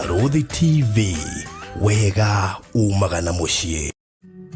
Barũthi TV, wega umaga na mũciĩ.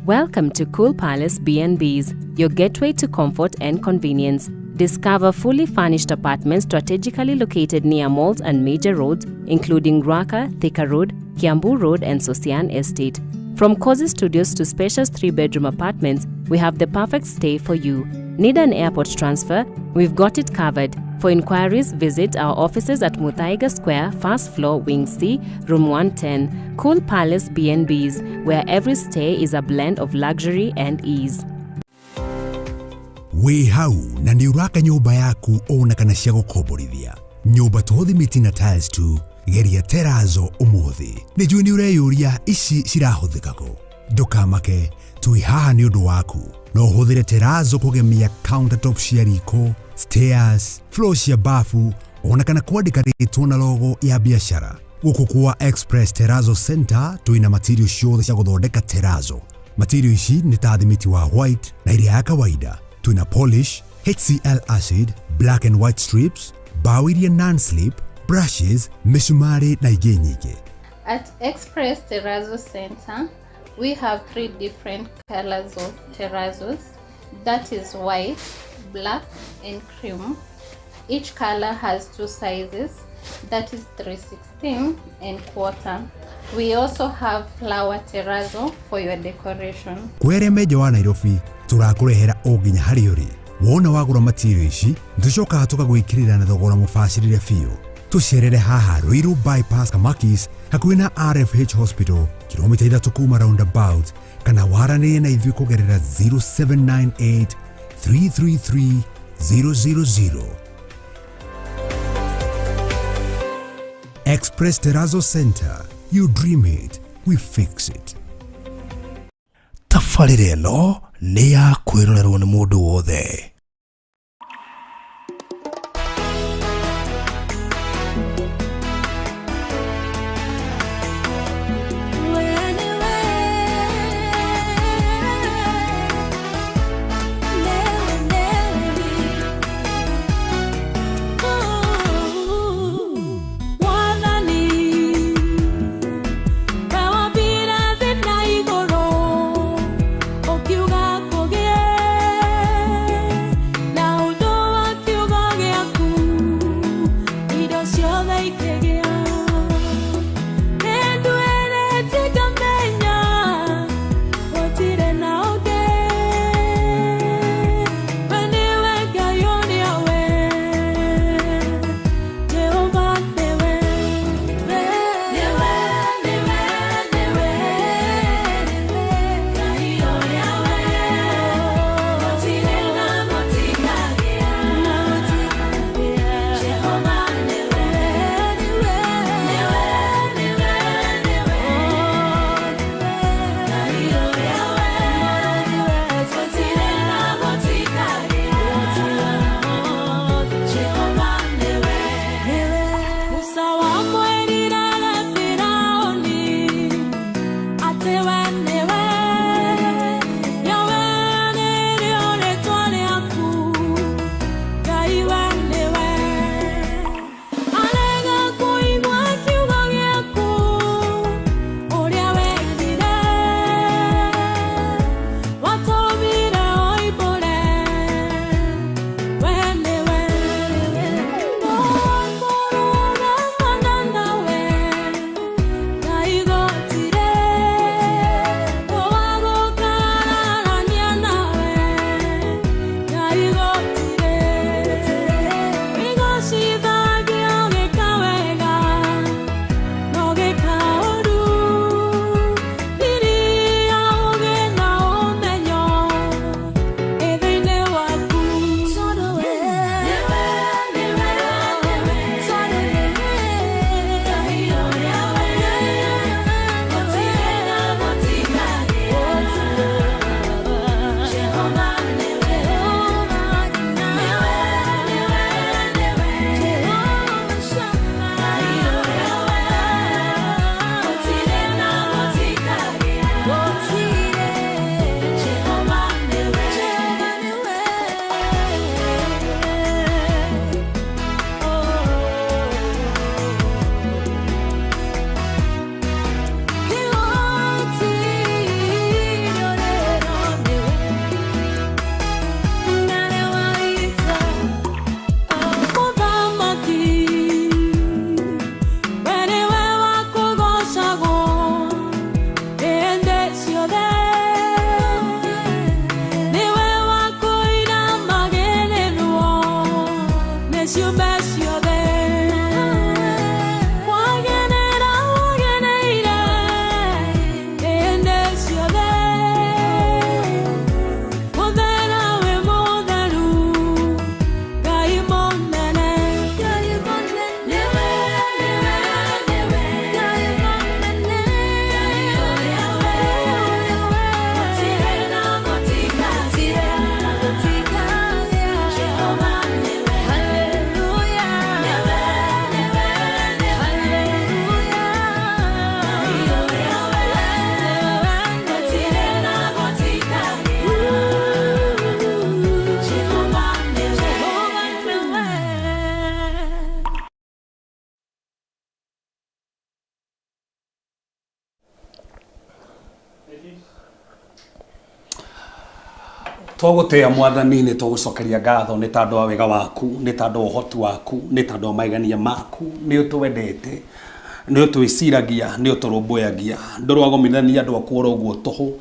Welcome to Cool Palace B&Bs, your gateway to comfort and convenience. Discover fully furnished apartments strategically located near malls and major roads, including Ruaka, Thika Road, Kiambu Road, and Sosian Estate. From cozy studios to spacious 3-bedroom apartments, we have the perfect stay for you. Need an airport transfer? We've got it covered. For inquiries, visit our offices at Muthaiga Square, first floor, Wing C, Room 110. Cool Palace B&Bs, where every stay is a blend of luxury and ease. Wĩ hau na nĩ ũraka nyũmba yaku ona kana cia gũkomborithia nyũmba to thimiti na tiles tu, geria terazo ũmũthĩ. Nĩ njũĩ nĩ ũreyũria ici cirahũthĩka kũ. Ndũkamake, twĩ haha nĩ ũndũ waku. No ũhũthĩre terazo kũgemia countertop cia riko, stairs, floor cia bafu ona kana kwandĩka rĩtwa na logo ya biacara. Gũkũ kwa Express Terrazzo Center twĩna material ciothe cia gũthondeka terazo. Material ici nĩ ta thimiti wa white na iria ya kawaida. Twĩna polish, HCl acid, black and white strips, bao iria non-slip, brushes, mĩcumarĩ na ingĩ nyingĩ. At Express Terrazzo Center, we have 3 different colors of terrazos. That is white, black, and cream. Each color has 2 sizes, that is 3/16 and quarter. We also have flower terrazzo for your decoration. Kwĩ arĩa me nja wa Nairobi, tũrakũrehera o nginya harĩa ũrĩ. Wona wagũra material ici, nĩtũcokaga tũgagwĩkĩrĩra na thogora mũbacĩrĩre biũ. Tũcerere haha Ruiru Bypass Kamakis hakuhĩ na RFH Hospital, kilomita 3 kuma roundabout, kana waranĩrie na ithuĩ kũgerera 0798 333 000. Express Terrazzo Center, you dream it, we fix it. Tabarĩra ĩno nĩ ya kwĩrorerwo nĩ mũndũ wothe. Twagũtĩĩa Mwathani, nĩ tũgũcokeria ngatho nĩ tondũ wa wega waku, nĩ tondũ wa ũhoti waku, nĩ tondũ wa maigania maku. Nĩ ũtwendete, nĩ ũtwĩciragia, nĩ ũtũrũmbũyagia. Ndũrwagomithania andũ aku oro ũguo tũhũ.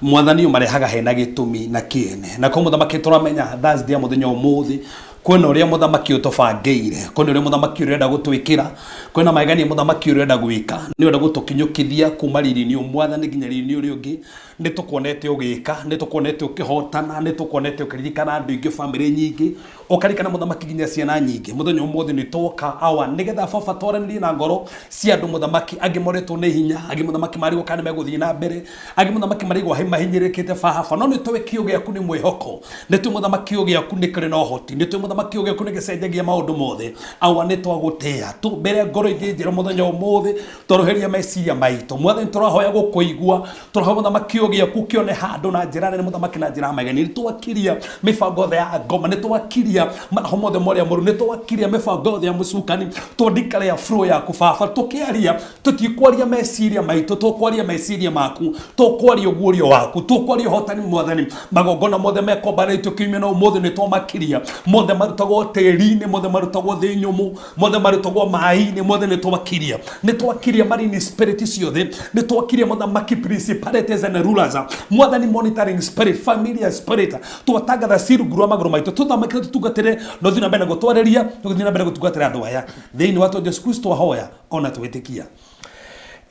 Mwathani, ũmarehaga hena gĩtũmi na kĩene. Na kwa mũthamaki tũramenya Thursday ya mũthenya ũmũthĩ kwĩna ũrĩa mũthamaki ũtũbangĩire, kwĩna ũrĩa mũthamaki ũrenda gũtwĩkĩra, kwĩna maigania mũthamaki ũrenda gwĩka, nĩ ũrenda gũtũkinyũkithia kuma riri-inĩ ũmwe, Mwathani, nginya riri-inĩ ũrĩa ũngĩ. Nĩ tũkuonete ũgĩka, nĩ tũkuonete ũkĩhotana, nĩ tũkuonete ũkĩririkana andũ aingĩ, bamĩrĩ nyingĩ, ũkarikana mũthamaki nginya ciana nyingĩ. Mũthenya ũmũthĩ nĩ twoka awa nĩgetha baba twaranĩrie na ngoro cia andũ mũthamaki. Angĩ moretwo nĩ hinya, angĩ mũthamaki marigwo kana nĩ megũthiĩ na mbere, angĩ mũthamaki marigwo mahinyĩrĩrĩkĩte baba, no nĩ tũĩ kĩo gĩaku nĩ mwĩhoko, nĩ tũĩ mũthamaki kĩo gĩaku nĩ kĩrĩ na ũhoti, nĩ tũĩ mũthamaki kĩo gĩaku nĩ gĩcenjagia maũndũ mothe. Awa, nĩ twagũtĩĩa tũmbĩre ngoro ingĩ njerũ mũthenya ũmũthĩ, twarũhĩria meciria maitũ. Mwathani, tũrahoya gũkũigua, tũrahoya mũthamaki kĩo gĩaku kĩone handũ na njĩra nene, mũthamaki, na njĩra ya mageni. Nĩ twakiria mĩbango yothe ya ngoma, nĩ twakiria maroho mothe marĩa moru, nĩ twakiria mĩbango yothe ya mũcukani. Twandikarea flow yaku baba, tũkĩaria tũtikwaria meciria maitũ, tũkwaria meciria maku, tũkwaria ũguũrio waku, tũkwaria ũhotani. Mwathani, magongona mothe mekombanĩtio kiumia na ũmũthĩ nĩ twamakiria, mothe marutagwo tĩri-inĩ, mothe marutagwo thĩ nyũmũ, mothe marutagwo maĩ-inĩ, mothe nĩ twakiria. Nĩ twakiria marine spirit ciothe, nĩ twakiria mũthamaki principalities and rulers, Mwathani, monitoring spirit, familiar spirit. Twatangatha ci rungu rwa magũrũ maitũ. Tũthamakĩre, tũtungatĩre, na ũthiĩ na mbere na gũtwarĩria, tũgĩthiĩ na mbere gũtungatĩra andũ aya. Thĩinĩ wa Jesu Kristo ahoya ona twĩtĩkia.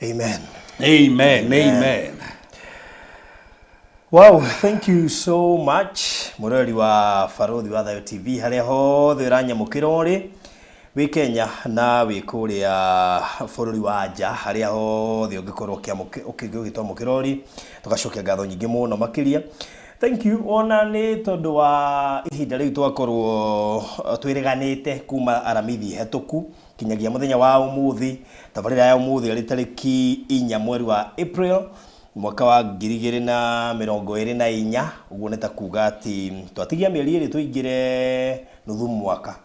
Amen. Amen, amen. Wow, thank you so much, mũrori wa Barũthi wa Thayo TV harĩa hothe ũranyamũkĩra ũrĩ wĩ Kenya na wĩ kũrĩa bũrũri wa nja, harĩa hothe ũngĩkorwo ũgĩtwamũkĩra ũrĩ, tũgacokia ngatho nyingĩ mũno makĩria. Thank you ona nĩ tondũ wa ihinda rĩu twakorwo twĩrĩganĩte kuma Aramithi hetũku kinyagia mũthenya wa ũmũthĩ. Tabarĩra ya ũmũthĩ arĩ tarĩki 4 mweri wa April mwaka wa 2024. Ũguo nĩ ta kuga atĩ twatigia mĩeri 2 tũingĩre nuthu mwaka.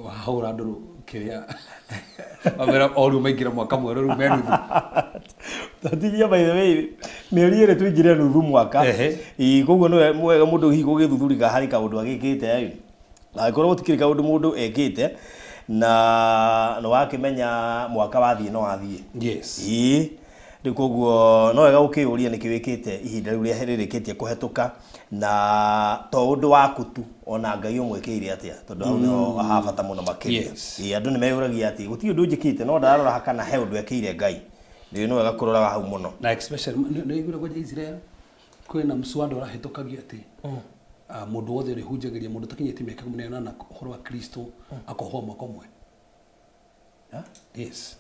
Wahũra ndũrũ kĩrĩa wamera o rĩu maingĩra mwaka mwerũ, rĩu me nuthu. Twatigia, by the way, mĩeri 2 tũingĩre nuthu mwaka. Ĩĩ, koguo nĩ mwega mũndũ hihi gũgĩthuthurika harĩ kaũndũ agĩkĩte ĩ, na angĩkorwo gũtikĩrĩ kaũndũ mũndũ ekĩte na nĩ wakĩmenya mwaka wathiĩ no wathiĩ. Ĩĩ, rĩu koguo no wega ũkĩyũria nĩkĩ wĩkĩte ihinda rĩu rĩrĩkĩtie kũhetũka, na to ũndũ waku tu, ona Ngai ũmwĩkĩire atĩa, tondũ hau nĩho ha bata mũno makĩria. Ĩĩ, andũ nĩ meyũragia atĩ gũtirĩ ũndũ njĩkĩte, no ndarora kana he ũndũ ekĩire Ngai. Rĩu nĩ wega kũroraga hau mũno. Na especially nĩ iguire kwanja Israel kwĩna mswada ũrahĩtũkagio atĩ mũndũ wothe ũrĩhunjagĩria mũndũ ũtakinyĩtie mĩaka 18 ũhoro wa Kristo akohwo mwaka ũmwe. Yes.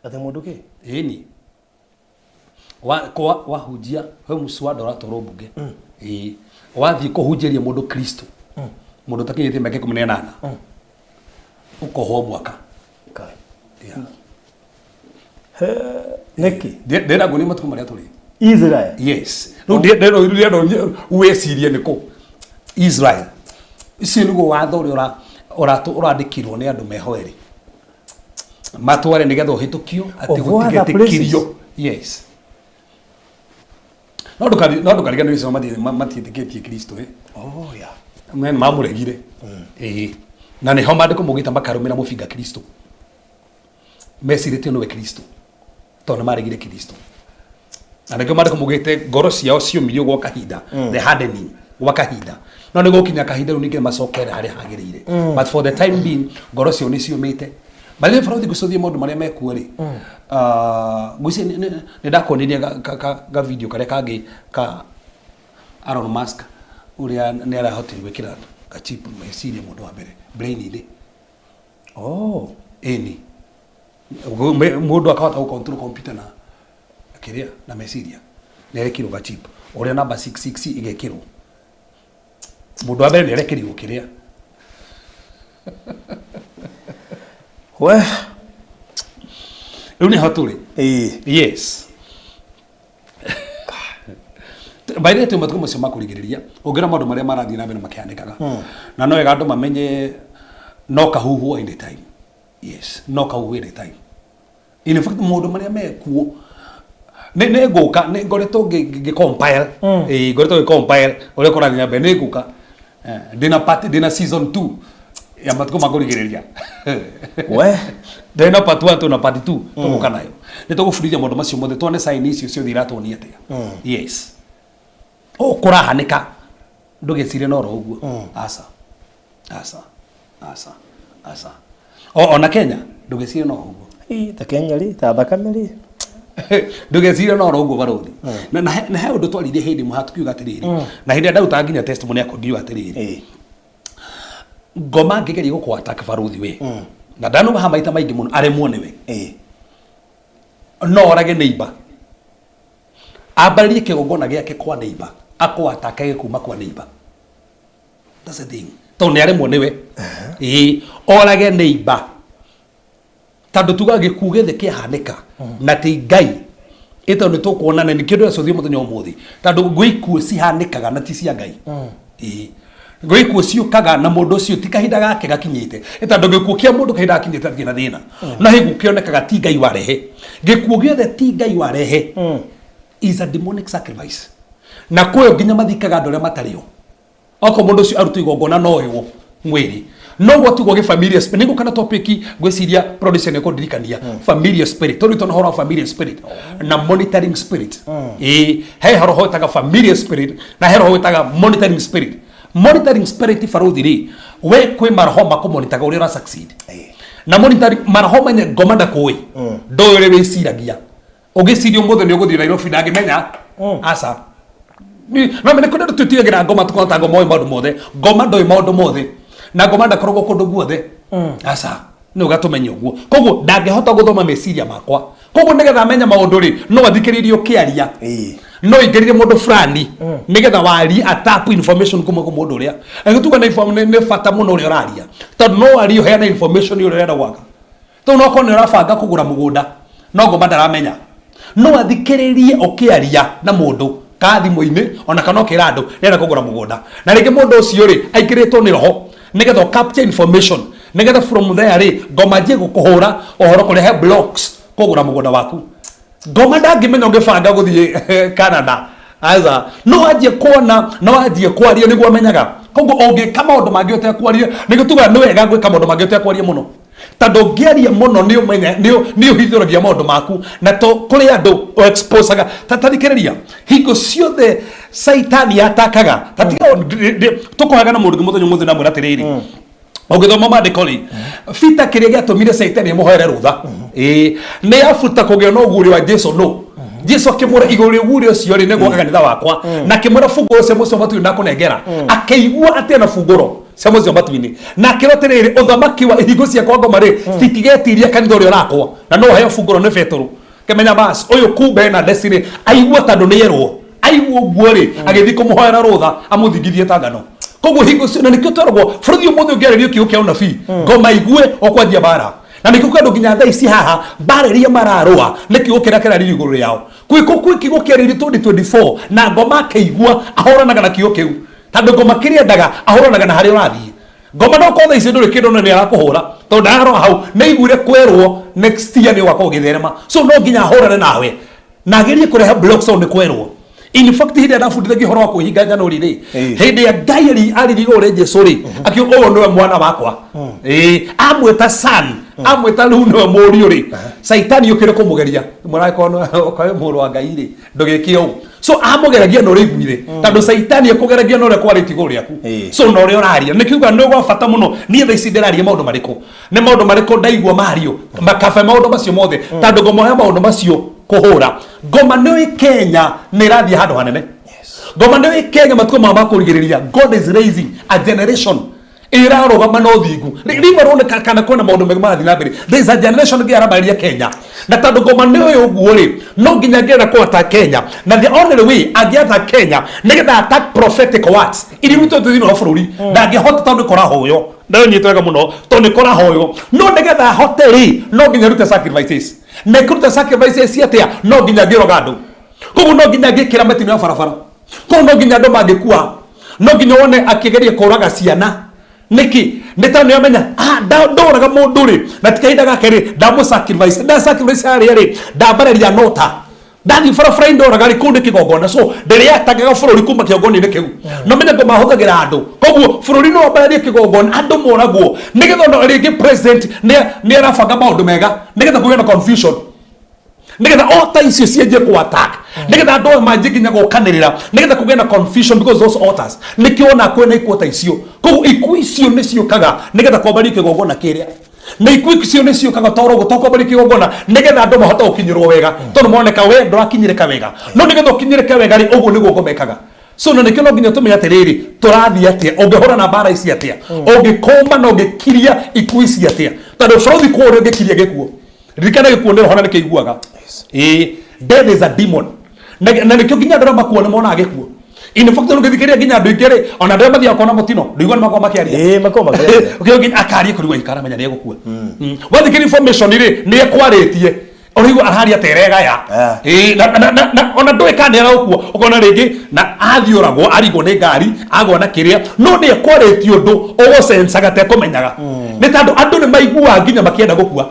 Atĩ mũndũ kĩ? Ĩni wahunjia he mswada ũratwarwo mbunge, ĩĩ, wathiĩ kũhunjĩria mũndũ Kristo, mũndũ ũtakinyĩtie mĩaka 18, ũkohwo mwaka. Kai. Yeah. Nĩkĩ? Ndĩrenda nguonie matukũ marĩa tũrĩ. Israel? Yes, rĩu ndĩrenda wĩcirie nĩkũ Israel icio nĩguo watho ũrĩa ũrandĩkirwo nĩ andũ mehoere matware nĩgetha ũhĩtũkio atĩ Of other gũtigetĩkirio. Yes, no ndũkariganĩrwo icio matiĩtĩkĩtie Kristo, eh. Oh yeah. Nĩ mamũregire, ĩĩ, na nĩho maandĩko maugĩte makarũmĩra mũbinga Kristo, mecirĩtio nĩwe Kristo tondũ nĩ maregire Kristo, na nĩkĩo maandĩko maugĩte ngoro ciao ciũmirio gwa kahinda, the hardening gwa kahinda, no nĩ gũkinya kahinda rĩu ningĩ macokere harĩa hagĩrĩire, but for the time being ngoro ciao nĩ ciũmĩte. But rĩu barũthi ngũcũthie maũndũ marĩa mekuo rĩ, ngwĩciria nĩ ndakuonirie ga video karĩa kangĩ ka Elon Musk, ũrĩa nĩ arahotire gwĩkĩra gachip meciria mũndũ wa mbere brain-inĩ. Oh. Ĩni, mũndũ akahota gũ control computer na kĩrĩa na meciria, nĩ arekĩrwo gachip ũrĩa namba 66 igekĩrwo. Mũndũ wa mbere nĩ arekĩrirwo kĩrĩa. We. Rĩu nĩho tũrĩ. Yes, by the way, twĩ matukũ macio ma kũrigĩrĩria. Ũngĩona maũndũ marĩa marathiĩ na mbere makĩhanĩkaga, na no wega andũ mamenye no kahuhwo anytime. Yes, no kahuhwo anytime. In fact, maũndũ marĩa mekuo Nĩ ngũka, nĩ ngoretwo ngĩ compile, ĩĩ, ngoretwo ngĩ compile ũrĩa kũrathiĩ na mbere. Nĩ ngũka. Ndĩna part, ndĩna season 2 ya matukũ ma kũrigĩrĩria. We. Ndĩna part 1 na part 2 tũgũka nayo. Nĩ tũgũbundithia maũndũ macio mothe, tuone sign icio ciothe iratuonia atĩa. Yes, o kũrahanĩka, ndũgecirie no ro ũguo. Aca, aca, aca, aca. Ona Kenya ndũgecirie no ũguo. Ĩ, ta Kenya rĩ, ta thakame rĩ. Ndũgecirie no ro ũguo, barũthi. Na he ũndũ twaririe hĩndĩ ĩmwe haha tukiuga atĩrĩrĩ, na hĩndĩ ĩrĩa ndarutaga nginya testimony yakwa ngiuga atĩrĩrĩ, ngoma ngĩgeria gũkũ attack, barũthi we, na ndanuga haha maita maingĩ mũno, aremwo nĩwe, no orage neighbor, ambarĩrie kĩgongona gĩake kwa neighbor, akũ attack kuma kwa neighbor. That's the thing, tondũ nĩ aremwo nĩwe, ĩĩ, orage neighbor, tondũ tuga gĩkuũ gĩothe kĩahanĩka na ti Ngai ĩtondũ nĩ tũkuona na nĩkĩo ndĩracũthia mũthenya ũmũthĩ, tondũ gwĩ ikuũ cihanĩkaga na ti cia Ngai. Ĩĩ, gwĩ ikuũ ciũkaga na mũndũ ũcio ti kahinda gake gakinyĩte, ĩ tondũ gĩkuũ kĩa mũndũ kahinda gakinyĩte atirĩ na thĩna, no he gĩkuũ kĩonekaga ti Ngai warehe. Gĩkuũ gĩothe ti Ngai warehe is a demonic sacrifice, na kwĩyo nginya mathikaga andũ arĩa matarĩ o okorwo mũndũ ũcio arutwo igongona no ĩwo mwĩrĩ noguo tiguo gĩ familiar spirit. Nĩngũka na topic, ngwĩciria producer nĩ kũndirikania familiar spirit, tondũ tũna ũhoro wa familiar spirit na monitoring spirit. Ĩĩ, he roho wĩtaga familiar spirit na he roho wĩtaga monitoring spirit. Monitoring spirit, barũthi rĩ, we kwĩ maroho makũmonitaga ũrĩa ũra succeed na monitoring maroho menye ngoma ndakũĩ, ndũĩ ũrĩa wĩciragia. Ũgĩciria ũmũthĩ nĩ ũgũthiĩ Nairobi, ndangĩmenya, aca. No mene kũndũ tũtigagĩra ngoma tũkona ta ngoma oĩ maũndũ mothe. Ngoma ndoĩ maũndũ mothe, na ngoma ndakoragwo kũndũ guothe, aca. Nĩ ũgatũmenya ũguo, koguo ndangĩhota gũthoma meciria makwa. Koguo nĩgetha amenye maũndũ rĩ, no athikĩrĩrie ũkĩaria, no ingĩrire mũndũ fulani nĩgetha warie atap information kuma kwĩ mũndũ ũrĩa agĩtuga. Nĩ bata mũno ũrĩa ũraria, tondũ no warie ũheane information ũrĩa ũrenda gwaka. Tondũ no korwo nĩ ũrabanga kũgũra mũgũnda, no ngoma ndaramenya, no athikĩrĩrie ũkĩaria na mũndũ ka thimũ-inĩ, ona kana ũkĩra andũ nĩarenda kũgũra mũgũnda, na rĩngĩ mũndũ ũcio rĩ aingĩrĩtwo nĩ roho, nĩgetha ũ capture information, nĩgetha from there rĩ ngoma njie gũkũhũra ũhoro kũrehe blocks kũgũra mũgũnda waku. Ngoma ndangĩmenya ũngĩbanga gũthiĩ Canada, aca. No wanjie kuona, no wanjie kwaria nĩguo amenyaga. Koguo ũngĩka maũndũ mangĩ ũtekwaria, nĩguo tugaga nĩ wega gwĩka maũndũ mangĩ ũtekwaria mũno, tondũ ũngĩaria mũno nĩ ũmenya nĩ ũhithũragia maũndũ maku na to kũrĩ andũ ũexposaga. Ta tathikĩrĩria, hingo ciothe Caitani atakaga tatiga tũkũhaga na mũndũ ũngĩ mũthenya ũmũthĩ ndamwĩra atĩrĩrĩ, ũngĩthoma maandĩko rĩ, Peter, kĩrĩa gĩatũmire Caitani amũhoere rũtha, ĩĩ, nĩ abuta kũgĩa na ũguũrio wa Jesu. No Jesu akĩmwĩra igũrũ rĩa ũguũrio ũcio rĩ, nĩgwaka kanitha wakwa, na akĩmwĩra bungũro cia mũciĩ wa matu-inĩ ndakũnengera. Akĩigua atĩ ena bungũro cia mũciĩ wa matu-inĩ, na akĩrwo atĩrĩrĩ, ũthamaki wa ihingo cia kwa ngoma rĩ citigetiria kanitha ũrĩa ũrakwo, na no ũheo bungũro nĩ Betũrũ. Kĩmenya bas ũyũ kumbe ena destiny. Aigua tondũ nĩ erwo, aigua ũguo rĩ, agĩthiĩ kũmũhoera rũtha amũthingithie ta ngano. Koguo hingo cio, na nĩkĩo tweragwo bũrũri ũmũthĩ ũngĩarĩrio kiugo kĩa ũnabii, ngoma igue ũkwanjia mbara. Na nĩkĩo kwĩ andũ nginya thaa ici haha mbara iria mararũa nĩ kiugo kĩrĩa kĩrarĩrio igũrũ rĩao. Kwĩ kwĩ kiugo kĩarĩrio 2024 na ngoma akĩigua ahũranaga na kiugo kĩu, tondũ ngoma kĩrĩa endaga ahũranaga na harĩa ũrathiĩ. Ngoma no korwo thaa ici ndũrĩ kĩndũ, no nĩ arakũhũra tondũ ndararora hau nĩ aiguire kwerwo next year nĩ ũgakorwo ũgĩtherema, so no nginya ahũrane nawe na agerie kũrehe blocks tondũ nĩ kwerwo. In fact, hĩndĩ ĩrĩa ndabundithagia ũhoro wa kwĩhinga njanũri rĩ, hĩndĩ ya Ngai aririe igũrũ rĩa Jesu rĩ, akiuga, "Ũyũ nĩwe mwana wakwa." Ĩĩ, amwĩta son, amwĩta rĩu nĩwe mũriũ rĩ, Caitani ũkĩre kũmũgeria mũragĩkorwo okorwo mũrũ wa Ngai rĩ, ndũgĩke ũũ. So amũgeragia na ũrĩa aiguire, tondũ Caitani ekũgeragia na ũrĩa kwarĩtie igũrũ rĩaku. So na ũrĩa ũraria nĩ kiuga nĩ gwa bata mũno. Niĩ thaa ici ndĩraria maũndũ marĩkũ, nĩ maũndũ marĩkũ ndaigua mario makabe maũndũ macio mothe, tondũ ngomoya maũndũ macio kũhũra ngoma. Nĩ Kenya nĩ ĩrathiĩ handũ hanene. Ngoma nĩ Kenya matukũ ma kũrigĩrĩria, God is raising a generation ĩrarũgama na ũthingu. Rĩmwe rũoneka kana kwĩna maũndũ mega marathiĩ na mbere. There is a generation ĩngĩ arambarĩria Kenya, na tondũ ngoma nĩ ũyũ ũguo rĩ, no nginya ngĩenda kũ attack Kenya, na the only way angĩ attack Kenya nĩgetha attack prophetic words iria irutĩtwo thĩinĩ wa bũrũri. Ndangĩhota tondũ nĩ kũrahoywo, ndanyitwo wega mũno, tondũ nĩ kũrahoywo. No nĩgetha ahote rĩ, no nginya rute sacrifices. Na ĩkũruta sacrifices atĩa? No nginya ngĩroga andũ, koguo no nginya ngĩkĩra mĩtino ya barabara, koguo no nginya andũ mangĩkua, no nginya wone akĩgeria kũraga ciana. Nĩkĩ? Nĩ tondũ nĩ amenya, ah, ndũraga mũndũ rĩ, na ti kahinda gake rĩ, ndamũ sacrifice, nda sacrifice harĩa rĩ, ndambararia nota. Ndathi barabara ndoraga rĩ, kũu nĩ kĩgongona, so ndĩrĩatagaga bũrũri kuma kĩgongona-inĩ kĩu. No menye ngo mahũthagĩra andũ, koguo bũrũri no wambararie kĩgongona, andũ moragwo, nĩgetha ona rĩngĩ president nĩ arabanga maũndũ mega nĩgetha kũgĩe na confusion, nĩgetha altar icio cianjie ku attack, nĩgetha andũ aya manjie nginya gũkanĩrĩra, nĩgetha kũgĩe na confusion, because those altars nĩkĩo ona kwĩna ikuũ ta icio. Koguo ikuũ icio nĩ ciũkaga nĩgetha kwambaria kĩgongona kĩrĩa, na ikuũ icio nĩ ciũkaga toro ũguo to kwambaria kĩgongona nĩgetha andũ mahote gũkinyĩrwo wega, tondũ moneka we ndũrakinyĩrĩka wega. No nĩgetha ũkinyĩrĩke wega rĩ, ũguo nĩguo ngomekaga. So na nĩkĩo no nginya tũmenye atĩrĩrĩ, tũrathiĩ atĩa, ũngĩhũra na mbara ici atĩa, ũngĩkũma na ũngĩkiria ikuũ ici atĩa, tondũ bũrũri kũrĩa ũngĩkiria gĩkuũ, ririkana gĩkuũ nĩ roho na nĩkĩiguaga. Ĩĩ, death is a demon, na nĩkĩo nginya andũ arĩa makua nĩ monaga gĩkuũ. In fact, ũngĩthikĩrĩria nginya andũ aingĩ rĩ, ona andũ arĩa mathiaga kuona mũtino, ndũigua nĩ makoragwo makĩaria. Ĩĩ, makoragwo makĩaria. Ũkĩona nginya akaria kũrigwo aikara menya nĩ egũkua. Wathikĩrĩria information rĩ, nĩ ekwarĩtie, ũraigua araria ta ĩregaya. Ĩĩ, na ona ndũĩ kana nĩ aragũkua, ũkona rĩngĩ na athiũragwo, arigwo nĩ ngari, agwa na kĩrĩa, no nĩ ekwarĩtie ũndũ ũgũcencaga ta ekũmenyaga, nĩ tondũ andũ nĩ maiguaga nginya makĩenda gũkua,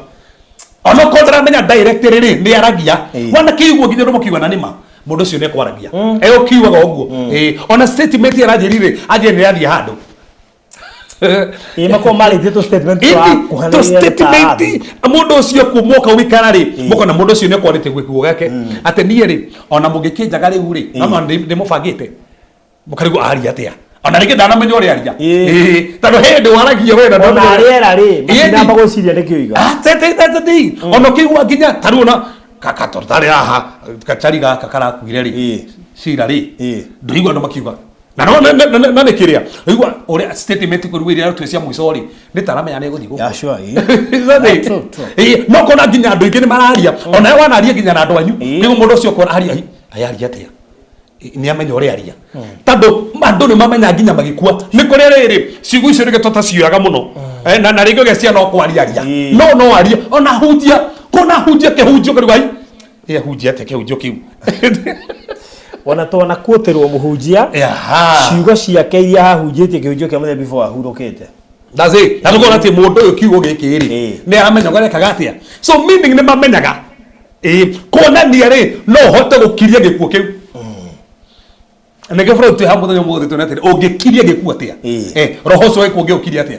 onokorwo ndaramenya direct rĩ, nĩ aragia. Wana kĩiguo nginya ũndũ mũkiuga na nĩma mũndũ ũcio nĩ ekwaragia, egũkiugaga ũguo. Ĩĩ, ona statement aranjĩrire anjĩre nĩ athiĩ handũ. Ĩĩ, makoragwo marĩtie tũ statement Ĩndĩ, tũrakuhanĩrĩria. To Nĩ statement ta mũndũ ũcio kuma ũka wĩikara rĩ, mũkona mũndũ ũcio nĩ ekwarĩtie gĩkuo gĩake atĩ niĩ rĩ, ona mũngĩkĩnjaga rĩu rĩ, no nĩ mũbangĩte, mũkarigwo aria atĩa, ona rĩngĩ ndanamenya ũrĩa aria. Ĩĩ, tondũ hĩndĩ waragia we na ona ndũramenya. rĩera rĩ, Ĩĩ, matinamba gwĩciria nĩkĩo iga. Ona ũkĩigua nginya tarĩu ona kakatortarĩ haha gacari gaka karakuire rĩ, cira rĩ, ndũigua andũ makiuga na no na nĩ kĩrĩa ũigua ũrĩa statement kũrigwo iria tũ cia mũico rĩ, nĩ taramenya nĩ gũthiĩ gũkũ. Yeah, sure, ĩĩ. Exactly. Yeah, true, true. Ĩĩ, no kona nginya andũ aingĩ nĩ mararia, ona we wanaria nginya na andũ anyu. Nĩguo mũndũ ũcio ũkona aria, ayaria atĩa, nĩ amenya ũrĩa aria, tondũ andũ nĩ mamenya nginya magĩkua nĩ kũrĩa rĩrĩ ciugo icio rĩngĩ tũtacioyaga mũno. Na rĩngĩ ũgecia no kwaria aria, no aria ona hunjia kona hunjia kĩhunjio kĩrigwo ai ĩ hunjia atĩa kĩhunjio kĩu. Ona twana kuoterwo mũhunjia ciugo ciake iria ahunjĩtie kĩhunjio kĩa mũthenya before ahurũkĩte. That's it. Na tũkona atĩ mũndũ ũyũ kiugo gĩkĩ rĩ, nĩ aramenya ũrĩa arekaga atĩa, so meaning nĩ mamenyaga. Ĩĩ, kuonania rĩ, no ũhote gũkiria gĩkuũ kĩu. Nĩkĩo bũrũri twĩ haha mũthenya ũmũthĩ tuone atĩrĩ, ũngĩkiria gĩkuũ atĩa? Roho ũcio wa gĩkuũ ũngĩũkiria atĩa?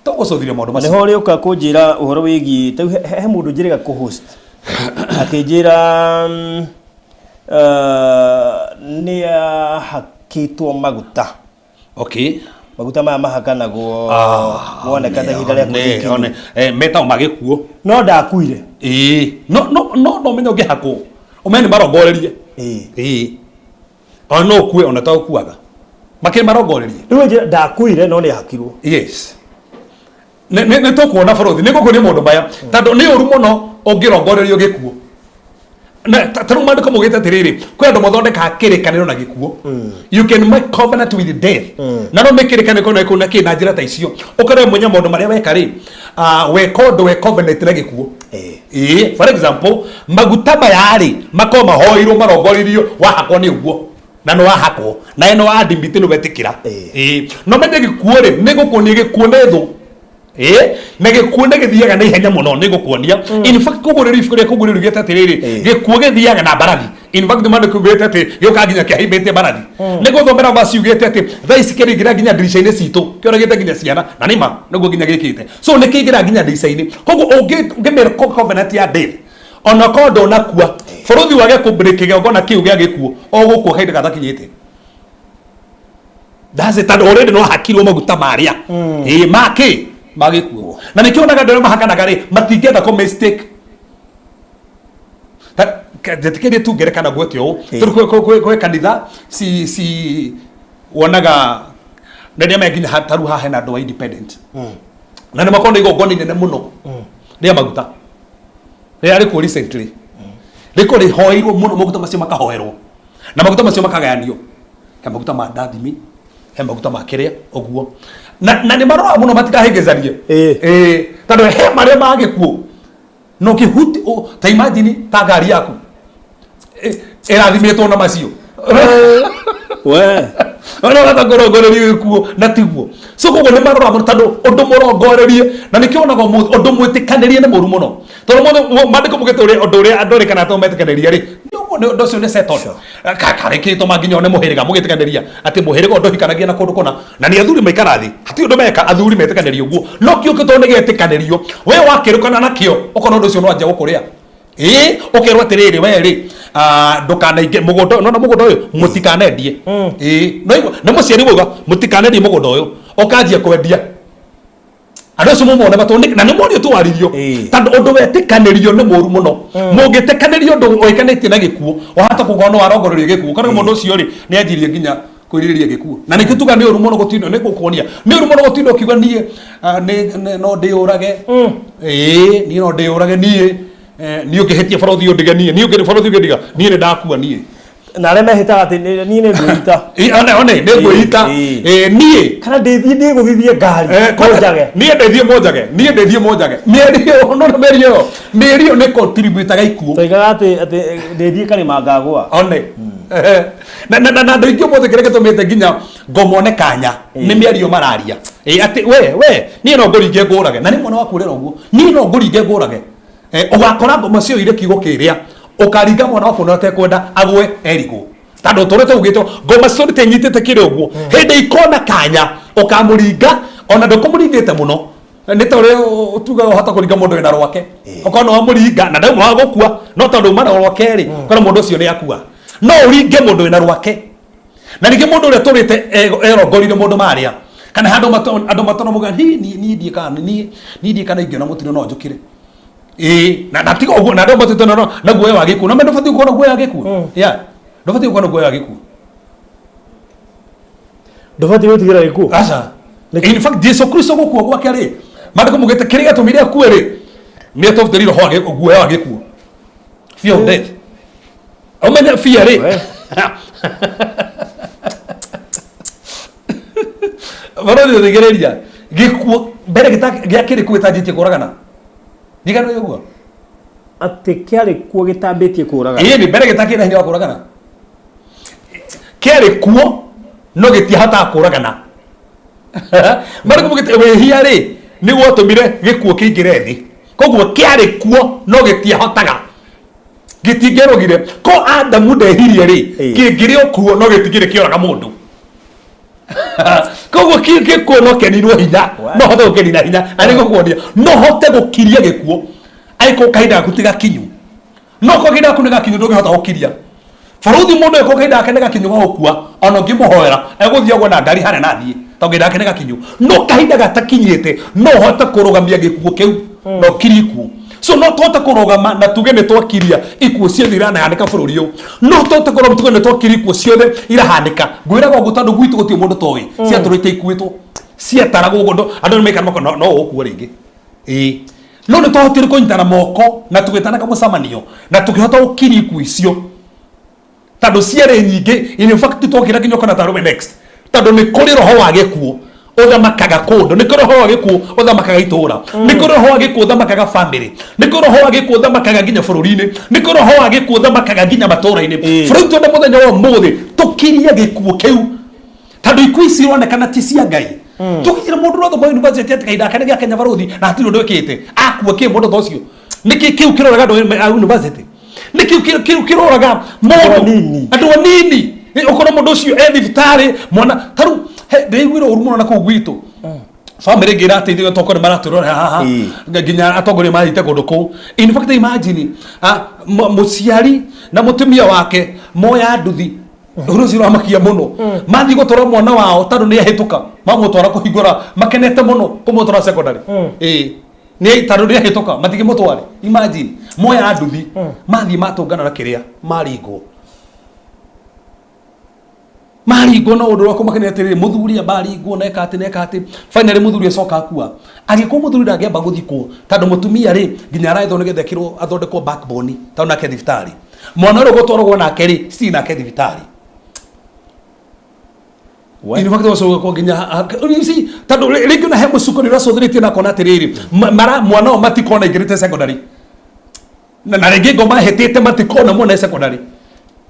Tũgũcũthĩrĩria maũndũ macio. Nĩho ũrĩũka kũnjĩra ũhoro wĩgiĩ tarĩu he mũndũ njĩrĩga kũ-host akĩnjĩra nĩ ahakĩtwo maguta. Maguta maya mahakanagwo woneka ta ihinda rĩaku rĩkinyu. One, metagwo ma gĩkuũ. No ndakuire. Ĩĩ, no menye ũngĩhakwo ũmenye nĩ marongorerie. Ĩĩ, ona no ũkue, ona to ũkuaga makĩrĩ marongorerie. Rĩu anjĩra ndakuire no nĩ ahakirwo. Yes, nĩ tũkuona bũrũri nĩ ngũkũria maũndũ maya, tondũ nĩ ũru mũno ũngĩrongorerio gĩkuũ. Na ta rĩu maandĩko maugĩte atĩrĩrĩ, kwĩ andũ mathondekaga kĩrĩkanĩro na gĩkuũ. You can make covenant with death. Na no make kĩrĩkanĩro na gĩkuũ na kĩ na njĩra ta icio, ũkarĩa mwenye maũndũ marĩa weka rĩ, weka ũndũ we covenant na gĩkuũ. Ĩĩ, for example, maguta maya rĩ, makorwo mahoirwo marongoreirio wahakwo nĩ ũguo, na nĩ wahakwo na nĩ wa admit, nĩ wetĩkĩra. Ĩĩ, no menye gĩkuũ rĩ, nĩ gũkuonia gĩkuũ nĩ thũ. Ĩĩ, na gĩkuũ nĩ gĩthiaga na ihenya mũno, nĩ gũkuonia. In fact, kũgũrĩrio ibuku rĩa kũgũrĩrio gĩte atĩrĩrĩ, gĩkuũ gĩthiaga na mbarathi. In fact, maandĩko ugĩte atĩ gĩũkaga nginya kĩhaimbĩte mbarathi. Nĩ gũthomera verse ugĩte atĩ thaa ici kĩraingĩra nginya ndirica-inĩ citũ, kĩoragĩte nginya ciana, na nĩma nĩguo nginya gĩkĩte, so nĩ kĩingĩra nginya ndirica-inĩ. Koguo ũngĩmĩra covenant ya death, ona korwo ndũnakua, bũrũri wage kũmbĩrĩ kĩgongona kĩu gĩa gĩkuũ, ũgũkua kahinda gatakinyĩte. That's it, tondũ already no hakirwo maguta marĩa ĩĩ makĩ ma gĩkuũ. Na nĩkĩo onaga andũ arĩa mahakanaga rĩ, matingĩenda kũ mistake. Njĩtĩkĩrie tu ngerekano ngwete ũũ. Tondũ kwĩ kanitha ci wonaga na nĩ nginya tarĩu haha hena andũ a independent, na nĩ makoragwo na igongona inene mũno rĩa maguta rĩrĩa rĩkuo recently, rĩko rĩhoeirwo mũno, maguta macio makahoerwo na maguta macio makagayanio, he maguta ma ndathimi, he maguta ma kĩrĩa ũguo, na nĩ maroraga mũno matikahĩngĩcanie. Ĩĩ, tondũ he marĩa ma gĩkuũ no kĩhuti ta imagine ta ngari yaku ĩrathimĩtwo na macio. We. Ona ũrata kũrongorerio gĩkuũ na tiguo. So koguo nĩ marora mũno, tondũ ũndũ mũrongorerie, na nĩkĩo onaga ũmũthĩ ũndũ mwĩtĩkanĩrie nĩ mũru mũno, tondũ mũthĩ maandĩko mugĩte ũrĩa ũndũ ũrĩa andũ erĩ kana atatũ metĩkanĩria rĩ, nĩ ũguo. Ũguo ũndũ ũcio nĩ settled. Karĩ kĩtũma nginya one mũhĩrĩga mũgĩtĩkanĩria atĩ mũhĩrĩga ũyũ ndũhikanagia na kũndũ kũna na nĩ athuri maikara thĩ hatirĩ ũndũ meka athuri metĩkanĩria ũguo no kĩo kĩtoo nĩ gĩetĩkanĩrio we wakĩrũkana nakĩo ũkona ũndũ ũcio no anjia gũkũrĩa ĩĩ ũkerwo atĩrĩrĩ we rĩ ndũkanaingĩ mũgũnda ũyũ nona mũgũnda ũyũ mũtikanendie ĩĩ no igua nĩ mũciari wauga mũtikanendie mũgũnda ũyũ ũkanjia kwendia andå acio mumone matå na nä morio twaririo tondå å ndå wetĩkanĩrio nĩ mũru mũno mũngĩtĩkanĩrio ũndũ ũĩkanĩtie na gĩkuũ wahota kũgwa no warongorerio gĩkuũ kana mũndũ ũcio rĩ nĩ anjirie nginya kwĩrirĩria gĩkuũ na nĩkĩo tuga nĩ ũru mũno gũtinda nĩ gũkuonia nĩ ũru mũno gũtinda ũkiuga niĩ no ndĩyũrage ĩĩ niĩ no ndĩyũrage niĩ niĩ ũngĩhĩtia borothi ũndige niĩ niĩ ũngĩ borothi ũngĩndiga niĩ nĩ ndakua niĩ Na arĩa mehĩtaga atĩ niĩ nĩ ngwĩita. Ĩ, one one nĩ ngwĩita. Ĩĩ. Ĩ, niĩ Kana ndĩthiĩ ndĩgũthithie ngari kwanza, mũnjage. Niĩ ndĩthiĩ mũnjage niĩ ndĩthiĩ mũnjage mĩario ĩyo no mĩario ĩyo mĩario ĩyo nĩ contributaga ikuũ. Twoigaga atĩ ndĩthiĩ karĩma ngagũa. One na andũ aingĩ ũmũthĩ kĩrĩa gĩtũmĩte nginya ngomone kanya nĩ mĩario mararia. Ĩ, atĩ we niĩ no ngũringe ngũrage na nĩ mwana waku ũrera ũguo niĩ no ngũringe ngũrage. Ũgakora ngoma cioire kiugo kĩrĩa ũkaringa mwana waku na ũtekwenda agwe erigwo tondũ ũtũrĩte ugĩtwo ngoma ciũrĩte inyitĩte kĩrĩa ũguo hĩndĩ ikona kanya ũkamũringa ona ndũkũmũringĩte mũno nĩ ta ũrĩa tugaga ũhota kũringa mũndũ wĩna rwake ũkorwo nĩ wamũringa na ndauma wa gũkua no tondũ uma na rwake rĩ ũkona mũndũ ũcio nĩ akua no ũringe mũndũ wĩna rwake na ningĩ mũndũ ũrĩa tũrĩte erongorire mũndũ marĩa kana handũ andũ matona muga niĩ niĩ ndiĩ kana niĩ niĩ ndiĩ kana ingĩona mũtino no njũkĩre ĩĩ na tiga ũguo na andũ matũte na guoya wa gĩkuũ na ndũbatiĩ gũkorwo na guoya wa gĩkuũ ya ndũbatiĩ gũkorwo na guoya wa gĩkuũ. Ndũbatiĩ gwĩtigĩra gĩkuũ. Aca. In fact Jesu Kristo gũkua gwake rĩ maandĩko mugĩte kĩrĩa gĩatũmire akue rĩ nĩ atũrutĩire roho wa guoya wa gĩkuũ, fear of death. Ũmenye fear rĩ barothi ũthigĩrĩria gĩkuũ mbere gĩakĩrĩ kuo gĩtanjĩtie kũragana ndigano ũguo Atĩ kĩarĩ kuo gĩtambĩtie kũragana. Ĩĩ nĩ mbere gĩtakĩrĩ na hinya wa kũragana kĩarĩ kuo no gĩtiahotaga kũragana marĩkũ mũgĩte wĩhia rĩ nĩ gwatũmire gĩkuũ kĩingĩre thĩ koguo kĩarĩ kuo no gĩtiahotaga gĩtingĩrũgire ko Adamu ndehirie rĩ kĩngĩrĩ o kuo no gĩtingĩrĩ kĩoraga mũndũ koguo gĩkuũ no kĩninwo hinya no hote gũkĩnina hinya na nĩ gũkuonia no hote gũkiria gĩkuũ angĩkorwo kahinda gaku ti gakinyu no korwo kahinda gaku nĩ gakinyu ndũngĩhota gũkiria bũrũthi mũndũ ĩkorwo kahinda gake nĩ gakinyu ga gũkua ona ũngĩmũhoera egũthiĩ agwe na ngari harĩa na athiĩ tondũ kahinda gake nĩ gakinyu no kahinda gatakinyĩte no ũhote kũrũgamia gĩkuũ kĩu na ũkirie ikuũ so no tũhote kũrũgama na tuge nĩ twakiria ikuũ ciothe iranahanĩka bũrũri ũyũ no tũhote kũrũgama tuge nĩ twakiria ikuũ ciothe irahanĩka ngwĩraga ũguo tondũ gwitũ gũtirĩ mũndũ toĩ ciatũrĩte ikuĩtwo ciataragwo ũguo andũ nĩ maikara makona no ũkua rĩngĩ ĩĩ no nĩ twahotire kũnyitana moko na tũgĩtana kamũcemanio na tũkĩhota gũkiria ikuũ icio tondũ ciarĩ nyingĩ. In fact twokĩra nginya ũkona tarũme next tondũ nĩ kũrĩ roho wa gĩkuũ ũthamakaga kũndũ nĩ kũrĩ roho wa gĩkuũ ũthamakaga itũũra nĩ kũrĩ roho wa gĩkuũ ũthamakaga family nĩ kũrĩ roho wa gĩkuũ ũthamakaga nginya bũrũri-inĩ nĩ kũrĩ roho wa gĩkuũ ũthamakaga nginya matũũra-inĩ bũrũri twenda mũthenya wa ũmũthĩ tũkirie gĩkuũ kĩu tondũ ikuũ ici ironekana ti cia Ngai tũgitĩre mũndũ ũrathoma university atĩ kahinda gake nĩ gĩa Kenya barothi na hatirĩ ũndũ ĩkĩte akua kĩ mũndũ ta ũcio nĩkĩ kĩu kĩroraga andũ a university nĩkĩ kĩu kĩroraga mũndũ anini. Andũ anini ũkorwo mũndũ ũcio e thibitarĩ mwana tarĩu ndĩiguire ũru mũno na kũu gwitũ family ĩngĩ ĩrateithio tokorwo nĩ maratũrora haha nginya atongoria marathiĩte kũndũ kũu. In fact imagine mũciari na mũtumia wake moya nduthi ũndũ ũcio ũramakia mũno mathiĩ gũtwara mwana wao tondũ nĩ ahĩtũka mamũtwara kũhingũra makenete mũno kũmũtwara secondary ĩĩ nĩ tondũ nĩ ahĩtũka matingĩmũtware. Imagine moya nduthi mathiĩ matũngana na kĩrĩa maringwo maringwo na ũndũ wa kũmakenia atĩrĩrĩ mũthuri amba aringwo na eka atĩ na eka atĩ finally mũthuri acoka akua agĩkorwo mũthuri ndangĩamba gũthikwo tondũ mũtumia rĩ nginya araethwo nĩgetha ekĩrwo athondekwo backbone tondũ nake thibitarĩ mwana ũrĩa ũgũtwaragwo nake rĩ still nake thibitarĩ. In fact ũcoka nginya you see tondũ rĩngĩ ona he mũcuko nĩ ũracũthĩrĩtie na akona atĩrĩrĩ mara mwana ũyũ matikona aingĩrĩte secondary na rĩngĩ ngoma hĩtĩte matikona mwana e secondary.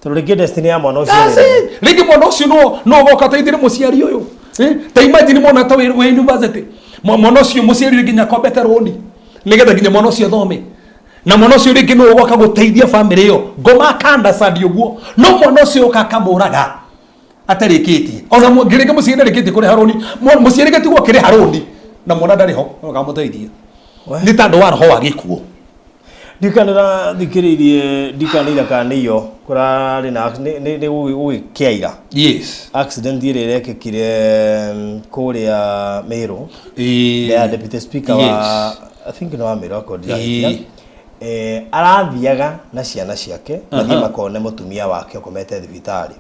Tondũ rĩngĩ destiny ya mwana ũcio That's it. Rĩngĩ mwana ũcio no goka ateithĩre mũciari ũyũ. Ta imagine mwana ta wĩ university mwana ũcio mũciari nginya akombete rũni nĩgetha nginya mwana ũcio athome. Na mwana ũcio rĩngĩ nĩwe ũgoka gũteithia bamĩrĩ ĩyo ngoma akandacandi ũguo no mwana ũcio ũka akamũraga atarĩkĩtie ona rĩngĩ mũciĩ ndarĩkĩtie kũrĩha rũni mũciĩ rĩngĩ tigwo akĩrĩha rũni na mwana ndarĩ ho ũkamũteithia nĩ tondũ wa roho wa gĩkuũ. Ndikanĩra thikĩrĩirie ndikanĩira kana nĩ iyo kũrarĩ na nĩ gũgĩkĩa ira. Yes. Accident ĩrĩa ĩrekĩkire kũrĩa Meru ya deputy speaker wa I think nĩ wa Meru akorwo ndirahĩtia arathiaga na ciana ciake mathiĩ makone mũtumia wake ũkomete thibitarĩ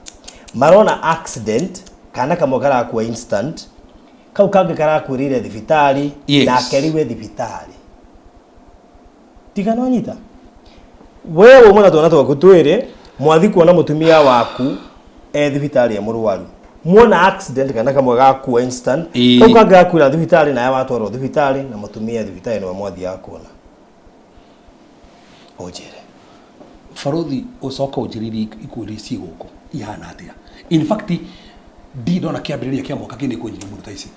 marona accident kana kamwe karakua instant kau kangĩ karakuĩrĩire thibitarĩ nake rĩu e thibitarĩ tigana nyita wewe umwe na twana twaku twĩrĩ mwathi kuona mũtumia waku e thibitarĩ e mũrwaru muona accident kana kamwe gakua instant kau kangĩ gakuĩra thibitarĩ nawe watwarwo thibitarĩ na mũtumia thibitarĩ nĩwe mwathiaga kuona ũnjĩre barothi ũcoka ũnjĩrĩrie ikuũ iria ciĩ gũkũ ihana atĩa. In fact ndindona kĩambĩrĩria kĩa mwaka kĩ nĩ ikuũ nyingĩ mũno ta ici.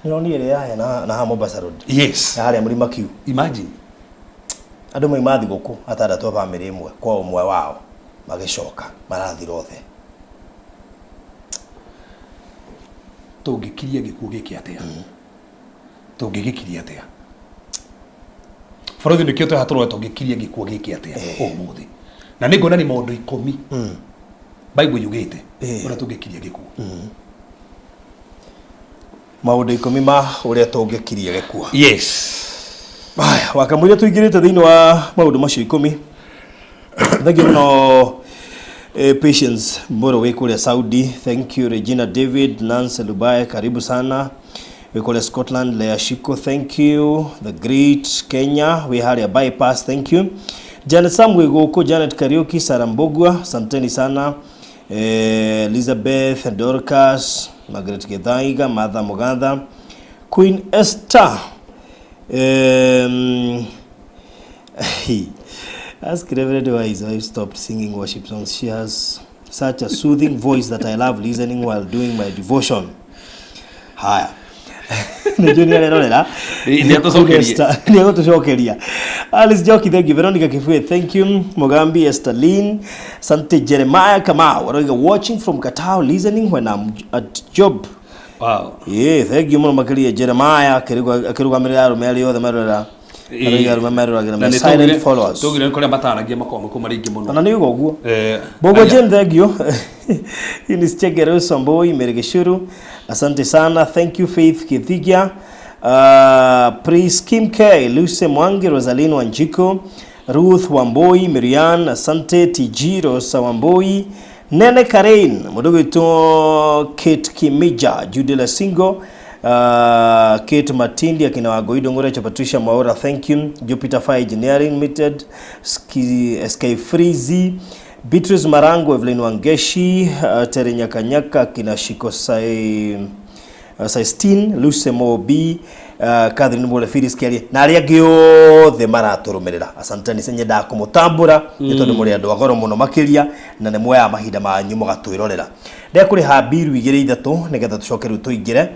Nĩronire ĩrĩa yahĩa na haha Mombasa Road. Yes. Na harĩa Mũrima Kiu. Imagine. Andũ mauma thigũkũ atandatũ a bamĩrĩ ĩmwe kwa ũmwe wao magĩcoka marathira othe. Tũngĩkiria gĩkuũ gĩkĩ atĩa? Tũngĩgĩkiria atĩa? Barothi nĩkĩo twĩha tũroe tũngĩkiria gĩkuũ gĩkĩ atĩa ũmũthĩ. Na nĩ nguona nĩ maũndũ 10 Bible yugĩte ũrĩa tũngĩkiria gĩkuũ. Maũndũ 10 ma ũrĩa tũngĩkiria gĩkuũ. Yes. Haya, wakamũira tũingĩrĩte thĩinĩ wa maũndũ macio 10. Thank you mũno Patience Mboro wĩ kũrĩa Saudi. Thank you Regina David, Nancy Lubaye, karibu sana. Wĩ kũrĩa Scotland, Lea Shiko, thank you. The Great Kenya, wĩ harĩa Bypass, thank you. Janet Sam wĩ gũkũ, Janet Kariuki, Sarah Mbugua, asanteni sana. Elizabeth Dorcas, Margaret Githaiga, Martha Mugatha, Queen Esther. Ask Reverend why his wife stopped singing worship songs. She has such a soothing voice that I love listening while doing my devotion. Haya. Nĩ Alice Joki, thank you. Veronica Kifue, thank you. Mugambi Esther Lynn, Sante Jeremiah Kamau, watching from Qatar, listening when I'm at job. Wow. Yeah, thank you muno makiria Jeremiah akirugamirira arume aria othe marora. Arume marora silent followers. Tugire kuria mataragia makorwo kuma ringi muno. Ona ni uguo. Bogo Jane, thank you. Eunice Chegero Samboi Meregeshuru. Asante sana. Thank you Faith Kithigia. Prince Kim K, Lucy Mwangi, Rosaline Wanjiko, Ruth Wamboi, Miriam, asante TG Rosa Wamboi, Nene Karen, mudogo ito Kate Kimija, Judy Lasingo, Kate Matindi, akina Wagoido Ngorecho, Patricia Mwaura, thank you. Jupiter Fire Engineering Limited, SK Freezy, Beatrice Marango, Evelyn Wangeshi, Tere Nyakanyaka, akina Shiko Sai Sistine, Lucy Mobi, Catherine Mbole Phyllis Kelly, na aria angĩ othe maratũrũmĩrĩra. Asanteni nyendaga kũmũtambũra nĩ tondũ mũrĩ andũ a goro mũno makĩria na nĩ muoyaga mahinda manyu mũgatwĩrorera. Ndekũrĩha mbiru 2 3 nĩgetha tũcoke rĩu tũingĩre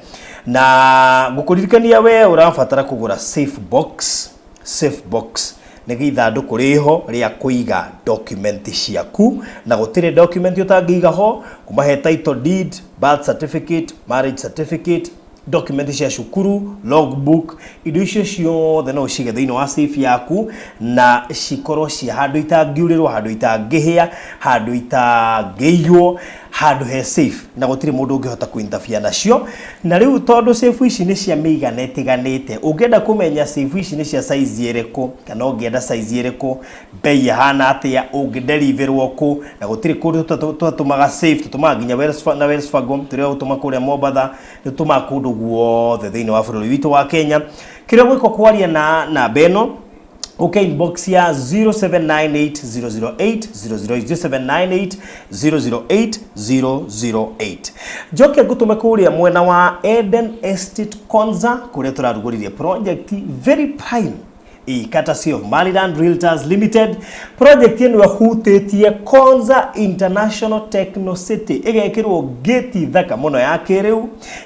na ngũkũririkania we ũrabatara kũgũra safe box. Safe box nĩ gĩithandũkũ rĩho rĩa kũiga document ciaku na gũtirĩ document ũtangĩiga ho kuma he title deed, birth certificate, marriage certificate, document cia cukuru, logbook, indo icio ciothe no ũcige thĩinĩ wa safe yaku na cikorwo cia handũ itangĩurĩrwo, handũ itangĩhĩa, handũ itangĩiywo, handũ he safe na gũtirĩ mũndũ ũngĩhota kũ-interfere nacio. Na rĩu tondũ safe ici nĩ cia mĩigana ĩtiganĩte, ũngĩenda kũmenya safe ici nĩ cia size ĩrĩkũ kana ũngĩenda size ĩrĩkũ, bei ĩhana atĩa, ũngĩdeliverwo kũ, na gũtirĩ kũndũ tũtatũmaga safe, tũtũmaga nginya Wells na Wells Fargo, tũrĩa gũtũma kũrĩa Mombatha, nĩtũtũmaga kũndũ guothe thĩinĩ wa bũrũri witũ wa Kenya. Kĩrĩa gwĩkwo kwaria na namba ĩno, okay, inbox ya 0798 008 008 008 008. Njoke ngũtũme kũrĩa mwena wa Eden Estate Konza kũrĩa tũrarugũririe project very prime, Ĩ, courtesy of Maryland Realtors Limited. Project ĩno ĩhutĩtie Konza International Techno City, ĩgekĩrwo gate thaka mũno ya kĩrĩu,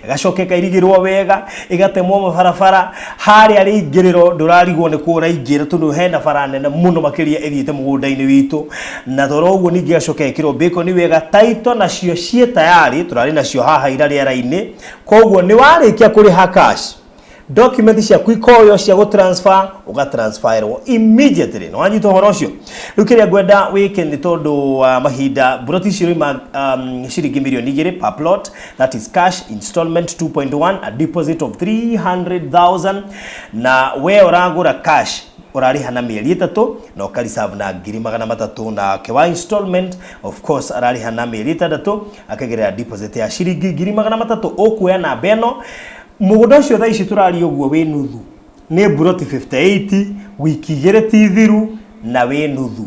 ĩgacoka ĩkairigĩrwo wega, ĩgatemwo mabarabara harĩa rĩingĩrĩro ndũrarigwo nĩ kũ ũraingĩra tondũ hena bara nene mũno makĩria ĩthiĩte mũgũnda-inĩ witũ. Na toro ũguo ningĩ ĩgacoka ĩkĩrwo bacon wega, title nacio ciĩ tayari, tũrarĩ nacio haha ira rĩera-inĩ. Koguo nĩ warĩkia kũrĩha cash, document ciaku ikoyo cia gũ transfer, ũgatransferwo immediately. Nĩ wanyita ũhoro ũcio? Rĩu kĩrĩa ngwenda wĩke, nĩ tondũ wa mahinda, buroti icio irauma ciringi mirioni 2 per plot. That is cash, installment 2.1, a deposit of 300,000. Na we ũragũra cash, ũrarĩha na mĩeri 3 na ũkareserve na 300,000. Nake wa installment, of course, ararĩha na mĩeri 6, akagerera deposit ya ciringi 300,000. Ũkuoya namba ĩno. Mũgũnda ũcio thaa ici tũraria ũguo wĩ nuthu, nĩ buroti 58, wiki 2 ti thiru na wĩ nuthu.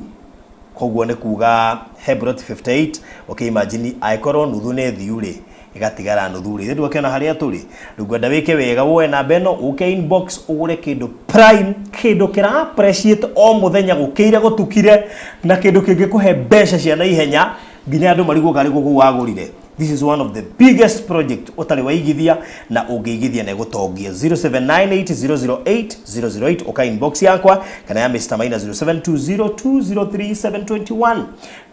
Koguo nĩ kuga he buroti 58. Okay, imagine angĩkorwo nuthu nĩ thiu rĩ, ĩgatigara nuthu rĩ, rĩu akĩona harĩa tũrĩ. Rĩu ngwenda wĩke wega, woe namba ĩno, ũke inbox, ũgũre kĩndũ prime, kĩndũ kĩra appreciate o mũthenya gũkĩire gũtukire, na kĩndũ kĩngĩkũhe mbeca cia naihenya nginya andũ marigwo karĩ gũkũ wagũrire. This is one of the biggest project ũtarĩ waigithia, na ũngĩigithia na ĩgũtongia. 0798008008, ũka inbox yakwa kana ya Mr. Maina, 0720203721.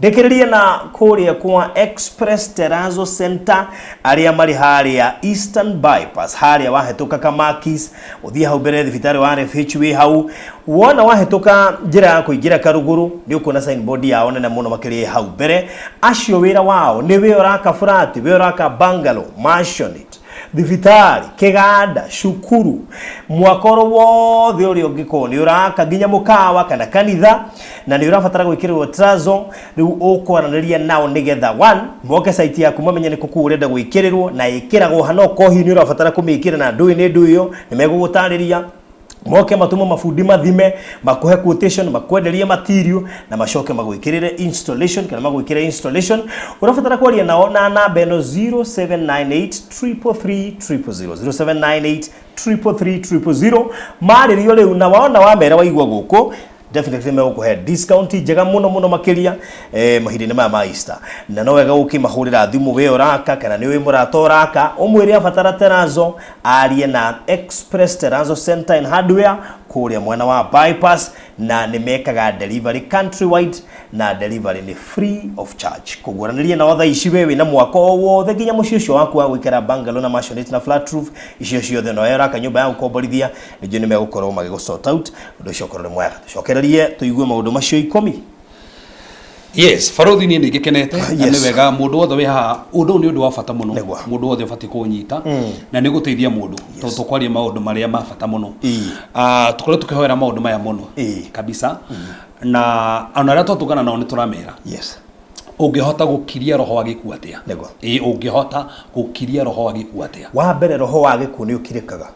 Ndĩkĩrĩrie na kũrĩa kwa Express Terrazzo Center, arĩa marĩ harĩa Eastern Bypass, harĩa wahĩtũka Kamakis, ũthiĩ hau mbere thibitarĩ wa RFH wĩ hau. Wona wahĩtũka njĩra ya kũingĩra Karugũrũ, nĩ ũkuona signboard yao nene mũno makĩria hau mbere. Acio wĩra wao nĩ wĩ ũraka flat, wĩ ũraka bungalow, maisonette, thibitarĩ, kĩganda, cukuru, mwakoro wothe ũrĩa ũngĩkorwo nĩ ũraka, nginya mũkawa kana kanitha, na nĩ ũrabatara gwĩkĩrĩrwo terrazzo. Rĩu ũkwaranĩria nao nĩgetha one moke site yaku, mamenye nĩ kũkũ ũrenda gwĩkĩrĩrwo na ĩkĩragwo hana, okorwo hihi nĩ ũrabatara kũmĩkĩra na ndũĩ nĩ ndũĩ ĩyo, nĩ megũgũtarĩria. Moke matũme mabundi mathime, makũhe quotation, makwenderie material na macoke magwĩkĩrĩre installation kana magwĩkĩre installation. Ũrabatara kwaria nao na namba ĩno, 0798 333 000, 0798 333 000. Marĩrio rĩu na wona wamera waigua gũkũ, definitely megũkũhe discount njega mũno mũno makĩria mahinda-inĩ maya ma Easter. Na no wega ũkĩmahũrĩra thimũ, we ũraka kana nĩ ũĩ mũrata ũraka, ũmwĩre abatara terrazzo, arie na Express Terrazzo Center and Hardware kũrĩa mwena wa Bypass. Na nĩ mekaga delivery countrywide, na delivery nĩ free of charge. Kũguũranĩria nao thaa ici, we wĩna mwako o wothe, nginya mũciĩ ũcio waku wa gũikara, bungalow na maisonette na flat roof, icio ciothe, no ũraka nyũmba ya gũkomborithia, nĩnjũĩ nĩ megũkorwo magĩgũ sort out. Ũndũ ũcio ũkorwo nĩ mwega. Tũcokererie tũigue maũndũ macio 10. Yes, barothi, niĩ nĩ ngĩkenete na nĩ wega mũndũ wothe wĩ haha. Ũndũ ũyũ nĩ ũndũ wa bata mũno. Mũndũ wothe ũbatiĩ kũũnyita na nĩ gũteithia mũndũ, tondũ tũkwaria maũndũ marĩa ma bata mũno. Tũkoretwo tũkĩhoera maũndũ maya mũno kabisa, na ona arĩa twatũngana nao nĩ tũramera, ũngĩhota gũkiria roho wa gĩkuũ atĩa? Ĩĩ, ũngĩhota gũkiria roho wa gĩkuũ atĩa? Wa mbere, roho wa gĩkuũ nĩ ũkirĩkaga.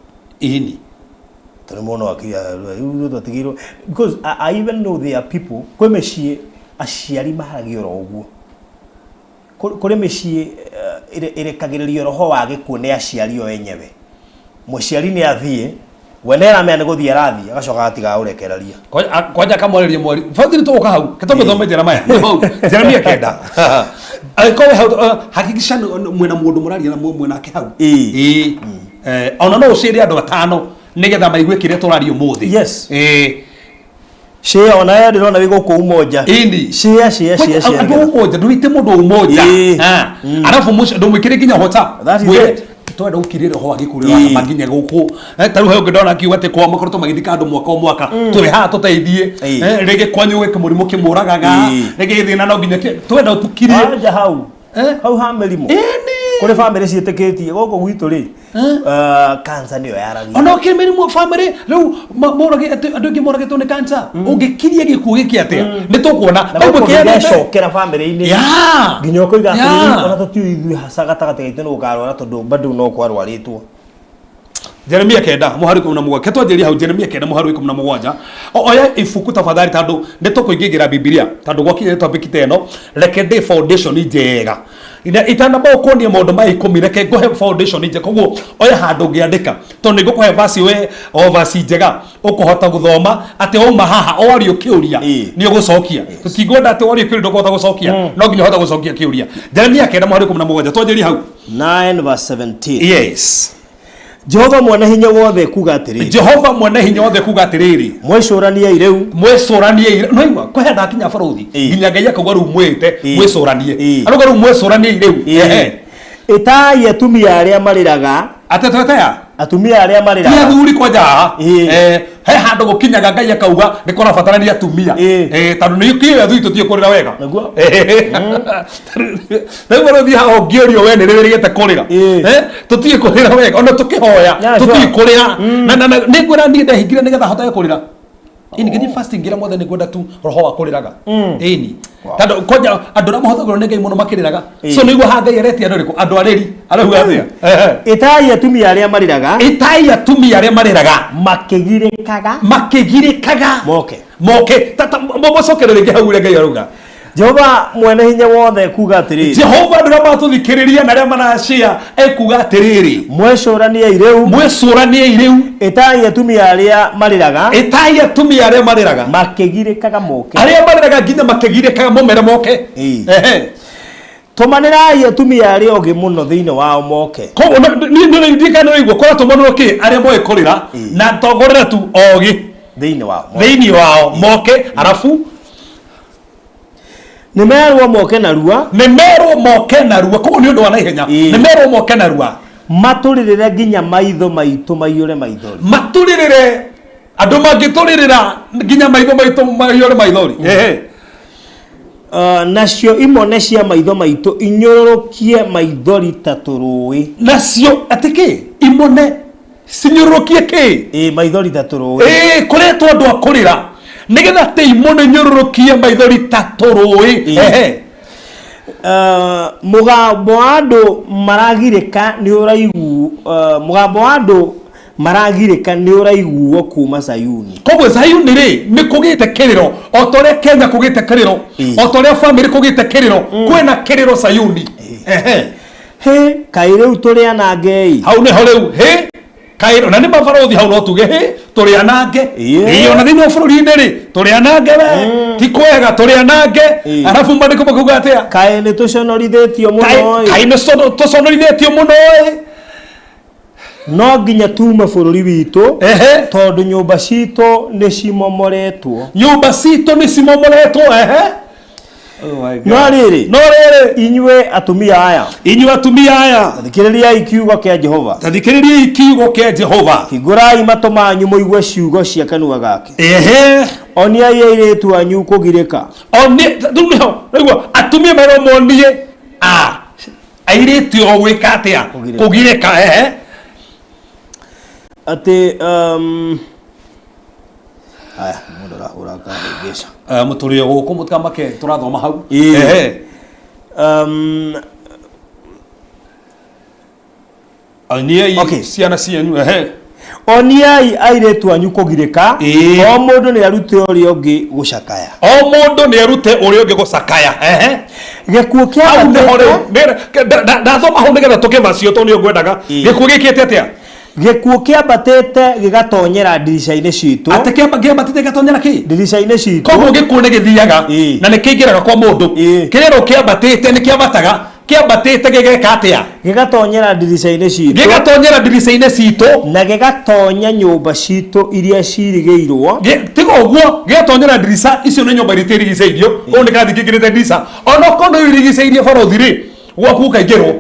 Tondũ mũno akiria rĩu twatigĩirwo, because I even know there are people, kwĩ mĩciĩ aciari maharagia oro ũguo. Kũrĩ mĩciĩ ĩrekagĩrĩrio roho wa gĩkuũ nĩ aciari o enyewe. Mũciari nĩ athiĩ, we nĩ aramenya nĩ gũthiĩ arathiĩ, agacoka agatiga ũrekereria. Kwanja akamwarĩria mwari bathi nĩ tũgũka hau kĩtũmbe thome Jeremaya. Nĩ hau Jeremia 9. Angĩkorwo wĩ hau, hakikisha mwĩna mũndũ mũraria na mwĩnake hau. Ĩĩ. Ona no ũcĩre andũ atano nĩgetha maigue kĩrĩa tũraria ũmũthĩ. Share, ona we ndĩrona wĩ gũkũ Umoja. Share, share, share, share. Andũ Umoja, ndũite mũndũ Umoja. Arabu ndũmwĩkĩre nginya WhatsApp. That is Mwĩre, it. Twenda gũkirĩra roho wa gĩkuũ rĩrĩa nginya gũkũ. Ta rĩu he ũngĩ ndona akiuga atĩ kwao makoretwo magĩthika andũ mwaka o mwaka, tũrĩ haha tũteithie. Rĩngĩ kwanyu gwĩ kĩmũrimũ kĩmũragaga, rĩngĩ gĩthĩna no nginya twenda tũkirie. Anja hau hau ha mĩrimũ. Kũrĩ bamĩrĩ ciĩtĩkĩtie gũkũ gwitũ rĩ, cancer nĩyo yaragia. Ona ũkĩrĩ mĩrimũ bamĩrĩ rĩu andũ aingĩ moragĩtwo nĩ cancer. Ũngĩkiria gĩkuũ gĩkĩ atĩa? Nĩ tũkuona. Na Rĩu gũkũ mũkĩheane gĩcokera bamĩrĩ-inĩ nginya ũkoiga atĩrĩrĩ, ona tũtiũĩ ithuĩ haca gatagatĩ gaitũ nĩ gũkarwara, tondũ bado no kwarwarĩtwo. Jeremia 9 mũhari 17. Ke twanjĩrĩrie hau Jeremia 9 mũhari 17. Oya ibuku tafadhali tondũ nĩ tũkũingĩingĩra Bibilia tondũ gwakinya nĩ topic ta ĩno, reke ndĩ foundation njega. Na itanamba gũkuonia maũndũ maya 10, reke ngũhe foundation njega. Koguo oya handũ ũngĩandĩka tondũ nĩ ngũkũhe verse we o verse njega ũkũhota gũthoma atĩ wauma haha orio kĩũria nĩ ũgũcokia. Tũtingwenda atĩ worio kĩũria ndũkũhota gũcokia, no nginya ũhote gũcokia kĩũria. Jeremia 9 mũhari 17, twanjĩrĩrie hau. 9 verse 17. Yes. Jehova mwene hinya wothe kuga atĩrĩrĩ. Jehova mwene hinya wothe kuga atĩrĩrĩ. Mwĩcũraniei rĩu. Mwĩcũraniei rĩu. No igua kũhe ndakinya barũthi nginya Ngai akauga rĩu mwĩte mwĩcũranie. Arauga rĩu mwĩcũraniei rĩu. Ehe. Ĩtai atumia arĩa marĩraga. Atĩ twetea? Atumia arĩa marĩraga. Ti athuri kwanja haha. He handũ gũkinyaga Ngai akauga nĩ kũrabatarania atumia. Tondũ nĩ kĩĩ athuri tũtiĩ kũrĩra wega. Nĩguo. Rĩu barũthi haha ũngĩũrio we nĩ rĩrĩgĩte kũrĩra. Tũtiĩ kũrĩra wega ona tũkĩhoya tũtiĩ kũrĩra. Na nĩ ngwĩra niĩ ndehingire nĩgetha hotage kũrĩra. Ĩni ngĩthiĩ fasting ngĩra Mwathani ngwenda tu roho wa kũrĩraga. Ĩni. Tondũ kwanja andũ arĩa mahũthagĩrwo nĩ Ngai mũno makĩrĩraga. So nĩguo haha Ngai aretia andũ arĩkũ? Andũ arĩri. Arauga atĩa? Ĩtai atumia arĩa marĩraga. Ĩtai atumia arĩa marĩraga. Makĩgirĩkaga. Makĩgirĩkaga. Moke. Moke. Mũcokere rĩngĩ hau ũrĩa Ngai arauga. Jehova mwene hinya wothe ekuga atĩrĩrĩ. Jehova andũ arĩa maratũthikĩrĩria na arĩa marashare ekuga atĩrĩrĩ. Mwĩcũraniei rĩu. Mwĩcũraniei rĩu. Ĩtai atumia arĩa marĩraga. Ĩtai atumia arĩa marĩraga. Makĩgirĩkaga moke. Arĩa marĩraga nginya makĩgirĩkaga mũmere moke. Ehe. Tũmanĩrai atumia arĩa ogĩ mũno thĩinĩ wao moke. Koguo niĩ nĩ ndirikana nĩ ũraigua kũratũmanwo kĩ arĩa moĩ kũrĩra na to kũrĩra tu ogĩ. Thĩinĩ wao. Thĩinĩ wao moke arabu Nĩ merwo moke narua. Nĩ merwo moke narua. Koguo nĩ ũndũ wa naihenya. Nĩ merwo moke narua. Matũrĩrĩre nginya maitho maitũ maiyũre maithori. Matũrĩrĩre. Andũ mangĩtũrĩrĩra nginya maitho maitũ maiyũre maithori. Ehe. Nacio imone cia maitho maitũ inyũrũrũkie maithori ta tũrũũĩ. Nacio atĩ kĩ? Imone cinyũrũrũkie kĩ? Ĩĩ, maithori ta tũrũũĩ. Ĩĩ, kũretwo andũ a kũrĩra nĩgetha atĩ imone inyũrũrũkie maithori ta tũrũũĩ. Ehe. Mũgambo wa andũ maragirĩka nĩ ũraigu, mũgambo wa andũ maragirĩka nĩ ũraiguo kuuma Zayuni. Koguo Zayuni rĩ nĩ kũgĩte kĩrĩro o ta ũrĩa Kenya kũgĩte kĩrĩro, o ta ũrĩa famĩlĩ kũgĩte kĩrĩro, kwĩna kĩrĩro Zayuni. Ehe. Hĩ, kaĩ rĩu tũrĩ anange-ĩ! Hau nĩho rĩu, hĩ, kaĩ, na nĩ mabarũthi hau no tuge, hĩ, tũrĩ anange. Ĩĩ, ona thĩinĩ wa bũrũri-inĩ rĩ, tũrĩ anange we, ti kwega, tũrĩ anange. Arabu maandĩko makauga atĩa? Kaĩ nĩ tũconorithĩtio mũno-ĩ! Kaĩ nĩ tũconorithĩtio mũno-ĩ! No nginya tuume bũrũri witũ, tondũ nyũmba citũ nĩ cimomoretwo. Nyũmba citũ nĩ cimomoretwo, ehe. No rĩrĩ, No rĩrĩ, inyuĩ atumia aya, inyuĩ atumia aya, ta thikĩrĩriai kiugo kĩa Jehova. Ta thikĩrĩriai kiugo kĩa Jehova. Hingũrai matũ manyu mũigue ciugo cia kanua gake. Ehe. Oniai airĩtu anyu kũgirĩka. Oni, rĩu nĩho, rĩu atumia merwo monie a airĩtu o gwĩka atĩa? Kũgirĩka, ehe. Atĩ aya mũndũ arahũra akahĩngĩca. Mũtũrĩ o gũkũ mũtikamake tũrathoma hau. Ehe. Oniai ciana cianyu, ehe. Oniai airĩtu anyu kũgirĩka, o mũndũ nĩ arute ũrĩa ũngĩ gũcakaya. O mũndũ nĩ arute ũrĩa ũngĩ gũcakaya, ehe. Gĩkuũ kĩa Hau nĩho rĩu, ndathoma hau nĩgetha tũke macio tondũ nĩyo ngwendaga. Gĩkuũ gĩkĩte atĩa? Gĩkuũ kĩambatĩte gĩgatonyera ndirica-inĩ citũ. Atĩ kĩambatĩte gĩgatonyera kĩ? Ndirica-inĩ citũ. Koguo gĩkuũ nĩ gĩthiaga na nĩ kĩingĩraga kwa mũndũ. Kĩrĩro kĩambatĩte nĩ kĩambataga, kĩambatĩte gĩgeka atĩa? Gĩgatonyera ndirica-inĩ citũ. Gĩgatonyera ndirica-inĩ citũ. Na gĩgatonya nyũmba citũ iria ciirigĩirwo. Tiga ũguo, gĩgatonyera ndirica, icio nĩ nyũmba iria itirigicĩirio, kũu nĩ kĩrathi kĩingĩrĩte ndirica. Onokorwo nĩ ũirigicĩirie barũthi rĩ, gwaku ũkaingĩrwo.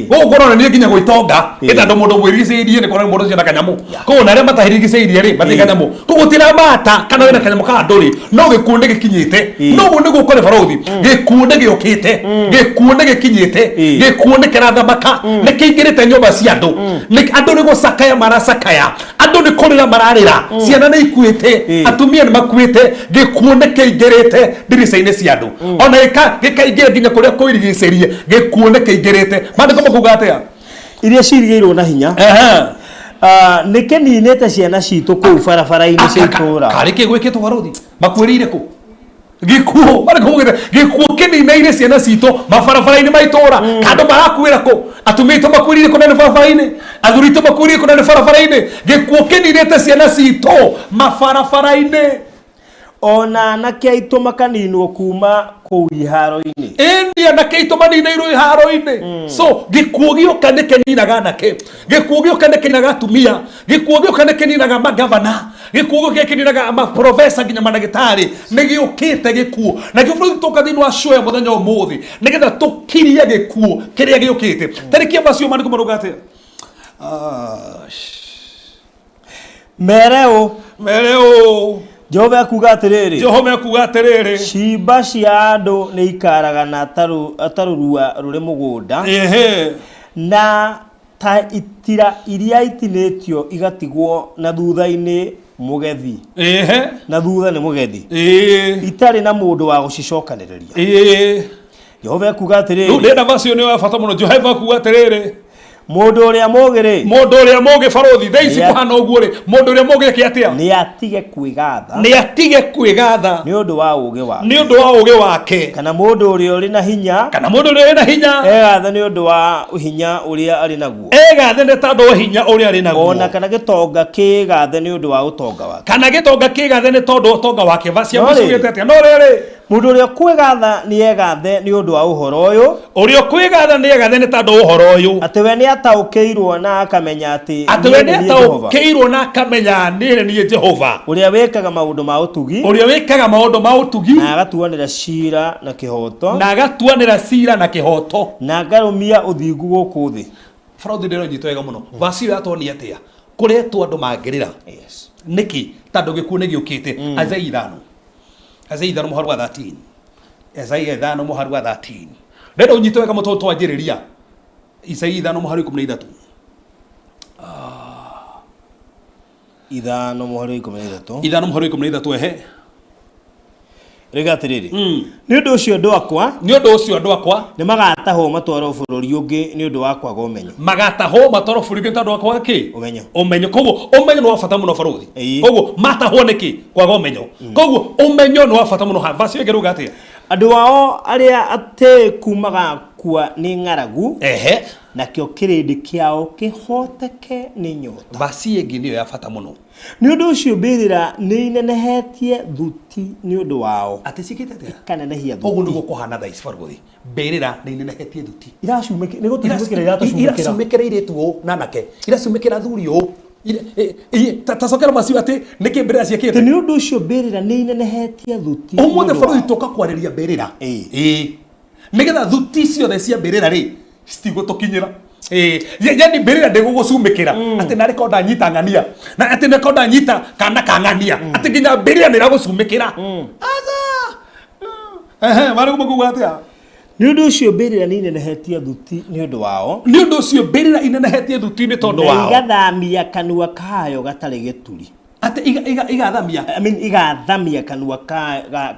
Gũkũ kũronania nginya gwĩtonga, ĩ tondũ mũndũ mwĩrigicĩirie nĩ kũronania mũndũ ũcio na kanyamũ. Koguo na arĩa matahirigicĩirie rĩ, matirĩ kanyamũ. Koguo tiramata kana wĩna kanyamũ ka ndũrĩ, no gĩkuũ nĩ gĩkinyĩte. No ũguo nĩguo kũrĩ barũthi, gĩkuũ nĩ gĩũkĩte, gĩkuũ nĩ gĩkinyĩte, gĩkuũ nĩ kĩrathamaka, nĩ kĩingĩrĩte nyũmba cia andũ. Andũ nĩ gũcakaya maracakaya, andũ nĩ kũrĩra mararĩra, ciana nĩ ikuĩte, atumia nĩ makuĩte, gĩkuũ nĩ kĩingĩrĩte ndirica-inĩ cia andũ. Ona gĩkaingĩra nginya kũrĩa kũirigicĩrie, gĩkuũ nĩ kĩingĩrĩte. Maandĩko makuga atĩa? Iria ciirigĩirwo na hinya. Nĩ kĩninĩte ciana citũ kũu barabara-inĩ cia itũũra. Karĩ kĩ gwĩkĩtwo barothi? Makuĩrĩire kũ? Gĩkuũ marĩ kũmũgĩte gĩkuũ kĩninaire ciana citũ mabarabara-inĩ ma itũũra. Andũ marakuĩra kũ? Atumia aitũ makuĩrĩire kũ na nĩ barabara-inĩ? Athuri aitũ makuĩrĩire kũ na nĩ barabara-inĩ? Gĩkuũ kĩninĩte ciana citũ mabarabara-inĩ. Ona anake aitũ makaninwo kuma kũu iharo-inĩ. Ĩni anake aitũ maninĩirwo iharo-inĩ. So gĩkuũ gĩoka nĩ kĩninaga anake, gĩkuũ gĩoka nĩ kĩninaga atumia, gĩkuũ gĩoka nĩ kĩninaga magavana, gĩkuũ gĩoka nĩ kĩninaga maprofesa nginya mandagĩtarĩ. Nĩ gĩũkĩte gĩkuũ. Na kĩo bũrũri tũka thĩinĩ wa show ya mũthenya ũmũthĩ nĩgetha tũkirie gĩkuũ kĩrĩa gĩũkĩte. Tarĩki ya macio maandĩko marauga atĩa? Mere ũũ. Mere ũũ. Jehova ekuuga atĩrĩrĩ. Jehova ekuuga atĩrĩrĩ. Ciimba cia andũ nĩ ikaragana ta rũrua rũrĩ mũgũnda. Ehe. Na ta itira iria itinĩtio igatigwo na thutha-inĩ mũgethi. Ehe. Na thutha nĩ mũgethi. Ĩĩ. Itarĩ na mũndũ wa gũcicokanĩrĩria. Ĩĩ. Jehova ekuuga atĩrĩrĩ. Rĩu ndĩrenda verse ĩyo nĩ ya bata mũno. Jehova ekuuga atĩrĩrĩ. Mũndũ ũrĩa mũũgĩ-rĩ. Mũndũ ũrĩa mũũgĩ barũthi, thaa ici kũhana ũguo-rĩ, mũndũ ũrĩa mũũgĩ eke atĩa? Nĩ atige kwĩgatha. Nĩ atige kwĩgatha. Nĩ ũndũ wa ũũgĩ wake. Nĩ ũndũ wa ũũgĩ wake. Kana mũndũ ũrĩa ũrĩ na hinya. Kana mũndũ ũrĩa ũrĩ na hinya. Egathe nĩ ũndũ wa hinya ũrĩa arĩ naguo. Egathe nĩ tondũ wa hinya ũrĩa arĩ naguo. O na kana gĩtonga kĩĩgathe nĩ ũndũ wa ũtonga wake. Kana gĩtonga kĩĩgathe nĩ tondũ wa ũtonga wake. Verse ya mũico ugĩte atĩa? No rĩrĩ. Mũndũ ũrĩa ũkwĩgatha nĩegathe nĩ ũndũ wa ũhoro ũyũ. Ũrĩa ũkwĩgatha nĩegathe nĩ tondũ wa ũhoro ũyũ. Atĩ we nĩataũkĩirwo na akamenya atĩ Atĩ we niĩ nĩ niĩ Jehova. nĩataũkĩirwo na akamenya niĩ nĩ niĩ Jehova. Ũrĩa wĩkaga maũndũ ma ũtugi. Ũrĩa wĩkaga maũndũ ma ũtugi. Na agatuanĩra ciira na kĩhooto. Na agatuanĩra ciira na kĩhooto. Na akarũmia ũthingu gũkũ thĩ. Barũthi ndĩronyitwo wega mũno. Verse ĩyo yatuonia atĩa? Kũretwo andũ mangĩrĩra. Yes. Nĩkĩ? Tondũ gĩkuũ nĩgĩũkĩte. Isaiah ithano. Isaiah ithano mũhari wa 13. Isaiah ithano mũhari wa 13. Ndĩrenda ũnyite wega mũtũ twanjĩrĩria. Isaiah ithano mũhari wa 13. Ithano mũhari wa 13. Ithano mũhari wa 13 ehe. Rĩga atĩrĩrĩ. Nĩ ũndũ ũcio andũ akwa. Nĩ ũndũ ũcio andũ akwa. Nĩ magatahwo matwarwo bũrũri ũngĩ nĩ ũndũ wa kwaga ũmenyo. Magatahwo matwarwo bũrũri ũngĩ tondũ wa kwaga kĩ? Ũmenyo. Ũmenyo. Koguo ũmenyo nĩ wa bata mũno barũthi. Koguo matahwo nĩkĩ? Kwaga ũmenyo. Koguo ũmenyo nĩ wa bata mũno. Verse ĩyo ĩngĩ rauga atĩa? Andũ ao arĩa atĩĩku magakua nĩ ng'aragu. Ehe. Nakĩo kĩrĩndĩ kĩao kĩhooteke nĩ nyota. Verse ĩngĩ nĩyo ya bata mũno. Nĩ ũndũ ũcio mbĩrĩra nĩ inenehetie thuti nĩ ũndũ wao. Atĩ ciĩkĩte atĩa? Ikanenehia thuti. Ũguo nĩguo kũhana thaa ici barũthi. Mbĩrĩra nĩ inenehetie thuti. Iracumĩkĩra, nĩ gũtũcumĩkĩra iratũcumĩkĩra. Iracumĩkĩra airĩtu ũũ na anake. Iracumĩkĩra athuri ũũ. Ta cokera macio atĩ nĩkĩ mbĩrĩra ciĩkĩte? Nĩ ũndũ ũcio mbĩrĩra nĩ inenehetie thuti nĩ Ũmũthĩ ũndũ barũthi wao. tũka kwarĩria mbĩrĩra. Ĩĩ. Nĩgetha thuti ciothe cia mbĩrĩra rĩ citigũtũkinyĩra. Ĩĩ, yani mbĩrĩra ndĩgũgũcumĩkĩra atĩ narĩ korwo ndanyita ng'ania na atĩ narĩ korwo ndanyita kana ka ng'ania atĩ nginya mbĩrĩra nĩ ĩragũcumĩkĩra. Aca. Ehe, marĩ kuga atĩa? Nĩ ũndũ ũcio mbĩrĩra nĩ inenehetie thuti nĩ ũndũ wao. Nĩ ũndũ ũcio mbĩrĩra inenehetie thuti nĩ tondũ Na wao. igathamia kanua kayo gatarĩ gĩturi. Atĩ igathamia? I mean, igathamia kanua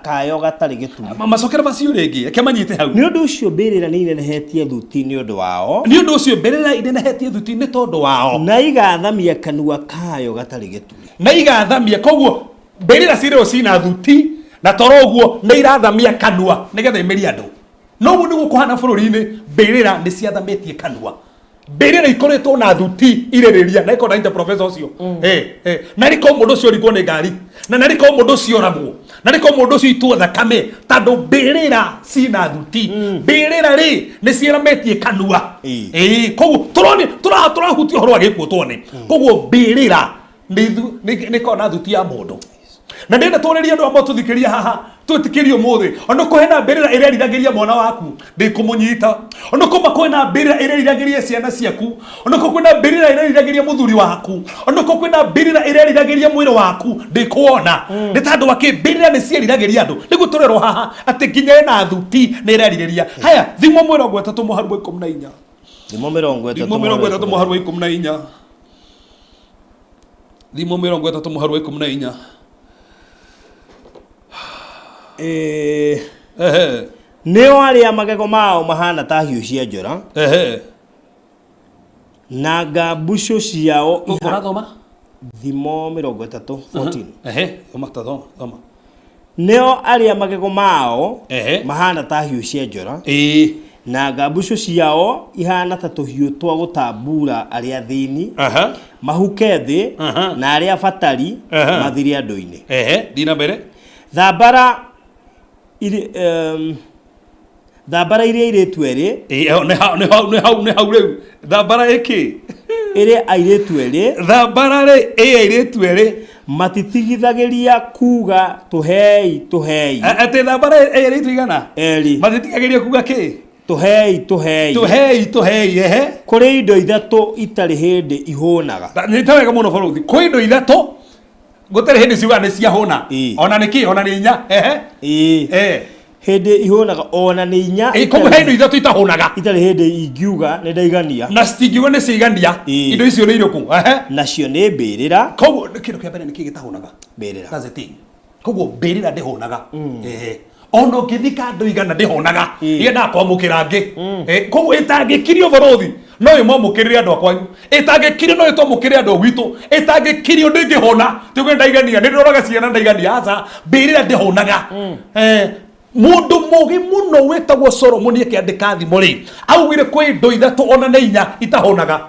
kayo gatarĩ gĩturi. Macokera macio rĩngĩ, reke manyite hau. Nĩ ũndũ ũcio mbĩrĩra nĩ inenehetie thuti nĩ ũndũ wao. Nĩ ũndũ ũcio mbĩrĩra inenehetie thuti nĩ tondũ wao. Na igathamia kanua kayo gatarĩ gĩturi. Na igathamia, koguo mbĩrĩra cirĩo cina thuti na toro ũguo nĩ irathamia kanua nĩgetha imerie andũ. No ũguo nĩguo kũhana bũrũri-inĩ, mbĩrĩra nĩ ciathamĩtie kanua. Mbĩrĩra ikoretwo na thuti irĩrĩria na ikorwo na professor ũcio. Na rĩkorwo mũndũ ũcio ũringwo nĩ ngari, na rĩkorwo mũndũ ũcio oragwo, na rĩkorwo mũndũ ũcio itwo thakame, tondũ mbĩrĩra cina thuti. Mbĩrĩra rĩ nĩ ciaramĩtie kanua. Koguo tũrahutia ũhoro wa gĩkuũ tuone. Koguo mbĩrĩra nĩ ĩkoragwo na thuti ya mũndũ. Na ndĩrenda twarĩrie andũ amwe tũthikĩria haha twĩtĩkĩrie ũmũthĩ ona kũhena mbĩrĩra ĩreriragĩria mwana waku ndĩkũmũnyita, ona kũma kwĩna mbĩrĩra ĩreriragĩria ciana ciaku, ona kũ kwĩna mbĩrĩra ĩreriragĩria mũthuri waku, ona kũ kwĩna mbĩrĩra ĩreriragĩria mwĩrĩ waku ndĩkuona. Nĩ tondũ wa kĩ? Mbĩrĩra nĩ cieriragĩria andũ. Nĩguo tũrerwo haha atĩ nginya ĩna thuti nĩ ĩrerirĩria. Haya, thimo mĩrongo ĩtatũ mũharu wa ikũmi na inya. Thimo mĩrongo ĩtatũ Thimo mĩrongo ĩtatũ mũharu wa ikũmi na inya. Thimo mĩrongo ĩtatũ mũharu wa ikũmi na inya. Ehe. Nĩo arĩa magego mao mahana ta hiũ cia njora. Ehe. Na ngambucũ ciao Ũrathoma? Thimo 30 14. Ehe, thoma ta thoma, thoma. Nĩo arĩa magego mao mahana ta hiũ cia njora, na ngambucũ ciao ihana ta tũhiũ twa gũtambura arĩa athĩni, mahuke thĩ, na arĩa abatari mathire andũ-inĩ. Ehe, thiĩ na mbere. Thambara iri, thambara iria airĩtu erĩ. Ĩĩ, nĩ hau, nĩ hau, nĩ hau, nĩ hau rĩu. Thambara ĩkĩ? Ĩrĩ airĩtu erĩ. Thambara rĩ, ĩ airĩtu erĩ. Matitigithagĩria kuga tũhei, tũhei. Atĩ thambara ĩ airĩtu igana? Erĩ. Matitigagĩria kuga kĩ? Tũhei, tũhei. Tũhei, tũhei, ehe. Kũrĩ indo ithatũ itarĩ hĩndĩ ihũnaga. Nĩ ta wega mũno bũrũthi. Kwĩ indo ithatũ gũtarĩ hĩndĩ ciugaga nĩ ciahũna. Ona nĩ kĩ? Ona nĩ inya. Ehe. Hĩndĩ ihũnaga ona nĩ inya. Koguo he indo ithatũ itahũnaga. Itarĩ hĩndĩ ingiuga nĩ ndaigania. Na citingiuga nĩ ciaigania. Indo icio nĩ irĩkũ? Ehe. Nacio nĩ mbĩrĩra. Koguo kĩndũ kĩa mbere nĩ kĩ gĩtahũnaga? Mbĩrĩra. That's the thing. Koguo mbĩrĩra ndĩhũnaga. Ona ũngĩthika andũ igana ndĩhũnaga. Yendaga kwamũkĩra angĩ. Koguo ĩtangĩkirio bũrũthi no ĩmwamũkĩrĩre andũ akwanyu. Ĩtangĩkirio no ĩtwamũkĩre andũ gwitũ. Ĩtangĩkirio ndĩngĩhũna. Tuge ndaigania, nĩ ndĩroraga ciana ndaigania. Aca, mbĩrĩra ndĩhũnaga. Mũndũ mũgĩ mũno wĩtagwo Solomoni akĩandĩka thimo rĩ, augire kwĩ indo ithatũ ona nĩ inya itahũnaga.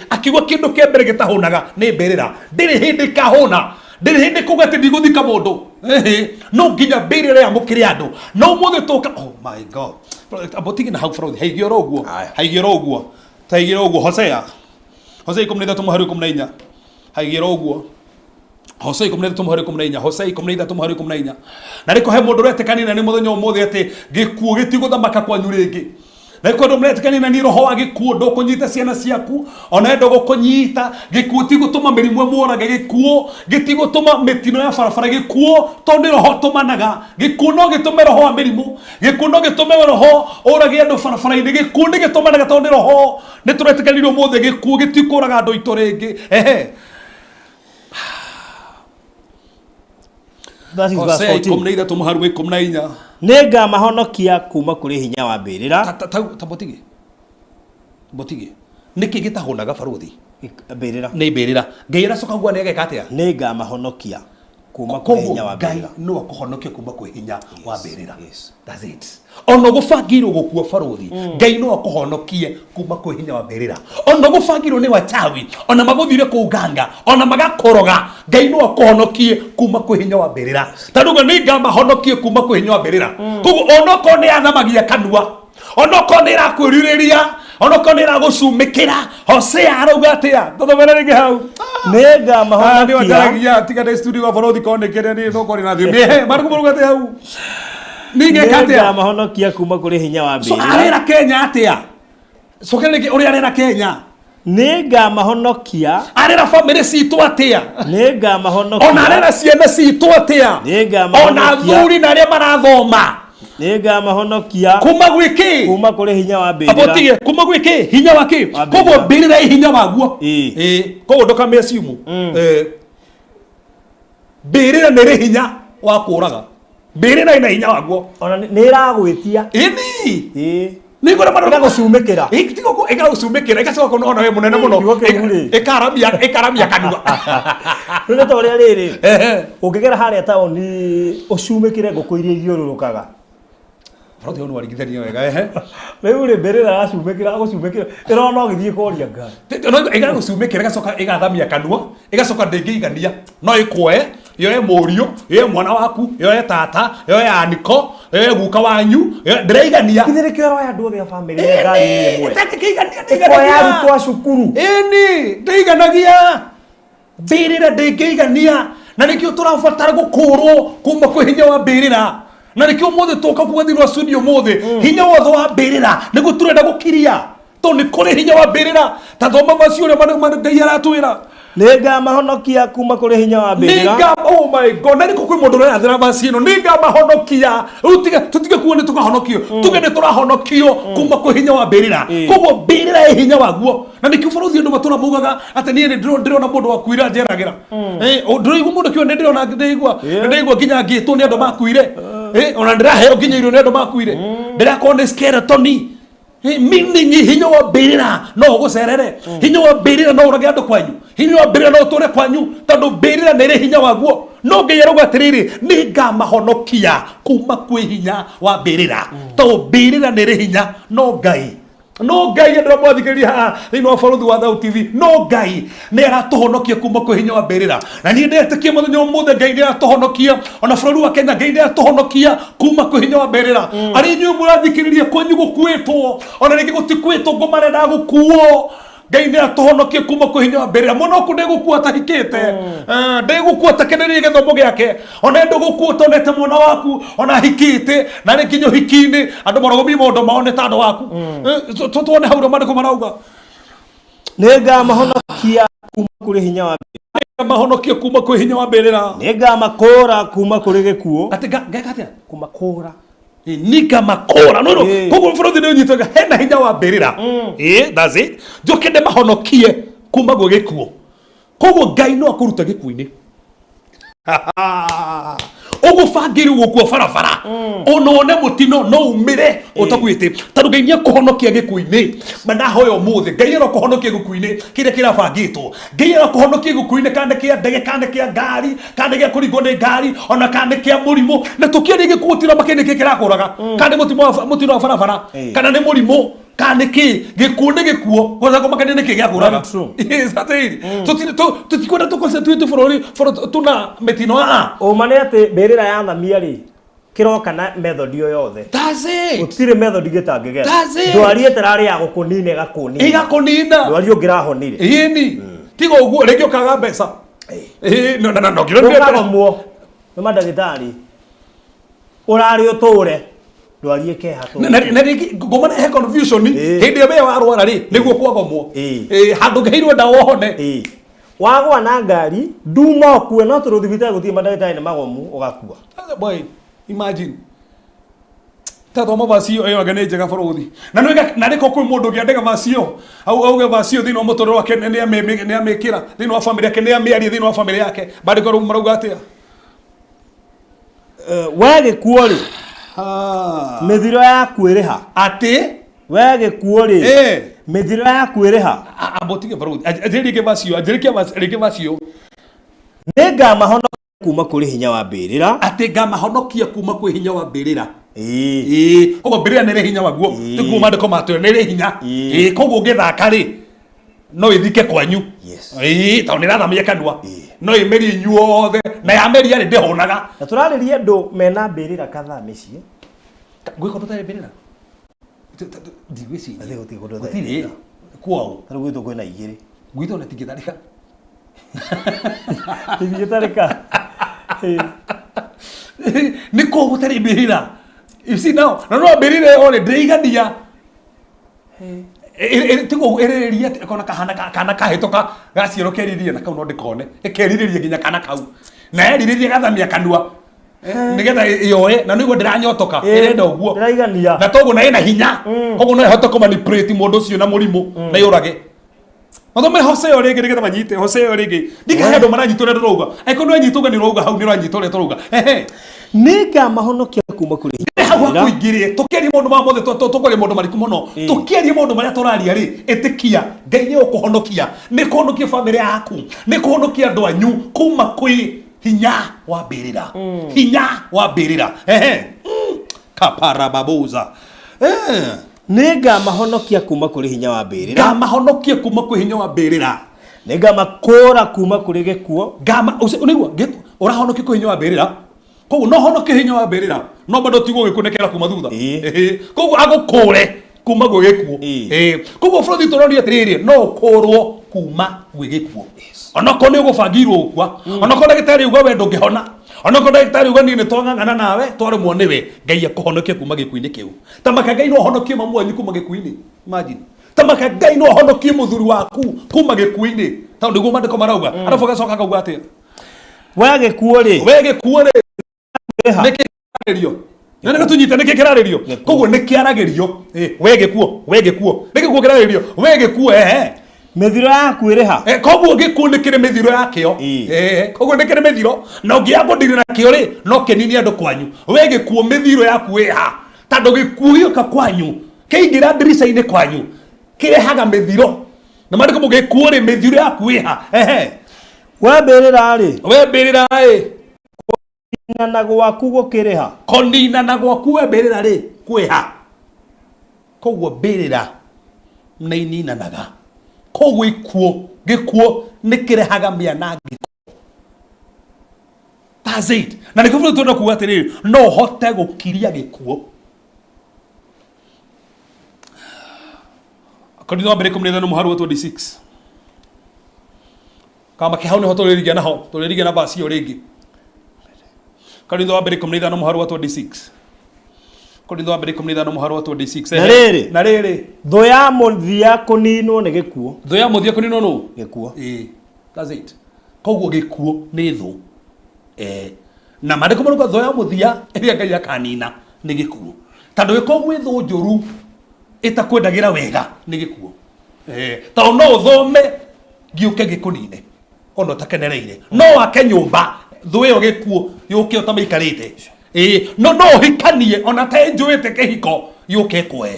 Akiuga kĩndũ kĩa mbere gĩtahũnaga nĩ mbĩrĩra. Ndĩrĩ hĩndĩ ĩkahũna. Ndĩrĩ hĩndĩ kuga atĩ ndigũthika mũndũ. No nginya mbĩrĩra yamũkĩre andũ. No ũmũthĩ tũka, oh my God. Amba ũtige na hau bũrũri. Haigĩ oro ũguo. Haigĩ oro ũguo. Haigĩ oro ũguo. Hosea. Hosea 13 mũhari 14. Haigĩ oro ũguo. Hosea 13 mũhari 14. Hosea 13 mũhari 14. Na rĩko he mũndũ ũretĩkania na nĩ mũthenya ũmũthĩ atĩ gĩkuũ gĩtigũthamaka kwanyu rĩngĩ. Na rĩko andũ mũretĩkania na niĩ roho wa gĩkuũ ndũkũnyita ciana ciaku, ona ndũgũkũnyita. Gĩkuũ ti gũtũma mĩrimũ ĩmũrage, gĩkuũ gĩtigũtũma mĩtino ya barabara, gĩkuũ tondũ nĩ roho ũtũmanaga. Gĩkuũ no gĩtũme roho wa mĩrimũ, gĩkuũ no gĩtũme roho ũrage andũ barabara-inĩ, gĩkuũ nĩ gĩtũmanaga tondũ nĩ roho. Nĩ tũretĩkanĩire ũmũthĩ gĩkuũ gĩtikũraga andũ aitũ rĩngĩ. Ehe. That is verse Hosea 14. 13 mũhari wa 14. Nĩ ngamahonokia kuma kũrĩ hinya wa mbĩrĩra. Ta mũtige. Mũtige. Nĩkĩ gĩtahũnaga barũthi? Mbĩrĩra. Nĩ mbĩrĩra. Ngai aracoka kuga nĩ ageka atĩa? Nĩ ngamahonokia kuma kũrĩ hinya wa Koguo Ngai mbĩrĩra. no akũhonokie kuma kwĩ hinya wa mbĩrĩra. That's it. Ona gũbangĩirwo gũkua barũthi, Ngai no akũhonokie kuma kwĩ hinya wa mbĩrĩra. Ona gũbangĩirwo nĩ wachawi, ona magũthire kũu nganga, ona magakũroga, Ngai no akũhonokie kuma kwĩ hinya wa mbĩrĩra. Tondũ uga nĩ ngamahonokie kuma kwĩ hinya wa mbĩrĩra. Koguo onokorwo nĩ yathamagia kanua, onokorwo nĩ ĩrakwĩrirĩria, onokorwo nĩ ĩragũcumĩkĩra, Hosea arauga atĩa? Tũthomere rĩngĩ hau. Nĩ ngamahonokia. Nĩ wandaragia tiga ndĩ studio wa bũrũri korwo nĩ kĩrĩa niĩ no korwo na thiĩ. Ehe, marũgũ marauga atĩa hau? Nĩ ngeka atĩa? Nĩ ngamahonokia kuma kũrĩ hinya wa So mbĩrĩra. arera Kenya atĩa? Cokera rĩngĩ ũrĩa arera Kenya. Nĩ ngamahonokia. Arera family citũ atĩa? Nĩ ngamahonokia. Ona arera ciana citũ atĩa? Nĩ ngamahonokia. Ona athuri na arĩa marathoma. Nĩ ngamahonokia. Kuma gwĩ kĩ? Kuma kũrĩ hinya wa mbĩrĩra. Abotige kuma gwĩ kĩ? Hinya wa kĩ? Wa mbĩrĩra. Koguo mbĩrĩra ĩ hinya waguo. Koguo ndũkamĩ assume. Mbĩrĩra nĩ ĩrĩ hinya wa kũraga. Mbĩrĩra ĩna hinya waguo. Ona nĩ ĩragwĩtia. Ĩni. Nĩ ngona maũndũ Ĩgagũcumĩkĩra. Ĩ, tiga ũguo, ĩgagũcumĩkĩra, ĩgacoka kũnogora we mũnene mũno. Kiugo kĩu rĩ. Ĩkaramia kanua. Rĩu nĩ ta ũrĩa rĩrĩ, ũngĩgera harĩa taũni ũcumĩkĩre ngũkũ iria ithiũrũrũkaga. Bũrũri ũyũ nĩ warigithania wega, ehe. Rĩu rĩ, mbĩrĩra yacumĩkĩra, agũcumĩkĩra, ĩrona ũgĩthiĩ kũria ngari. No ĩgagũcumĩkĩra, ĩgacoka ĩgathamia kanua, ĩgacoka ndĩngĩigania, no ĩkuoe, yoe mũriũ, yoe mwana waku, yoe tata, yoe aniko, yoe guka wanyu, ndĩraigania. Githĩ nĩkĩo ĩroya andũ othe a bamĩrĩ na ngari ĩmwe? Ĩtangĩkĩigania, Ĩkoya arutwo a cukuru. Ĩni, ndĩiganagia. Mbĩrĩra ndĩngĩigania. Na nĩkĩo tũrabatara gũkũrwo kuma kwĩ hinya wa mbĩrĩra. Na nĩkĩo ũmũthĩ tũka kuga thĩinĩ wa studio ũmũthĩ, hinya wothe wa mbĩrĩra nĩguo tũrenda gũkiria. Tondũ nĩ kũrĩ hinya wa mbĩrĩra. Ta thoma macio ũrĩa Ngai aratwĩra. Nĩ ngamahonokia kuma kũrĩ hinya wa mbĩrĩra. Nĩ nga, oh my God, na nĩkũ kwĩ mũndũ ũrerathĩra verse ĩno, nĩ ngamahonokia. Rĩu tiga, tũtige kuga nĩ tũkahonokio. Tuge nĩ tũrahonokio kuma kwĩ hinya wa mbĩrĩra. Koguo mbĩrĩra ĩ hinya waguo. Na nĩkĩo bũrũri andũ matũra maugaga atĩ niĩ nĩ ndĩrona mũndũ wakuire anjeragĩra. Ndĩraigua mũndũ akiuga nĩ ndĩrona, ndĩraigua, ndĩraigua nginya ngĩtwo nĩ andũ makuire. Ona ndĩraheo nginya irio nĩ andũ makuire. Ndĩrakorwo nĩ skeleton. Meaning hinya wa mbĩrĩra no ũgũcerere, hinya wa mbĩrĩra no ũrage andũ kwanyu, hinya wa mbĩrĩra no ũtũre kwanyu, tondũ mbĩrĩra nĩ ĩrĩ hinya waguo. No Ngai arauga atĩrĩrĩ, nĩ ngamahonokia kuma kwĩ hinya wa mbĩrĩra, tondũ mbĩrĩra nĩ ĩrĩ hinya. No Ngai, no Ngai, andũ arĩa mwathikĩrĩria haha thĩinĩ wa Barũthi wa Thau TV, no Ngai nĩ aratũhonokia kuma kwĩ hinya wa mbĩrĩra. Na niĩ ndetĩkia mũthenya ũmũthĩ Ngai nĩ aratũhonokia, ona bũrũri wa Kenya Ngai nĩ aratũhonokia kuma kwĩ hinya wa mbĩrĩra. Arĩa inyuĩ mũrathikĩrĩria kwanyu gũkuĩtwo, ona rĩngĩ gũtikuĩtwo, ngo marenda gũkuo, Ngai nĩ atũhonokie kuma kwĩ hinya wa mbĩrĩra. Mwana waku ndegũkua atahikĩte, ndegũkua atakenereire gĩthomo gĩake, ona ndũgũkua ũtonete mwana waku ona ahikĩte, na rĩ nginya ũhiki-inĩ andũ marogomie maũndũ mao nĩ tandũ waku. Tuone hau ũrĩa maandĩko marauga. Nĩ ngamahonokia kuma kũrĩ hinya wa Mahonokie kuma kwĩ hinya wa mbĩrĩra. Nĩ ngamakũũra kuma kũrĩ gĩkuũ. Atĩ ngeka atĩa? Kũmakũũra. Nikamakũra no no. Koguo bũrũri nĩ ũnyitĩte hena hinya wa mbĩrĩra. That's it. Njoke ndĩmahonokie kuma gwĩ gĩkuũ. Koguo Ngai no akũrute gĩkuũ-inĩ ũgũbangĩrwo gũkua barabara, ona one mũtino no umĩre ũtakuĩte, tondũ Ngai nĩ akũhonokia gĩkuũ-inĩ. Ma ndahoya ũmũthĩ Ngai arokũhonokia gĩkuũ-inĩ kĩrĩa kĩrabangĩtwo. Ngai arokũhonokia gĩkuũ-inĩ, kana nĩ kĩa ndege, kana nĩ kĩa ngari, kana nĩ gĩa kũringwo nĩ ngari, ona kana nĩ kĩa mũrimũ. Na tũkĩaria gĩkuũ tira makĩ nĩkĩ kĩrakũraga, kana nĩ mũtino wa barabara, kana nĩ mũrimũ, kana nĩ kĩ. Gĩkuũ nĩ gĩkuũ, gũtakũmakania nĩ kĩ gĩakũraga. Very true. Yes, atĩrĩrĩ, tũtikwenda tũconcentrate bũrũri tuna mĩtino aa. Ũma nĩ atĩ mbĩrĩra ya thamia rĩ, kĩroka na method o yothe. That's it. Gũtirĩ method gĩtangĩgera. That's it. Ndwari ĩtararĩ ya gũkũnina ĩgakũnina. Ĩgakũnina. Ndwari ũngĩrahonire. Ĩni tiga ũguo rĩngĩ ũkaga mbeca. Ĩĩ, no no no no. Ũkagomwo nĩ mandagĩtarĩ, ũrarĩ ũtũre ndwari ĩkeha tũ. Na rĩngĩ ngoma he confusion. Hĩndĩ ĩrĩa we warwara rĩ, nĩguo kwagomwo. Handũ ngĩheirwo ndawa ũhone. Wagwa na ngari nduma ũkue, no tondũ thibitarĩ gũtirĩ mandagĩtarĩ nĩ magomu, ũgakua. Boy, imagine. Ta thoma verse ĩyo anga nĩ njega, bũrũthi. Na nĩ na nĩko kwĩ mũndũ ũngĩandĩka verse ĩyo, au auge verse ĩyo thĩinĩ wa mũtũrĩre wake nĩ amĩkĩra thĩinĩ wa family yake, nĩ amĩarie thĩinĩ wa family yake. Maandĩko rĩu marauga atĩa? We gĩkuũ rĩ, mĩthiro yaku ĩrĩ ha? Atĩ? We gĩkuũ rĩ, mĩthiro yaku ĩrĩ ha? Amba ũtige, bũrũthi. Anjĩrĩrie rĩngĩ verse ĩyo, anjĩrĩrie rĩngĩ verse ĩyo. Nĩ ngamahonokia kuma kũrĩ hinya wa mbĩrĩra. Atĩ ngamahonokia kuma kwĩ hinya wa mbĩrĩra. Ĩĩ, koguo mbĩrĩra nĩ ĩrĩ hinya waguo. Tiguo maandĩko matwĩra nĩ ĩrĩ hinya. Ĩĩ, koguo ũngĩthaka rĩ, no ĩthike kwanyu. Ĩĩ, tondũ nĩ ĩrathamia kanua, no ĩmerie inyuothe, na yameria rĩ, ndĩhũnaga. Na tũrarĩria andũ mena mbĩrĩra kadhaa mĩciĩ. Gwĩ kũndũ ũtarĩ mbĩrĩra? Ndigwĩciria. Gũtirĩ kũndũ ũtarĩ Gũtirĩ. mbĩrĩra. Kwao. Tarĩu gwitũ kwĩna igĩrĩ. Gwitũ ona tingĩtharĩka. Ingĩtarĩka. Nĩ kũu gũtarĩ mbĩrĩra. You see now, na no mbĩrĩra ĩyo rĩ, ndĩigania. Tiguo ĩrĩrĩria atĩ kona kahana kana kahĩtũka gaciarwo kerirĩria na kau no ndĩkone, ĩkerirĩria nginya kana kau, na yerirĩria gathamia kanua nĩgetha yoe, na nĩguo ndĩranyotoka, ĩrenda ũguo. Ndĩraigania. Na toguo na ĩna hinya, koguo no ĩhote kũmanipulate mũndũ ũcio na mũrimũ na yũrage. Mathome Hosea rĩngĩ nĩgetha manyite Hosea rĩngĩ. Ndikahe andũ maranyita ũrĩa tũrauga. Angĩkorwo nĩ wanyita ũgeni ũrauga hau, nĩ ũranyita ũrĩa tũrauga. Ehe. Nĩ ngamahonokia kuma kũrĩ Nĩ hau hakuingĩrĩ tũkĩaria maũndũ ma mothe, tũkwaria maũndũ mariku mũno. Tũkĩaria maũndũ marĩa tũraria rĩ, ĩtĩkia Ngai nĩ ũkũhonokia, nĩ kũhonokia bamĩrĩ yaku, nĩ kũhonokia andũ anyu kuma kwĩ hinya wa mbĩrĩra, hinya wa mbĩrĩra. Ehe. Kaparababuza. Nĩ ngamahonokia kuma kũrĩ hinya wa mbĩrĩra. Ngamahonokia kuma kwĩ hinya wa mbĩrĩra. Nĩ ngamakũũra kuma kũrĩ gĩkuũ. Ngama ũcio ũnĩgua ũrahonokia kwĩ hinya wa mbĩrĩra, koguo no honokie hinya wa mbĩrĩra, no bado tigwo gĩkunĩkĩra kuma thutha. Koguo agũkũre kuma gwĩ gĩkuũ. Koguo bũrũri tũroria atĩrĩrĩ, no ũkũrwo kuma gwĩ gĩkuũ onokorwo nĩ ũgũbangĩirwo gũkua, onokorwo ndagĩtarĩ uga we ndũngĩhona, onokorwo ndagĩtarĩ uga niĩ nĩ twang'ang'ana nawe twaremwo nĩwe, Ngai akũhonokie kuma gĩkuũ-inĩ kĩu. Ta maka Ngai no ahonokie mamu wanyu kuma gĩkuũ-inĩ. Imagine. Ta maka Ngai no ahonokie mũthuri waku kuma gĩkuũ-inĩ, tondũ nĩguo maandĩko marauga. Arabu agacoka akauga atĩa? We gĩkuũ rĩ, We gĩkuũ rĩ, nĩkĩ kĩrarĩrio? Na nĩkĩ tũnyite nĩkĩ kĩrarĩrio? Koguo nĩ kĩaragĩrio. We gĩkuũ, we gĩkuũ, nĩ gĩkuũ kĩrarĩrio, we gĩkuũ, ehe. Mĩthiro yaku ĩrĩ ha? Koguo gĩkuũ nĩ kĩrĩ mĩthiro yakĩo. Koguo nĩ kĩrĩ mĩthiro, na ũngĩaga kũndiri nakĩo rĩ, no kĩnini andũ kwanyu. We gĩkuũ, mĩthiro yaku ĩ ha? Tondũ gĩkuũ gĩũka kwanyu Kĩingĩra ndirica-inĩ kwanyu kĩrehaga mĩthiro. Na maandĩko mũgĩkuo rĩ, mĩthiro yaku ĩha? Ehe. We mbĩrĩra rĩ, We mbĩrĩra ĩ, kũninana gwaku gũkĩrĩha? Kũninana gwaku we mbĩrĩra rĩ kwĩha? Koguo mbĩrĩra nĩ ininanaga. Koguo ikuũ, gĩkuũ nĩ kĩrehaga mĩanangĩko. That's it. Na nĩkĩo bũrũri twenda kuga atĩrĩrĩ, no ũhote gũkiria gĩkuũ. Korintho wa mbere 15 mũhari wa 26. Kama kĩhau nĩho tũrĩrigia naho, tũrĩrigia na verse ĩyo rĩngĩ. Korintho wa mbere 15 mũhari wa 26. Korintho wa mbere 15 mũhari wa 26. Na rĩrĩ. Na rĩrĩ. Thũ ya mũthia kũninwo nĩ gĩkuũ. Thũ ya mũthia kũninwo nũ? Gĩkuũ. Ĩĩ. That's it. Koguo gĩkuũ nĩ thũ. Eh, na maandĩko marauga thũ ya mũthia ĩrĩa Ngai akanina nĩ gĩkuũ. Tondũ ĩkorwo gwĩ thũ njũru ĩtakwendagĩra wega nĩ gĩkuũ. Eh, tondũ no ũthome gĩũke gĩkũnine ona ũtakenereire. No wake nyũmba thũ ĩyo gĩkuũ yũke ũtamĩikarĩte. Ĩĩ, no ũhikanie ona ta ĩnjũĩte kĩhiko yũke ĩkwoe.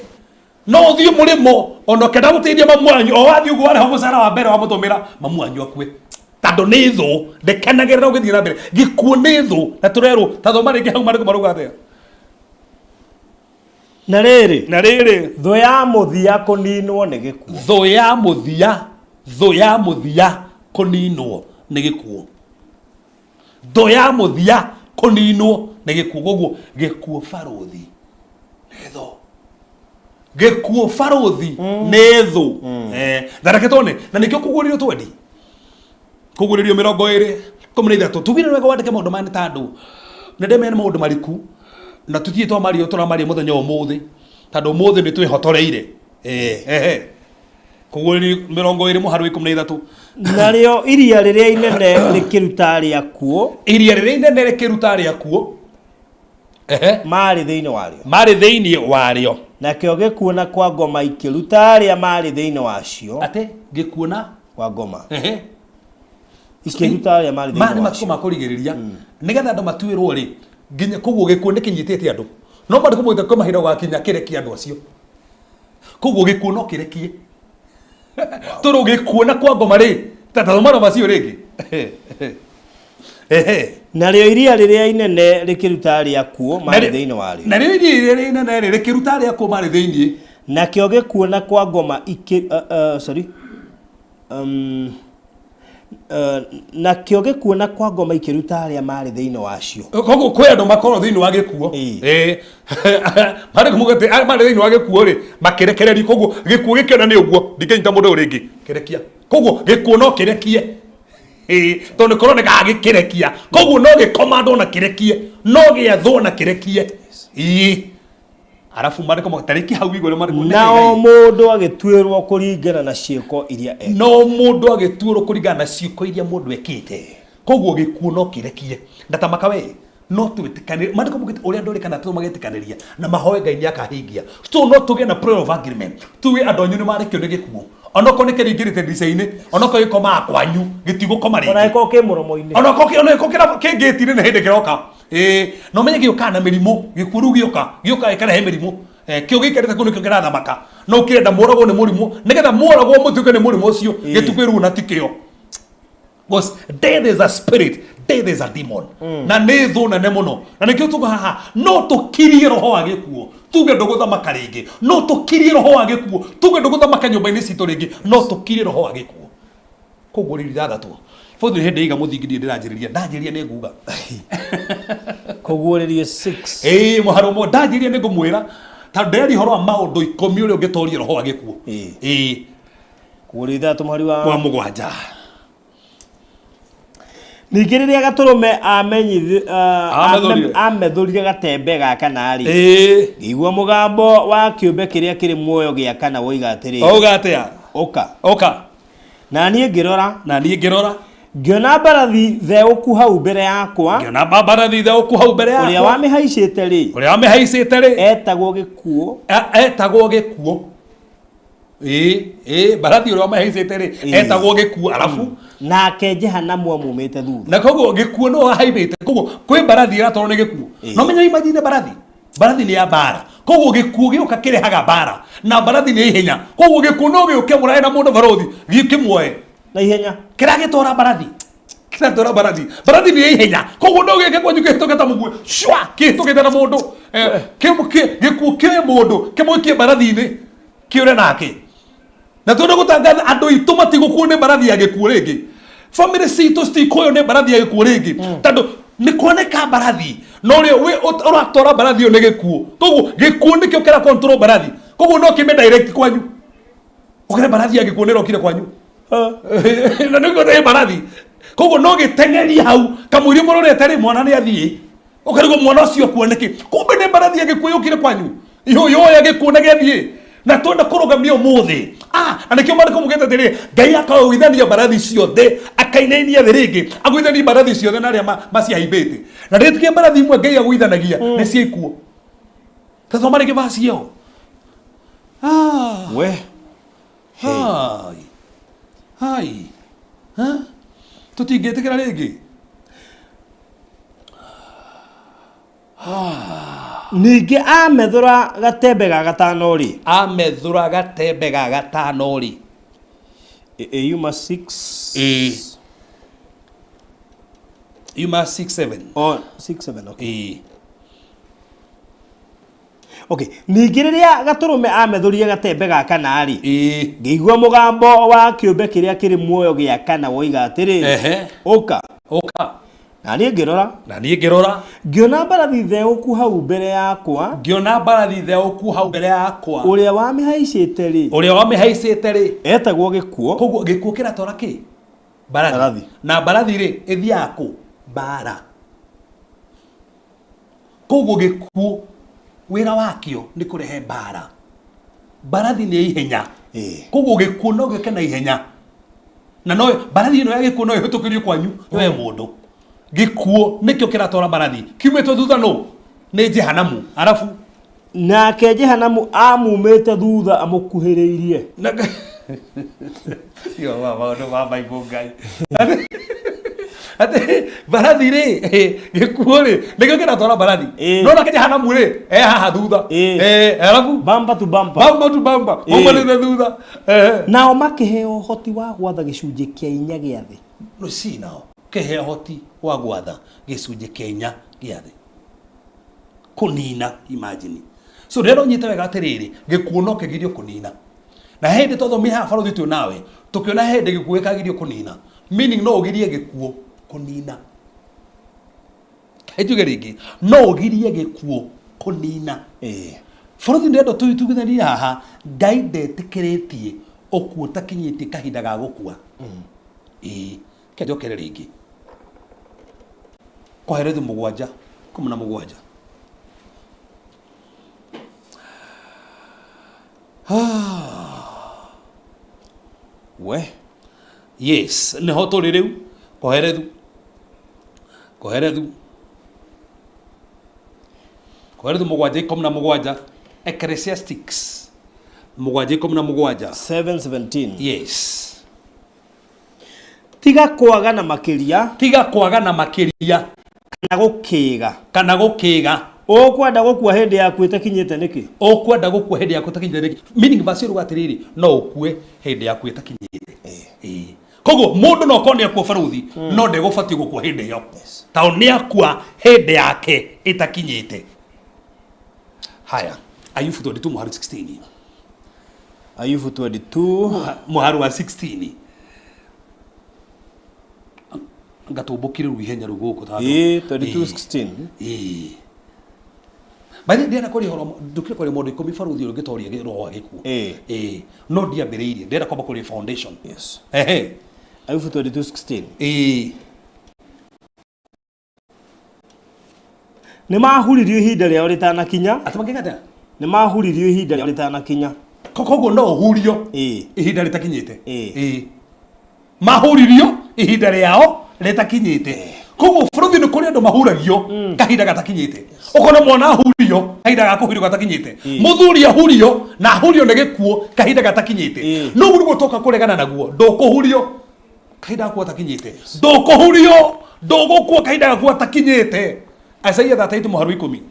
No ũthiĩ mũrĩmo ona ũkĩenda gũteithia mamu wanyu, o wathiĩ ũguo warĩhwo mũcara wa mbere wamũtũmĩra, mamu wanyu akue. Tondũ nĩ thũ, ndĩkenagĩrĩra ũgĩthiĩ na mbere. Gĩkuũ nĩ thũ, na tũrerwo, ta thoma rĩngĩ hau maandĩko marauga atĩa? Na rĩrĩ, Na rĩrĩ, thũ ya mũthia kũninwo nĩ gĩkuũ. Thũ ya mũthia, thũ ya mũthia kũninwo nĩ gĩkuũ. Thũ ya mũthia kũninwo nĩ gĩkuũ. Koguo gĩkuũ barũthi nĩ thũ. Gĩkuũ barũthi nĩ thũ. Eh, na reke tuone, na nĩkĩo kũguũrĩrio twendi. Kũguũrĩrio 23. Tugire wega wandĩke maũndũ maya nĩ tondũ nĩ ndĩmenya nĩ maũndũ mariku na tũtirĩ twamaria tũramaria mũthenya wa ũmũthĩ tondũ ũmũthĩ nĩ twĩhotoreire. Eh, eh. Kũguũrĩrio 20 mũhari wa 13. Narĩo iria rĩrĩa inene rĩkĩruta arĩa akuũ. Iria rĩrĩa inene rĩkĩruta arĩa akuũ. Ehe. Marĩ thĩinĩ warĩo. Marĩ thĩinĩ warĩo. Nakĩo gĩkuũ na kwa ngoma ikĩruta arĩa marĩ thĩinĩ wacio. Atĩ gĩkuũ na kwa ngoma. Ehe. Ikĩruta arĩa marĩ Maya thĩinĩ nĩ matukũ wacio. ma kũrigĩrĩria nĩgetha andũ matuĩrwo rĩ, nginya koguo gĩkuũ nĩ kĩnyitĩte andũ. No maandĩko maugĩte kwĩ mahinda gũgakinya kĩrekie andũ acio. Koguo gĩkuũ no kĩrekie. Tondũ gĩkuũ na kwa ngoma rĩ, ta thoma na macio rĩngĩ. Ehe. Narĩo iria rĩrĩa inene rĩkĩruta arĩa akuũ marĩ thĩinĩ warĩo. Narĩo iria rĩrĩa inene rĩ rĩkĩruta arĩa akuũ marĩ thĩinĩ. Nakĩo gĩkuũ na kwa ngoma ikĩ, sorry. Nakĩo gĩkuũ na kwa ngoma ikĩruta arĩa marĩ thĩinĩ wacio. Koguo kwĩ andũ makorwo thĩinĩ wa gĩkuũ. Ĩĩ. Marĩ kũmũgĩte arĩa marĩ thĩinĩ wa gĩkuũ rĩ makĩrekererio. Koguo gĩkuũ gĩkĩona nĩ ũguo ndingĩnyita mũndũ ũyũ rĩngĩ kĩrekia. Koguo gĩkuũ no kĩrekie. Ĩĩ, tondũ nĩ kũroneka gĩkĩrekia. Koguo no gĩkomandwo na kĩrekie, no gĩathwo na kĩrekie. Ĩĩ. Arabu maandĩko tarĩki hau igũrũ maandĩko nĩ Nao Ngai. mũndũ agĩtuĩrwo kũringana na ciĩko iria ekĩte. No mũndũ agĩtuĩrwo kũringana na ciĩko iria mũndũ ekĩte. Koguo gĩkuũ no kĩrekie. Na ta maka we, no twĩtĩkanĩrie. Maandĩko maugĩte ũrĩa andũ erĩ kana atatũ magetĩkanĩria na mahoe Ngai nĩ akahingia. So no tũgĩe na prayer of agreement. Tuge andũ anyu nĩ marekio nĩ gĩkuũ. Onokorwo nĩ kĩringĩrĩte ndirica-inĩ, onokorwo gĩkomaga kwanyu, gĩtigũkoma rĩngĩ. Ona gĩkorwo kĩ mũromo-inĩ. Onokorwo kĩ ngĩti-inĩ nĩ hĩndĩ kĩroka. Ĩĩ, na ũmenye gĩũkaga na mĩrimũ, gĩkuũ rĩu gĩũka, gĩũkaga gĩkarehe mĩrimũ. Kĩo gĩikarĩte kũu nĩkĩo kĩrathamaka. No kĩrenda mũragwo nĩ mũrimũ, nĩgetha mũragwo mũtuĩke nĩ mũrimũ ũcio, gĩtuĩke ruo na ti kĩo. Because death is a spirit, death is a demon. Na nĩ thũ nene mũno. Na nĩkĩo tuga haha, no tũkirie roho wa gĩkuũ, tuge ndũgũthamaka rĩngĩ. No tũkirie roho wa gĩkuũ, tuge ndũgũthamaka nyũmba-inĩ citũ rĩngĩ. No tũkirie roho wa gĩkuũ. Koguo rĩu ithathatũ. Bothe hĩndĩ iga mũthingi ndirĩ ndĩranjĩrĩria. Ndanjĩrĩria nĩ nguga. Kũguũrĩrio 6. Ĩĩ, mũharo ũmwe ndanjĩrĩria nĩ ngũmwĩra. Tondũ ndĩraria ũhoro wa maũndũ 10 ũrĩa ũngĩtoria roho wa gĩkuũ. Ĩĩ. Kũguũrĩrio ithathatũ mũhari wa Wa 7. Ningĩ rĩrĩa gatũrũme Amethũrire. amethũrire gatembe ga kana rĩ, Ĩĩ. ngĩigua mũgambo wa kĩũmbe kĩrĩa kĩrĩ muoyo gĩa kana woiga atĩrĩ, Wauga atĩa? Ũka. Ũka. Na niĩ ngĩrora. Na niĩ ngĩrora. Ngĩona mbarathi theũku hau mbere yakwa. Ngĩona mbarathi theũku hau mbere yakwa. Ũrĩa wamĩhaicĩte rĩ. Ũrĩa wamĩhaicĩte rĩ. Etagwo gĩkuũ. Etagwo gĩkuũ. Ĩĩ, ĩĩ, mbarathi ũrĩa wamĩhaicĩte rĩ, etagwo gĩkuũ, arabu. Nake Jehanamu amumĩte thutha. Na koguo gĩkuũ nĩwe wahaibĩte. Koguo kwĩ mbarathi ĩratwarwo nĩ gĩkuũ. No menya imagine mbarathi. Mbarathi nĩ ya mbara. Koguo gĩkuũ gĩũka kĩrehaga mbara, na mbarathi nĩ ihenya. Koguo gĩkuũ no gĩũke mũrae na mũndũ barothi, gĩkĩmuoe na ihenya. Kĩragĩtwara mbarathi, kĩratwara mbarathi. Mbarathi nĩ ihenya, koguo no gĩke kwanyu kĩhĩtũke ta mũguĩ cwa, kĩhĩtũkĩte na mũndũ. Gĩkuũ kĩ mũndũ kĩmũikie mbarathi-inĩ kĩũre nake. Na twenda gũtangatha andũ aitũ matigũkuo nĩ mbarathi ya gĩkuũ rĩngĩ. Famĩlĩ citũ citikũywo nĩ mbarathi ya gĩkuũ rĩngĩ, tondũ nĩ kuoneka mbarathi na ũrĩa ũratwara mbarathi ĩyo nĩ gĩkuũ. Koguo gĩkuũ nĩkĩo kĩra control mbarathi, koguo no kĩme direct kwanyu, ũkere mbarathi ya gĩkuũ nĩ ĩrokire kwanyu na nĩguo nĩ mbarathi. Koguo no gĩteng'erie hau kamũiria mũrorete rĩ, mwana nĩ athiĩ, ũkarigwo mwana ũcio akua nĩkĩ, kumbe nĩ mbarathi ya gĩkuũ yũkire kwanyu, yoya gĩkuũ na gĩathiĩ. Na twenda kũrũgamia ũmũthĩ. Na nĩkĩo maandĩko mugĩte atĩrĩ, Ngai akagũithania mbarathi ciothe, akainainia thĩ rĩngĩ, agũithanie mbarathi ciothe na arĩa macihaibĩte. Na ndĩtikie mbarathi imwe Ngai agũithanagia nĩ cia ikuũ. Tathoma rĩngĩ vaci ĩyo. We. Hai. Hai. Ha? Tũtingĩtĩkĩra rĩngĩ. Ningĩ amethũra gatembe ga gatano rĩ, Amethũra gatembe ga gatano rĩ, yuma 6. Ĩĩ. Yuma 6 7. Oh, 6 7, okay. Ĩĩ. Okay, ningĩ rĩrĩa gatũrũme amethũrire gatembe ga kana rĩ, Ĩĩ. ngĩigua mũgambo wa kĩũmbe kĩrĩa kĩrĩ muoyo gĩa kana woiga atĩrĩ, Ehe. "Ũka." Ũka. Na niĩ ngĩrora, Na niĩ ngĩrora, ngĩona mbarathi theũku hau mbere yakwa. Ngĩona mbarathi theũku hau mbere yakwa. Ũrĩa wamĩhaicĩte rĩ, Ũrĩa wamĩhaicĩte rĩ, etagwo Gĩkuũ. Koguo gĩkuũ kĩratwara kĩ? Mbarathi. Mbarathi. Na mbarathi rĩ, ĩthiaga kũ? Mbara. Koguo gĩkuũ wĩra wakĩo nĩ kũrehe mbara. Mbarathi nĩ ihenya. Koguo gĩkuũ no gĩũke na ihenya, na no mbarathi ĩno ya gĩkuũ no ĩhĩtũkĩrio kwanyu yoe mũndũ. Gĩkuũ nĩkĩo kĩratwara mbarathi kiumĩtwo thutha nũ? Nĩ Jehanamu. Arabu Nake Jehanamu amumĩte thutha amũkuhĩrĩirie. Yo, maũndũ ma Bible Ngai. Atĩ mbarathi rĩ, gĩkuũ rĩ, nĩkĩo kĩratwara mbarathi. No nake Jehanamu rĩ, e haha thutha. Arabu bumper to bumper. Bumper to bumper. Maumanĩte thutha. Nao makĩheo ũhoti wa gwatha gĩcunjĩ kĩa inya gĩa thĩ. No si nao kĩheo ũhoti wa gwatha gĩcunjĩ kĩa inya gĩa thĩ. Kũnina, imagine. So rĩrĩa ũnyite wega atĩrĩrĩ, gĩkuũ no kĩgirio kũnina. Na hĩndĩ twathomire haha barothi twĩ nawe, tũkĩona hĩndĩ gĩkuũ gĩkagirio kũnina. Meaning no ũgirie gĩkuũ kũnina. Njuge rĩngĩ, no ũgirie gĩkuũ kũnina. Barothi ndĩrenda tũitugithanie haha, Ngai ndetĩkĩrĩtie ũkuũ ũtakinyĩtie kahinda ga gũkua. Ĩĩ, reke njokere rĩngĩ. Koherethu 7:17. We. Yes, nĩho tũrĩ rĩu. Koherethu. Koherethu. Koherethu 7:17. Ecclesiastics 7:17. 7:17. Yes. Tiga kwagana makĩria. Tiga kwagana makĩria. Kana gũkĩga. Kana gũkĩga. Ũkwenda gũkua hĩndĩ yaku ĩtakinyĩte nĩkĩ? Ũkwenda gũkua hĩndĩ yaku ĩtakinyĩte nĩkĩ? Meaning verse ĩruga atĩrĩrĩ, no ũkue hĩndĩ yaku ĩtakinyĩte. Ĩĩ. Koguo mũndũ no akorwo nĩ akua baruthi, no ndegũbatiĩ gũkua hĩndĩ ĩyo. Tondũ nĩ akua hĩndĩ yake ĩtakinyĩte. Haya, Ayubu 22 mũhari 16. Ayubu 22 mũhari wa 16. Ngatũmbũkire rĩu ihenya rĩu gũkũ tondũ- Ĩĩ, 22:16. Ĩĩ. By the way, ndĩrenda kwaria ũhoro, ndũkire kwaria maũndũ 10 baruthi ũrĩa ũngĩtoria roho wa gĩkuũ. Ĩĩ. No ndiambĩrĩirie, ndĩrenda kwamba kũrĩa foundation. Yes. Ehe. Ayubu 22:16. Ĩĩ. Nĩ mahuririo ihinda rĩao rĩtanakinya. Atĩ mangĩka atĩa? Nĩ mahuririo ihinda rĩao rĩtanakinya. Koguo no ũhurio Ĩĩ. ihinda rĩtakinyĩte. Ĩĩ. Ĩĩ. Mahuririo ihinda rĩao rĩtakinyĩte. Koguo bũrũri nĩ kũrĩ andũ mahuragio kahinda gatakinyĩte. Ũkona mwana ahurio kahinda ga kũhurio gatakinyĩte. Mũthuri ahurio na ahurio nĩ gĩkuũ kahinda gatakinyĩte. No ũguo nĩguo twoka kũregana naguo, ndũkũhurio kahinda gaku gatakinyĩte. Ndũkũhurio, ndũgũkua kahinda gaku gatakinyĩte. Isaia 38 mũhari wa 10.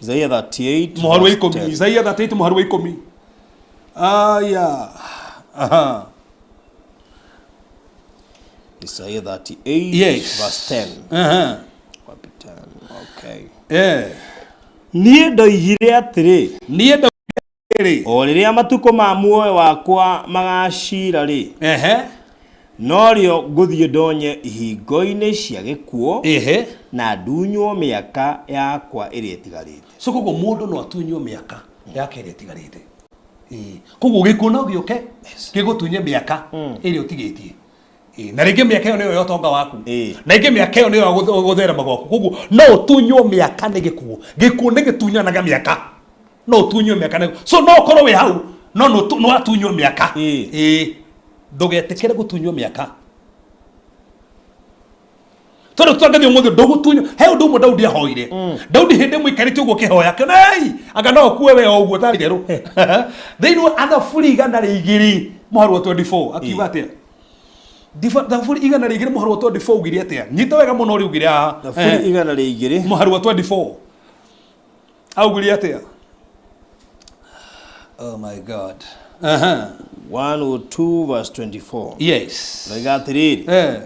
Isaiah 38 mũhari wa 10. Isaiah 38 mũhari wa 10. Aya. Aha. Isaiah 38 Yes. verse 10. Aha. Wapi 10? Okay. Eh. Niĩ ndoigire atĩrĩ, Niĩ ndaugire o rĩrĩa matukũ ma muoyo wakwa magacira rĩ, Ehe. norĩo ngũthiĩ ndonye ihingo-inĩ cia gĩkuũ Ehe. na ndunywo mĩaka yakwa ĩrĩa ĩtigarĩte. So koguo mũndũ no atunywo mĩaka yake ĩrĩa ĩtigarĩte. Ĩĩ. Koguo gĩkuũ no gĩũke gĩgũtunye mĩaka ĩrĩa ũtigĩtie. Ĩĩ. Na rĩngĩ mĩaka ĩyo nĩyo ya ũtonga waku. Na ĩngĩ mĩaka ĩyo nĩyo ya gũtherema gwaku. Koguo no ũtunywo mĩaka nĩ gĩkuũ. Gĩkuũ nĩ gĩtunyanaga mĩaka. No ũtunywo mĩaka nĩ. So no ũkorwo wĩ hau no no watunywo mĩaka. Ĩĩ. Ndũgetĩkĩre gũtunywo mĩaka. Tondũ twangathio mũthĩ ndũgũtunywo. He ũndũ ũmwe Daudi ahoire. Daudi hĩndĩ ĩmwe aikarĩte ũguo kĩhoya akĩona ei anga no ũkue we o ũguo tarĩ therũ. Thĩinĩ wa Thaburi 102 mũhari wa 24 akiuga atĩa? Thaburi 102 mũhari wa 24 ugire atĩa? Nyita wega mũno ũrĩa ugire haha. Thaburi 102 mũhari wa 24 augire atĩa? Oh my God. Aha. 102 verse 24. Yes. Roiga atĩrĩrĩ. Eh.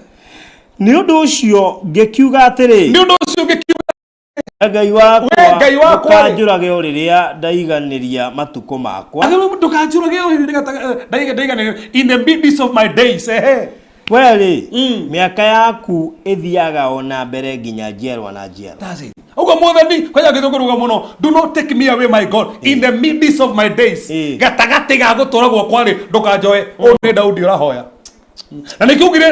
Nĩ ũndũ ũcio ngĩkiuga atĩrĩ. Nĩ ũndũ ũcio ngĩkiuga Ngai wakwa, We Ngai wakwa rĩ. ndũkanjũrage o rĩrĩa ndaiganĩria matukũ makwa. Agĩrwo ndũkanjũrage o rĩrĩa ndaiganĩria in the midst of my days. Ehe. We rĩ, mĩaka yaku ĩthiaga o na mbere nginya njiarwa na njiarwa. That's it. Ũguo mwathani kwanja gĩthũngũ mũno, do not take me away my God in the midst of my days. Gatagatĩ ga gũtũra gwakwa rĩ ndũkanjoe. Ũũ nĩ Daudi ũrahoya. Na nĩkĩo ugire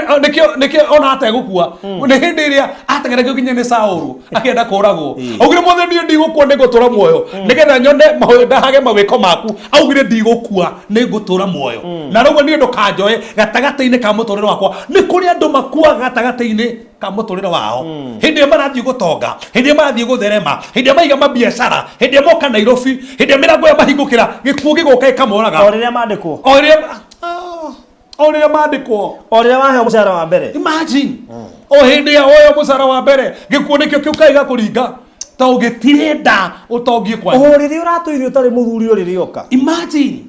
nĩkĩo ona ategũkua. Nĩ hĩndĩ ĩrĩa ateng'eragio nginya nĩ Saũlũ akĩenda kũragwo. Augire mwathani niĩ ndigũkua nĩngũtũra muoyo nĩgetha nyone ndahage mawĩko maku. Augire ndigũkua nĩngũtũra muoyo. Na rĩu niĩ ndũkanjoe gatagatĩ-inĩ ka mũtũrĩre wakwa. Nĩ kũrĩ andũ makuaga gatagatĩ-inĩ ka mũtũrĩre wao. Hĩndĩ ĩrĩa marathiĩ gũtonga, hĩndĩ ĩrĩa marathiĩ gũtherema, hĩndĩ ĩrĩa maiga mabiacara, hĩndĩ ĩrĩa moka Nairobi, hĩndĩ ĩrĩa mĩrango ĩyo mahingũkĩra, gĩkuũ gĩgoka gĩkamoraga. O rĩrĩa mandĩkwo. O rĩrĩa mandĩkwo. O rĩrĩa waheo mũcara wa mbere. Imagine. O hĩndĩ ya woyo mũcara wa mbere, gĩkuũ nĩkĩo kĩũkaga gĩgakũringa. Ta ũgĩtirenda ũtongie kwanyu. O rĩrĩa ũratũire ũtarĩ mũthuri o rĩrĩa oka. Imagine.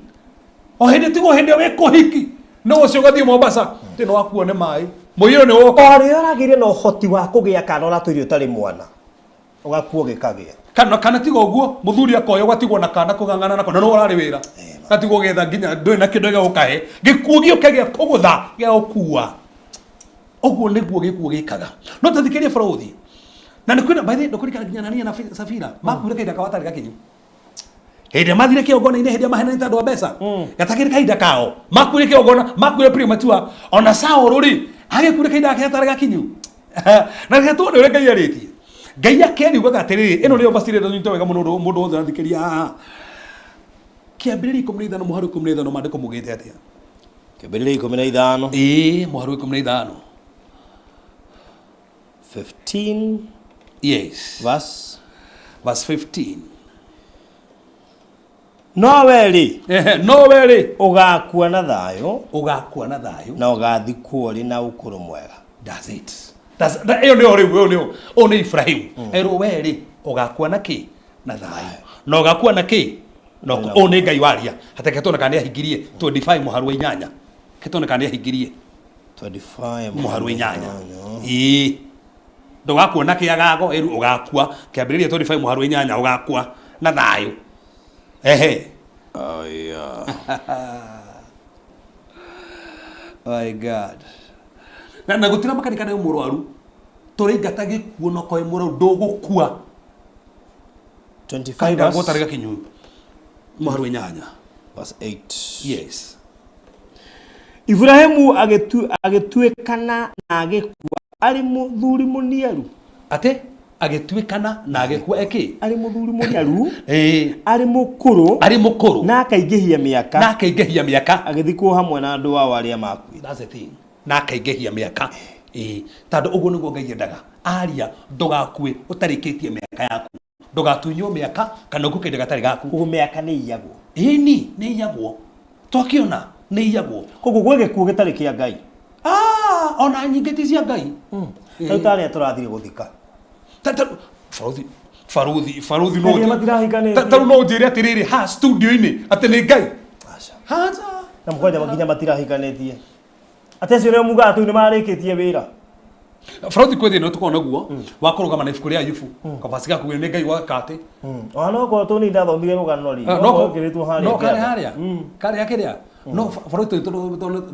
O hĩndĩ tigwo hĩndĩ ĩyo wĩ kũhiki. No ũcio ũgathiĩ Mombasa, tĩ no wakuo nĩ maĩ. Mũiyũro nĩ woka. O rĩrĩa ũragĩire na ũhoti wa kũgĩa kana ũratũire ũtarĩ mwana. Ũgakuo gĩkagĩa. Kana tiga ũguo mũthuri akoya ũgatigwo na kana kũng'ang'ana nako na no ũrarĩ wĩra. Gatigwo getha nginya ndũrĩ na kĩndũ gĩa gũkahe. Gĩkuũ gĩũke gĩa kũgũtha gĩa gũkua. Ũguo nĩguo gĩkuũ gĩkaga. No tathikĩrie bũrũthi. Na nĩ kwĩna by the way ndũkũririkana nginya Anania na Safira makuire kahinda kao gatarĩ gakinyu. Hĩndĩ ĩrĩa mathire kĩgongona-inĩ hĩndĩ ĩrĩa mahenanĩte andũ a mbeca. Gatakĩrĩ kahinda kao. Makuire kĩgongona, makuire premature. Ona Saũlũ rĩ, agĩkuire kahinda gake gatarĩ gakinyu. Na reke tuone ũrĩa Ngai arĩtie. Ngai akĩariugaga atĩrĩrĩ, ĩno nĩyo verse ĩrĩa ndanyita wega mũno mũndũ wothe arathikĩrĩria haha. Kĩambĩrĩria 15 mũhari 15 maandĩko maugĩte atĩa? Kĩambĩrĩria 15. Ĩĩ, mũhari 15. 15. Yes. Verse 15. No we rĩ. No we rĩ. Ũgakua na thayũ. Ũgakua na thayũ. Na ũgathikwo ũrĩ na ũkũrũ mwega. That's it. That's that ĩyo nĩyo rĩu ĩyo nĩyo. Ũyũ nĩ Ibrahim. Erwo we rĩ ũgakua na kĩ? Na thayũ. Na ũgakua na kĩ? Na ũyũ nĩ Ngai waria. Hateke tuone kana nĩahingirie 25 mũhari wa 8. Ke tuone kana nĩahingirie 25 mũhari wa 8. Ĩĩ. Ndũgakua na kĩagago ĩru ũgakua. Kĩambĩrĩria 25 mũhari wa 8 ũgakua na thayũ. Ehe. Oh yeah. My God. Na gũtira makanika nĩ mũrwaru. Tũraingata gĩkuũ no koe mũrwaru ndũgũkua. 25 Kahinda gũtarĩ gakinyu. Mũhari wa 8. Verse 8. Yes. Ibrahimu agĩtuĩkana na agĩkua arĩ mũthuri mũniaru. Atĩ agĩtuĩkana na agĩkua eki? Arĩ mũthuri mũniaru. Ĩĩ. Arĩ mũkũrũ. Arĩ mũkũrũ. Na akaingĩhia mĩaka. Na akaingĩhia mĩaka. Agĩthikwo hamwe na andũ ao arĩa makuire. That's the thing. Na akaingĩhia mĩaka. Ĩĩ. Tondũ ũguo nĩguo Ngai endaga. Aria ndũgakue ũtarĩkĩtie mĩaka yaku. Ndũgatunywo mĩaka kana ũkue kĩndũ gatarĩ gaku. Koguo mĩaka nĩ iyagwo. Ĩni, nĩ iyagwo. Twakĩona nĩ iyagwo. Koguo gwĩ gĩkuũ gĩtarĩ kĩa Ngai. Ona nyingĩ ti cia Ngai. Rĩu tarĩa tũrathire gũthika. Bũrũthi. Baruthi baruthi no matirahikanĩtie. Ta no njĩre atĩrĩrĩ ha studio-inĩ atĩ nĩ Ngai. Aca. Haca. Na mũkwanja nginya matirahikanĩtie. Atĩ acio nĩo mugaga tu nĩ marĩkĩtie wĩra. Baruthi kwĩ thĩna tũkoragwo naguo wa kũrũgama na ibuku rĩa Ayubu kabasi gaku nĩ Ngai waka atĩ. Ona no korwo tũ nĩ ndathomire rũgano rĩ. No No kĩrĩtwo harĩa. no karĩ harĩa karĩa kĩrĩa no baruthi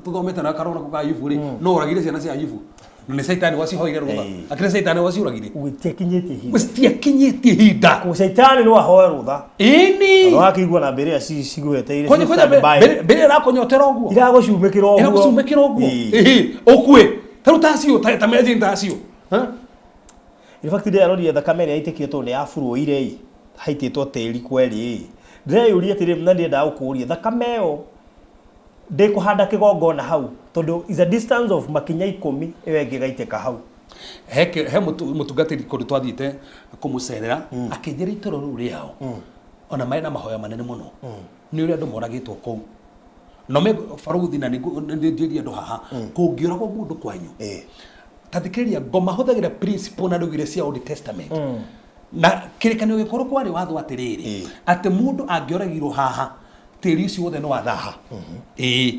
tũthomete na karona ka Ayubu rĩ no ũragire ciana cia Ayubu na nĩ Caitani wacihoire rũtha akĩrĩ Caitani waciũragire. Gũtiakinyĩtie ihinda. Gũtiakinyĩtie ihinda. Kũ Caitani no ahoe rũtha. Ĩni. No akĩigua na mbere cigwete Konya konya mbere ĩrakũnyotera ũguo. Iragũcumĩkĩra ũguo. Ĩragũcumĩkĩra ũguo. Ĩhĩ ũkue. Ta rĩu tacio ta mejin tacio. In fact ndĩraroria thakame ĩrĩa yaitĩkire tondũ nĩ yaburuire ĩ haitĩtwo tĩri kweri ĩ. Ndĩreyũria atĩrĩrĩ na ndĩrendaga gũkũria thakame ĩyo ndĩkũhanda kĩgongona hau tondũ is a distance of makinya 10 ĩyo ĩngĩ ĩgaitĩka hau. He mũtungatĩri kũndũ twathiĩte kũmũcerera akĩnjĩra itũra rĩu rĩao ona marĩ na mahoya manene mũno nĩ ũrĩa andũ moragĩtwo kũu no me baruthi na nĩnjĩrie andũ haha kũngĩũragwo mũndũ kwanyu ta thikĩrĩria ngoma hũthagĩra principle na ndũgire cia Old Testament na kĩrĩkanĩro gĩkũrũ kwarĩ watho atĩrĩrĩ atĩ mũndũ angĩoragirwo haha tĩri ũcio wothe no wathaha. Ĩĩ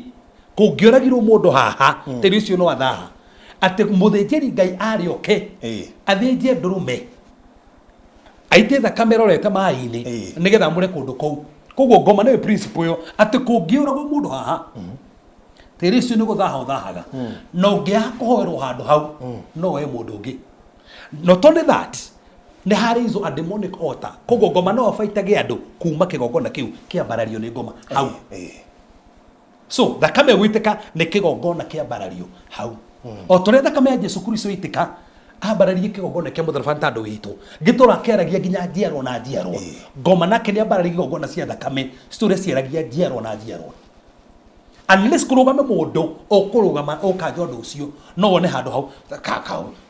kũngĩoragirwo mũndũ haha tĩri ũcio no wathaha atĩ mũthĩnjĩri Ngai arĩoke athĩnje ndũrũme aite thakame ĩrorete maĩ-inĩ nĩgetha amũre kũndũ kũu. Koguo ngoma nĩyo principle ĩyo atĩ kũngĩũragwo mũndũ haha tĩri ũcio nĩ gũthaha ũthahaga na ũngĩaga kũhoerwo handũ hau no woe mũndũ ũngĩ. Not only that nĩ harĩ izo a demonic altar koguo ngoma no abaitage andũ kuma kĩgongona kĩu kĩambarario nĩ ngoma hau. So thakame gwĩtĩka nĩ kĩgongona kĩambarario hau. O torĩa thakame ya Jesu Kristo ĩtĩka ambararie kĩgongona kĩa mũtharaba nĩ tondũ witũ gĩtũra kĩaragia nginya njiarwa na njiarwa. Ngoma nake nĩ ambararia igongona cia thakame citũre ciaragia njiarwa na njiarwa. Unless kũrũgame mũndũ ũkũrũgama ũkanja ũndũ ũcio no wone handũ hau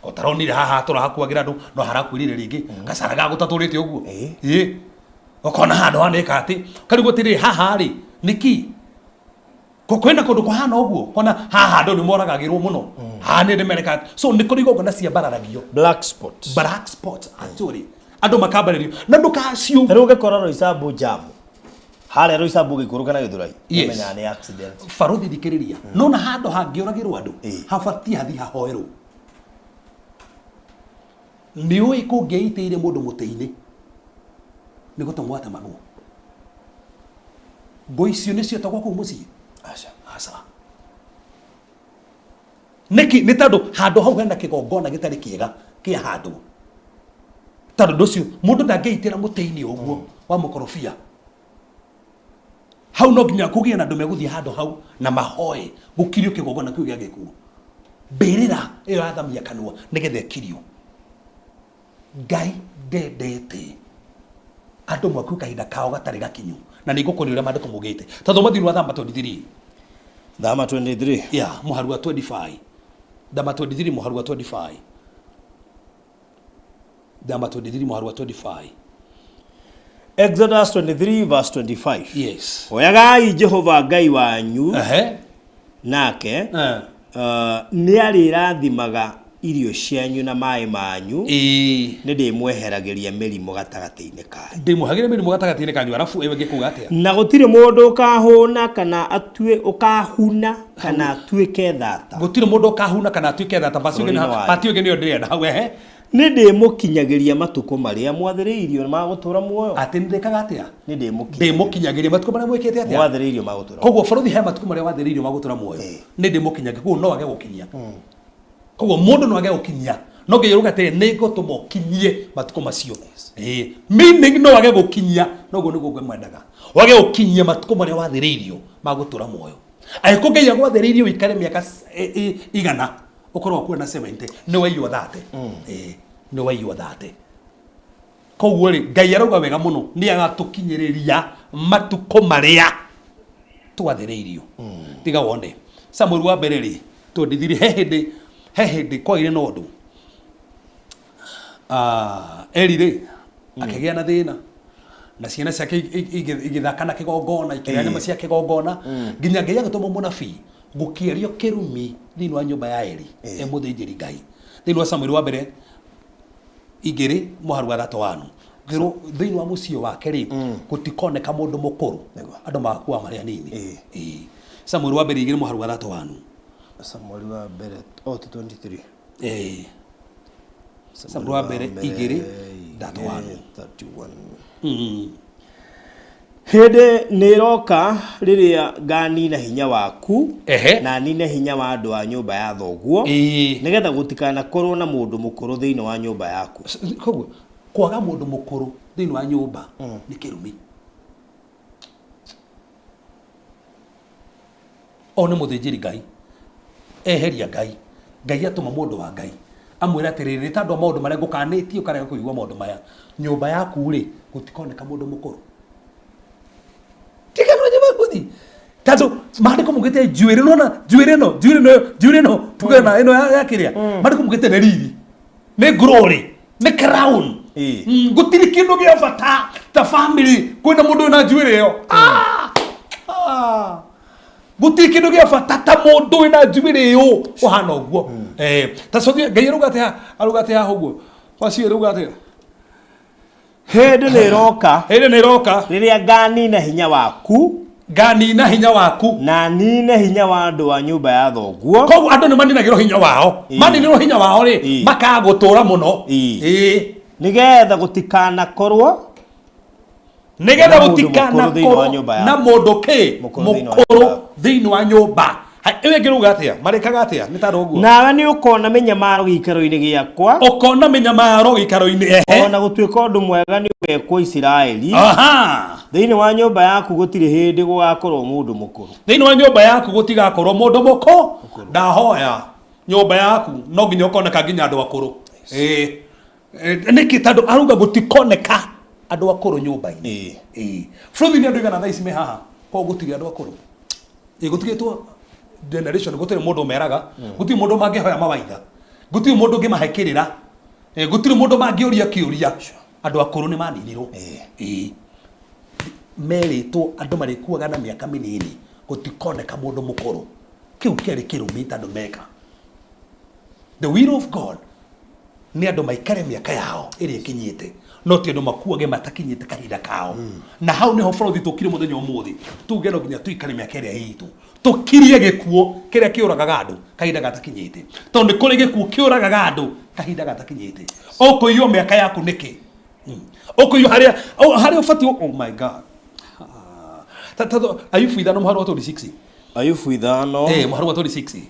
ũtaronire haha tũrahakuagĩra andũ no harakuĩrire rĩngĩ gacara ga gũtatũrĩte ũguo. Ĩĩ ũkona handũ hanĩka atĩ karigwo atĩrĩrĩ haha rĩ nĩkĩ kwĩna kũndũ kũhana ũguo kona haha andũ nĩ moragagĩrwo mũno haha nĩ ndĩmereka. So nĩ kũrĩ igongona ciambararagio black spot black spot actually andũ makambarĩrio na ndũkaciũ. Rĩu ũngĩkora Roysambu jam harĩa Roysambu gĩikũrũka na Gĩthũrai ũmenyaga nĩ accident. Baruthi thikĩrĩria no na handũ hangĩũragĩrwo andũ habatiĩ hathi hahoerwo. Nĩ ũĩ kũngĩaitĩire mũndũ mũtĩ-inĩ nĩ gũtemwo atemagwo. Ngũ icio nĩcio tagwo kũu mũciĩ. Aca. Aca. Nĩkĩ? Nĩ tondũ handũ hau hena kĩgongona gĩtarĩ kĩega kĩa handũ. Tondũ ũndũ ũcio mũndũ ndangĩitĩra mũtĩ-inĩ ũguo wa mũkorobia. Hau no nginya kũgĩe na andũ megũthiĩ handũ hau na mahoe gũkirio kĩgongona kĩu gĩa gĩkuũ. Mbĩrĩra ĩyo yathamia kanua nĩgetha ĩkirio. Ngai ndendete andũ makue kahinda kao gatarĩ gakinyu na nĩ ngũkũria ũrĩa maandĩko maugĩte. Ta thoma thĩinĩ wa Thama 23. Thama 23. Yeah, mũhari wa 25. Thama 23 mũhari wa 25. Thama 23 mũhari wa 25. Exodus 23 verse 25. Yes. Oyagai Jehova Ngai wanyu nake nĩ arĩrathimaga irio cianyu na maĩ manyu nĩ ndĩmweheragĩria mĩrimũ gatagatĩ-inĩ kanyu. Ndĩmweheragĩria mĩrimũ gatagatĩ-inĩ kanyu arabu ĩyo ĩngĩ atĩa? Na gũtirĩ mũndũ ũkahũna kana atue ũkahuna kana atuĩke thata. Gũtirĩ mũndũ ũkahuna kana atuĩke thata. Basi ũngĩ nĩyo ndĩrenda hau ehe. Nĩ ndĩmũkinyagĩria matukũ marĩa mwathĩrĩirio ma gũtũũra muoyo. Atĩ nĩ ndĩkaga atĩa? Nĩ ndĩmũkinyagĩria matukũ marĩa mwĩkĩte atĩa? Mwathĩrĩirio ma gũtũũra. Koguo baruthi he matukũ marĩa wathĩrĩirio ma gũtũũra muoyo. Nĩ ndĩmũkinyagĩria koguo no age gũkinyia. Koguo mũndũ no age gũkinyia no ngĩyũrũga atĩrĩ nĩ ngũtũma ũkinyie matukũ macio. Ĩĩ meaning no age gũkinyia noguo nĩguo ngwĩmwendaga. Wage gũkinyia matukũ marĩa wathĩrĩirio ma gũtũũra muoyo. Angĩkorwo Ngai agwathĩrĩirie ũikare mĩaka 100 ũkorwo wakuo na 70 nĩ waiywo 30. Ĩĩ nĩ waiywo 30. Koguo rĩ Ngai arauga wega mũno nĩ agatũkinyĩrĩria matukũ marĩa twathĩrĩirio. Tiga wone Samuel wa mbere rĩ 23 he hĩndĩ kwagĩire na ũndũ Eli rĩ akĩgĩa na thĩna na ciana ciake igĩthaka na kĩgongona ikĩrĩa nyama cia kĩgongona nginya Ngai agĩtũma mũnabii gũkĩario kĩrumi thĩinĩ wa nyũmba ya Eli e mũthĩnjĩri Ngai. Thĩinĩ wa Samuel wa mbere 2 mũhari wa 31 Ngĩrwo thĩinĩ wa mũciĩ wake rĩ, gũtikoneka mũndũ mũkũrũ. Nĩguo. Andũ magakuaga marĩ anini. Ĩĩ. Ĩĩ. Samuel wa mbere igĩrĩ mũharu wa thatũ wanu. Samuel wa mbere, oh, ti 23. Ĩĩ. Samuel wa mbere igĩrĩ thatũ wanu. 31. Mm. Hĩndĩ nĩ ĩroka rĩrĩa nganina hinya waku na nine hinya wa andũ a nyũmba ya thoguo, nĩgetha gũtikanakorwo na mũndũ mũkũrũ thĩinĩ wa nyũmba yaku. Koguo kwaga mũndũ mũkũrũ thĩinĩ wa nyũmba nĩ kĩrumi. O nĩ mũthĩnjĩri Ngai eheria Ngai, Ngai atũma mũndũ wa Ngai amwĩre atĩrĩrĩ, nĩ tondũ wa maũndũ marĩa ngũkanĩtie ũkarega kũigua maũndũ maya, nyũmba yaku rĩ, gũtikoneka mũndũ mũkũrũ. Tiga tondũ maandĩko maugĩte njuĩrĩ, nona njuĩrĩ ĩno, njuĩrĩ ĩno, njuĩrĩ ĩno, tuge na ĩno ya kĩrĩa, maandĩko maugĩte nĩ riri, nĩ glory, nĩ crown. Ĩĩ. Gũtirĩ kĩndũ gĩa bata ta family kwĩna mũndũ wĩna njuĩrĩ ĩyo. Ah! Ah! Gũtirĩ kĩndũ gĩa bata ta mũndũ wĩna njuĩrĩ ĩyo ũhana ũguo. Ta cothi Ngai arauga atĩa, arauga atĩa haha ũguo, wacio arauga atĩa? Hĩndĩ nĩ ĩroka Hĩndĩ nĩ ĩroka rĩrĩa nganina hinya waku nganina hinya waku na nine hinya wa andũ a nyũmba ya thoguo. Koguo andũ nĩ maninagĩrwo hinya wao. Ĩĩ. Maninĩrwo hinya wao rĩ, Ĩĩ. makaga gũtũra mũno. Ĩĩ. Ĩĩ. Nĩgetha gũtikanakorwo Nĩgetha na mũndũ mũkũrũ thĩinĩ wa gũtikanakorwo nyũmba yaku. na mũndũ kĩ Mũkũrũ thĩinĩ wa mũkũrũ nyũmba yaku. thĩinĩ wa nyũmba. Hai, ĩyo ĩngĩ rauga atĩa, marĩkaga atĩa nĩ tondũ ũguo Nawe nĩ ũkona mĩnyamaro gĩikaro-inĩ gĩakwa, ũkona mĩnyamaro gĩikaro-inĩ, ehe. Ona gũtuĩka ũndũ mwega nĩ ũgekwo Isiraeli, Aha. thĩinĩ wa nyũmba yaku gũtirĩ hĩndĩ gũgakorwo mũndũ mũkũrũ. Thĩinĩ wa nyũmba yaku gũtigakorwo mũndũ mũkũ. Ndahoya nyũmba yaku no nginya ũkoneka nginya andũ akũrũ. Ĩĩ. Nĩkĩ? Tondũ arauga gũtikoneka andũ akũrũ nyũmba-inĩ. Ĩĩ. Ĩĩ. Bũrũri nĩ andũ igana thaa ici me haha, koguo gũtirĩ andũ akũrũ. Ĩĩ, gũtigĩtwo generation, gũtirĩ mũndũ ũmeraga, gũtirĩ mũndũ mangĩhoya mawaitha, gũtirĩ mũndũ ũngĩmahe kĩrĩra, gũtirĩ mũndũ mangĩũria kĩũria. Andũ akũrũ nĩ maninirwo. Ĩĩ. Merĩtwo andũ marĩkuaga na mĩaka mĩnini, gũtikoneka mũndũ mũkũrũ. Kĩu kĩarĩ kĩrumi tondũ meka. The will of God nĩ andũ maikare mĩaka yao ĩrĩa ĩkinyĩte, no ti andũ makuage matakinyĩte kahinda kao. Na hau nĩho bũrũri tũkire mũthenya ũmũthĩ, tuge no nginya tũikare mĩaka ĩrĩa itũ, tũkirie gĩkuũ kĩrĩa kĩũragaga andũ kahinda gatakinyĩte, tondũ nĩ kũrĩ gĩkuũ kĩũragaga andũ kahinda gatakinyĩte. Ũkũiywo mĩaka yaku nĩkĩ? Ũkũiywo harĩa harĩa ũbatiĩ. Oh my God. Ayubu 5 mũhari wa 26. Ayubu 5. Mũhari wa 26.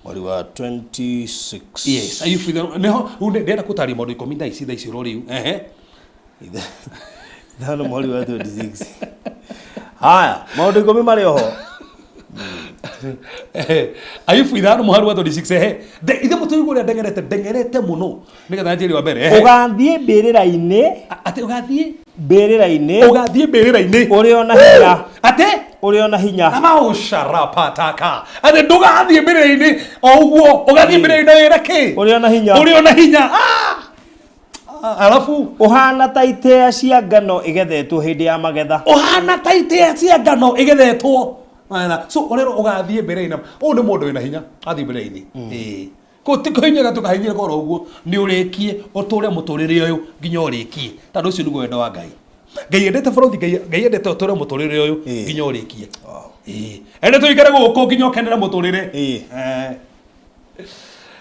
Mweri wa 26. Yes, Ayubu 5 niho rĩu ndĩrenda gũtaria maũndũ 10 thaa ici ro rĩu, ehe. 5 mweri wa 26. Haya, maũndũ 10 marĩ oho. Ayubu 5 mũhari wa 26, ehe. Ithe mũtũigua ũrĩa ndengerete, ndengerete mũno nĩgetha njĩre wa mbere, ehe. Ũgathiĩ mbĩrĩra-inĩ. Atĩ ũgathiĩ mbĩrĩra-inĩ. Ũgathiĩ mbĩrĩra-inĩ ũrĩ ona hinya. Atĩ ũrĩ ona hinya. Amaũcarapataka, atĩ ndũgathiĩ mbĩrĩra-inĩ o ũguo, ũgathiĩ mbĩrĩra-inĩ wĩra kĩ? Ũrĩ ona hinya. Ũrĩ ona hinya. Ah! Alafu Ũhana ta itĩa cia ngano igethetwo hĩndĩ ya magetha. Ũhana ta itĩa cia ngano igethetwo. So ũrerwo ũgathiĩ mbĩrĩra-inĩ, ũyũ nĩ mũndũ wĩna hinya athiĩ mbĩrĩra-inĩ. Ĩĩ, kå ti kũhinyĩra tũkahinyĩra koro ũguo nĩ ũrĩkie ũtũre mũtũrĩre ũyũ nginya ũrĩkie, tondũ ũcio nĩguo wendo wa Ngai. Ngai endete bũrũri, Ngai endete ũtũre mũtũrĩre ũyũ nginya ũrĩkie. Ĩĩ, endete ũikare gũkũ nginya ũkenere mũtũrĩre.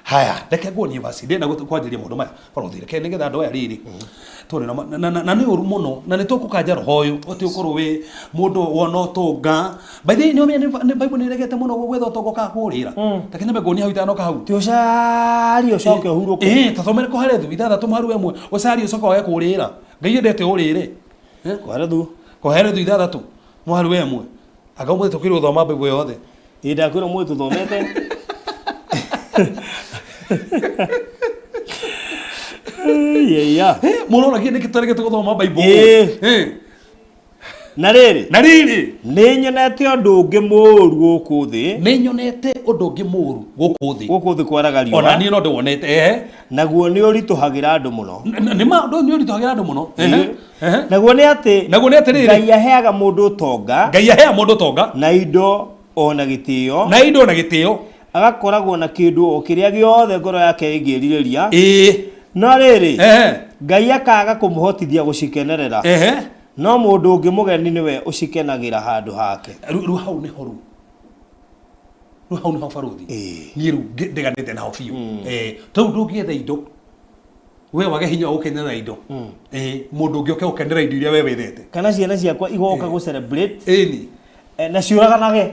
Haya, reke nguonie basi, ndĩrenda kwanjĩrĩria maũndũ maya bũrũri, reke nĩgetha andũ aya rĩrĩ tuone na nĩ ũru mũno, na nĩ tũkũkanja roho ũyũ ũtĩ ũkorwo wĩ mũndũ wona ũtonga. By the way, nĩ ũmenye nĩ Bible nĩ ĩregete mũno gwetha ũtonga ũkaga kũũrĩra. Reke nyambe nguonie hau 5 kahau. Ti ũcarie ũcoke ũhurũke. Ĩĩ, tathomere Kohelethu 6 mũharu 1, ũcarie ũcoke wage kũũrĩra. Ngai endete ũrĩre. Kohelethu. Kohelethu 6 mũharu 1. Anga ũmũthĩ tũkĩrĩ gũthoma Bible yothe. Ĩĩ, ndakwĩra ũmũthĩ tũthomete. Iya. Mũroragia nĩkĩ tũregete gũthoma Bible. Ĩĩ. Na rĩrĩ. Na rĩrĩ. Nĩ nyonete ũndũ ũngĩ mũũru gũkũ thĩ. Nĩ nyonete ũndũ ũngĩ mũũru gũkũ thĩ. Gũkũ thĩ kwaraga riũa. Ona niĩ no ndĩwonete, ehe. Naguo nĩ ũritũhagĩra andũ mũno. Nĩ ma ũndũ nĩ ũritũhagĩra andũ mũno. Ehe. Ehe. Naguo nĩ atĩ. Naguo nĩ atĩrĩrĩ. Ngai aheaga mũndũ ũtonga. Ngai aheaga mũndũ ũtonga. Na indo ona gĩtĩo. Na indo na gĩtĩo. Agakoragwo na kĩndũ o kĩrĩa gĩothe ngoro yake ĩngĩrirĩria. Ĩĩ. No rĩrĩ. Ehe. Ngai akaga kũmũhotithia gũcikenerera. Ehe. No mũndũ ũngĩ mũgeni nĩwe ũcikenagĩra handũ hake. Rĩu hau nĩho rĩu rĩu hau nĩho baruthi. Ĩĩ. Niĩ rĩu ndiganĩte naho biũ. Tondũ ndũngĩetha indo we wage hinya wa gũkenera indo. Mũndũ ũngĩ oke gũkenera indo iria we wethete. Kana ciana ciakwa igoka gũ celebrate Ĩni. Na ciũraganage.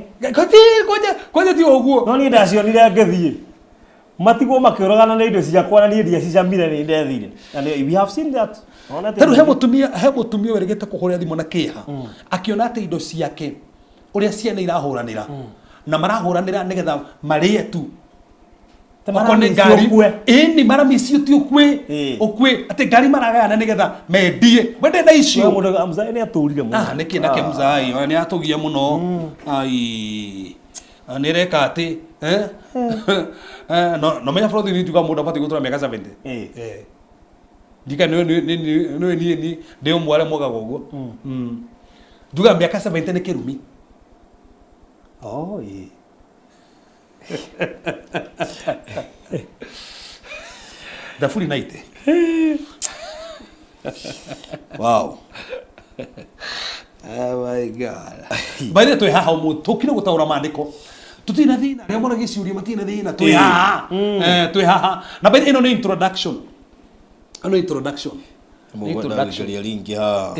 Kwanja ti ũguo. No niĩ ndacionire ngĩthiĩ. Matigwo makĩũragana na indo ciakwa na niĩ ndiacicamire nĩ ndethire. And we have seen that. Wonete Tarĩu he mũtumia werĩgĩte kũhũrĩra thimũ na kĩeha akĩona atĩ indo ciake ũrĩa ciana irahũranĩra na marahũranĩra nĩgetha marĩe tu. Ta Okorwo nĩ maramici ngari ũkue. Ĩni maramici ti ũkue. Ĩĩ. Ũkue atĩ ngari maragayana nĩgetha mendie wende na icio. Mũndũ mzai nĩ atũrire mũno. Ah, nĩkĩ nake mzai nĩ atũgia mũno. Ai. Ah, nĩ reka atĩ eh? Eh, no menya bũrũri nĩ njuga mũndũ abatiĩ gũtũra mĩaka 70. Ĩĩ. Eh. Ndika nĩ nĩ nĩ niĩ nĩ ndĩ ũmwe arĩa mogaga ũguo. Njugaga mĩaka 70 nĩ kĩrumi. Oh, ĩĩ. Thaburi 90. Wow. Oh my God. By the way, twĩ haha ũmũthĩ tũkire gũtaũra maandĩko tũtirĩ na thĩna arĩa moragia ciũria matirĩ na thĩna twĩ haha. Twĩ haha na by the way, ĩno nĩ introduction, ĩno nĩ introduction. Nĩ Mũgwenda introduction. gũcaria ringi haha.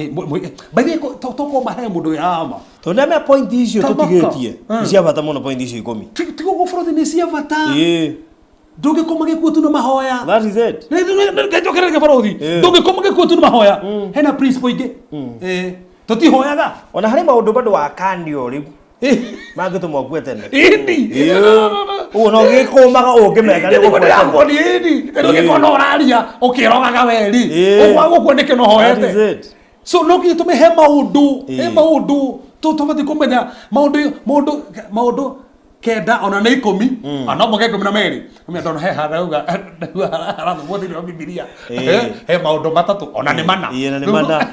By the way, tũkoma he mũndũ wĩ haha ma. Tondũ nĩamenya point icio Tamaka. tũtigĩtie. Nĩ cia bata mũno point icio 10. Tiga ũguo bũrũri nĩ cia bata. Ĩĩ. Ndũngĩkoma gĩkuũ tu na mahoya. That is it. Njokerere barothi. Ndũngĩkoma gĩkuũ tu na mahoya, hena principle ingĩ. Tũtihoyaga. Ona harĩ maũndũ bado wakanio rĩu mangĩtũma ũkue tene. Ĩni. Ũguo no gĩkũmaga ũngĩmeka nĩ gũkua tene. Ĩni ndũngĩkorwo no ũraria ũkĩrogaga weri. Ĩĩ. Ũkwaga gũkua nĩkĩ no That is hoete. it. So no nginya tũme he maũndũ he Ĩĩ. maũndũ tũbatiĩ kũmenya maũndũ 9 ona nĩ 10 ana moke 12 Ũmenya ndona he harauga harathomwo thĩinĩ wa Bibilia. Ĩĩ. He maũndũ matatũ ona nĩ mana. Ĩĩ na nĩ mana.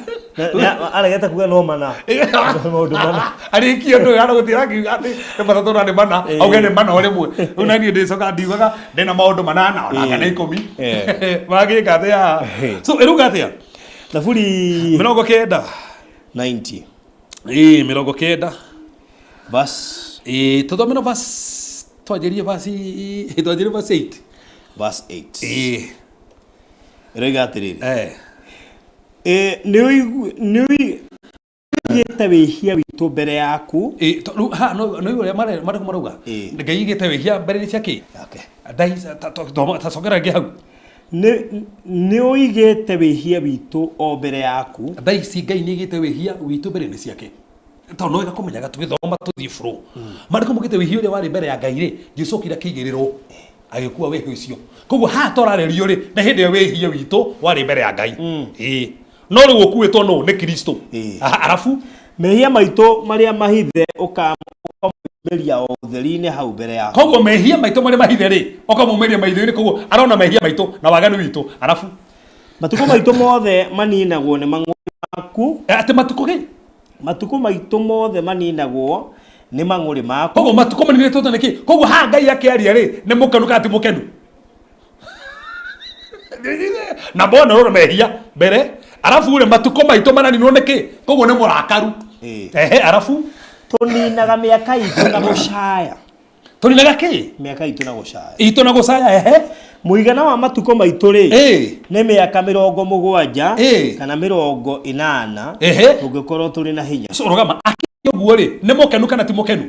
Aregete kuga no mana. Maũndũ mana. Arĩkie ũndũ ũyũ aragũtira akiuga atĩ nĩ matatũ na nĩ mana. Ĩĩ. Auge nĩ mana o rĩmwe. Rĩu na niĩ ndĩcoka ndiugaga ndĩna maũndũ manana ona kana Ĩĩ. 10. Ĩĩ. Magĩka atĩa? Ĩĩ. So ĩruga atĩa? Thaburi 90. 90 Ĩĩ, 90. Verse Ĩĩ, tũthome no verse twanjĩrie verse 8. Verse 8. Ĩĩ. Ĩroiga atĩrĩrĩ. Eh. Nĩ ũigĩte wĩhia witũ mbere yaku. Ĩĩ, rĩu ha no no ũrĩa marĩkũ marauga. Ĩĩ. Ngai igĩte wĩhia mbere cia kĩ? Okay. Tacokera rĩngĩ hau. Nĩ ũigĩte wĩhia witũ o mbere yaku. Thaa ici Ngai nĩ igĩte wĩhia witũ mbere nĩ ciake tondũ no wega kũmenyaga tũgĩthoma tũthiĩ flow. Maandĩko maugĩte wĩhia ũrĩa warĩ mbere ya Ngai rĩ, Jesũ okire akĩigĩrĩrwo agĩkua wĩhia ũcio. Koguo haha tũrarĩrio rĩ nĩ hĩndĩ ĩyo wĩhia witũ warĩ mbere ya Ngai. Ĩĩ, no rĩu ũkuĩtwo nũ? Nĩ Kristo. Ĩĩ. Aha, arabu Mehia maitũ marĩa mahithe ũkamaumiria o ũtheri-inĩ hau mbere yaku. Koguo mehia maitũ marĩa mahithe rĩ ũkamumĩria maitho-inĩ, koguo arona mehia maitũ na waganu witũ. Arabu Matukũ maitũ mothe maninagwo nĩ mang'ũrĩ maku. Atĩ matukũ gĩ? Matukũ maitũ mothe maninagwo nĩ mang'ũrĩ maku. Koguo matukũ maninĩtwo nĩ kĩ? Koguo haha Ngai akĩaria rĩ nĩ mũkenu kana ti mũkenu? Na mbona rũra mehia mbere arabu rĩ matukũ maitũ maraninwo nĩ kĩ? Koguo nĩ mũrakaru. Ĩĩ. Ehe, arabu Tũninaga mĩaka itũ na gũcaya. Tũninaga kĩ? Mĩaka itũ na gũcaya. Itũ na gũcaya, ehe. Mũigana wa matukũ maitũ rĩ Ĩĩ. nĩ mĩaka 70 Ĩĩ. kana 80 Ehe. tũngĩkorwo tũrĩ na hinya. So rũgama akĩria ũguo rĩ nĩ mũkenu kana ti mũkenu?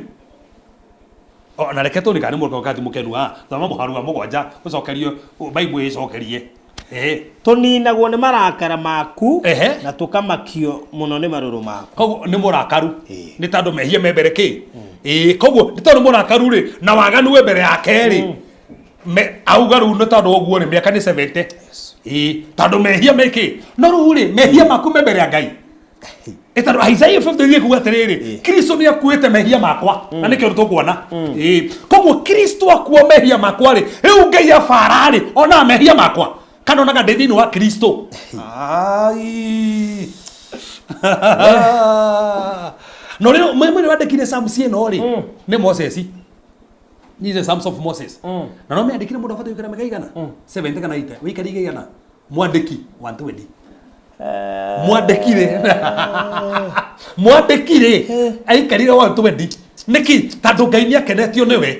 O, na reke tũone kana nĩ mũkenu kana ti mũkenu. Ha thoma mũharu wa 7 ũcokerio Bible ĩcokerie. Ehe. Tũninagwo nĩ marakara maku Ehe. na tũkamakio mũno nĩ marũrũ maku. Koguo nĩ mũrakaru. Ĩĩ. Nĩ tondũ mehia me mbere kĩ? Ĩĩ, koguo nĩ tondũ mũrakaru rĩ na waganu wĩ mbere yake rĩ auga rĩu nĩ tondũ ũguo rĩ mĩaka nĩ 70. Ĩĩ, tondũ mehia me kĩ? No rĩu rĩ mehia maku me mbere ya Ngai. Ĩ tondũ Isaiah 53 kuga atĩrĩrĩ, Kristo nĩ akuĩte mehia makwa na nĩkĩo tũkuona. Ĩĩ, koguo Kristo akua mehia makwa rĩ, rĩu Ngai abara rĩ onaga mehia makwa kana onaga ndĩ thĩinĩ wa Kristo? Ai. No rĩu mwene wandĩkire Psalms ĩno rĩ nĩ Moses. These are Psalms of Moses. Na no mĩandĩkire mũndũ abatiĩ gũikara mĩaka igana 70 kana 80 wĩikarire igana. Mwandĩki 120. Mwandĩkire. Mwandĩkire aikarire 120. Nĩkĩ? Tondũ Ngai nĩakenetio nĩwe.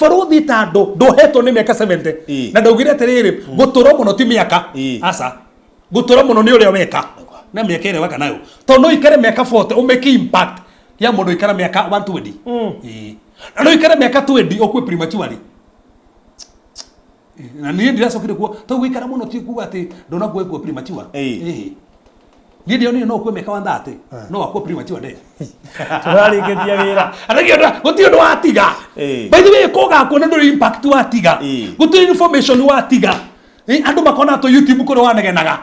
Barũthi tondũ ndũhetwo nĩ mĩaka 70. Na ndaugire atĩrĩrĩ, gũtũra mũno ti mĩaka. Aca. Gũtũra mũno nĩ ũrĩa weka. Na mĩaka ĩrĩa weka nayo. Tondũ no ũikare mĩaka 40 ũmake impact ya mũndũ ũikara mĩaka 120. Na no ũikare mĩaka 20 ũkue prematurely. Na niĩ ndiracokire kuo tondũ gũikara mũno ti kuga atĩ ndũnakua ĩkua premature. Niĩ ndĩronire no ũkue mĩaka 130 no akue premature death. Tũrarĩkĩtie wĩra. Arĩkĩtie gũtirĩ ũndũ watiga. By the way kũgakwo na ndũrĩ impact watiga. Gũtirĩ information watiga. Andũ makona tũ YouTube kũrĩa wanegenaga.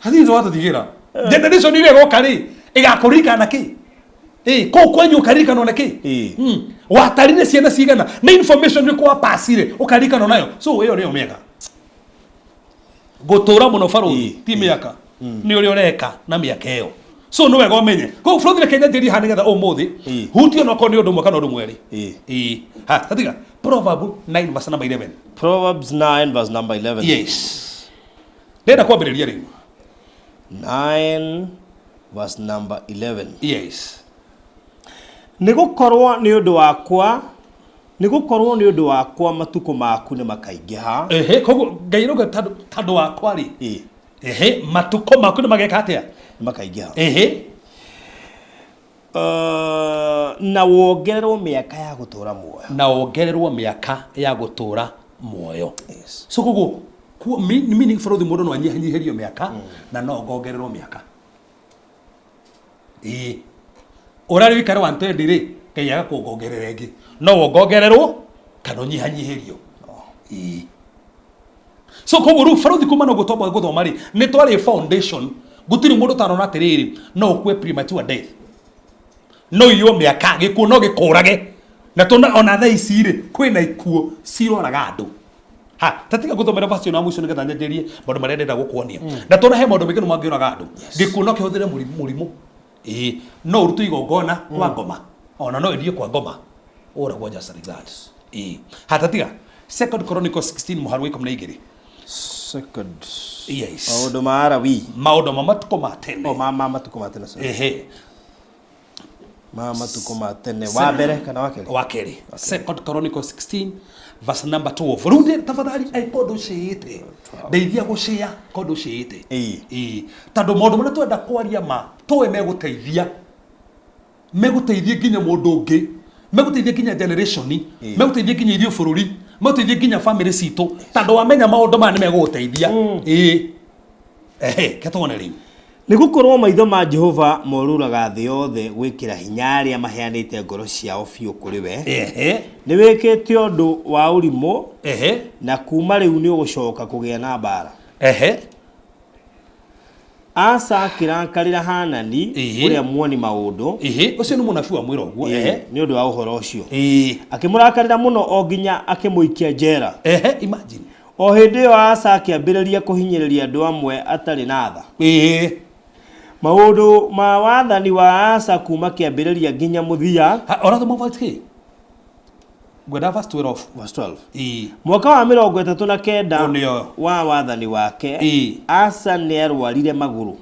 Hatirĩ watũtigĩra. Generation ĩrĩa ĩgoka rĩ ĩgakũririkana kĩ? Kũu kwanyu ũkaririkanwo na kĩ? Watarire ciana cigana? Nĩ information ĩrĩkũ wapacire ũkaririkanwo nayo? So ĩyo nĩyo mĩaka. Gũtũra mũno barũthi ti mĩaka. Nĩ ũrĩa ũreka na mĩaka ĩyo. So nĩ wega ũmenye. Koguo bũrũri reke nyanjĩrie haha nĩgetha ũmũthĩ hutie onokorwo nĩ ũndũ ũmwe kana ũndũ mwerĩ. Ha, tatiga. Proverb 9 verse number 11. Proverbs 9 verse number 11. Yes. Ndĩrenda kwambĩrĩria rĩu. 9 verse number 11. Yes. Nĩ gũkorwo nĩ ũndũ wakwa, nĩ gũkorwo nĩ ũndũ wakwa matukũ maku nĩ makaingĩha. Ehe, koguo Ngai arauga tondũ wakwa rĩ. Ehe, matukũ maku nĩ mageka atĩa? Nĩ makaingĩha. Ehe. Na wongererwo mĩaka ya gũtũra muoyo. Na wongererwo mĩaka ya gũtũra muoyo. Yes. So koguo meaning for the mũndũ no anyihanyihĩrio mĩaka na no ongererwo mĩaka. Ũrarĩ ũikare 120 rĩ, Ngai agakuongongerera ĩngĩ. No wongongererwo kana ũnyihanyihĩrio. So koguo rĩu barũthi kuma na ũguo twamba gũthoma rĩ, nĩ twarĩ foundation. Gũtirĩ mũndũ ũtarona atĩrĩrĩ, no ũkue premature death. No iywo mĩaka, gĩkuũ no gĩkũrage. Na tũna ona thaa ici rĩ, kwĩna ikuũ ciroraga andũ. Ha, tatiga gũthomera verse ĩno ya mũico nĩgetha nyanjĩrie maũndũ marĩa ndĩrenda gũkuonia. Na tũna he maũndũ maingĩ no mangĩũraga andũ. Gĩkuũ no kĩhũthĩre mũrimũ. No ũrutwo igongona kwa ngoma. Ona no ĩthiĩ kwa ngoma. Ũragwo just like that. Ha, tatiga. Second Chronicles 16 mũhari wa 12. Second. Yes. Maũndũ ma Arawi. Maũndũ ma matukũ ma tene. Oh, ma matukũ ma tene. Ehe. Ma matukũ ma tene. Wa mbere kana wa kerĩ? Wa kerĩ. Second Chronicles 16 verse number 12. Rĩu ndĩ tafadhali ai kũndũ ũcĩĩte. Ndeithia gũcĩa kũndũ ũcĩĩte. Tondũ maũndũ marĩa twenda kwaria ma tũĩ megũteithia. Megũteithia nginya mũndũ ũngĩ. Megũteithia nginya generation. Megũteithia nginya ithuĩ bũrũri. Megũteithia nginya family citũ. Tondũ wamenya maũndũ maya nĩ megũgũteithia. Ehe, ke tuone rĩu. Nĩ gũkorwo maitho ma Jehova morũraga thĩ yothe gwĩkĩra hinya arĩa maheanĩte ngoro ciao biũ kũrĩ we. Nĩ wĩkĩte ũndũ wa ũrimũ. Na kuma rĩu nĩ ũgũcoka kũgĩa na mbaara. Asa akĩrakarĩra Hanani ũrĩa muoni maũndũ. Ũcio nĩ mũnabii wa mwĩra ũguo. Nĩ ũndũ wa ũhoro ũcio. Akĩmũrakarĩra mũno o nginya akĩmũikia njera. Imagine. O hĩndĩ ĩyo Asa akĩambĩrĩria kũhinyĩrĩria andũ amwe atarĩ na tha. Maũndũ ma wathani wa Asa kuma kĩambĩrĩria nginya mũthia. Ũrathoma verse kĩ? Ngwenda verse 12. Verse 12. Mwaka wa 39 wa wathani wake, Asa nĩ arwarire magũrũ.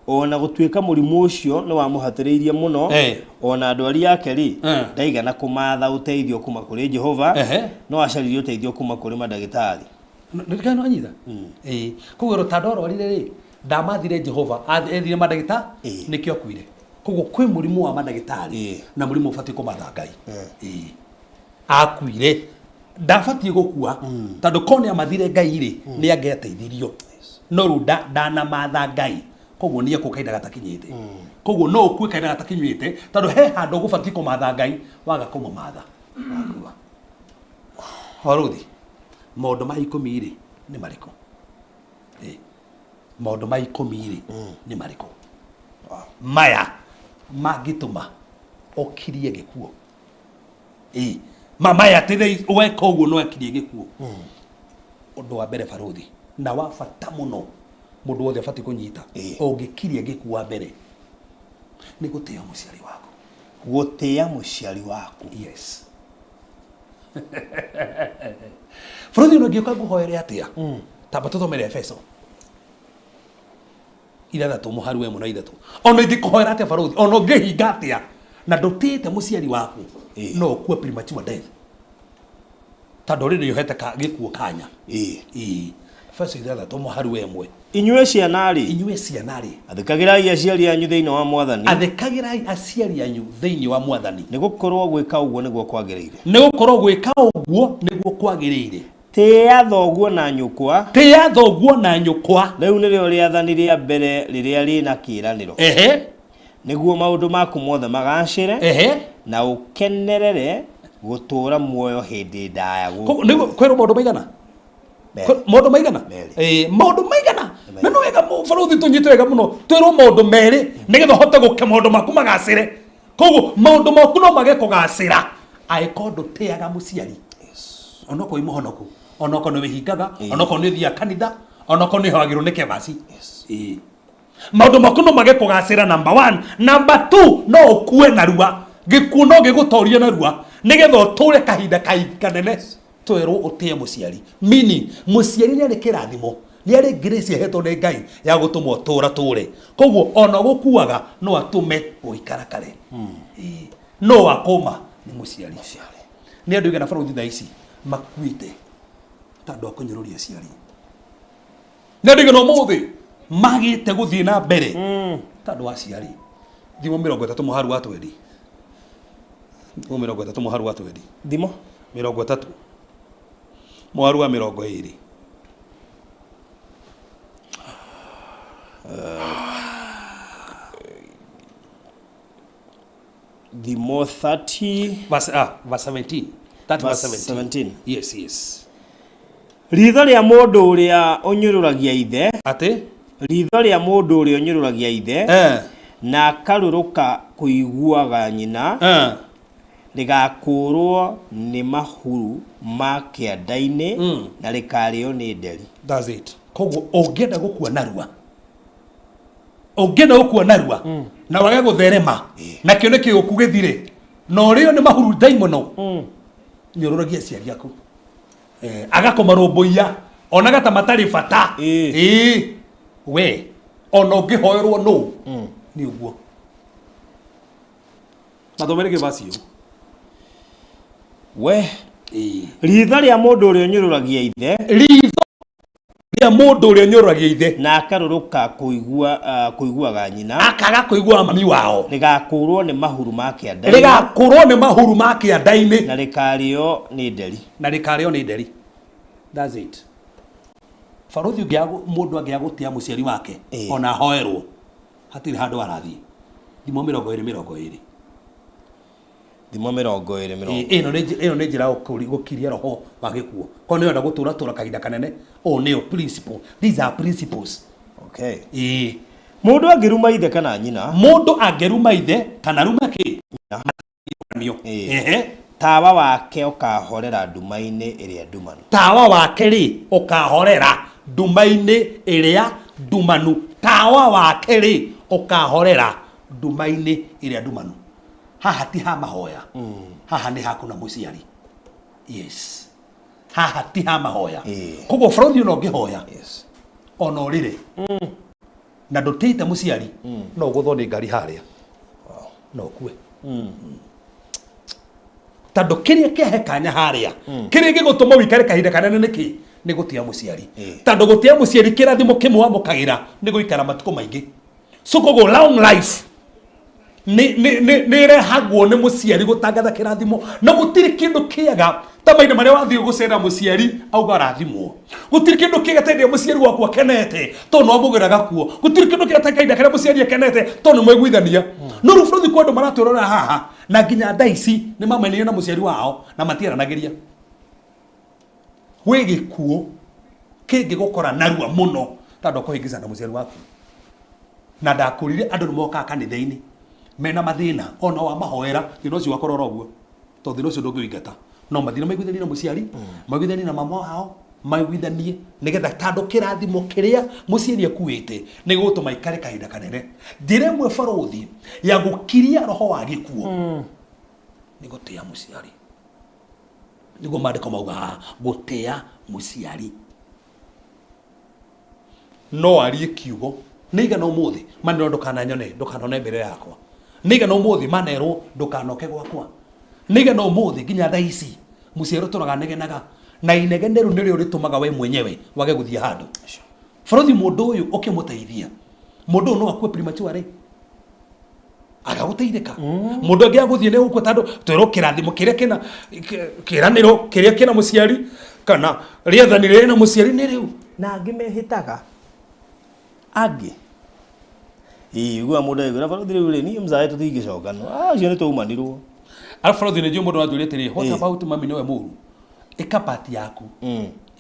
Ona gũtuĩka mũrimũ ũcio nĩ wamũhatĩrĩirie mũno, ona ndwari yake rĩ, ndaigana kũmatha ũteithio kuma kũrĩ Jehova, no acaririe ũteithio kuma kũrĩ mandagĩtarĩ. Ndirikana no anyita. Koguo tondũ arwarire rĩ, ndamathire Jehova, ethire mandagĩtarĩ, nĩkĩo akuire. Koguo kwĩ mũrimũ wa mandagĩtarĩ na mũrimũ ũbatiĩ kũmatha Ngai. Akuire. Ndabatiĩ gũkua, tondũ korwo nĩ amathire Ngai rĩ, nĩ angĩateithirio. No rĩu ndanamatha Ngai. Koguo nĩ ekũka kahinda gatakinyĩte. Koguo no ũkue kahinda gatakinyĩte, tondũ he handũ ũgũbatiĩ kũmatha Ngai, waga kũmũmatha, wakua. Barũthi, maũndũ ma 10 rĩ, nĩ marĩkũ? Maũndũ ma 10 rĩ, nĩ marĩkũ? Maya mangĩtũma ũkirie gĩkuũ. Maya atĩ weka ũguo no akirie gĩkuũ. Ũndũ wa mbere barũthi, na wa bata mũno mũndũ wothe abatiĩ kũnyita, ũngĩkiria gĩkuũ wa mbere nĩ gũtĩĩa mũciari waku. Gũtĩĩa mũciari waku. Yes. Bũrũri ũyũ ũngĩũka ngũhoere atĩa? Tamba tũthomere Efeso 6 mũharu 1 na 3. Ona ingĩkũhoera atĩa barothi, ona ũngĩhinga atĩa na ndũtĩĩte mũciari waku, no ũkue premature death. Tondũ rĩrĩ ũhete gĩkuũ kanya. Efeso 6 mũharu 1. Inyuĩ ciana rĩ, inyuĩ ciana rĩ, athĩkagĩrai aciari anyu thĩinĩ wa Mwathani. Athĩkagĩrai aciari anyu thĩinĩ wa Mwathani. Nĩgũkorwo gwĩka ũguo nĩguo kwagĩrĩire. Nĩgũkorwo gwĩka ũguo nĩguo kwagĩrĩire. Tĩĩa thoguo na nyũkwa. Tĩĩa thoguo na nyũkwa. Rĩu nĩrĩo rĩathani rĩa mbere rĩrĩa rĩna kĩĩranĩro. Ehe. Nĩguo maũndũ maku mothe magacĩre. Ehe. Na ũkenerere gũtũũra muoyo hĩndĩ ndaya gũkũ. Nĩguo kwĩrwo maũndũ maigana? Maũndũ maigana? Maũndũ maigana. Na no wega barothi tũnyite wega mũno. Twĩrwo maũndũ merĩ nĩgetha ũhote gũke maũndũ maku magacĩre. Koguo maũndũ maku no mage kũgacĩra angĩkorwo ndũtĩaga mũciari. Onokorwo wĩ mũhonoku, onokorwo nĩ wĩhingaga, onokorwo nĩ ũthiaga kanitha, onokorwo nĩ ũhoyagĩrwo nĩ kĩbaci. Maũndũ maku no mage kũgacĩra number 1. Number 2 no ũkue narua. Gĩkuũ no gĩgũtorie narua nĩgetha ũtũre kahinda kanene. Twerwo ũtĩe mũciari. Meaning mũciari nĩ arĩ kĩrathimo, nĩ arĩ grace ĩhetwo nĩ Ngai ya gũtũma ũtũra tũre. Koguo ona gũkuaga no atũme ũikarakare. No akũma nĩ mũciari. Nĩ andũ aigana barothi thaa ici makuĩte tondũ a kũnyũrũria aciari. Nĩ andũ aigana ũmũthĩ magĩte gũthiĩ na mbere tondũ wa aciari. Thimo 30 mũharu wa 20. Thimo 30 mũharu wa 20. Thimo 30 mũharu wa 20. Thimo 30 verse 17. That verse 17. Yes, yes. Ritho rĩa mũndũ ũrĩa ũnyũrũragia ithe. Atĩ? Ritho rĩa mũndũ ũrĩa ũnyũrũragia ithe. Na akarũrũka kũiguaga nyina. Rĩgakũrwo nĩ mahuru ma kĩanda-inĩ na rĩkarĩo nĩ nderi. That's it. Koguo ũngĩenda gũkua narua. Ũngĩenda gũkua narua na wage gũtherema na kĩone kĩgũku gĩthire na ũrĩo nĩ mahuru ndaimono. Nyũrũragia aciari aku. Agakũmarũmbũiya onaga ta matarĩ bata. We ona ũngĩhoerwo nũ nĩ ũguo. Mathomere kĩbaci ĩyo. We ritho rĩa mũndũ ũrĩa ũnyũrũragia ithe. Ritho rĩa mũndũ ũrĩa ũnyũrũragia ithe. Na akarũrũka kũiguaga nyina. Akaga kũigua mami wao. Rĩgakũrwo nĩ mahuru ma kĩanda-inĩ. Rĩgakũrwo nĩ mahuru ma kĩanda-inĩ. Na rĩkarĩo nĩ nderi. Na rĩkarĩo nĩ nderi. That's it. Barothi ũngĩaga mũndũ angĩaga gũtĩa mũciari wake ona ahoerwo hatirĩ handũ arathiĩ. Thimo 20 20. Thimo 20 20. Ĩno nĩ njĩra gũkiria roho wa gĩkuũ. Korwo nĩ ũrenda gũtũra tũra kahinda kanene, ũũ nĩyo principle. These are principles. Okay. Mũndũ angĩruma ithe kana nyina. Mũndũ angĩruma ithe kana ruma kĩ? Tawa wake ũkahorera nduma-inĩ ĩrĩa ndumanu. Tawa wake rĩ ũkahorera nduma-inĩ ĩrĩa ndumanu. Tawa wake rĩ ũkahorera nduma-inĩ ĩrĩa ndumanu. Haha ti ha mahoya. Haha nĩ hakuna mũciari. Yes. Haha ti ha mahoya. Koguo barothi ona ũngĩhoya ona ũrĩre na ndũtĩĩte mũciari no ũgũthwo nĩ ngari harĩa no ũkue. Tondũ kĩrĩa kĩahe kanya harĩa kĩrĩa gĩgũtũma ũikare kahinda kanene nĩkĩ? Nĩ gũtĩa mũciari. Tondũ gũtĩa mũciari kĩrathimo kĩmwe wamũkagĩra nĩ gũikara matukũ maingĩ. So koguo long life nĩ ĩrehagwo nĩ mũciari gũtangatha kĩrathimo na gũtirĩ kĩndũ kĩega ta mahinda marĩa wathiĩ gũcera mũciari auga arathimwo. Gũtirĩ kĩndũ kĩega ta hĩndĩ ĩrĩa mũciari waku akenete tondũ nĩ wamũgĩraga kuo. Gũtirĩ kĩndũ kĩega ta kahinda karĩa mũciari akenete tondũ nĩ mwaiguithania. No rĩu bũrũri kwa andũ maratwĩrorera haha na nginya thaa ici nĩ mamenyire na mũciari wao na matiaranagĩria. Gwĩ gĩkuũ kĩngĩgũkora narua mũno tondũ ũkũhĩngĩcana na mũciari waku. Na ndakũrire andũ nĩ mokaga kanitha-inĩ mena mathĩna ona wa mahoera thĩna ũcio wakorora ũguo tondũ thĩna ũcio ndũngĩũingata. No mathĩna maiguithanie na mũciari, maiguithanie na mama wao, maiguithanie nĩgetha tondũ kĩrathimo kĩrĩa mũciari akuĩte nĩ gĩgũtũma aikare kahinda kanene. Njĩra ĩmwe barothi ya gũkiria roho wa gĩkuũ nĩ gũtĩa mũciari. Nĩguo maandĩko mauga haha, gũtĩa mũciari. No arie kiugo nĩ igana ũmũthĩ manerwo ndũkananyone ndũkanone mbere yakwa nĩ igana ũmũthĩ manerwo ndũkanoke gwakwa nĩ igana ũmũthĩ nginya thaa ici mũciari ũtũraga anegenaga na inegene rĩu nĩrĩo rĩtũmaga we mwenyewe wage gũthiĩ handũ. Borothi mũndũ ũyũ ũkĩmũteithia mũndũ ũyũ no akue prematurely agagũteithĩka mũndũ angĩ agũthiĩ nĩ gũkua tondũ twĩrwo kĩrathimo kĩrĩa kĩna kĩranĩro kĩrĩa kĩna mũciari kana rĩathani rĩrĩa rĩna mũciari nĩ rĩu. Na angĩ mehĩtaga angĩ ĩĩ ũguo mũndũ agĩkwĩra barothi rĩu rĩ niĩ mzae tũtingĩcokana ah ũcio nĩ twaumanirwo. Arabu barothi nĩ njũĩ mũndũ anjũria atĩrĩ, what Ĩĩ. about mami nĩwe mũru ĩka part yaku.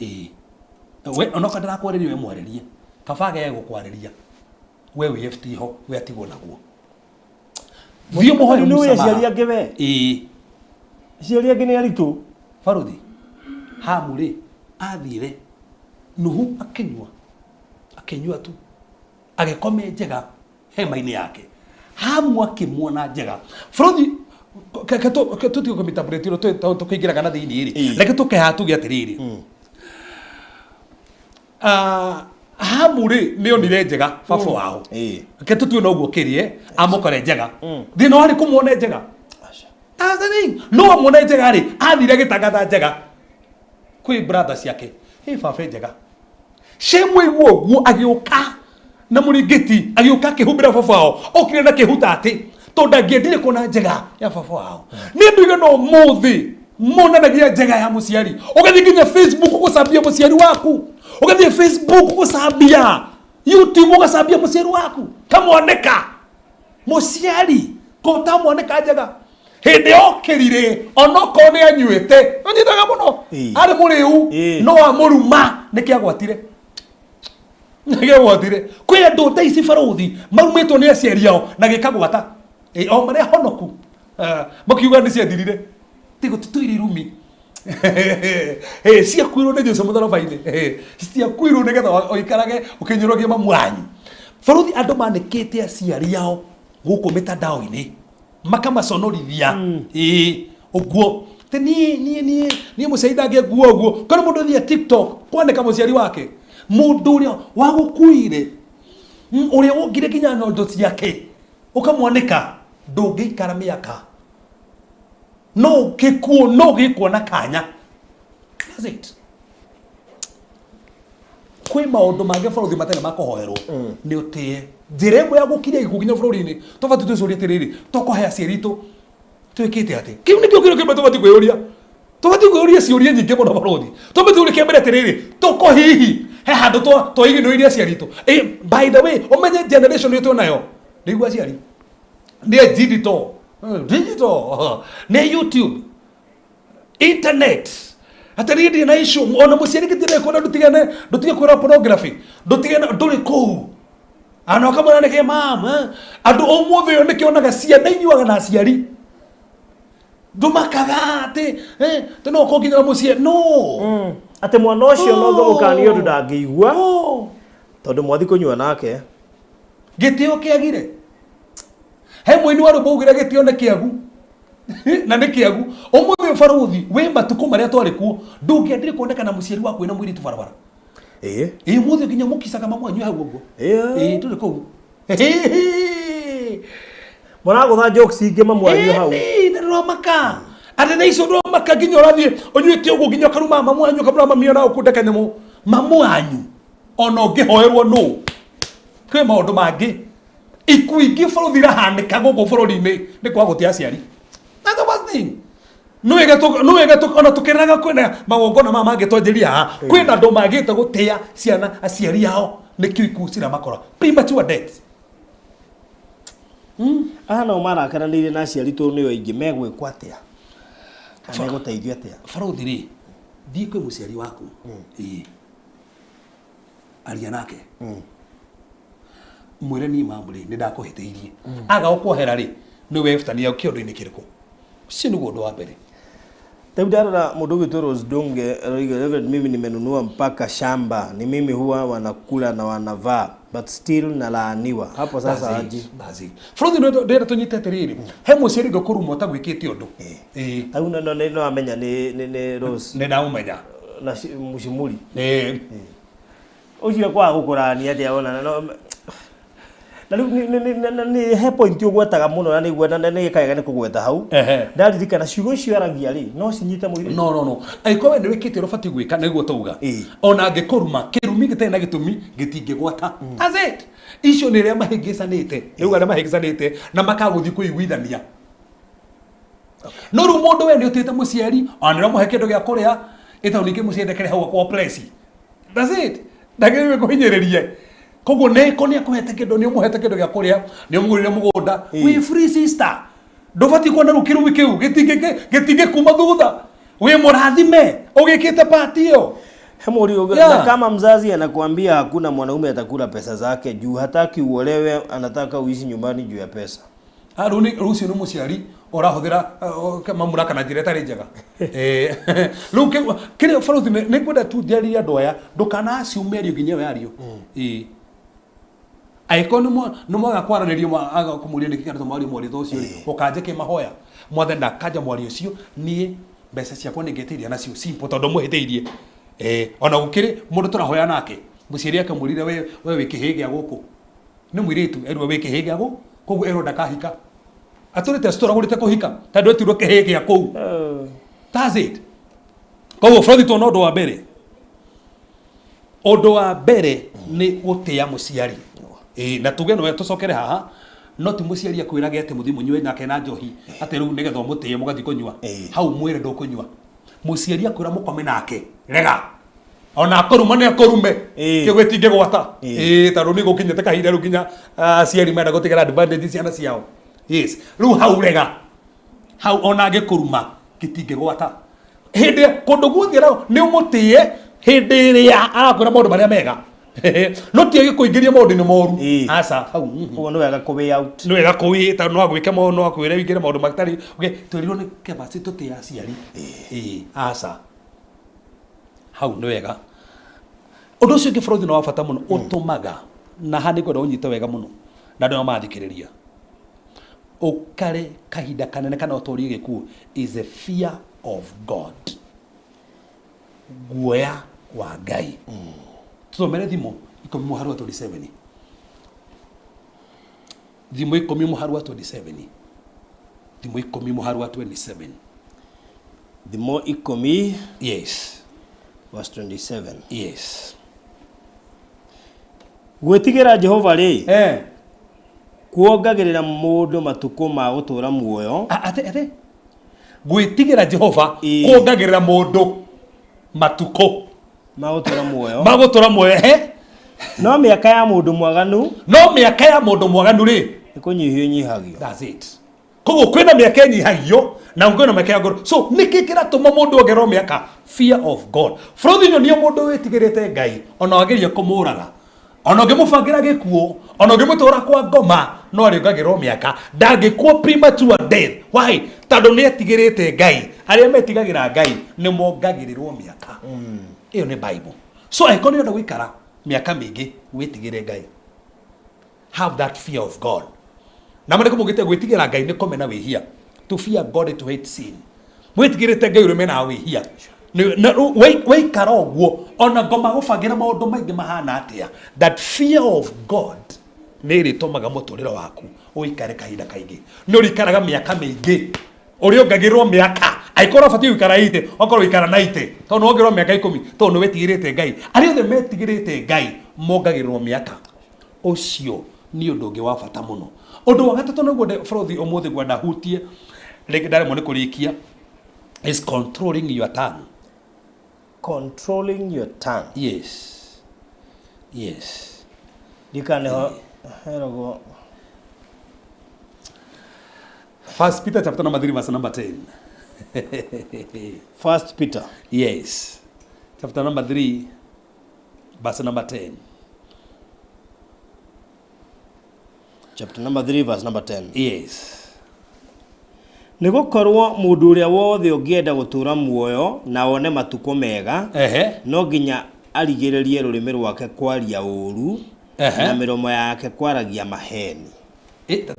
Ĩĩ we onoka ndĩrakwarĩria we mwarĩrie kaba agage gũkwarĩria we wĩ FT ho we atigwo naguo thiĩ mũhoe Nĩ ũĩ mũsamaha. aciari angĩ we Ĩĩ aciari angĩ nĩ aritũ. Barothi Hamu rĩ athire Nuhu akĩnyua akĩnyua tu agĩkome njega hema-inĩ yake Hamu akĩmuona njega. Barothi tũtige kũmĩtambũrĩtio tũkĩingĩraga na thĩinĩ rĩ Ĩĩ. reke tũkehaha tuge atĩrĩrĩ Ah, Hamu rĩ nĩ onire njega baba wao Ĩĩ. reke tũtue noguo kĩrĩe amũkore njega thĩna warĩ kũmuona njega. Aca. That's the thing. No amuona njega rĩ athire agĩtangatha njega kwĩ brother ciake hey baba njega Shemu aigua ũguo agĩũka na mũrĩngĩti agĩũka akĩhumbĩra baba wao okire na kĩhuta atĩ tondũ ndangĩendire kuona njega ya baba wao nĩ andũ igana ũmũthĩ monanagia njega ya mũciari ũgathiĩ nginya Facebook gũcambia mũciari waku ũgathiĩ Facebook gũcambia YouTube ũgacambia mũciari waku kamwanĩka mũciari ko tamwanĩka njega hĩndĩ yokĩrire onokorwo nĩ anyuĩte anyitaga mũno Ĩĩ. arĩ mũrĩu Ĩĩ. no amũruma nĩkĩagwatire nĩkĩagwatire kwĩ andũ ta ici barũthi marumĩtwo nĩ aciari ao na gĩkagwata Ĩ, o marĩa honoku Ah, makiuga nĩ ciathirire tigo tũtũire irumi Ĩ, ciakuirwo nĩ Jesũ mũtharaba-inĩ Ĩ, citiakuirwo nĩgetha ũikarage ũkĩnyũrũragia mamu wanyu barũthi andũ manĩkĩte aciari ao gũkũ mĩtandao-inĩ makamaconorithia ĩĩ ũguo Atĩ niĩ niĩ niĩ niĩ mũciari ndangĩngua ũguo kana mũndũ athiĩ TikTok kwanĩka mũciari wake mũndũ ũrĩa wagũkuire ũrĩa wongire nginya nyondo ciake ũkamwanĩka ndũngĩikara mĩaka no gĩkuũ no gĩkuona kanya. That's it. Kwĩ maũndũ mangĩ bũrũri matarĩ ma kũhoerwo nĩ ũtĩe njĩra ĩmwe ya gũkiria gĩkuũ nginya bũrũri-inĩ tũbatiĩ twĩcũrie atĩrĩrĩ tũkũhe aciari itũ twĩkĩte atĩ kĩu nĩkĩo kĩndũ kĩmwe tũbatiĩ kwĩyũria tũbatiĩ kwĩyũria ciũria nyingĩ mũno bũrũri tũbatiĩ kwĩyũria kĩa mbere atĩrĩrĩ tũkũ hihi he handũ twaigĩrĩire aciari itũ. By the way ũmenye generation ĩyo twĩnayo nĩguo aciari nĩ digital digital nĩ YouTube internet atĩ ndirĩ na issue ona mũciari gĩtirĩ kuona ndũtigane ndũtige kwĩra pornography ndũtigane ndũrĩ kũu ana ũkamwĩra nĩkĩ mam andũ ũmũthĩ ũyũ nĩkĩonaga ciana inyuaga na aciari ndũmakaga atĩ atĩ no ũkonginyĩra mũciĩ no Atĩ mwana ũcio no ngũmũkania ũndũ ndangĩigua no tondũ mwathi kũnyua nake gĩtĩo kĩagire he mũini wa rwĩmbo augire gĩtĩo nĩ kĩagu na nĩ kĩagu ũmũthĩ barũthi wĩ matukũ marĩa twarĩ kuo ndũngĩendire kuonekana mũciari waku wĩna mũirĩtu barabara ĩĩ ĩĩ ũmũthĩ nginya mũkicaga mamu wanyu hau ũguo Ĩĩ. ĩĩ tũrĩ kũu Mũragũtha jokes ingĩ mamu wanyu hau. Ĩĩ, na ndũramaka atĩ thaa icio ndũramaka nginya ũrathiĩ ũnyuĩte ũguo nginya ũkaruma mamu wanyu ũkamũra mami ona ũkunda kanyamũ mamu wanyu ona ũngĩhoerwo nũ kwĩ maũndũ mangĩ ikuũ ingĩ bũrũri irahanĩka gũkũ bũrũri-inĩ nĩ kwaga gũtĩa aciari. That's the worst thing. Nĩ wega ona tũkĩrĩraga kwĩna magongona maya mangĩ twanjĩria haha kwĩna andũ magĩte gũtĩa ciana aciari ao nĩkĩo ikuũ ciramakora premature death. Aya nao marakaranĩire na aciari tondũ nĩo aingĩ megwĩkwo atĩa kana megũteithio atĩa? Barũthi rĩ thiĩ kwĩ mũciari waku ĩĩ aria nake mwĩre niĩ mamu rĩ nĩ ndakũhĩtĩirie aga gũkuohera rĩ nĩ webutania kĩũndũ-inĩ kĩrĩkũ ũcio nĩguo ũndũ wa mbere. Rĩu ndarora mũndũ ũgwĩtwo Rose Donge aroiga Reverend, mimi nimenunua mpaka shamba, ni mimi huwa wanakula na wanavaa but still nalaaniwa. Hapo sasa That's aje? it, that's it. Bũrũri ndĩrenda tũnyite atĩrĩrĩ he mũciari ũngĩkũruma ũtagwĩkĩte ũndũ ĩĩ Rĩu no no no amenya nĩ Rose nĩ ndamũmenya na Mushimuri. Ĩĩ. Ũcio kwaga gũkũrania atĩa ona na rĩu nĩ he point ũgwetaga mũno na nĩguo na nĩ kaega nĩ kũgweta hau. Ndaririkana ciugo icio aragia rĩ no cinyite mũirĩtu. No no no, angĩkorwo we nĩ wĩkĩte ũrĩa ũbatiĩ gwĩka nĩguo tauga, ona angĩkũruma kĩrumi gĩtarĩ na gĩtũmi gĩtingĩgwata. That's it. Icio nĩ arĩa mahĩngĩcanĩte, rĩu arĩa mahĩngĩcanĩte na makagũthiĩ kũiguithania. No rĩu mũndũ we nĩ ũtĩte mũciari, ona nĩ ũramũhe kĩndũ gĩa kũrĩa, ĩtondũ ningĩ mũciari ndakĩrĩ hau akwa place. That's it. Ndagĩrĩirwo kũhinyĩrĩrie. Koguo nĩ ko nĩ akũhete kĩndũ, nĩ ũmũhete kĩndũ gĩa kũrĩa, nĩ ũmũgũrĩire mũgũnda. Wĩ free sister. Ndũbatiĩ kuona rĩu kĩrumi kĩu gĩtingĩkuma thutha. Wĩ mũrathime ũgĩkĩte part ĩyo. He mũriũ. Na kama mzazi anakuambia hakuna mwanaume atakula pesa zake juu hataki uolewe, anataka uishi nyumbani juu ya pesa. Ah, rĩu rĩu ũcio nĩ mũciari ũrahũthĩra mamlaka na njĩra ĩtarĩ njega. Rĩu kĩrĩa balothi nĩ ngwenda tu njarĩrie andũ aya, ndũkana assume mĩario nginya ĩyo yario. Ĩĩ. Angĩkorwo nĩ mwaga kwaranĩria, aga kũmũria nĩkĩ kĩratũma warie mwario ta ũcio rĩ, ũkanje kĩmahoya. Mwathani ndakanja mwario ũcio, niĩ mbeca ciakwa nĩ ngetĩirie nacio simple tondũ mũhĩtĩirie. Ona gũkĩrĩ mũndũ tũrahoya nake, mũciari akamwĩrire we wĩ kĩhĩĩ gĩa gũkũ. Nĩ mũirĩtu erwo wĩ kĩhĩĩ gĩa gũkũ, koguo erwo ndakahika. Atũrĩte acitũragũrĩte kũhika tondũ etirwo kĩhĩĩ gĩa kũu. That's it. Koguo bũrũri tuona ũndũ wa mbere. Ũndũ wa mbere nĩ gũtĩa mũciari. Ĩĩ, na tuge no tũcokere haha, no ti mũciari akwĩrage atĩ mũthiĩ mũnyue nake na njohi, atĩ rĩu nĩgetha ũmũtĩe mũgathiĩ kũnyua. Hau mwĩre ndũkũnyua. Mũciari akwĩra mũkome nake, rega. Ona akũruma nĩ akũrume. Kĩu gĩtingĩgwata. Ĩĩ, tondũ nĩ gũkinyĩte kahinda rĩu nginya aciari menda gũtigĩra advantage ciana ciao. Yes. Rĩu hau rega. Hau ona angĩkũruma gĩtingĩgwata. Hĩndĩ kũndũ guothe nĩ ũmũtĩe hĩndĩ ĩrĩa arakwĩra maũndũ marĩa mega. No ti agĩkũingĩria maũndũ-inĩ moru. Aca, hau. Koguo nĩ wega kũ way out. Nĩ wega kũwĩ, tondũ no agwĩke maũndũ, no akwĩre ũingĩre maũndũ matarĩ. Okay, twĩrirwo nĩ kebasi tũtĩe aciari. Ĩĩ, aca. Hau nĩ wega. Ũndũ ũcio ũngĩ bũrũri nĩ wa bata mũno, ũtũmaga, na haha nĩ ngwenda ũnyite wega mũno, na andũ arĩa marathikĩrĩria. Ũkare kahinda kanene kana ũtũrie gĩkuũ is a fear of God. Guoya wa Ngai. Tũthomere thimo ikũmi mũhari wa 27. Thimo ikũmi mũhari wa 27. Thimo ikũmi mũhari wa 27. Thimo ikũmi. Yes. Verse 27. Yes. Gwĩtigĩra Jehova rĩ, kuongagĩrĩra mũndũ matukũ ma gũtũũra muoyo. Ate, ate. Gwĩtigĩra Jehova kuongagĩrĩra mũndũ matukũ ma gũtũũra muoyo. Ma gũtũũra muoyo, ehe. No mĩaka ya mũndũ mwaganu, no mĩaka ya mũndũ mwaganu rĩ, nĩ kũnyihio ĩnyihagio. That's it. Koguo kwĩna mĩaka ĩnyihagio na kwĩna mĩaka ya ngoro. So nĩkĩ kĩratũma mũndũ ongererwo mĩaka? Fear of God. Bũrũri nyonia mũndũ wĩtigĩrĩte Ngai, ona wageria kũmũraga, ona ũngĩmũbangĩra gĩkuũ, ona ũngĩmũtwara kwa ngoma, no arĩongagĩrĩrwo mĩaka. Ndangĩkua premature death. Why? Tondũ nĩ etigĩrĩte Ngai. Arĩa metigagĩra Ngai nĩ mongagĩrĩrwo mĩaka. Ĩyo nĩ Bible. So angĩkorwo nĩ ũrenda gũikara mĩaka mĩingĩ, wĩtigĩre Ngai. Have that fear of God. Na marĩkũ mũgĩte gwĩtigĩra Ngai nĩ kũmena wĩhia. To fear God, to hate sin. Mwĩtigĩrĩte Ngai ũrĩmenaga wĩhia. Na waikara ũguo, ona ngoma gũbangĩra maũndũ maingĩ mahana atĩa, that fear of God nĩ ĩrĩtũmaga mũtũrĩre waku ũikare kahinda kaingĩ. Nĩ ũrĩikaraga mĩaka mĩingĩ. Ũrĩongagĩrĩrwo mĩaka. Angĩkorwo ũbatiĩ gũikara 80, okorwo ũikara 90, tondũ nĩ wongererwo mĩaka 10, tondũ nĩ wĩtigĩrĩte Ngai. Arĩa othe metigĩrĩte Ngai mongagĩrĩrwo mĩaka. Ũcio nĩ ũndũ ũngĩ wa bata mũno. Ũndũ wa gatatũ nĩguo bũrũri ũmũthĩ ngwenda hutie, rĩngĩ ndaremwo nĩ kũrĩkia, is controlling your tongue. Controlling your tongue. Yes. Yes. Ndikaniho heragwo. First Peter chapter number 3 verse number 10. First Peter. Yes. Chapter number 3 verse number 10. Chapter number 3 verse number 10. Yes. Nĩ gũkorwo mũndũ ũrĩa wothe ũngĩenda gũtũũra muoyo na one matukũ mega, no nginya arigĩrĩrie rũrĩmĩ rwake kwaria ũũru, na mĩromo yake kwaragia maheni.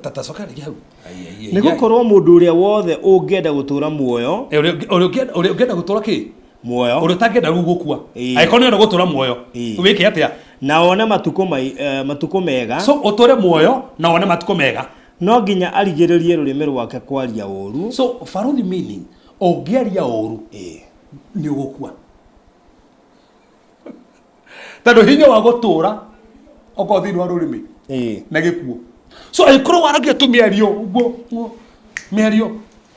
Ta coka rĩngĩ hau. Ai, ai, ai, Nĩ gũkorwo mũndũ ũrĩa wothe ũngĩenda gũtũũra muoyo, Ũrĩa ũngĩenda gũtũũra kĩ? Muoyo. Ũrĩa ũtangĩenda rĩu gũkua. Angĩkorwo nĩ ũrenda gũtũũra muoyo, wĩke atĩa? Na one matukũ mega. So ũtũre muoyo na wone matukũ mega. No nginya arigĩrĩrie rũrĩmĩ rwake kwaria ũru. So baruthi meaning ũngĩaria ũru nĩ ũgũkua. Tondũ hinya wa gũtũra okorwo thĩinĩ wa rũrĩmĩ na gĩkuũ. So angĩkorwo waragia tu mĩario ũguo mĩario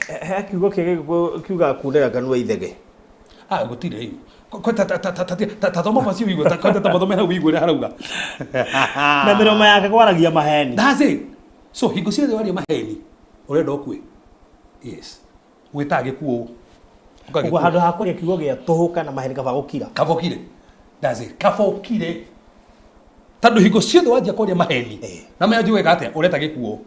he kiugo kĩngĩ kiugaga kunĩra kanua ithege. Ah, gũtirĩ. Ta thoma bacio ũigue, ta mathome hau ũigue ũrĩa harauga. Na mĩromo yake kwaragia maheni. That's it. So hingo ciothe waria maheni ũrenda ũkue. Yes. Wĩtaga gĩkuũ. Ũguo handũ ha kũria kiugo gĩa tũhũ kana maheni kaba gũkira. Kaba ũkire. That's it. Kaba ũkire. Tondũ hingo ciothe wanjia kwaria maheni na menya wega atĩa ũreta gĩkuũ.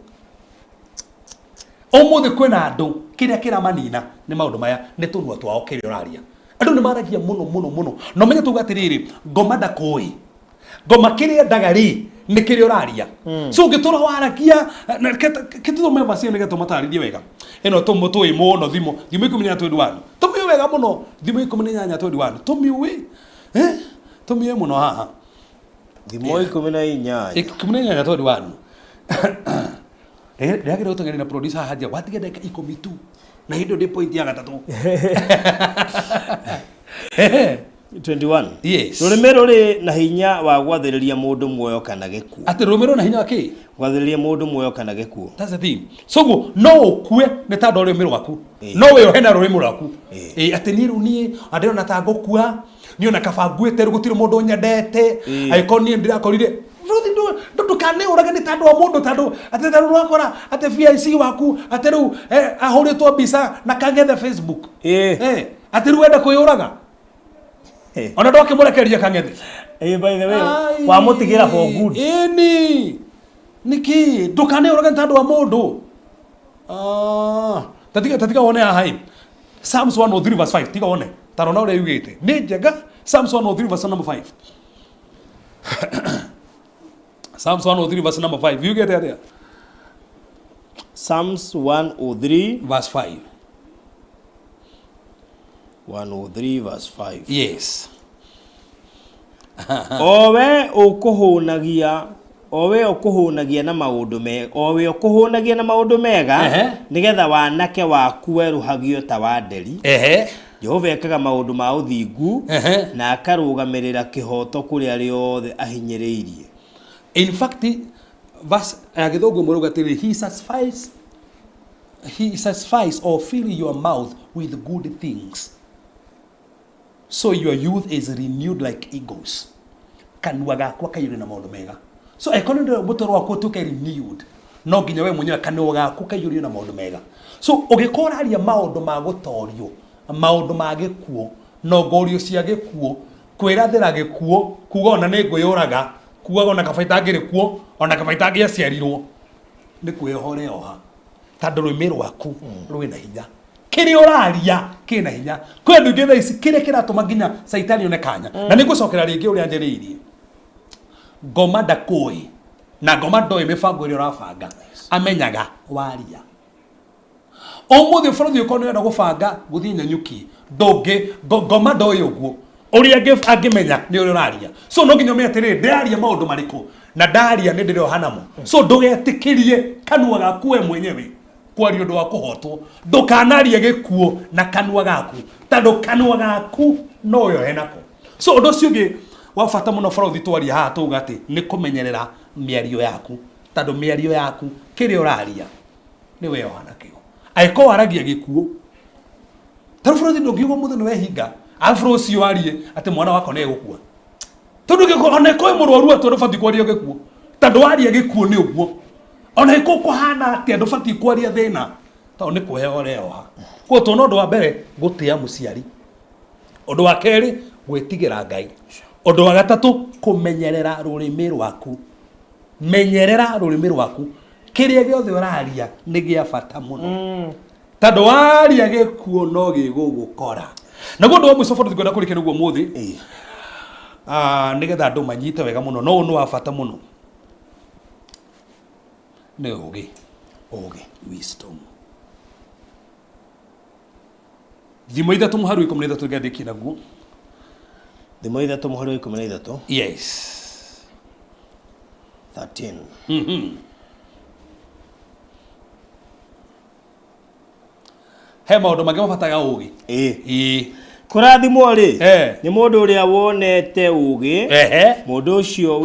Ũmũthĩ kwĩna andũ kĩrĩa kĩramanina nĩ maũndũ maya nĩ tũnua twao kĩrĩa ũraria. Andũ nĩ maragia mũno mũno mũno. Na ũmenye tuga atĩrĩrĩ, ngoma ndakũĩ. Ngoma kĩrĩa endaga rĩ nĩ kĩrĩa ũraria. So ũngĩtũra waragia kĩtũthome verse ĩyo nĩgetha tũmatarĩrie wega. Ĩno tũĩ mũno thimo 18:21. Tũmĩũĩ wega mũno thimo 18:21. Tũmĩũĩ. Tũmĩũĩ mũno haha. Thimo 18. 18:21. Ndĩragĩra gũteng'eria na producer haha nja watiga ndagĩka 10 tu na hĩndĩ ĩyo ndĩ point ya gatatũ. 21. Yes. Rũrĩmĩ rũrĩ na hinya wa gwathĩrĩria mũndũ muoyo kana gĩkuũ. Atĩ rũrĩmĩ rũrĩ na hinya wa kĩ? Gwathĩrĩria mũndũ muoyo kana gĩkuũ. That's the thing. So guo no ũkue nĩ tondũ rũrĩmĩ rwaku. No wĩohe na rũrĩmĩ rwaku. Atĩ niĩ rĩu niĩ ndĩrona ta ngũkua, niĩ ona kaba nguĩte rĩu gũtirĩ mũndũ nyendete, angĩkorwo niĩ ndĩrakorire ndũkaneũrage nĩ tondũ wa mũndũ tondũ atĩ ta rĩu wakora atĩ VIC waku atĩ rĩu ahũrĩtwo mbica na Kang'ethe Facebook. Atĩ rĩu wenda kwĩyũraga. Ona ndwakĩmũrekereria Kang'ethe. By the way, wamũtigĩra for good. Ĩni. Nĩkĩ ndũkaneũrage nĩ tondũ wa mũndũ. Tatiga wone haha ĩ. Psalms 103 verse 5 tiga wone. Ta rora ũrĩa yugĩte. Nĩ njega. Psalms 103 verse number 5. Psalms 103 verse number 5. You get there. Psalms 103 verse 5. 103 verse 5. Yes. Owe ũkũhũnagia na maũndũ mega, owe ũkũhũnagia na maũndũ mega, nĩgetha wanake waku werũhagio ta wa nderi. Jehova ekaga maũndũ ma ũthingu na akarũgamĩrĩra kĩhooto kũrĩ arĩa othe ahinyĩrĩirie. In fact, verse ya Gĩthũngũ ĩmwe atĩrĩrĩ, he satisfies or fill your mouth with good things, so your youth is renewed like eagles. Kanua gakwa kaiyũre na maũndũ mega. So angĩkorwo nĩ mũtũrĩre waku ũtuĩke renewed, no nginya we mwenyewe kanua gaku kaiyũrio na maũndũ mega. So ũngĩkorwo ũraria maũndũ ma gũtorio, maũndũ ma gĩkuũ, nongorio cia gĩkuũ, kwĩrathĩra gĩkuũ, kuga ona nĩ ngwĩyũraga, kuga ona kaba itangĩrĩ kuo, ona kaba itangĩaciarirwo, nĩ kwĩyoha ũreyoha. Tondũ rũrĩmĩ rwaku rwĩna hinya. Kĩrĩa ũraria kĩna hinya. Kwĩ andũ aingĩ thaa ici kĩrĩa kĩratũma nginya caitani one kanya. Na nĩngũcokera rĩngĩ ũrĩa njarĩirie. Ngoma ndakũĩ na ngoma ndoĩ mĩbango ĩrĩa ũrabanga, amenyaga waria. Ũmũthĩ bũrũri ũkorwo nĩ ũrenda gũbanga gũthiĩ Nanyuki, ndũngĩ ngoma ndoĩ ũguo. Ũrĩa angĩmenya nĩ ũrĩa ũraria. So no nginya ũmenye atĩrĩrĩ, ndĩraria maũndũ marĩkũ na ndaria nĩ ndĩroha namo. So ndũgetĩkĩrie kanua gaku we mwenyewe kwaria ũndũ wa kũhotwo. Ndũkanarie gĩkuũ na kanua gaku, tondũ kanua gaku no wĩohe nako. So ũndũ ũcio ũngĩ wa bata mũno bũrũri twaria haha tuga atĩ nĩ kũmenyerera mĩario yaku, tondũ mĩario yaku kĩrĩa ũraria nĩ weyoha nakĩo. Angĩkorwo waragia gĩkuũ, tarĩu bũrũri ndũngiuga ũmũthĩ nĩ wehinga, arabu rũciũ warie atĩ mwana wakwa nĩ egũkua. Tondũ ona ĩkorwo mũrwaru atĩa ndũbatiĩ kwaria gĩkuũ, tondũ waria gĩkuũ nĩ ũguo. Ona ĩkorwo kũhana atĩa ndũbatiĩ kwaria thĩna, tondũ nĩ kwĩyoha ũreyoha. Koguo tuona ũndũ wa mbere gũtĩa mũciari, ũndũ wa kerĩ gwĩtigĩra Ngai, ũndũ wa gatatũ kũmenyerera rũrĩmĩ rwaku. Menyerera rũrĩmĩ rwaku, kĩrĩa gĩothe ũraria nĩ gĩa bata mũno, tondũ waria gĩkuũ no gĩgũgũkora. Naguo ũndũ wa mũico bado ngwenda kũrĩkia nĩguo ũmũthĩ, nĩgetha andũ manyite wega mũno, no ũyũ nĩ wa bata mũno, nĩ ũũgĩ. Ũũgĩ, wisdom. Thimo 3:13 ngandĩkie naguo. Thimo 3:13. Yes. 13. He maũndũ mangĩ mabataraga ũgĩ. Ĩĩ. Ĩĩ. Kũrathimwo rĩ Eh. nĩ mũndũ ũrĩa wonete ũgĩ, Ehe. mũndũ ũcio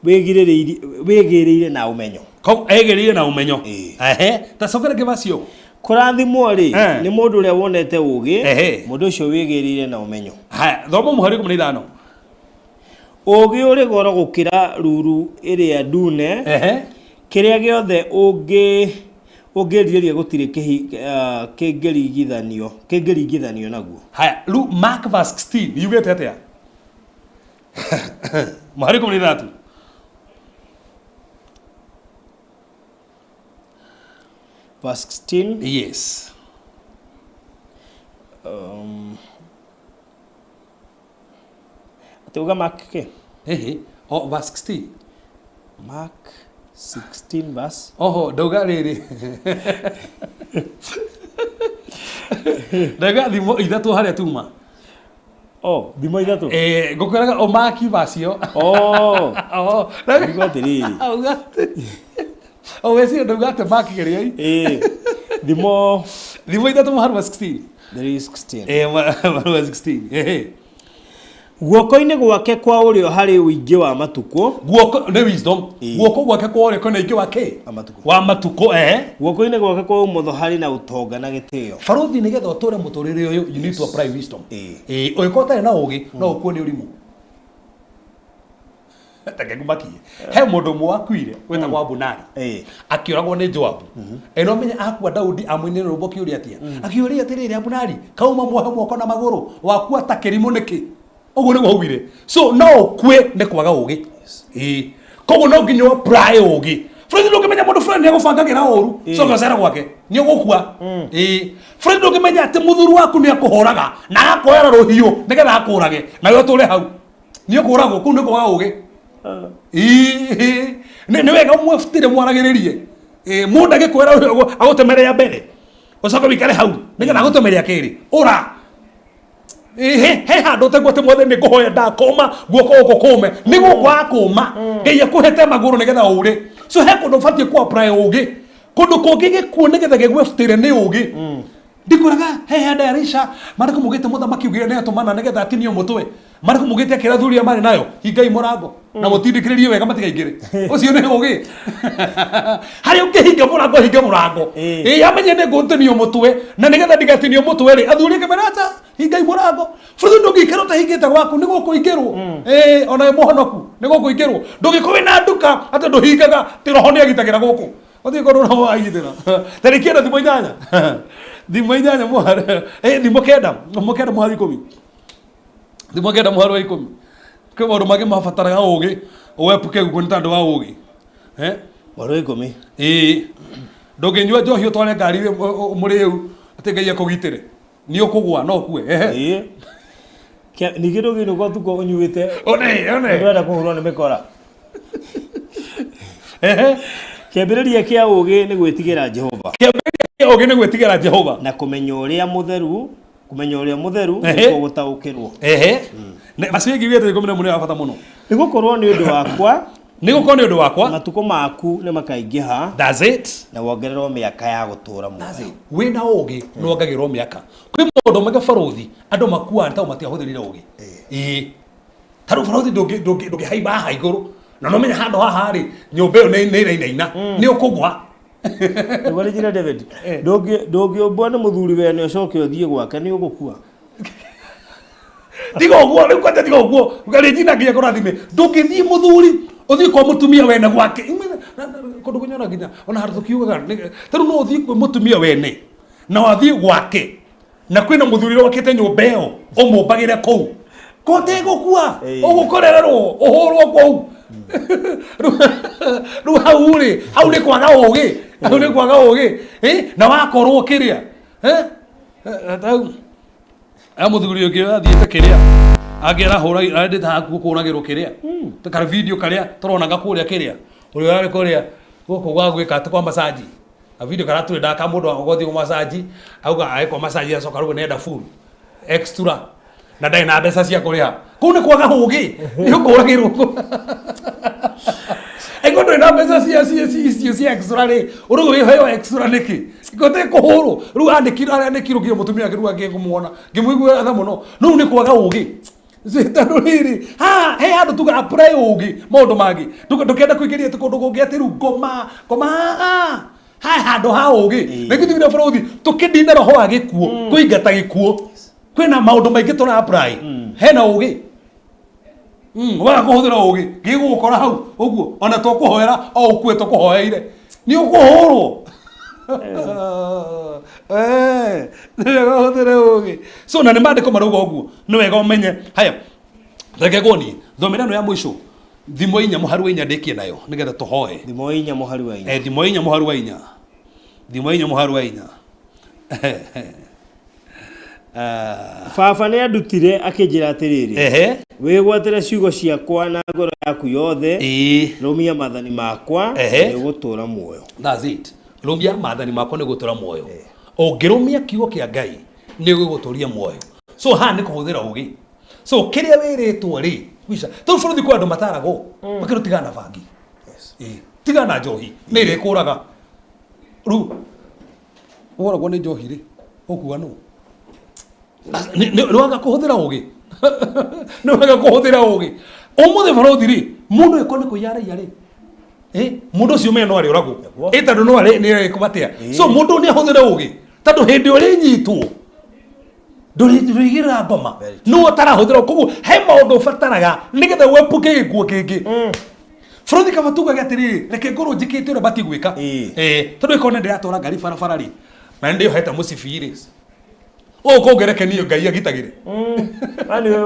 wĩgĩrĩire na ũmenyo. Koguo egĩrĩire na ũmenyo. Ĩĩ. Ehe. Ta cokera rĩngĩ verse ĩyo. Kũrathimwo rĩ Eh. nĩ mũndũ ũrĩa wonete ũgĩ, Ehe. mũndũ ũcio wĩgĩrĩire na ũmenyo. Haya, thoma mũhari 15. Ũgĩ ũrĩ goro gũkĩra ruru ĩrĩa ndune, Ehe. kĩrĩa gĩothe ũngĩrirĩria gũtirĩ kĩngĩringithanio naguo. Haya, rĩu Mark verse 16 yugĩte atĩa? Mũhari 13. Verse 16. Yes. Atĩ uga Mark kĩ? Ehe. O verse 16. Mark 16 verse. Oho, ndauga rĩrĩ. Ndauga thimo ithatũ harĩa tuma. Oh, thimo ithatũ. Eh, ngũkwĩraga ũmaki verse ĩyo. Oh. Oh, Ngiuga atĩrĩrĩ. Auga atĩ. O weciria ndauga atĩ Mark kĩrĩa. Ĩĩ. Thimo Thimo ithatũ mũhari wa 16. 3:16. Eh, mũhari wa 16. Ehe. Guoko-inĩ gwake kwa ũrĩo harĩ ũingĩ wa matukũ. Guoko nĩ wisdom. Ĩĩ. Guoko gwake kwa ũrĩo kwĩna ũingĩ wa kĩ? Wa matukũ. Wa matukũ, eh. Guoko-inĩ gwake kwa ũmotho harĩ na ũtonga na gĩtĩo. Barothi nĩgetha ũtũre mũtũrĩre ũyũ, you need to apply wisdom. Ĩĩ. Ĩĩ, ũngĩkorwo ũtarĩ na ũgĩ, no ũkue nĩ ũrimũ. Reke ngũmakie. He mũndũ ũmwe wakuire wĩtagwo Abunari. Ĩĩ. Akĩũragwo nĩ Joabu. Ĩ no menye akua Daudi amũinĩre rwĩmbo akĩũria atĩa? Akĩũria atĩrĩrĩ, Abunari, kauma muohe moko na magũrũ, wakua ta kĩrimũ nĩkĩ? Ũguo nĩguo augire. So no ũkue nĩ kwaga ũgĩ. Ĩĩ. Koguo no nginya apply ũgĩ. Fred ndũngĩmenya mũndũ fulani nĩegũbangagĩra ũru, coka ũcere gwake, nĩũgũkua. Ĩĩ. Fred ndũngĩmenya atĩ mũthuri waku nĩekũhũraga na agakuoera rũhiũ nĩgetha akũrage, nawe ũtũre hau. Nĩũkũragwo, kũu nĩ kwaga ũgĩ. Ĩĩ. Nĩ wega mwebutire mwaragĩrĩrie. Ĩĩ, mũndũ agĩkwĩra agũtemere ya mbere, ũcoke wĩikare hau nĩgetha agũtemere ya kerĩ. Ũra. He handũ ũtaigua atĩ mwathani nĩ ngũhoya ndakũma guoko gũkũ kũme, nĩ gũkũ akũma. Ngai akũhete magũrũ nĩgetha ũre. So he kũndũ ũbatiĩ kũ apply ũgĩ. Kũndũ kũngĩ gĩkuũ nĩgetha gĩgwebutĩre nĩ ũgĩ. Ndikwĩraga he hĩndĩ Elisha marĩ kũmũgĩte mũthamaki ugire nĩ atũmana nĩgetha atinio mũtwe. Marĩ kũmũgĩte akĩra athuri arĩa marĩ nayo, hingai mũrango na mũtindĩkĩrĩrie wega matikaingĩre. Ũcio nĩ ũgĩ. Harĩa ũngĩhinga mũrango, hinga mũrango. Ĩĩ, amenye nĩ ngũtinio mũtwe na nĩgetha ndigatinio mũtwe rĩ, athuri akĩmera aca, hingai mũrango. Bũrũri ndũngĩikara ũtahingĩte gwaku nĩ gũkũingĩrwo. Ĩĩ, ona wĩ mũhonoku nĩ gũkũingĩrwo. Ndũngĩkorwo wĩna nduka atĩ ndũhingaga, atĩ roho nĩ agitagĩra gũkũ. Ũthiĩ kũndũ roho agitĩra. Tarĩki ĩno thimũ inyanya. Thimũ inyanya mũhari, thimũ kenda, thimũ kenda mũhari ikũmi. Thimũ kenda mũhari wa ikũmi. Kwĩ maũndũ mangĩ mabataraga ũgĩ, ũepuke guo nĩ tondũ wa ũgĩ. Mũhari wa ikũmi. Ĩĩ. Ndũngĩnyua njohi ũtware ngari mũrĩu atĩ Ngai akũgitĩre. Nĩ ũkũgũa no ũkue. Ĩĩ. Ningĩ ndũngĩinũka ũtukũ ũnyuĩte. One, one. Ndũrenda kũhũrwo nĩ mĩkora. Kĩambĩrĩria kĩa ũgĩ nĩ gwĩtigĩra Jehova. Kĩambĩrĩria kĩa ũgĩ nĩ gwĩtigĩra Jehova. Na kũmenya ũrĩa mũtheru, kũmenya ũrĩa mũtheru nĩkuo gũtaũkĩrwo. Ehe. Macio ĩngĩ wĩte ikũmi na ĩmwe nĩ ya bata mũno. Nĩ gũkorwo nĩ ũndũ wakwa. Nĩ gũkorwo nĩ ũndũ wakwa. Matukũ maku nĩ makaingĩha. That's it. Na wongererwo mĩaka ya gũtũũra muoyo. That's it. Wĩna ũgĩ nĩ wongagĩrwo mĩaka. Kwĩ maũndũ mangĩ barũthi andũ makuaga nĩ tondũ matiahũthĩrire ũgĩ. Ĩĩ. Ta rĩu barũthi ndũngĩhaimba haha igũrũ. Na no menye handũ haha rĩ, nyũmba ĩyo nĩ ĩrainaina. Nĩ ũkũgwa. Nĩguo rĩnjĩre David, ndũngĩũmbwo nĩ mũthuri wene ũcoke ũthiĩ gwake nĩ ũgũkua. Tiga ũguo, rĩu kwanja tiga ũguo, rĩnjina nginya kũrathime. Ndũngĩthiĩ mũthuri, ũthiĩ kwa mũtumia wene gwake. Kũndũ kũnyona nginya, ona handũ tũkiugaga, ta rĩu no ũthiĩ kwĩ mũtumia wene, na wathiĩ gwake, na kwĩna mũthuri ũrĩa wakĩte nyũmba ĩyo, ũmũmbagĩre kũu. Ko ũtegũkua, ũgũkorererwo, ũhũrwo kũu. Rĩu hau rĩ, hau nĩ kwaga ũgĩ, hau nĩ kwaga ũgĩ. Na wakorwo kĩrĩa. Hau. Aya mũthuri ũngĩ athiĩte kĩrĩa. Angĩ arahũra, arendete hakuhĩ kũhũragĩrwo kĩrĩa. Ta ka video karĩa tũronaga kũrĩa kĩrĩa. Ũrĩa ũrarĩ kũrĩa gũkũ gwa gwĩka atĩ kwa massage. A video karĩa tũrendaga ka mũndũ wa gũthiĩ kwa massage, auga agĩkwo massage acoka rĩu nĩenda full extra. Na ndarĩ na mbeca cia kũrĩha. Kũu nĩ kwaga ũũgĩ. Nĩ ũkũragĩrwo. Angĩkorwo ndũrĩ na mbeca cia cia cia icio cia extra rĩ, ũrũgũ wĩheo extra nĩkĩ? Gote kũhũrwo. Rĩu andĩkirwo arĩa andĩkirwo nginya mũtumia wake rĩu angĩkũmuona. Ngĩmũiguĩra tha mũno. Rĩu nĩ kwaga ũũgĩ. Tondũ rĩrĩ, ha he handũ tuga apply ũũgĩ maũndũ mangĩ. Ndũkenda kũingĩria atĩ kũndũ kũngĩ atĩ rĩu ngoma ngoma ha handũ ha ũũgĩ. Na githĩ bũrũri tũkĩndina roho wa gĩkuũ, kũingata gĩkuũ. Kwĩna maũndũ maingĩ tũra apply. Hena ũũgĩ. Waga kũhũthĩra ũũgĩ gĩgũgũkora hau ũguo ona tũkũhoera o ũkue tũkũhoeire nĩ ũkũhũrwo. Nĩ wega ũhũthĩre ũũgĩ. So na nĩ maandĩko marauga ũguo, nĩ wega ũmenye. Haya, reke nguonie thomera ĩno ya mũico, thimo 4 mũharu wa 4, ndĩkie nayo nĩgetha tũhoe. Thimo 4 mũhari wa 4. Thimo 4 mũharu wa 4, thimo 4 mũharu wa 4. Baba nĩ andutire akĩnjĩra atĩrĩrĩ, wĩgwatĩre ciugo ciakwa na ngoro yaku yothe, rũmia maathani makwa, nĩ ũgũtũũra muoyo. That's it. Rũmia maathani makwa nĩ gũtũra muoyo. Ũngĩrũmia kiugo kĩa Ngai nĩ gũgũtũria muoyo. So haha nĩ kũhũthĩra ũũgĩ. So kĩrĩa wĩrĩtwo rĩ, kwica tondũ bũrũri kwĩ andũ mataragwo makĩrwo tigana na bangi, tigana na njohi nĩ ĩrĩkũraga. Rĩu ũragwo nĩ njohi rĩ, ũkuga nũ? Nĩ waga kũhũthĩra ũũgĩ, nĩ waga kũhũthĩra ũũgĩ. Ũmũthĩ bũrũri rĩ, mũndũ ĩko nĩ kũiya araiya rĩ, mũndũ ũcio mene no arĩũragwo ĩ tondũ no arĩ nĩ arĩkwo atĩa. So mũndũ nĩ ahũthĩre ũũgĩ tondũ hĩndĩ ũrĩnyitwo ndũrĩigĩrĩra ngoma nĩ ũtarahũthĩra. Koguo he maũndũ ũbataraga nĩgetha wepuke gĩkuũ kĩngĩ. Bũrũri kaba tugage atĩrĩrĩ, reke ngorwo njĩkĩte ũrĩa batiĩ gwĩka. Tondũ ĩkorwo nĩ ndĩratwara ngari barabara rĩ, na nĩ ndĩyohete mũcibi rĩ, ũũ kũngereke niĩ Ngai agitagĩre.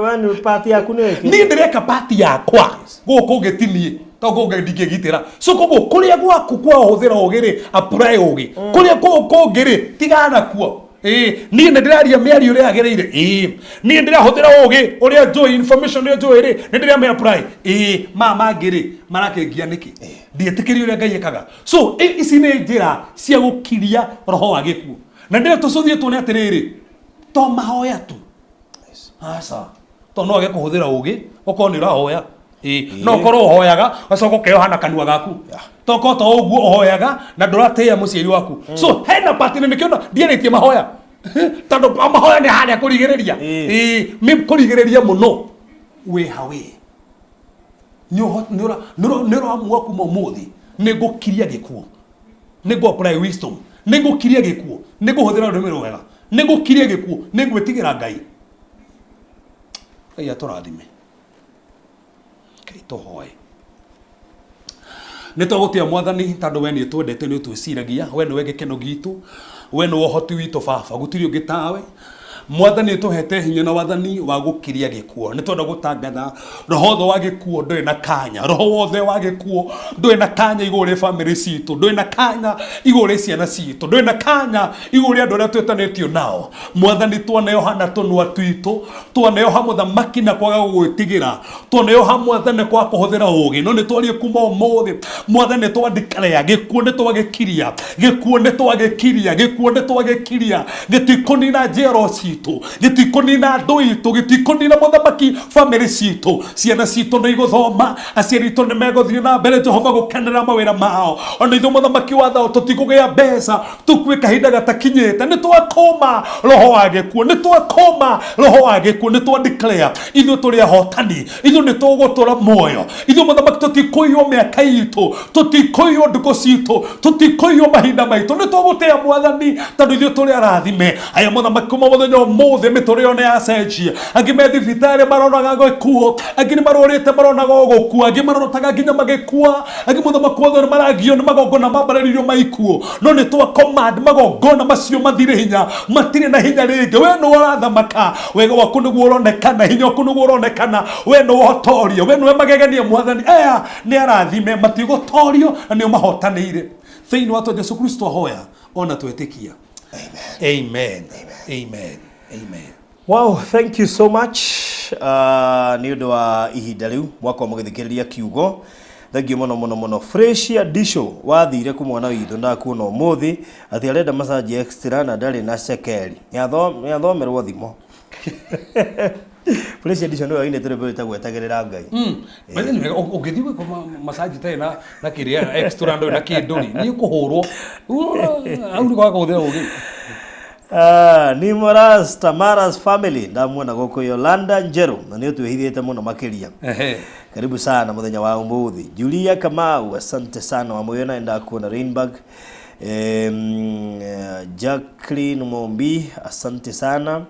Wani part yaku nĩ wĩkĩte. Niĩ ndĩreka part yakwa, gũkũ kũngĩ ti niĩ to kũngĩ ndingĩgitĩra. So koguo kũrĩa gwaku kwa hũthĩra ũũgĩ rĩ, apply ũũgĩ. Kũrĩa kũu kũngĩ rĩ, tigana nakuo. Niĩ nĩ ndĩraria mĩario ũrĩa yagĩrĩire? Ĩĩ. Niĩ ndĩrahũthĩra ũũgĩ ũrĩa njũĩ, information ũrĩa njũĩ rĩ, nĩ ndĩramĩ apply? Ĩĩ. Maya mangĩ rĩ, marakĩngia nĩkĩ? Ndiĩtĩkĩria ũrĩa Ngai ekaga. So ici nĩ njĩra cia gũkiria roho wa gĩkuũ. Na ndĩrĩa tũcũthie tuone atĩrĩrĩ, to mahoya tu, aca, to no age kũhũthĩra ũũgĩ. Okorwo nĩ ũrahoya, no ũkorwo ũhoyaga ũgacoka ũkeyoha na kanua gaku, tokorwo to ũguo ũhoyaga na ndũratĩĩa mũciari waku. So hena part nĩ nĩkĩo ndiarĩtie mahoya, tondũ mahoya nĩ harĩa kũrigĩrĩria. Nĩ kũrigĩrĩria mũno wĩ hawe nĩ ũramua kuma ũmũthĩ nĩ ngũkiria gĩkuũ, nĩ ngũ apply wisdom, nĩ ngũkiria gĩkuũ, nĩ ngũhũthĩra rũrĩmĩ rwega, nĩ ngũkiria gĩkuũ, nĩ ngwĩtigĩra Ngai. Ngai atũrathime. Ngai tũhoe. Nĩ twagũtĩa Mwathani tondũ we nĩ ũtwendete, nĩ ũtwĩciragia, we nĩwe gĩkeno gitũ, we nĩwe ũhoti witũ. Baba, gũtirĩ ũngĩ tawe. Mwathani, tũhete hinya na wathani wa gũkiria gĩkuũ. Nĩ twenda gũtangatha roho wothe wa gĩkuũ ndũrĩ na kanya, roho wothe wa gĩkuũ ndũrĩ na kanya igũrũ rĩ bamĩrĩ citũ, ndũrĩ na kanya igũrũ rĩ ciana citũ, ndũrĩ na kanya igũrũ rĩ andũ arĩa twĩtanĩtio nao. Mwathani, twaneoha na tũnua twitũ, twaneoha mũthamaki na kwaga gũgwĩtigĩra, twaneoha Mwathani kwa kũhũthĩra ũũgĩ, no nĩ twarie kuma ũmũthĩ, Mwathani, twandikarea gĩkuũ, nĩ twagĩkiria gĩkuũ, nĩ twagĩkiria gĩkuũ, nĩ twagĩkiria. Gĩtikũnina njiaro citũ, gĩtikũnina andũ itũ, gĩtikũnina mũthamaki bamĩrĩ citũ. Ciana citũ nĩ igũthoma, aciari itũ nĩ megũthiĩ na mbere Jehova gũkenera mawĩra mao. Ona ithuĩ mũthamaki wa thao tũtikũgĩa mbeca tukue kahinda gatakinyĩte. Nĩ twakũma roho wa gĩkuũ, nĩ twakũma roho wa gĩkuũ, nĩ twa declare ithuĩ tũrĩ ahotani, ithuĩ nĩ tũgũtũra muoyo. Ithuĩ mũthamaki tũtikũiywo mĩaka itũ, tũtikũiywo ndukũ citũ, tũtikũiywo mahinda maitũ. Nĩ tũgũtĩa Mwathani tondũ ithuĩ tũrĩ arathime. Aya mũthamaki, kuma mũthenya ũmũthĩ mĩtũrĩre yao nĩ yacenjia. Angĩ me thibitarĩ maronaga gĩkuũ, angĩ nĩ marwarĩte maronaga o gũkua, angĩ marotaga nginya magĩkua, angĩ mũthamaki wothe nĩ maragio nĩ magongona mambarĩrĩirio ma ikuũ. No nĩ twa command magongona macio mathire hinya, matirĩ na hinya rĩngĩ. We nĩwe ũrathamaka, wega waku nĩguo ũronekana, hinya waku nĩguo ũronekana. We nĩwe ũhotoria, we nĩwe magegania. Mwathani, aya nĩ arathime, matigũtorio na nĩo mahotanĩire. Thĩinĩ wa twa Jesu Kristo ahoya ona twetĩkia. Amen, amen, amen. Wow, thank you so much nĩ ũndũ wa ihinda rĩu mwakorwo mũgĩthikĩrĩria kiugo. Thank you mũno mũno mũno. Fresia Disho, wathire kũ mwana witũ? Ndakuona ũmũthĩ atĩ arenda massage extra na ndarĩ na cekeri. Nĩathomerwo thimo. Fresh Edition nĩwe wainĩte rwĩmbo rwĩtagwo Etagĩrĩra Ngai. By the way, ũngĩthiĩ gwĩkwo massage itarĩ na kĩrĩa extra ndũrĩ na kĩndũ rĩ, nĩ ũkũhũrwo. Hau nĩ kwaga kũhũthĩra ũgĩ. Ah, ni Moras Tamaras family ndamuona gũkũ Yolanda Njeru na nĩ ũtwĩhithĩte mũno makĩria. Karibu sana mũthenya wa ũmũthĩ. Julia Kamau, asante sana wamũyona ndakuona Rainburg. Jacqueline Mombi, asante sana.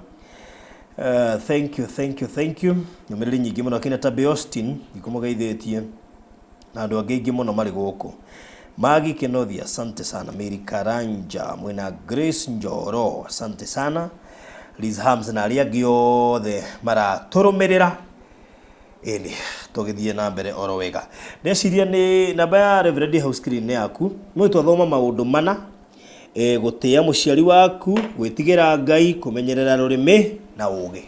Thank you, thank you, thank you. Nyumĩrĩri nyingĩ mũno akina Tabe Austin ikũmũgeithĩtie na andũ angĩ aingĩ mũno marĩ gũkũ. Magi Kenothi, asante sana. Mary Karanja, mwena Grace Njoro, asante sana. Liz Hams na arĩa angĩ othe maratũrũmĩrĩra. Ĩni tũgĩthiĩ na mbere oro wega. Ndeciria nĩ namba ya Reverend house screen nĩ yaku. Nĩ twathoma maũndũ mana, gũtĩĩa mũciari waku, gwĩtigĩra Ngai, kũmenyerera rũrĩmĩ na ũũgĩ.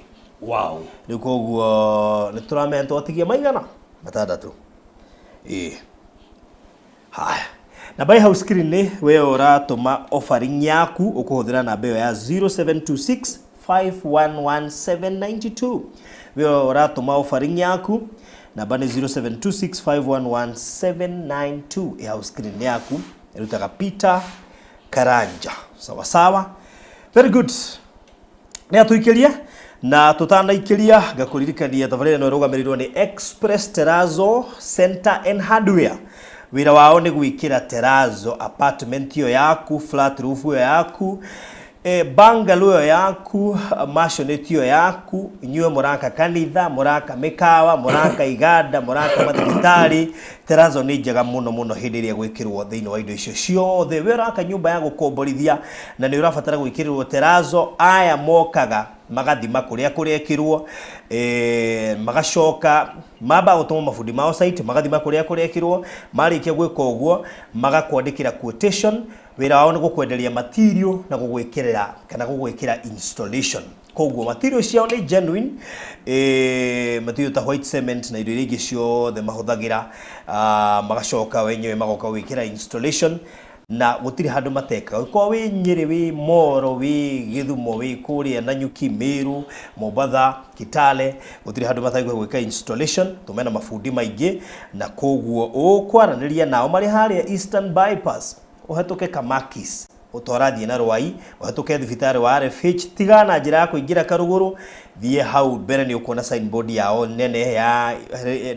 Rĩu koguo nĩ tũramenya twatigia maigana matandatũ. Ĩĩ. Haya. Namba ya house screen nĩ we ũratũma offering yaku ũkũhũthĩra namba ĩyo ya 0726 511792. We ũratũma offering yaku namba nĩ 0726 511792 ĩ house screen yaku ĩrutaga Peter Karanja. Sawa sawa. Very good. Nĩ atũikĩria na tũtanaikĩria ngakũririkania thabarĩra ĩno ĩrũgamĩrĩirwo nĩ Express Terrazzo Center and Hardware. Wĩra wao nĩ gwĩkĩra terrazzo apartment ĩyo yaku, flat roof ĩyo yaku, bungalow ĩyo yaku, maisonette ĩyo yaku, inyuĩ mũraka kanitha, mũraka mĩkawa, mũraka iganda, mũraka mathibitarĩ. Terrazzo nĩ njega mũno mũno hĩndĩ ĩrĩa gwĩkĩrwo thĩinĩ wa indo icio ciothe. We ũraka nyũmba ya gũkomborithia na nĩ ũrabatara gwĩkĩrĩrwo terrazzo, aya mokaga magathima kũrĩa kũrekĩrwo, magacoka mamba gũtũma mabundi mao site magathima kũrĩa kũrekĩrwo, marĩkia gwĩka ũguo magakwandĩkĩra quotation. Wĩra wao nĩ gũkwenderia material na gũgwĩkĩrĩra kana gũgwĩkĩra installation. Koguo material ciao nĩ genuine, material ta white cement na indo iria ingĩ ciothe mahũthagĩra, magacoka wenyewe magoka gwĩkĩra installation na gũtirĩ handũ matekaga. Ũngĩkorwo wĩ Nyĩrĩ, wĩ Moro, wĩ Gĩthumo, wĩ kũrĩa Nanyuki, Meru, Mombatha, Kitale, gũtirĩ handũ matangĩhota gwĩka installation. Tũmena mabundi maingĩ na koguo ũkwaranĩria nao marĩ harĩa Eastern Bypass, ũhetũke Kamakis, ũtorathiĩ na Rwai, ũhetũke thibitarĩ wa RFH, tiga na njĩra ya kũingĩra Karũgũrũ, thiĩ hau mbere nĩ ũkuona signboard yao nene ya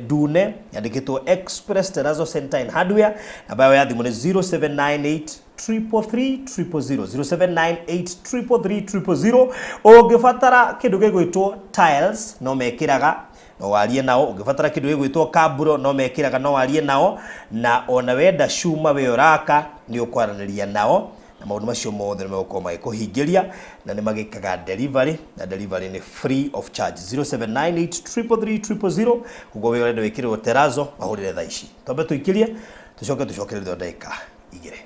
ndune yandĩkĩtwo Express Terrazzo Center and Hardware. Namba yao ya thimũ nĩ 0798 333 000, 0798 333 000. Ũngĩbatara kĩndũ gĩgwĩtwo tiles no mekĩraga, no warie nao. Ũngĩbatara kĩndũ gĩgwĩtwo kaburo no mekĩraga, no warie nao. Na ona wenda cuma we ũraka nĩ ũkwaranĩria nao na maũndũ macio mothe nĩ megũkorwo magĩkũhingĩria na nĩ magĩkaga delivery na delivery nĩ free of charge. 0798 333 000. Koguo we ũrenda wĩkĩrĩrwo terrazzo mahũrĩre thaa ici. Twambe tũikĩrie tũcoke tũcokererie ndagĩka igĩrĩ.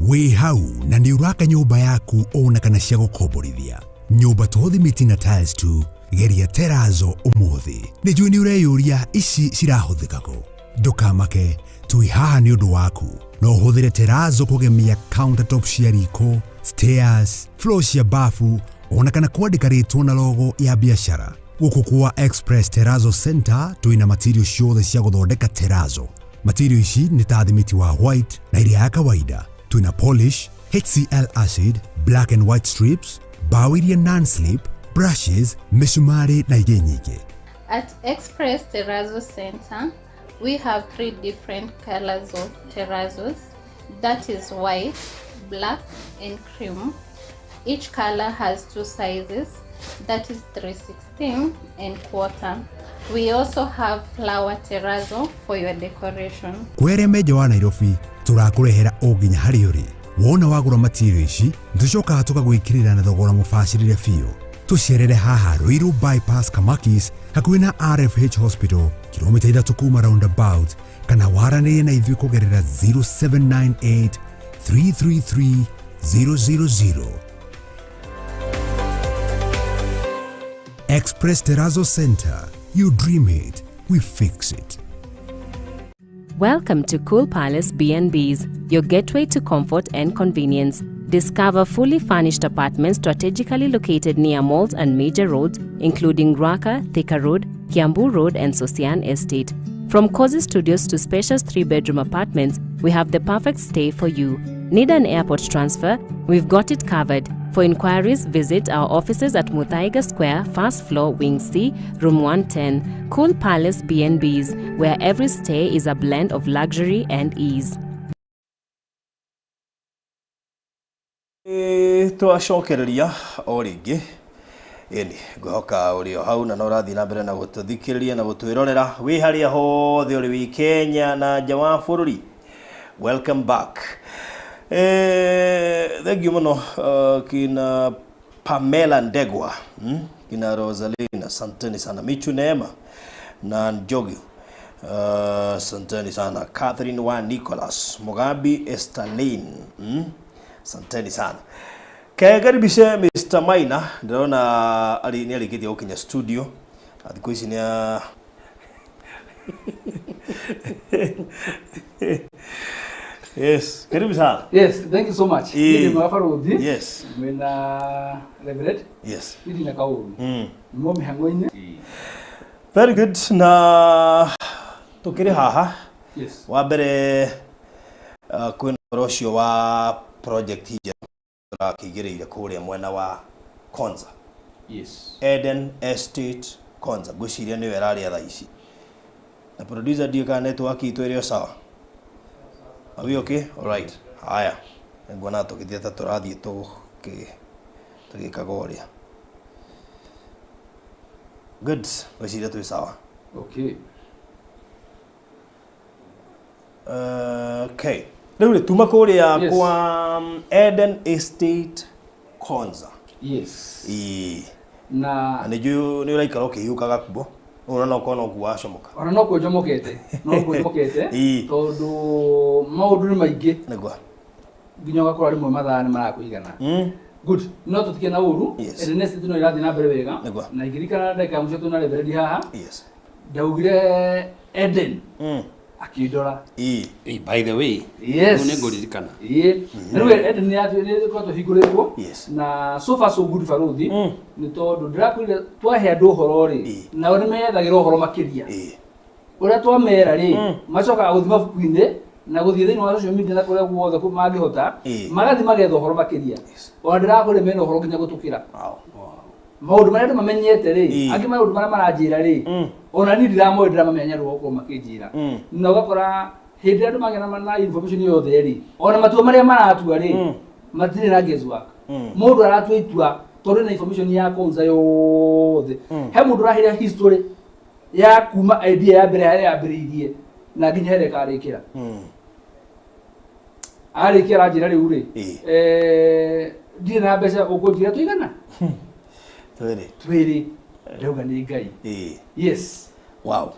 Wĩ hau na nĩ ũraka nyũmba yaku ona kana cia gũkomborithia, nyũmba to thimiti na tiles tu, geria terrazzo ũmũthĩ. Nĩ njũĩ nĩ ũreyũria ici cirahũthĩka kũ. Ndũkamake, twĩ haha nĩ ũndũ waku. No ũhũthĩre terrazzo kũgemia countertop cia riko, stairs, floor cia bafu ona kana kwandĩka rĩtwa na logo ya biacara. Gũkũ kwa Express Terrazzo Center twĩna material ciothe cia gũthondeka terrazzo. Material ici nĩ ta thimiti wa white na iria ya kawaida. Twĩna polish, HCl acid, black and white strips, bao iria non-slip, brushes, mĩcumarĩ na ingĩ nyingĩ. At Express Terrazzo Center, we have three different colors of terrazzos. That is white, black, and cream. Each color has two sizes, that is 3/16 and quarter. We also have flower terrazzo for your decoration. Kwere menja wa Nairobi tũrakũrehera o nginya harĩa ũrĩ. Wona wagũra material ici tũcokaga tũkagwĩkĩrĩra na thogora mũbacĩrĩre biũ. Tũcerere haha Ruiru Bypass Kamakis hakuhĩ na RFH Hospital, kilomita 3 kuma roundabout, kana waranĩrie na ithuĩ kũgerera 0798 333 000. Express Terrazzo Center. You dream it, we fix it. Welcome to Cool Palace B&Bs, your gateway to comfort and convenience. Discover fully furnished apartments strategically located near malls and major roads, including Ruaka, Thika Road, Kiambu Road, and Sosian Estate. From cozy studios to spacious 3-bedroom apartments, we have the perfect stay for you. Need an airport transfer? We've got it covered. For inquiries, visit our offices at Muthaiga Square, first floor, Wing C, Room 110. Cool Palace B&Bs, where every stay is a blend of luxury and ease. Twacokereria o rĩngĩ, ĩni ngwĩhoka ũrĩ o hau na no ũrathiĩ na mbere na gũtũthikĩrĩria na gũtwĩrorera wĩ harĩa hothe ũrĩ, wĩ Kenya na nja wa bũrũri. Welcome back. Thank you mũno, kina Pamela Ndegwa, Kina Rosalina, asanteni sana. Michu Neema na Njogi, asanteni sana. Catherine wa Nicholas Mugabi Estalin, Asanteni sana. Kekaribishe Mr. Maina, ndĩrona arĩ nĩ arĩkĩtie gũkinya studio. Na thikũ ici nĩ a Yes, karibu sana. Yes, thank you so much. Nĩ mwega, Baruthi. Mwena Reverend. Ndĩ na kaũru. Mo mĩhang'o-inĩ. Very good. Na tukĩrĩ haha. Wa mbere, kwĩna ũhoro ũcio wa project njerũ tũrakĩigĩrĩire kũrĩa mwena wa Konza. Eden Estate Konza. Ngwĩciria nĩyo ĩrarĩa thaa ici. Na producer, ndiũĩ kana network itũ ĩrĩ o sawa. Are we okay? All right. Haya. Nguona tũgĩthiĩ ta tũrathiĩ tũgĩkaga ũrĩa. Good. Ngwĩciria twĩ sawa. Okay. Okay. Rĩu rĩ, tuma kũrĩa kwa Eden Estate Konza. Ĩĩ. Na Na nĩ njũĩ nĩ ũraikara ũkĩhiũkaga kuo. Ũrona no ũkorwo no kuo wacomoka. Ona no kuo njomokete. No kuo njomokete. Tondũ maũndũ nĩ maingĩ. Nĩguo. Nginya ũgakora rĩmwe mathaa nĩ marakũigana. Good. No tũtikie na ũru. Eden Estate no ĩrathiĩ na mbere wega. Nĩguo. Na ingĩririkana ndagĩka ya mũico twĩna Reverend haha. Ndaugire Eden. Akĩndora. Hey, by the way, nĩ ngũririkana. Ĩĩ. Na rĩu Eden nĩ ĩkoretwo ĩhingũrĩtwo. Na so far so good, Baruthi. Nĩ tondũ ndĩrakwĩrire twahe andũ ũhoro rĩ, nao nĩ methagĩra ũhoro makĩria. Ũrĩa twamera rĩ, macokaga gũthiĩ mabuku-inĩ na gũthiĩ thĩinĩ wa social media na kũrĩa guothe mangĩhota, magathiĩ magetha ũhoro makĩria. Ona ndĩrakwĩra mena ũhoro nginya gũtũkĩra. Maũndũ marĩa andũ mamenyete rĩ, angĩ maũndũ marĩa maranjĩra rĩ, ona niĩ ndiramoĩ, ndĩramamenya rĩu gũkorwo makĩnjĩra. Na ũgakora hĩndĩ ĩrĩa andũ magĩa na information yothe rĩ, ona matua marĩa maratua rĩ, matirĩ na guesswork. Mũndũ aratua itua tondũ ena information ya Konza yothe. He mũndũ ũraheire history ya kuma idea ya mbere harĩa yambĩrĩirie na nginya harĩa ĩkarĩkĩra. Arĩkia aranjĩra rĩu rĩ, ndirĩ na mbeca, ũkũnjĩra tũigana? Twĩrĩ. Twĩrĩ. Ndauga nĩ Ngai. Yes. Wow.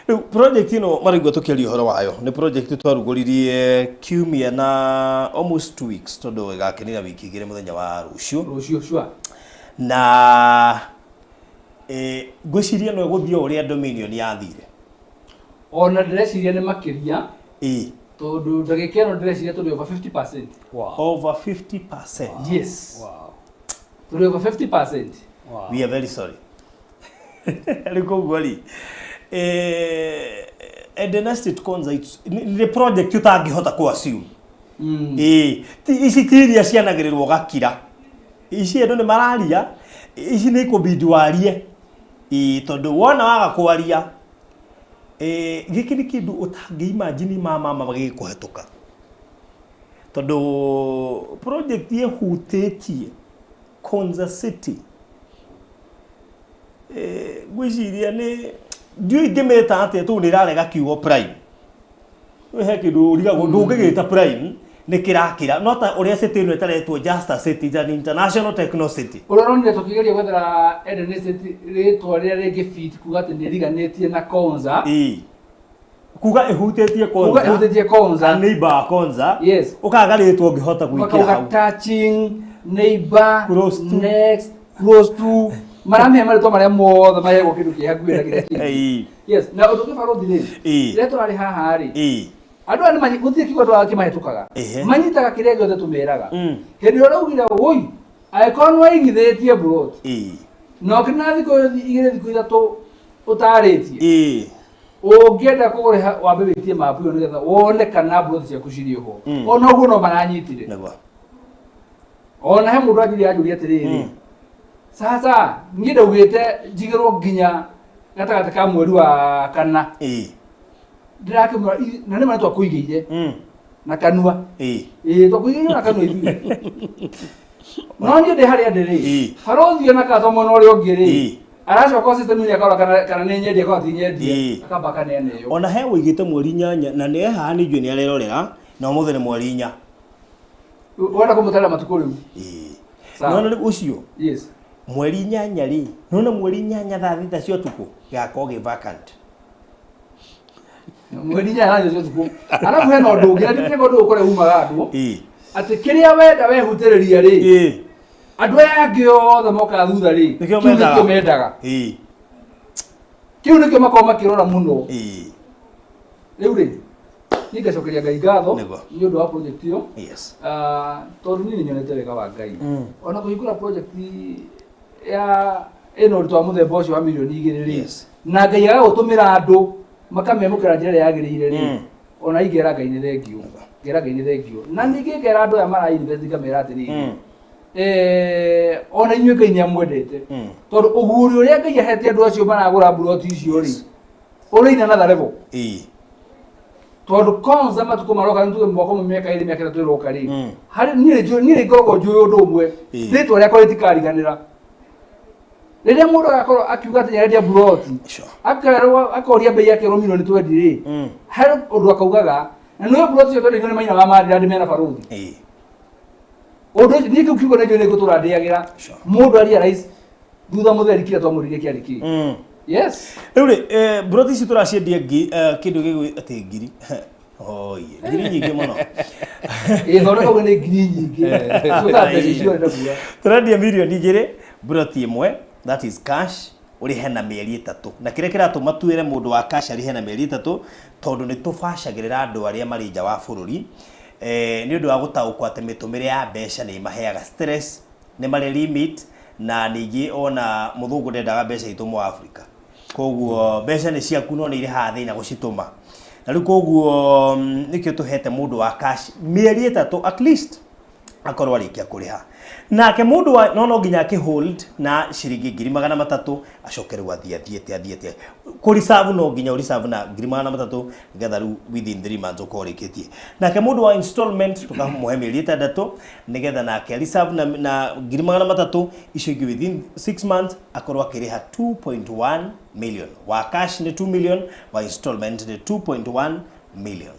Rĩu project ĩno maraigua tũkĩaria ũhoro wayo nĩ project twarugũririe kiumia na almost 2 weeks, tondũ ĩgakenera wiki 2 mũthenya wa rũciũ. Rũciũ, sure. Na ngwĩciria no ĩgũthiĩ o ũrĩa Dominion yathire. Ona ndĩreciria nĩ makĩria. Tondũ ndagĩka ĩno ndĩreciria tũrĩ over 50%. Wow. Over 50%. Yes. Wow. Tũrĩ over 50%. Wow. We are very sorry. Rĩu koguo rĩ, Eden Estate Konza nĩ project ũtangĩhota kũ assume. Ici ti iria cianagĩrĩrwo gakira. Ici andũ nĩ mararia, ici nĩ ikũbidi warie. Tondũ wona waga kwaria, gĩkĩ nĩ kĩndũ ũtangĩ imagine mama magĩkũhetũka. Tondũ project ĩhutĩtie Konza City. Ngwĩciria nĩ ndiũĩ ingĩmĩta atĩa, tondũ nĩ ĩrarega kiugo prime. Rĩu he kĩndũ ũrigagwo ndũngĩgĩta prime, nĩ kĩrakĩra. No ta ũrĩa city ĩno ĩtaretwo just a city, it's an international techno city. Ũrĩa ũronire tũkĩgeria gwethera Eden Estate rĩtwa rĩrĩa rĩngĩ fit kuga atĩ nĩ ĩriganĩtie na Konza. Kuga ĩhutĩtie Konza. Kuga ĩhutĩtie Konza. A neighbor wa Konza. Yes. Ũkaga rĩtwa ũngĩhota gwĩkĩra Ũkauga hau. touching, neighbor, Close to. next, close to. Maramĩhe marĩtwa marĩa mothe maheagwo kĩndũ kĩ hakuhĩ na kĩrĩa kĩngĩ. Yes, na ũndũ ũngĩ barũthi rĩ, rĩrĩa tũrarĩ haha rĩ, andũ aya nĩmanyi gũtirĩ kiugo andũ aya kĩmahĩtũkaga. Manyitaga kĩrĩa gĩothe tũmeraga. Hĩndĩ ĩrĩa ũraugire wũi, angĩkorwo nĩwaigithĩtie mburoti, na ũkĩrĩ na thikũ igĩrĩ thikũ ithatũ ũtarĩtie, ũngĩenda kũgũrĩha wambe wĩtie mapu ĩyo nĩgetha wone kana mburoti ciaku cirĩ ho. Ona ũguo no maranyitire. Ona he mũndũ anjĩrire anjũria atĩrĩrĩ, sasa niĩ ndaugĩte njigĩrwo nginya gatagatĩ ka mweri wa kana. Ndĩrakĩmwĩra na nĩ ma twakũigĩire na kanua. Ĩĩ twakũigĩire na kanua ithuĩ. No niĩ ndĩ harĩa ndĩ rĩ, barũthi ona kana mwena ũrĩa ũngĩ rĩ, aracoka system-inĩ akarora kana nĩ nyendie kana ti nyendie, akamba akaneana ĩyo. Ona he ũigĩte mweri 8 na nĩ haha nĩ njũĩ nĩ arerorera na ũmũthĩ nĩ mweri 4. Wenda kũmũtarĩra matukũ rĩu? Nona rĩu ũcio? Yes. Mweri 8 rĩ, nona mweri 8 thaa 6 cia ũtukũ gĩgakorwo gĩ vacant. Mweri 8 thaa 6 cia ũtukũ. Arabu hena ũndũ ũngĩ, na ndikĩrĩ ũndũ ũkũrĩa umaga andũ. Atĩ kĩrĩa wenda wehutĩrĩria rĩ, andũ aya angĩ othe mokaga thutha rĩ, Nĩkĩo kĩu nĩkĩo mendaga. mendaga. Kĩu nĩkĩo makoragwo makĩrora mũno. Rĩu rĩ, niĩ ngacokeria Ngai ngatho nĩ ũndũ wa project ĩyo. Tondũ niĩ nĩ nyonete wega wa Ngai. Ona kũhingũra project ya ĩno ũritũ wa mũthemba ũcio wa mirioni 2 rĩ, na Ngai agagũtũmĩra andũ makamĩamũkĩra njĩra ĩrĩa yagĩrĩire rĩ, ona ingera Ngai nĩ thengio. Ngera Ngai nĩ thengio. Na ningĩ ngera andũ aya mara invest ngamera atĩrĩrĩ, ona inyuĩ Ngai nĩ amwendete. Tondũ ũguũrio ũrĩa Ngai ahete andũ acio maragũra mburoti icio rĩ, ũrĩ in another level. Tondũ kwanza matukũ maroka nĩ tuge mwaka ũmwe mĩaka ĩrĩ mĩaka ĩtatũ ĩroka rĩ, harĩ niĩ nĩ ngoragwo njũĩ ũndũ ũmwe, rĩtwa rĩakwa rĩtikariganĩra. Rĩrĩa mũndũ agakorwo akiuga atĩ nĩarendia mburoti, akerwo akoria bei akerwo mirioni 20 rĩ, harĩ ũndũ akaugaga, na nĩwe mburoti icio twenderio nĩ maina wa Maryland mena barũthi. Ũndũ ũcio niĩ kĩu kiugo nĩ njũĩ nĩ ngũtũra ndĩagĩra. Mũndũ a realize thutha mũtheri kĩrĩa twamũririe kĩarĩ kĩ. Yes. Rĩu rĩ, mburoti ici tũraciendia kĩndũ gĩgwĩ atĩ ngiri. Oye, ngiri nyingĩ mũno. Ĩĩ, thondeka ũguo nĩ ngiri nyingĩ. Tũkaga mbeca icio ũrenda kuga. Tũrendia mirioni 2 mburoti ĩmwe, that is cash, ũrĩhe na mĩeri 3. Na kĩrĩa kĩratũma twĩre mũndũ wa cash arĩhe na mĩeri 3, tondũ nĩ tũbacagĩrĩra andũ arĩa marĩ nja wa bũrũri. Nĩ ũndũ wa gũtaũkwo atĩ mĩtũmĩre ya mbeca nĩ ĩmaheaga stress, nĩ marĩ limit, na ningĩ ona mũthũngũ ndendaga mbeca itũmwo Africa. Koguo mbeca nĩ ciaku no nĩ irĩhaga thĩna gũcitũma. Na rĩu koguo nĩkĩo tũhete mũndũ wa cash mĩeri 3 at least akorwo arĩkia kũrĩha. Nake mũndũ wa no nginya akĩhold na ciringi 300,000 acoke rĩu athiĩ athiĩte. Kũ reserve no nginya ũ reserve na 300,000 nĩgetha rĩu within 3 months ũkorwo ũrĩkĩtie. Nake mũndũ wa installment tũkamũhe mĩeri 6 nĩgetha nake reserve na 300,000 icio ingĩ within 6 months akorwo akĩrĩha 2.1 million. Wa cash nĩ 2 million, wa installment nĩ 2.1 million.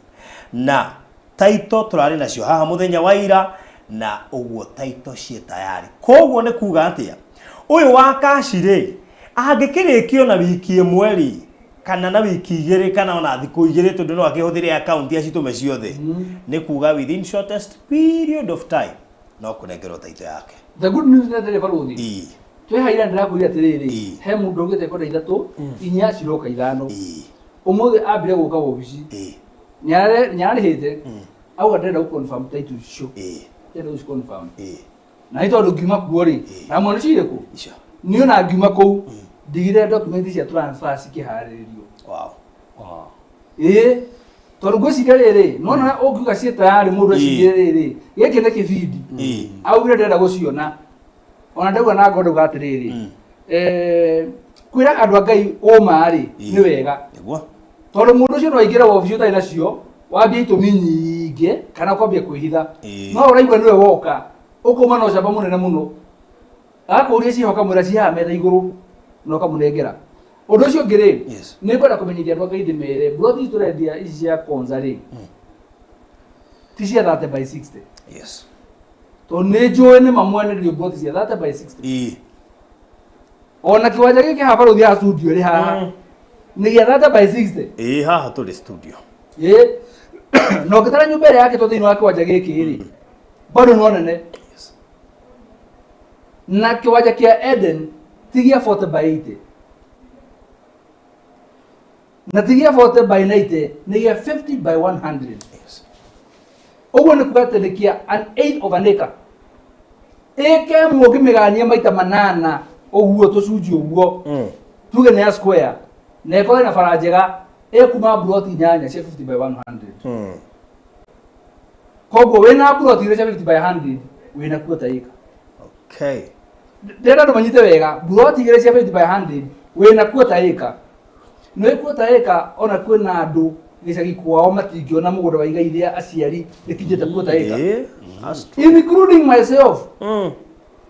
Na title tũrarĩ nacio haha mũthenya wa ira na ũguo title ciĩ tayari. Koguo nĩ kuga atĩa? Ũyũ wa cash rĩ, angĩkĩrĩkio na wiki ĩmwe rĩ, kana na wiki 2 kana ona thikũ 2 tondũ no akĩhũthĩre account acitũme ciothe. Nĩ kuga within shortest period of time no kũnengerwo title yake. The good news nĩ atĩrĩ barũthi. Twĩ haira ndĩrakwĩra atĩrĩrĩ, he mũndũ augĩte kwenda 3, 4 ciroka 5. Ũmũthĩ ambire gũka wobici. Nĩararĩhĩte. Auga ndĩrenda gũ confirm title icio. Ndĩrenda gũ confirm. Na nĩ tondũ ngiuma kuo rĩ, na mwana ũcio irĩkũ? Niĩ ona ngiuma kũu, ndigire document cia transfer cikĩharĩrĩrio. Ĩĩ, tondũ ngwĩciria rĩrĩ, nĩwona ũngiuga ciĩ tayari mũndũ acigire rĩrĩ, gĩkĩ nĩ kĩbindi. Augire ndĩrenda gũciona. Ona ndauga na ngoro ndauga atĩrĩrĩ, kwĩra andũ a Ngai ũma rĩ, nĩ wega. Tondũ mũndũ ũcio no aingĩre wabici ũtarĩ nacio, wambie itũmi nyingĩ kana kwambia kwĩhitha. No ũraigua nĩwe woka, ũkauma na ũcamba mũnene mũno. Agakũria ciĩho ũkamwĩra ciĩ haha metha igũrũ na ũkamũnengera. Ũndũ ũcio ũngĩ rĩ, nĩ ngwenda kũmenyithia andũ a Ngai ndĩmere, mburoti ici tũrendia ici cia Konza rĩ, ti cia 30 by 60. Tondũ nĩ njũĩ nĩ ma mwene mburoti cia 30 by 60. Ona kĩwanja gĩkĩ haha barũthi haha studio ĩrĩ haha. Nĩ gĩa 30 by 60. Ĩĩ, haha tũrĩ studio. Ĩĩ. Na ũngĩtara nyũmba ĩrĩa yakĩtwo thĩinĩ wa kĩwanja gĩkĩ rĩ, bado no nene. Na kĩwanja kĩa Eden Ti gĩa 40 by 80 na ti gĩa 40 by 90, nĩ gĩa 50 by 100. Yes. Ũguo nĩ kuga atĩ nĩ kĩa an eighth of an acre. Ĩka ĩmwe ũngĩmĩgania maita manana ũguo tũcunjĩ ũguo, tuge nĩ ya square na ĩkorwo ĩna bara njega, ĩkuma mburoti 8 cia 50 by 100. Koguo wĩna mburoti 2 cia 50 by 100 wĩna quarter acre. Okay. Ndĩrenda andũ manyite wega, mburoti 2 cia 50 by 100 wĩna quarter acre. Nĩ quarter acre ona kwĩna andũ gĩcagi kwao matingĩona mũgũnda wa igai rĩa aciari rĩkinyĩte quarter acre. Including myself.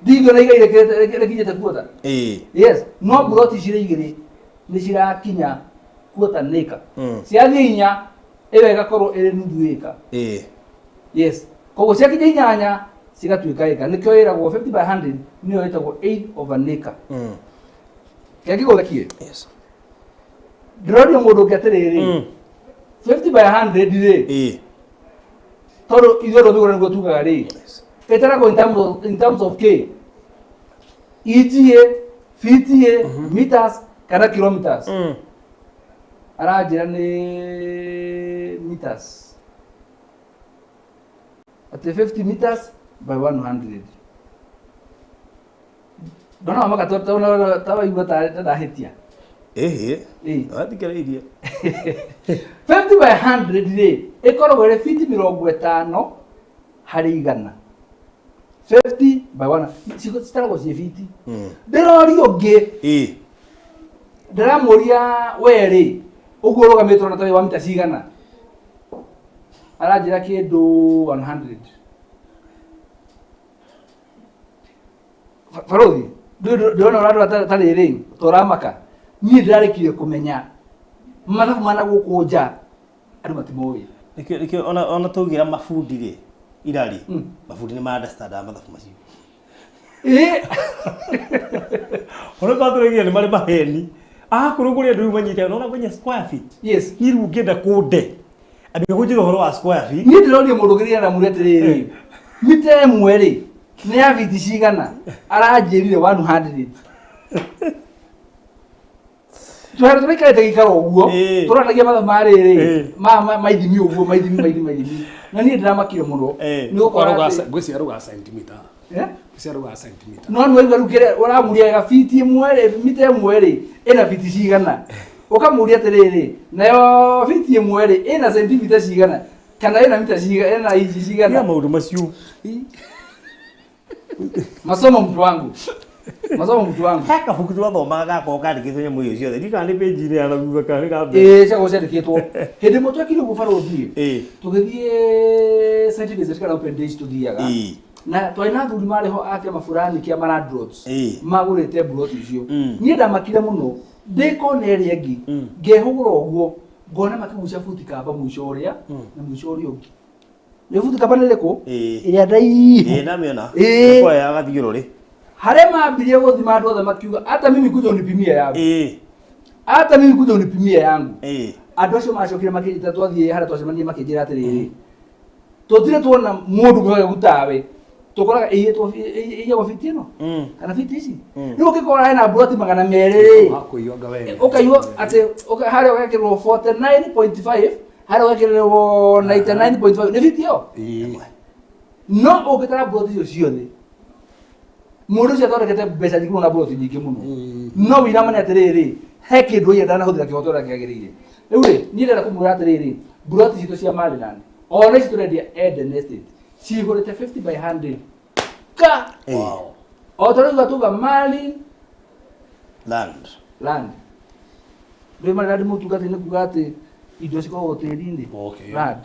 Ndingĩona igai rĩkinyĩte quarter. Yes, no mburoti cirĩ igĩrĩ nĩ cirakinya quarter acre. Ciathiĩ inya ĩyo ĩgakorwo ĩrĩ nuthu acre. Yes. Koguo ciakinya inyanya cigatuĩka acre. Nĩkĩo ĩragwo 50 by 100 nĩyo ĩtagwo eighth of an acre. Kĩrĩa gĩgũthekie? Yes. Ndĩroria mũndũ ũngĩ atĩrĩrĩ, 50 by 100 rĩ, tondũ ithuĩ andũ a mĩgũnda nĩguo tugaga rĩ, ĩtaragwo in terms of K, ETA, VTA, meters kana kilometers. Aranjĩra nĩ meters. Atĩ 50 meters by 100. Ndona maka ta waigua ta ndahĩtia. Ĩhĩ. Wathikĩrĩirie. 50 by 100 rĩ, ĩkoragwo ĩrĩ fiti 50 harĩ igana. 50 by 1 citaragwo ciĩ fiti. Ndĩroria ũngĩ. Ndĩramũria we rĩ, ũguo ũrũgamĩte ũrona ta wĩ wa mita cigana? Aranjĩra kĩndũ 100. Barothi, ndĩrona ũrandora ta rĩrĩ, ta ũramaka. Niĩ ndĩrarĩkirie kũmenya mathabu ma na gũkũ nja andũ matimoĩ. Nĩkĩo ona tũgĩra mabundi rĩ, irarĩ, mabundi nĩ ma understand mathabu macio. Ona korwo tũraigire nĩ marĩ maheni. Kũrĩ kũrĩa andũ rĩu manyitaga, nĩwona kwenye square feet. Yes. Niĩ rĩu ũngĩenda kũnde, ambia kũnjĩra ũhoro wa square feet. Niĩ ndĩroria mũndũ ũngĩ ndĩramũria atĩrĩrĩ, mita ĩmwe rĩ, nĩ ya fiti cigana? Aranjĩrire 100. Tũrĩa tũraikarĩte gĩikaro ũguo, tũranagia mathabu ma rĩrĩ, ma ithimi ũguo, ma ithimi. Na niĩ ndĩramakire mũno. Nĩ gũkorwo atĩ Ngwĩciria ruga centimeter. Ngwĩciria ruga centimeter. No nĩ waigua rĩu kĩrĩa ũramũria wega, fiti ĩmwe rĩ, mita ĩmwe rĩ, ĩna fiti cigana? Ũkamũria atĩrĩrĩ, nayo fiti ĩmwe rĩ, ĩna centimeter cigana? Kana ĩna mita cigana, ĩna inji cigana? Nĩ maũndũ macio. Masomo mtu wangu. Masomo mtu wangu. He kabuku twathomaga gakorwo kandĩkĩtwo nyamũ icio ciothe. Ndiũĩ kana nĩ page-inĩ ya na thutha kana nĩ ka mbere. Ĩĩ, ciakorwo ciandĩkĩtwo. Hĩndĩ ĩmwe twekire ũguo barũthi, tũgĩthiĩ site visit kana open days tũthiaga. Na twarĩ na athuri marĩ ho a kĩama fulani kĩa ma landlords magũrĩte mburoti icio. Niĩ ndamakire mũno, ndĩ kona ĩrĩa ĩngĩ, ngehũgũra ũguo, ngona makĩgucia buti kamba mũico ũrĩa na mũico ũrĩa ũngĩ. Nĩ buti kamba nĩ ĩrĩkũ? Ĩrĩa ndaihu. Ĩĩ, ndamĩona. Ĩkwa ya gathiũrũrĩ. Harĩa mambirie gũthima andũ othe makiuga, hata mimi kuja unipimie yangu. Hata mimi kuja unipimie yangu. Andũ acio macokire makĩnjĩta twathiĩ harĩa twacemanirie makĩnjĩra atĩrĩrĩ, tũtirĩ tuona mũndũ mwega tawe. Tũkoraga ĩiyagwo fiti ĩno kana fiti ici. Rĩu ũngĩkora hena mburoti 200 rĩ, ũkaigua atĩ harĩa ũgekĩrwo 49.5, harĩa ũgekĩrwo 99.5, nĩ fiti ĩyo? No ũngĩtara mburoti icio ciothe, mũndũ ũcio athondekete mbeca nyingĩ mũno na mburoti nyingĩ mũno. No wĩramane atĩrĩrĩ, he kĩndũ aiya ndanahũthĩra kĩhoto ũrĩa kĩagĩrĩire. Rĩu rĩ, niĩ ndĩrenda kũmwĩra atĩrĩrĩ, mburoti citũ cia Maryland, ona ici tũrendia Eden Estate, cihũrĩte 50 by 100. Ka! O ta rĩu tuga Maryland. Land. Ndũĩ Maryland mũtungati nĩ kuga atĩ indo cikoragwo tĩri-inĩ. Land.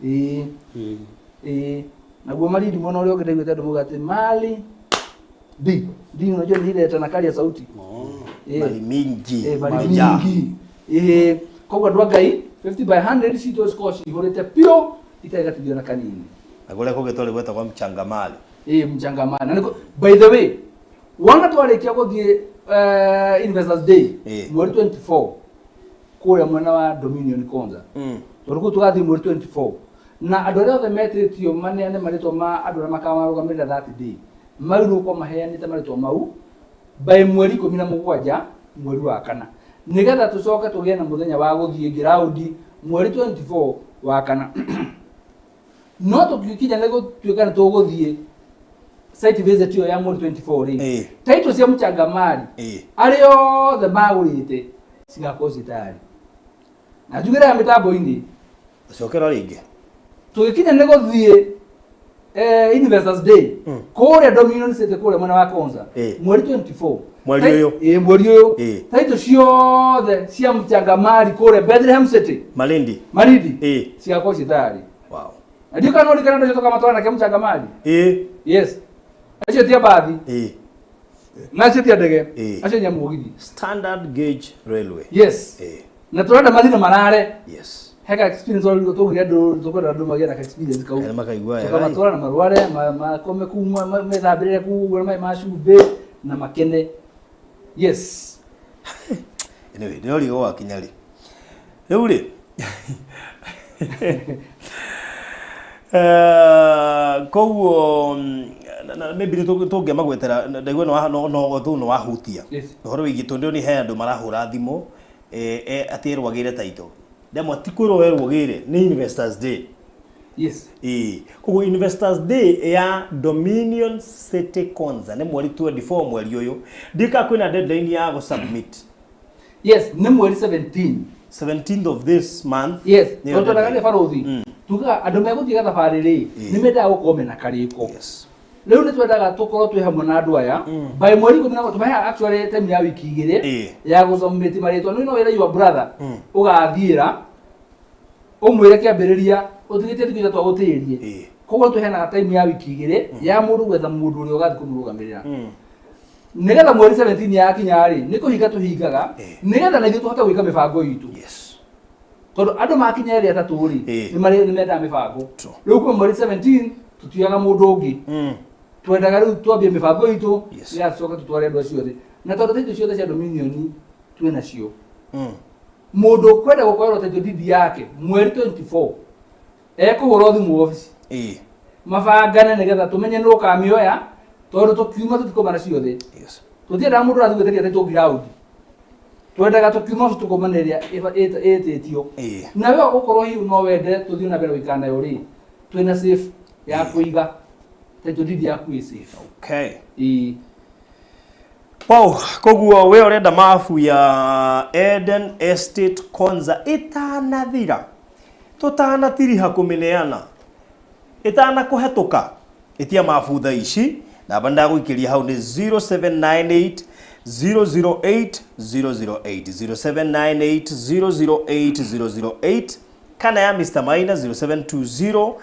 Ĩĩ. Naguo Malindi mwena ũrĩa ũngĩ ndaiguĩte andũ mauga atĩ Mali D. D unajua ni ile tanakali ya sauti. Mali mingi. Mali mingi. Koguo andũ a Ngai, 50 by 100 citũ cikoragwo cihũrĩte biũ itarĩ gatithio na kanini. Na kũrĩa kũngĩ twarĩ gwetagwo mchangamali. Mchangamali. Na nĩkũ, by the way, wona twarĩkia gũthiĩ Investors Day mweri 24 kũrĩa mwena wa Dominion Konza. Tondũ kũu tũgathiĩ mweri 24. Na andũ arĩa othe metĩtio maneane marĩtwa ma andũ arĩa makamarũgamĩrĩra that day, magĩrĩirwo gũkorwo maheanĩte marĩtwa mau By mweri 17 mweri wa kana, nĩgetha tũcoke tũgĩe na mũthenya wa gũthiĩ ground mweri 24 wa kana. No tũkinya nĩ gũtuĩka nĩ tũgũthiĩ site visit ĩyo ya mweri 24 rĩ, title cia Mchangamali arĩa othe magũrĩte cigakorwo ciĩ tayari. Na njugĩre mĩtambo-inĩ. Cokera rĩngĩ. Tũgĩkinya nĩ gũthiĩ Investors Day kũrĩa Dominion City, kũrĩa mwena wa Konza, mweri 24. Mweri ũyũ. Ĩĩ, mweri ũyũ. Title ciothe cia Mchangamali kũrĩa Bethlehem City, Malindi. Malindi, cigakorwo ciĩ tayari. Na ndiũ kana ũrikana andũ acio tũkamatwara nake Mchangamali? Yes, acio ti a mbathi, na acio ti a ndege, acio nĩ a mũgithi. Standard Gauge Railway. Yes. Na tũrenda mathina marare heka experience ũrĩa tũgire andũ, tũkwenda andũ magĩe na ka experience kau. Arĩa makaigua wega. Tũkamatwara na marware, makome kuu, methambĩrĩre kuu ũguo na maĩ ma cumbĩ na makene. Yes. Anyway, ndĩrorigo wakinya rĩ. Rĩu rĩ, koguo maybe nĩ tũngĩamba gwetera ndaigua no no wahutia ũhoro wĩgiĩ, tondũ nĩ he andũ marahũra thimũ atĩ erwo agĩre title. Ndamwa ti kwĩrwo werwo gĩre, nĩ Investors Day. Ĩĩ, koguo Investors Day ya Dominion City Konza nĩ mweri 24 mweri ũyũ. Ndika kwĩna deadline ya gũ submit? Yes, nĩ mweri 17. 17th of this month. Yes. Nĩyo Tondũ twendaga nĩ deadline. barothi tugaga andũ megũthiĩ gathabarĩ rĩ, nĩ mendaga gũkorwo mena karĩko. Rĩu nĩ twendaga tũkorwo twĩ hamwe na andũ aya by mweri 10 na tũmaheaga actually time ya wiki 2 ya gũsubmit marĩtwa. Nĩ no wĩra your brother ũgathiĩra ũmwĩre kĩambĩrĩria ũtigĩtie thikũ 3 agũtĩrie. Koguo tũheanaga time ya wiki 2 ya mũndũ gwetha mũndũ ũrĩa ũgathiĩ kũmũrũgamĩrĩra, nĩgetha mweri 17 yakinya rĩ, nĩ kũhinga tũhingaga, nĩgetha na ithuĩ tũhote gwĩka mĩbango itũ, tondũ andũ makinya 3 rĩ, nĩ mendaga mĩbango. Rĩu kuma mweri 17 tũtiaga mũndũ ũngĩ. Twendaga rĩu twambie mĩbango itũ, nĩgetha tũcoke tũtware andũ acio othe, na tondũ title ciothe cia Dominion twĩ nacio, mũndũ ũkwenda gũkorerwo title deed yake mweri 24 ekũhũra thimũ obici, mabangane, nĩgetha tũmenye nũ ũkamĩoya, tondũ tũkiuma tũtikũmana ciothe. Tũtiendaga mũndũ ũrathiĩ gwĩtĩria title ground. Twendaga tũkiuma tũkũmana ĩrĩa ĩtĩtio. Nawe ũkorwo hihi no wende tũthiĩ na mbere gũikara nayo rĩ, twĩna safe ya kũiga title deed yaku ĩ safe. Ĩĩ. Wow, koguo we ũrenda mabu ya Eden Estate Konza ĩtanathira, tũtanatiriha kũmĩneana, ĩtanakũhetũka, ĩtia mabu thaa ici. Namba ndagũikĩria hau nĩ 0798 008 008, 0798 008 008, kana ya Mr. Maina 0720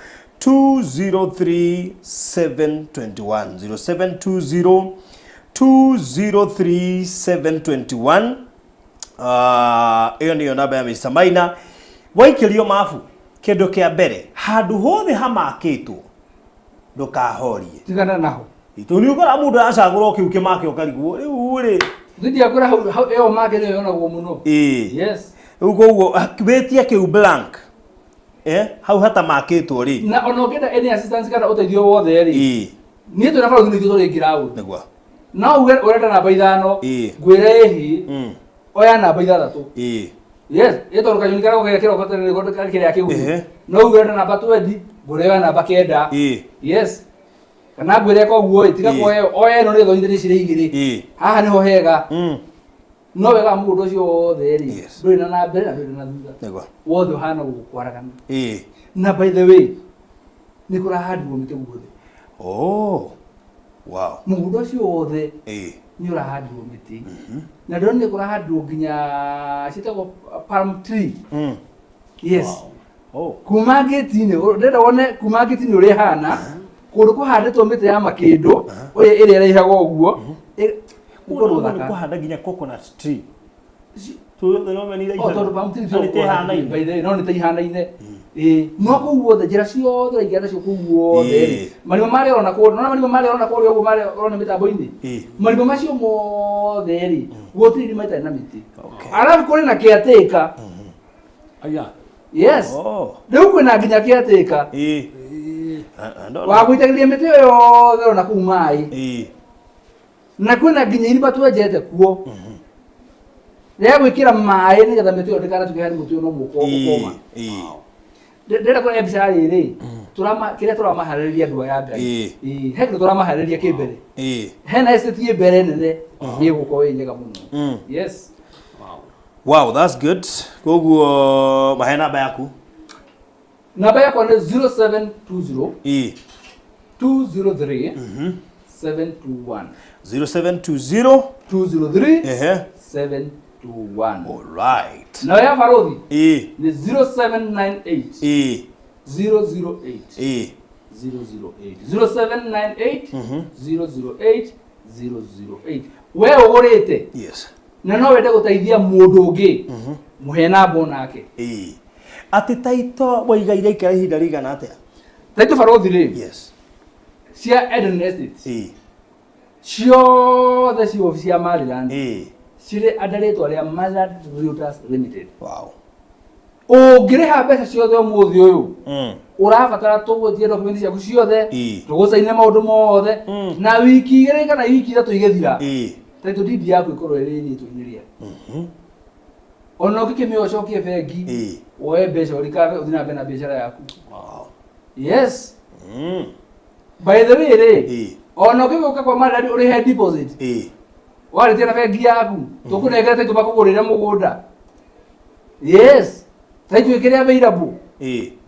203 721, 0720 203 721. Ĩyo nĩyo namba ya Mr. Maina. Waikĩrio mabu, kĩndũ kĩa mbere, handũ hothe hamakĩtwo ndũkahorie. Tigana naho. Tondũ nĩ ũkora mũndũ aracagũra o kĩu kĩmake, ũkarigwo rĩu rĩ. Thidi akwĩra hau hau ĩyo make nĩyo yonagwo mũno. Rĩu koguo wĩtie kĩu blank, hau hatamakĩtwo rĩ. Na ona ũngĩenda any assistance kana ũteithio wothe rĩ, niĩ twĩna barothi nĩ ithuĩ tũrĩ ground. No uge ũrenda namba 5, ngwĩre ĩhi, oya namba 6. Yes, ĩ tondũ kanyoni karĩa gũkĩrĩa kĩroko tene nĩko kĩrĩa kĩgunyũ. No uge ũrenda namba 20, ngwĩre oya namba 9. Yes, kana ngwĩre koguo ĩ tiga kuoya ĩyo, oya ĩno nĩgetha ũnyitĩre cirĩ 2. Haha nĩho hega. No wega wa mũgũnda ũcio wothe rĩ, ndũrĩ na na mbere na ndũrĩ na thutha. Wothe ũhana gũkũ kwaragana. Na by the way, nĩ kũrahandirwo mĩtĩ guothe. Oh. Wow. Mũgũnda ũcio wothe nĩ ũrahandirwo mĩtĩ, na ndĩrona nĩ kũrahandirwo nginya ciĩtagwo palm tree. Yes. Oh. Kuma ngĩti-inĩ, ndĩrenda wone kuma ngĩti-inĩ ũrĩa ĩhana, kũndũ kũhandĩtwo mĩtĩ ya makĩndũ ũrĩa ĩrĩa ĩraihaga ũguo. Nĩ kũndũ Nĩ gũthaka. kũhanda nginya coconut tree. Oh, tondũ palm tree Nĩ ihanaine. By the way, no nĩ ta ihanaine. Ĩĩ, no kũu guothe njĩra ciothe ũraingĩra nacio kũu guothe rĩ, marima marĩa ũrona kũrĩa, nona marima marĩa ũrona kũrĩa ũguo, marĩa ũrona mĩtambo-inĩ, marima macio mothe rĩ, gũtirĩ irima itarĩ na mĩtĩ. Arabu kũrĩ na caretaker. Aya. Yes. Oh. Rĩu kwĩna nginya caretaker wa gũitagĩrĩria mĩtĩ ĩyo yothe ũrona kũu maĩ. Na kwĩna nginya irima twenjete kuo rĩa gwĩkĩra maĩ nĩgetha mĩtĩ ĩyo ndĩkanatuĩke harĩ mũtĩ ũyũ no mũko ũkoma. Ndĩrenda kuonia mbica rĩrĩ kĩrĩa tũramaharĩrĩria andũ aya Ngai. He kĩndũ tũramaharĩrĩria kĩ mbere. Hena estate ĩ mbere nene ĩgũkorwo ĩ njega mũno. Yes. Wow, that's good. Koguo mahe namba yaku. Namba yakwa nĩ 0720 203 721. 0720 203 721. All right. Nayo ya Barothi nĩ 0798 008 008. 0798 008 008. We ũgũrĩte. Yes. Na no wende gũteithia mũndũ ũngĩ. Mũhe namba onake. Atĩ taito waigaire ikara ihinda rĩigana atĩa? Taito Barothi rĩ. Yes. Cia Eden Estate. Ciothe ci obici ya Maryland. Cirĩ under rĩtwa rĩa Maryland Realtors Limited. Wow. Ũngĩrĩha mbeca ciothe ũmũthĩ ũyũ ũrabatara tũgũtie document ciaku ciothe tũgũcaine maũndũ mothe na wiki igĩrĩ kana wiki ithatũ igĩthira title deed yaku ĩkorwo ĩrĩ rĩtwa-inĩ rĩaku. Ona ũngĩkĩmĩoya ũcokie bengi woe mbeca ũrikabe ũthiĩ na mbere na biacara yaku. Yes. By the way rĩ ona ũngĩgũka kwa Maryland ũrĩhe deposit warĩtie na bengi yaku tũkũnengere title makũgũrĩre mũgũnda. Yes. Title ĩkĩrĩ available.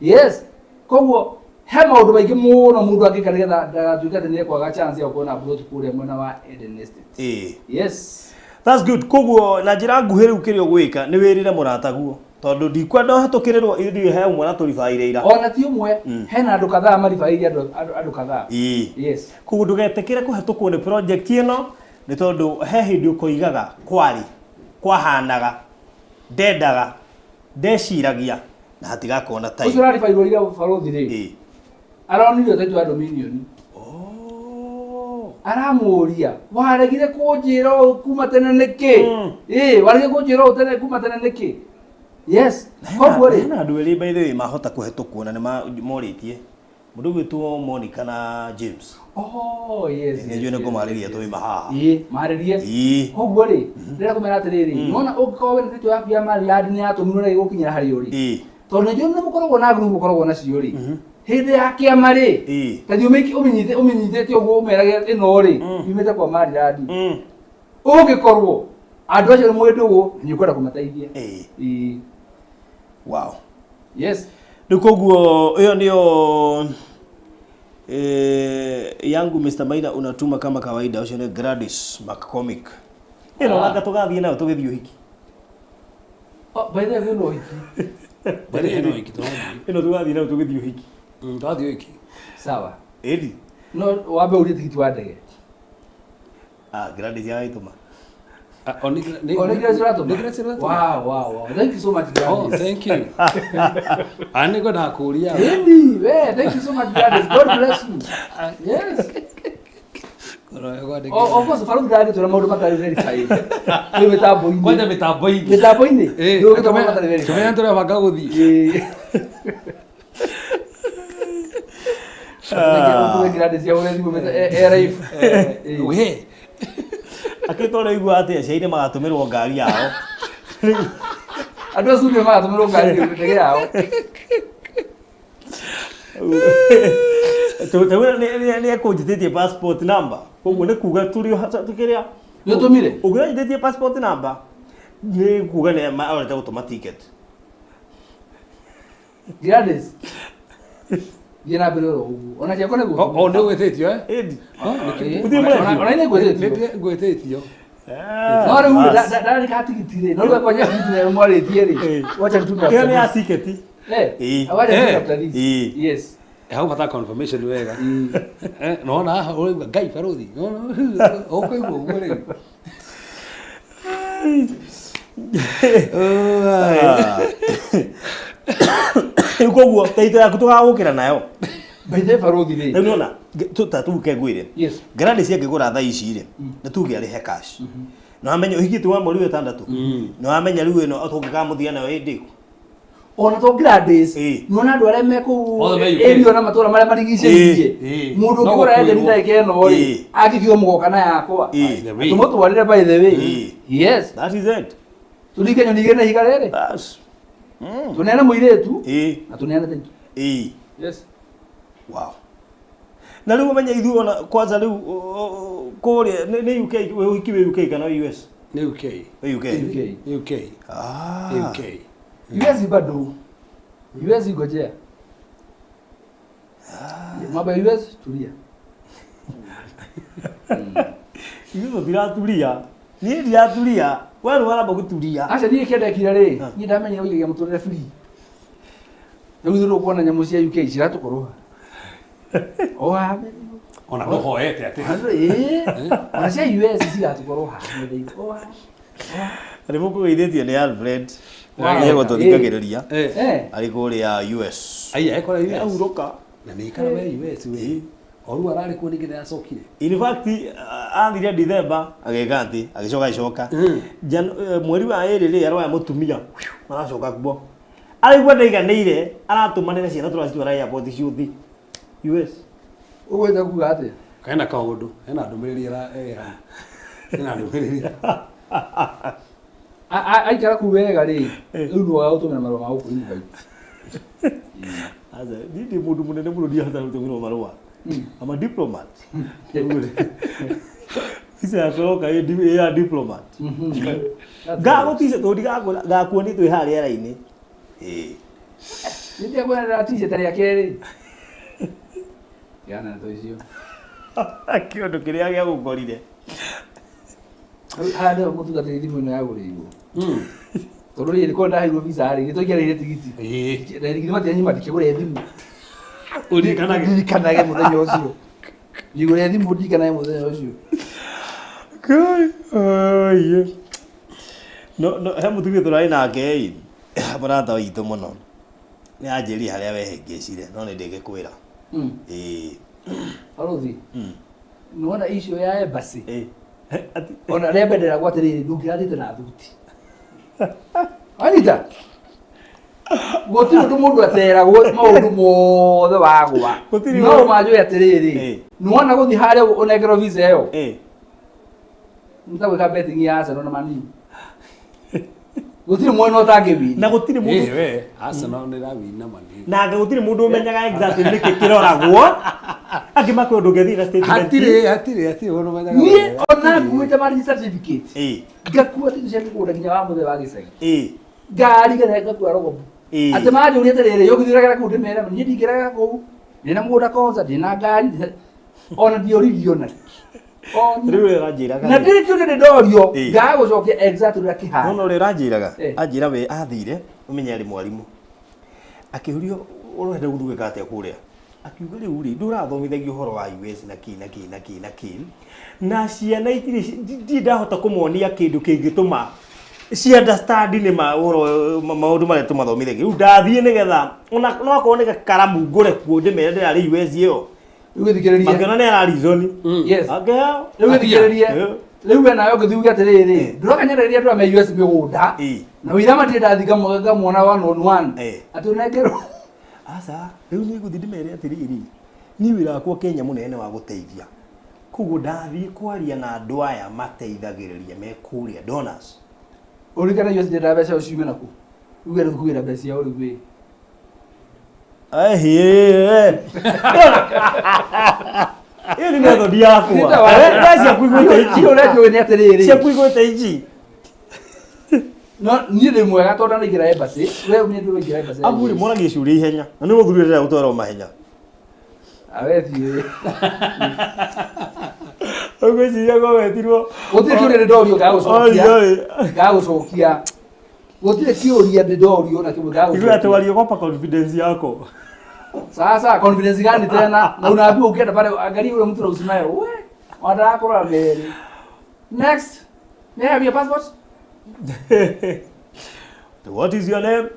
Yes. Koguo he maũndũ maingĩ mũno mũndũ angĩka nĩgetha ndagatuĩke atĩ nĩekwaga chance ya gũkorwo na plot kũrĩa mwena wa Eden Estate. Yes. That's good. Koguo na njĩra nguhĩ rĩu kĩrĩa ũgwĩka nĩ wĩrĩre mũrataguo tondũ ndikwenda ũhetũkĩrĩrwo ithuĩ he ũmwe na tũribaire ira. Ona ti ũmwe hena andũ kadhaa maribaire andũ kadhaa. Yes. Koguo ndũgetĩkĩre kũhetũkwo nĩ project ĩno nĩ tondũ he hĩndĩ ũkoigaga kwarĩ kwahanaga ndendaga ndeciragia na hatigakorwo na time. Ũcio ũraribairwo ira Barothi rĩ aronire title ya Dominion. Aramũria waregire kũnjĩra ũũ kuma tene nĩkĩ? Waregire kũnjĩra ũũ tene kuma tene nĩkĩ? Yes. Koguo rĩ hena andũ erĩ by the way mahota kũhetũkwo na nĩ morĩtie mũndũ ũgwĩtwo Monica na James. Oh yes. Nĩ njũĩ nĩ kũmarĩria tũima haha. Marĩrie. Koguo rĩ ndĩrenda kũmera atĩrĩrĩ nona ũngĩkorwo wĩna title yaku ya Maryland nĩ yatũmirwo na ĩgũkinyĩra harĩ ũrĩ. Tondũ nĩ njũĩ nĩ mũkoragwo na group mũkoragwo nacio rĩ hĩndĩ ya kĩama rĩ ta thiĩ ũmĩnyitĩte ũguo ũmerage ĩno rĩ yumĩte kwa Maryland. Ũngĩkorwo andũ acio nĩ mwĩ ndũgũ na nĩ ũkwenda kũmateithia. Wow. Yes. Rĩu koguo ĩyo nĩyo yangu Mr. Maina unatuma kama kawaida ũcio nĩ Gladys McCormick. Ĩno nanga tũgathiĩ nayo tũgĩthiĩ ũhiki. Oh, by the way no ũhiki. Ĩno tũgathiĩ nayo tũgĩthiĩ ũhiki. Twathiĩ ũhiki. Sawa. Ĩni. No wambe ũrie tigiti wa ndege. Gladys yagĩtũma. Wow, wow, wow. Thank you so much, Gladys. Oh, thank you. Ani ngwendaga kũũria. Ĩni, we, thank you so much, Gladys. God bless you. Yes. Of course, Barothi ndangĩtwĩra maũndũ matarĩ verified. Kwĩ mĩtambo-inĩ. Kwanja mĩtambo-inĩ. Mĩtambo-inĩ. Ndũgĩtwĩra maũndũ matarĩ verified. Tũmenya tũrĩa gũthiĩ. We. Akĩtwo ũraigua atĩ aciari nĩ magatũmĩrwo ngari yao. Andũ acio nĩ magatũmĩrwo ngari ndege yao. Nĩ ekũnjĩtĩtie passport number. Koguo nĩ kuga tũrĩ tũkĩrĩa. Nĩ ũtũmire? Ũngĩranjĩtĩtie passport number nĩ kuga nĩ arenda gũtũma ticket. Gladys. Thiĩ na mbere oro ũguo. Ona ciakwa nĩ gũtũma. O nĩ ũgwĩtĩtio eh? Ĩndi. Ona nĩ ngwĩtĩtio. Ngwĩtĩtio. No rĩu ndarĩka tigiti rĩ. No rĩu kwanja tigiti nĩ mwarĩtie rĩ. Wacha nitume. Ĩyo nĩ ya ticket. Wacha nitume after this. Yes. Hau bata confirmation wega. Nona haha ũraigua Ngai Barothi. Ũkũigua ũguo rĩu. Rĩu koguo taito yaku tũgagũkĩra nayo. By the way Barothi rĩ. Rĩu nĩwona ta tuge ngwĩre. Yes. Gladys angĩgũra thaa ici rĩ nĩ tuge arĩhe cash. Nĩ wamenya ũhikĩtie wa mweri wa ĩtandatũ. Nĩ wamenya rĩu ĩno tũngĩkamũthia nayo ĩndĩ. Ona to Gladys Ĩĩ. nĩwona andũ arĩa me kũu Othe me UK. area na matũra marĩa marigicĩirie Ĩĩ. mũndũ No ũngĩgũra Eden gũkuĩrwo. ndagĩka ĩno rĩ Ĩĩ. angĩkiuga mũgoka na yakwa Ĩĩ. The way. tũmũtwarĩre by the way. Ĩĩ. Yes, That is it. tũringe nyoni igĩrĩ na ihiga rĩrĩ, Bas. tũneane mũirĩtu Ĩĩ. na tũneane taitũ. Ĩĩ. Yes. Wow. Na rĩu ũmenye ithuĩ ona kwanza rĩu kũrĩa nĩ UK, wĩ ũhiki wĩ UK kana wĩ US? Nĩ UK. Wĩ UK. UK. UK. Ah. UK. US bado, US ngojea mambo ya US, tulia. Ithuĩ tũtiraturia. Niĩ ndiraturia. We nĩ waramba gũturia. Aca, niĩ kĩndekire rĩ, niĩ ndamenyire gũikagia mũtũrĩre free. Rĩu ithuĩ tũkuona nyamũ cia UK ciratũkũrũha o haha. Ona ndũhoete atĩ. Ĩĩ, ona cia US ciratũkorwo haha mũthenya o haha. Nĩ mũkũgeithĩtie nĩ Alfred. Wow. Nĩ egũtũthikagĩrĩria. Eh. Arĩ kũrĩa US. Aya ekora US. Ahurũka. Na nĩ ikara we US we. O rĩu ararĩ kuo ningĩ nĩaracokire. In fact, athire December agĩka atĩ agĩcoka agĩcoka. Mweri wa ĩrĩ rĩ aroya mũtumia maracoka kuo. Araigua ndaiganĩire, aratũmanĩra ciana tũracitwara airport ciũthi US. Ũgwĩta kuga atĩa? Hena kaũndũ, hena ndũmĩrĩri ĩra hau. Hena ndũmĩrĩri. Aikara kuu wega rĩ, rĩu nĩ waga gũtũmĩra marũa ma gũkũ invite. Aca, niĩ ndĩ mũndũ mũnene mũno, ndiahota gũtũmĩrwo marũa. I'm a diplomat. Visa yakwa yoka ĩ ya diplomat. Ngagũtica tondũ ndigakwĩra ngakuonia twĩ haha rĩera-inĩ. Ĩĩ. Nĩndia kwenda t-shirt rĩa kerĩ. Yana ndeto icio. Kĩũndũ kĩrĩa gĩagũkorire. Haha nĩho mũtungatĩri thimũ ĩno yagũrĩirwo. Tondũ rĩrĩ korwo ndaheirwo visa rĩ, nĩtũingĩarĩire tigiti. Ĩĩ. Na githĩ matianyima ndikĩgũre thimũ. Ũririkanage. Ndirikanage mũthenya ũcio. Ndigũre thimũ ndirikanage mũthenya ũcio. Kai, ai. No, no, he mũtumia tũrarĩ nake ĩ, mũrata witũ mũno. Nĩ anjĩrire harĩa wehĩngĩcire, no nĩ ndĩngĩkwĩra. Ĩĩ. Barothi. Nĩwona icio ya embassy. Ĩĩ. Ona rĩa mbere ndĩragwo atĩrĩrĩ, ndũngĩrathiĩte na thuti. Wanyita? Gũtirĩ ũndũ mũndũ ateragwo maũndũ mothe wagwa. Gũtirĩ No ũndũ. manjũĩ atĩrĩrĩ, nĩwona gũthiĩ harĩa ũnengerwo visa ĩyo. Nĩ ta gwĩka betting ya Arsenal na Man U. Gũtirĩ mwena ũtangĩwina. Na gũtirĩ mũndũ Ĩĩ we, Arsenal nĩ ĩrawina mani. Na anga gũtirĩ mũndũ ũmenyaga exactly nĩkĩ kĩroragwo. Angĩ makwĩra ndũngĩthiĩ na statement. Hatirĩ ũndũ ũmenyaga Niĩ wega. ona nguĩte marriage certificate. Ngakua titũ cia mĩgũnda nginya wa mũthee wa gĩcagi. Ngari ngathiĩ ngakua rogobu. Atĩ manjũria atĩrĩrĩ, ũngĩthiĩ kũu ndĩmere, niĩ ndingĩrega kũu. Ndĩna mũgũnda Konza, ndĩna ngari, ona ndioririo na. Ona. Rĩu ũrĩa ũranjĩraga Na rĩ. ndĩrĩ kĩũria ndĩndorio, ngaga gũcokia exactly ũrĩa kĩhana. Nona ũrĩa ũranjĩraga. Anjĩra we athire, ũmenye arĩ mwarimũ. Akĩũrio ũrenda gũthiĩ gwĩka atĩa kũrĩa. Akiuga rĩu rĩ, ndũrathomithagio ũhoro wa US na kĩ na kĩ na kĩ na kĩ. Na ciana itirĩ ndirĩ ndahota kũmonia kĩndũ kĩngĩtũma ci understand nĩ ma ũhoro maũndũ marĩa tũmathomithagio. Rĩu ndathiĩ nĩgetha ona no akorwo nĩ gakaramu ngũre kuo ndĩmere ndĩrarĩ US ĩyo. Rĩu gĩthikĩrĩrie. Makĩona nĩ ara reason. Yes. Akĩheo. Rĩu gĩthikĩrĩrie. Rĩu we nawe ũngĩthiĩ uge atĩrĩrĩ, ndũroka nyendereria andũ a me US mĩgũnda. Na wĩira matirĩ ndathiĩ ngamuona one on one. Atĩ ũnengerwo. Aca, rĩu nĩ ngũthiĩ ndĩmere atĩrĩrĩ, niĩ wĩra wakwa Kenya mũnene wa gũteithia. Koguo ndathiĩ kwaria na andũ aya mateithagĩrĩria me kũrĩa donors. Ũririkane US ndĩendaga mbeca ciume naku. Uge rĩu kũgĩra mbeca ciao rĩu wĩ. Ehĩ. Ĩyo nĩ method yakwa. Mbeca ciaku igwĩte ici. Niĩ ũrĩa njũĩ nĩ atĩrĩrĩ. Ciaku igwĩte ici. No niĩ ndĩ mwega tondũ ndanaingĩra embassy. We niĩ ndũraingĩra embassy. Athuri moragia ciũria ihenya. Na nĩ mũthuri ũrenda gũtwarwo mahenya. Awe thiĩ. Ũgwĩciria ko wetirwo. Gũtirĩ kĩũria ndĩndorio ngaga gũcokia. Oi, oi. Ngaga gũcokia. Gũtirĩ kĩũria ndĩndorio na kĩmwe ngaga Igua gũcokia. atĩ waliogopa confidence yako. Sasa confidence gani tena? Na unaambiwa ukienda pale angalia yule mtu na usimaye. We, wanataka kula mbele. Next. May I have your passport? What is your name?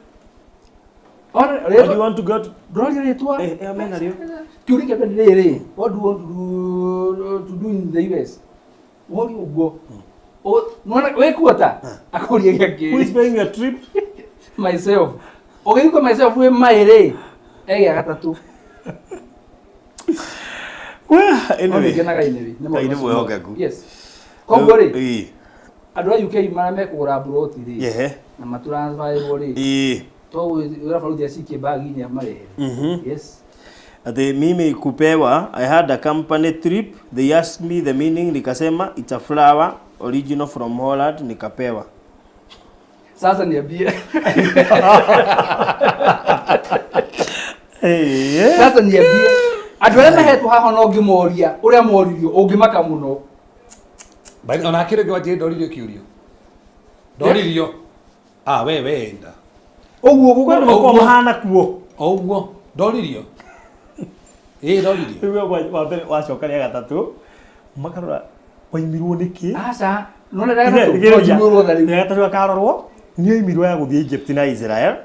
Ona What do you want to go to? Ndũroria rĩtwa. Amena rĩo. Kĩũria kĩa mbere nĩ rĩrĩ, what do you want to do in the US? Worio ũguo. Nĩwona wĩ kuota? Akũria gĩa Who is kerĩ. paying your trip? Myself. Ũgĩthikwo myself wĩ maĩ rĩ egĩa gatatũ. Well, anyway. Ngenaga anyway. Ngai nĩ mwĩhokeku. Yes. Koguo rĩ Ĩĩ. andũ a UK marĩa mekũgũra mburoti rĩ Ehe. na matũransbaĩrwo rĩ Ĩĩ. to wĩra baruthi acikie bagi-inĩ amarehere. Yes. Ati mimi kupewa, I had a company trip, they asked me the meaning, nikasema it's a flower original from Holland, nikapewa. Sasa niambie. Hey, Sasa niambie. Andũ arĩa mahetwo haha no ngĩmoria ũrĩa moririo ũngĩmaka mũno. By ona kire gwa ndoririo kiurio. Ndoririo. Ah we wenda. Ũguo Kwani makoragwo mahana kuo. Oguo ndoririo. Ĩĩ ndoririo. Rĩu wa mbere wacoka rĩa gatatũ makarora waimirwo nĩkĩ? Aca, nona rĩa gatatũ no njiguo rũtha rĩu. Rĩa gatatũ akarorwo nĩ oimirwo ya gũthiĩ Egypt na Israel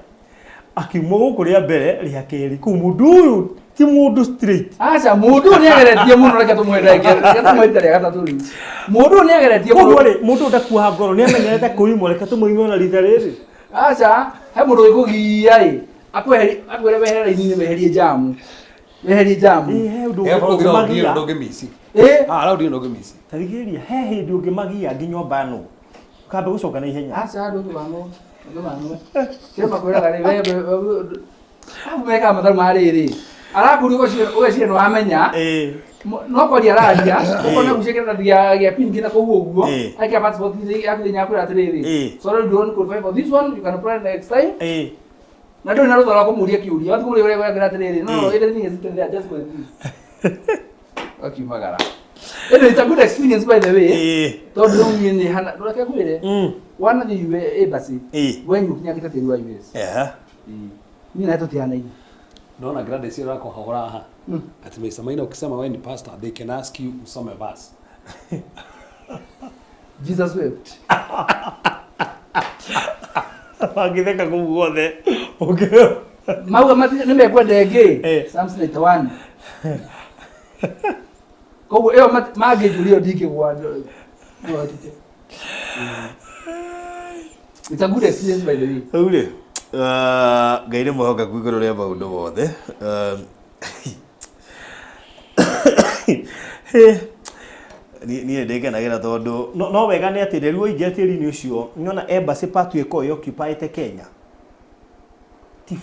akiumwo gũkũ rĩa mbere rĩa kerĩ kũu mũndũ ũyũ ti mũndũ straight. Aca, mũndũ ũyũ nĩageretie mũno reke tũmwende reke tũmwende rĩa gatatũ rĩu. Mũndũ ũyũ nĩageretie Koguo mũno. rĩ mũndũ ndakuaga ngoro nĩamenyerete kũimwo reke tũmũime ona rita rĩrĩ. Aca, he mũndũ wĩkũgia ĩ akwĩre wehere raini-inĩ weherie jamu. Weherie jamu. Ĩ he ũndũ Eh baruthi ũngĩmagia. ndũngĩmici. Ĩ Ah raundi ndũngĩmici. Ta thikĩrĩria he hĩndĩ ũngĩmagia nginya ũmbanwo ũkambe gũcoka na ihenya. Aca ndũngĩbanwo ndũngĩbanwo. Kĩrĩa makwĩraga rĩ we hau mekaga matharu ma rĩrĩ arakũria ũgeciria nĩwamenya Ĩ no kwaria araria ũkona gucia kĩratathi gĩa pink na kũu ũguo Ĩ. aikĩa passport yaku thĩinĩ akwĩra atĩrĩrĩ Ĩ. sorry you don't qualify for this one you can apply next time ĩ na ndũrĩ na rũtha rwa kũmũria kĩũria wathiĩ kũmũria ũrĩa akwĩra atĩrĩrĩ no Ĩ. everything is written there just go and read akiumagara. Anyway, it's a good experience by the way ĩ tondũ rĩu niĩ nĩ hana reke ngwĩre wanathiĩ US embassy Ĩ. we nĩũkinyangĩte tĩri wa US. Ehe. Niĩ nawe tũtihanaine. Naona Gladys yeye wako haha. Ati Mr. Maina ukisema wewe ni pastor they can ask you usome verse. Jesus wept. Mangĩtheka kũu guothe ũngĩ Mauga nĩ mekwenda ĩngĩ Eh. Psalms 91. Koguo ĩyo mangĩnjũria ndingĩgwa no hatute. It's a good experience by the way. Rĩu rĩ Ngai nĩ mwĩhokeku igũrũ rĩa maũndũ mothe. Niĩ ndĩkenagĩra tondũ no wega nĩ atĩ rĩu waingĩra tĩri-inĩ ũcio nĩona embassy part ĩkoragwo ĩoccupyĩte Kenya ti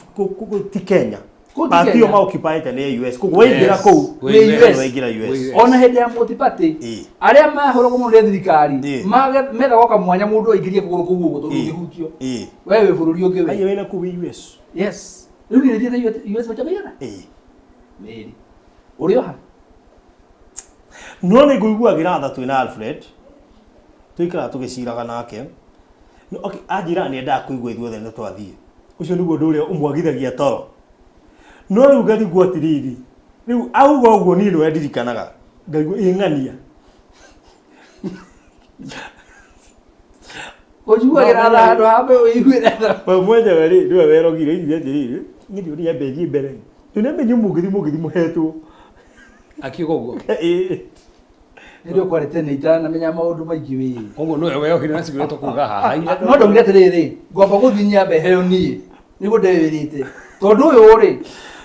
Kenya Kũu ti part ĩyo Kenya. maoccupyĩte nĩ US koguo waingĩra kũu Nĩ US. waingĩra US Ona hĩndĩ ya multi-party Ĩ. arĩa mahũragwo mũno nĩ thirikari Ĩ. methagwo kamwanya mũndũ aingĩrie kũgũrũ kũu ũguo tondũ Ĩ. ndũngĩhutio. Ĩ. We wĩ bũrũri ũngĩ we. Aiyo wĩna kũu wĩ US. Yes. Rĩu niĩ nĩthiĩte US maita maigana? Ĩ. Merĩ. Ũrĩ oha? No nĩ ngũiguagĩra tha twĩna Alfred tũikaraga tũgĩciraga nake. No, okay, anjĩraga nĩ endaga kũigua ithuothe nĩ twathiĩ ũcio nĩguo ũndũ ũrĩa ũmwagithagia toro no rĩu ngarigwo atĩrĩrĩ rĩu auga ũguo niĩ nĩwe ndirikanaga ngaigua ĩ ng'ania Ũnjiguagĩra tha handũ ha ũiguĩre tha. We mwenyewe rĩ nĩwe werogire oigire atĩrĩrĩ niĩ ndiũĩ nyambe thiĩ mbere ndiũĩ nyambe inyuĩ mũngĩthiĩ mũngĩthiĩ mũhetwo Akiuga ũguo. Ĩ. Nĩ kwarĩ tene itanamenya maũndũ maingĩ wĩ. Koguo nĩwe weohire na cigũrĩ tũkuga haha. No ndaugire atĩrĩrĩ ngwamba gũthiĩ nyambe heo niĩ nĩguo ndewĩrĩte tondũ ũyũ rĩ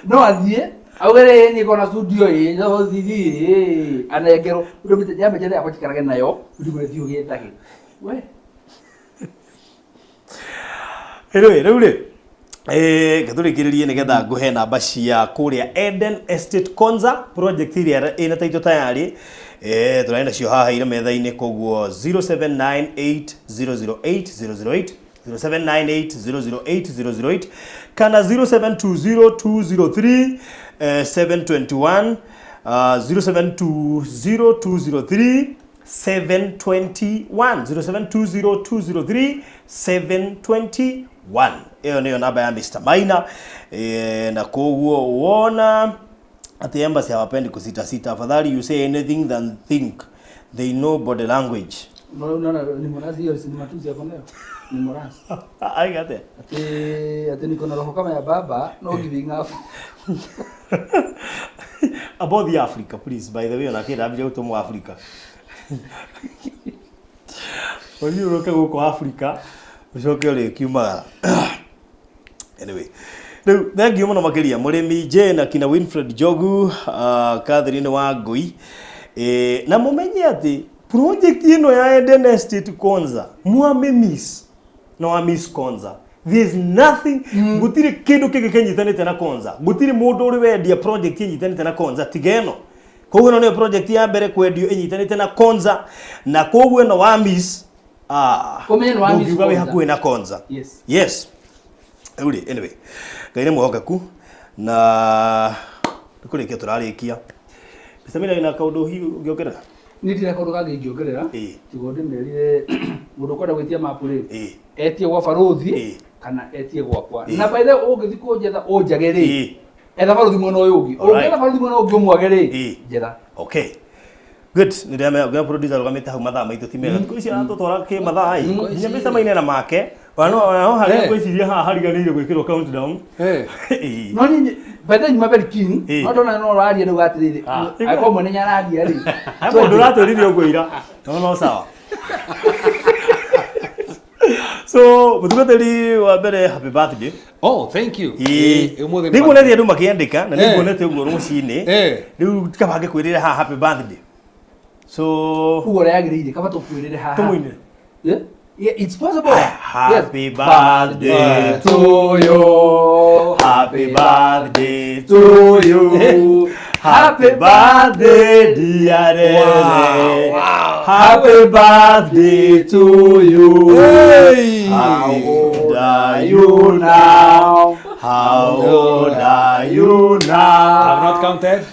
no athiĩ auge rĩ niĩ ngona studio ĩ no thithi ĩ anengerwo ũndũ nyambe njethe yakwa njikarage nayo ndigũre thiĩ ũgĩethage we. Anyway, rĩu rĩ reke tũrĩkĩrĩrie nĩgetha ngũhe namba cia kũrĩa Eden Estate Konza project ĩrĩa ĩna title tayari tũrarĩ nacio haha ira metha-inĩ koguo 0798008008 0798008008 kana 0720203721 0720203721 0720203721 ĩyo nĩyo namba ya Mr. Maina na koguo wona ati embassy hawapendi kusita sita afadhali you say anything than think they know body language. No no ni morasi hiyo si matusi yako nayo ni morasi I got it. Ati niko na roho kama ya baba no giving up about the Africa please by the way ona kira ambia gutumwo Africa Ũthiũrũrũke gũkũ Africa ũcoke ũrĩkiumagara. Anyway, rĩu thank you mũno makĩria mũrĩmi Jane akina Winfred Njogu, Catherine wa Ngui, na mũmenye atĩ project ĩno ya Eden Estate Konza mwame miss na wa miss Konza, there's nothing, gũtirĩ kĩndũ kĩngĩ kĩnyitanĩte na Konza, gũtirĩ mũndũ ũrĩ wendia project ĩnyitanĩte na Konza tiga ĩno. Koguo ĩno nĩyo project ya mbere kwendio ĩnyitanĩte na Konza, na koguo ĩno wa miss, Ũmenye nĩ wa miss ndũngiuga wĩ Konza. hakuhĩ na Konza. Yes. Yes. Rĩu rĩ, anyway, Ngai nĩ mwĩhokeku na nĩ kũrĩkia tũrarĩkia. Mr. Miller, wĩna kaũndũ hihi ũngĩongerera? Niĩ ndirĩ kaũndũ kangĩ ingĩongerera. Tiga ndĩmerire mũndũ ũkwenda gwĩtia mapu rĩ, etie gwa barũthi kana etie gwakwa. Na by the way, ũngĩthiĩ kũnjetha ũnjage rĩ, etha barũthi mwena ũyũ ũngĩ. Ũngĩetha barũthi mwena ũyũ ũngĩ ũmwage rĩ, njetha. Okay. Good. Nĩ ndĩramenya producer arũgamĩte hau, mathaa maitũ ti mega. Thikũ ici aratũtwara kĩ mathaa ĩ. Nginya Mr. Maina na make. Ona no harĩa ngwĩciria haha hariganĩire gwĩkĩrwo countdown. No niĩ by the way nyuma very keen. No ndona no ũraria rĩu atĩrĩrĩ, angĩkorwo mwene nĩararia rĩ. He mũndũ ũratwĩrire ũguo ira. No sawa. So, mũtungatĩri wa mbere, happy birthday. Oh, thank you. Ũmũthĩ nĩ Nĩnguonete andũ makĩandĩka na nĩnguonete ũguo rũcinĩ. Rĩu kaba ngĩkwĩrĩre haha happy birthday. So ũguo ũrĩa yagĩrĩire, kaba tũkwĩrĩre haha. Tũmũinĩre. Yeah? Yeah, it's possible. Happy birthday to you. Happy birthday to you. Happy birthday, dear Rene. Happy birthday to you. Hey. How old are you now? How old are you now? I've not counted.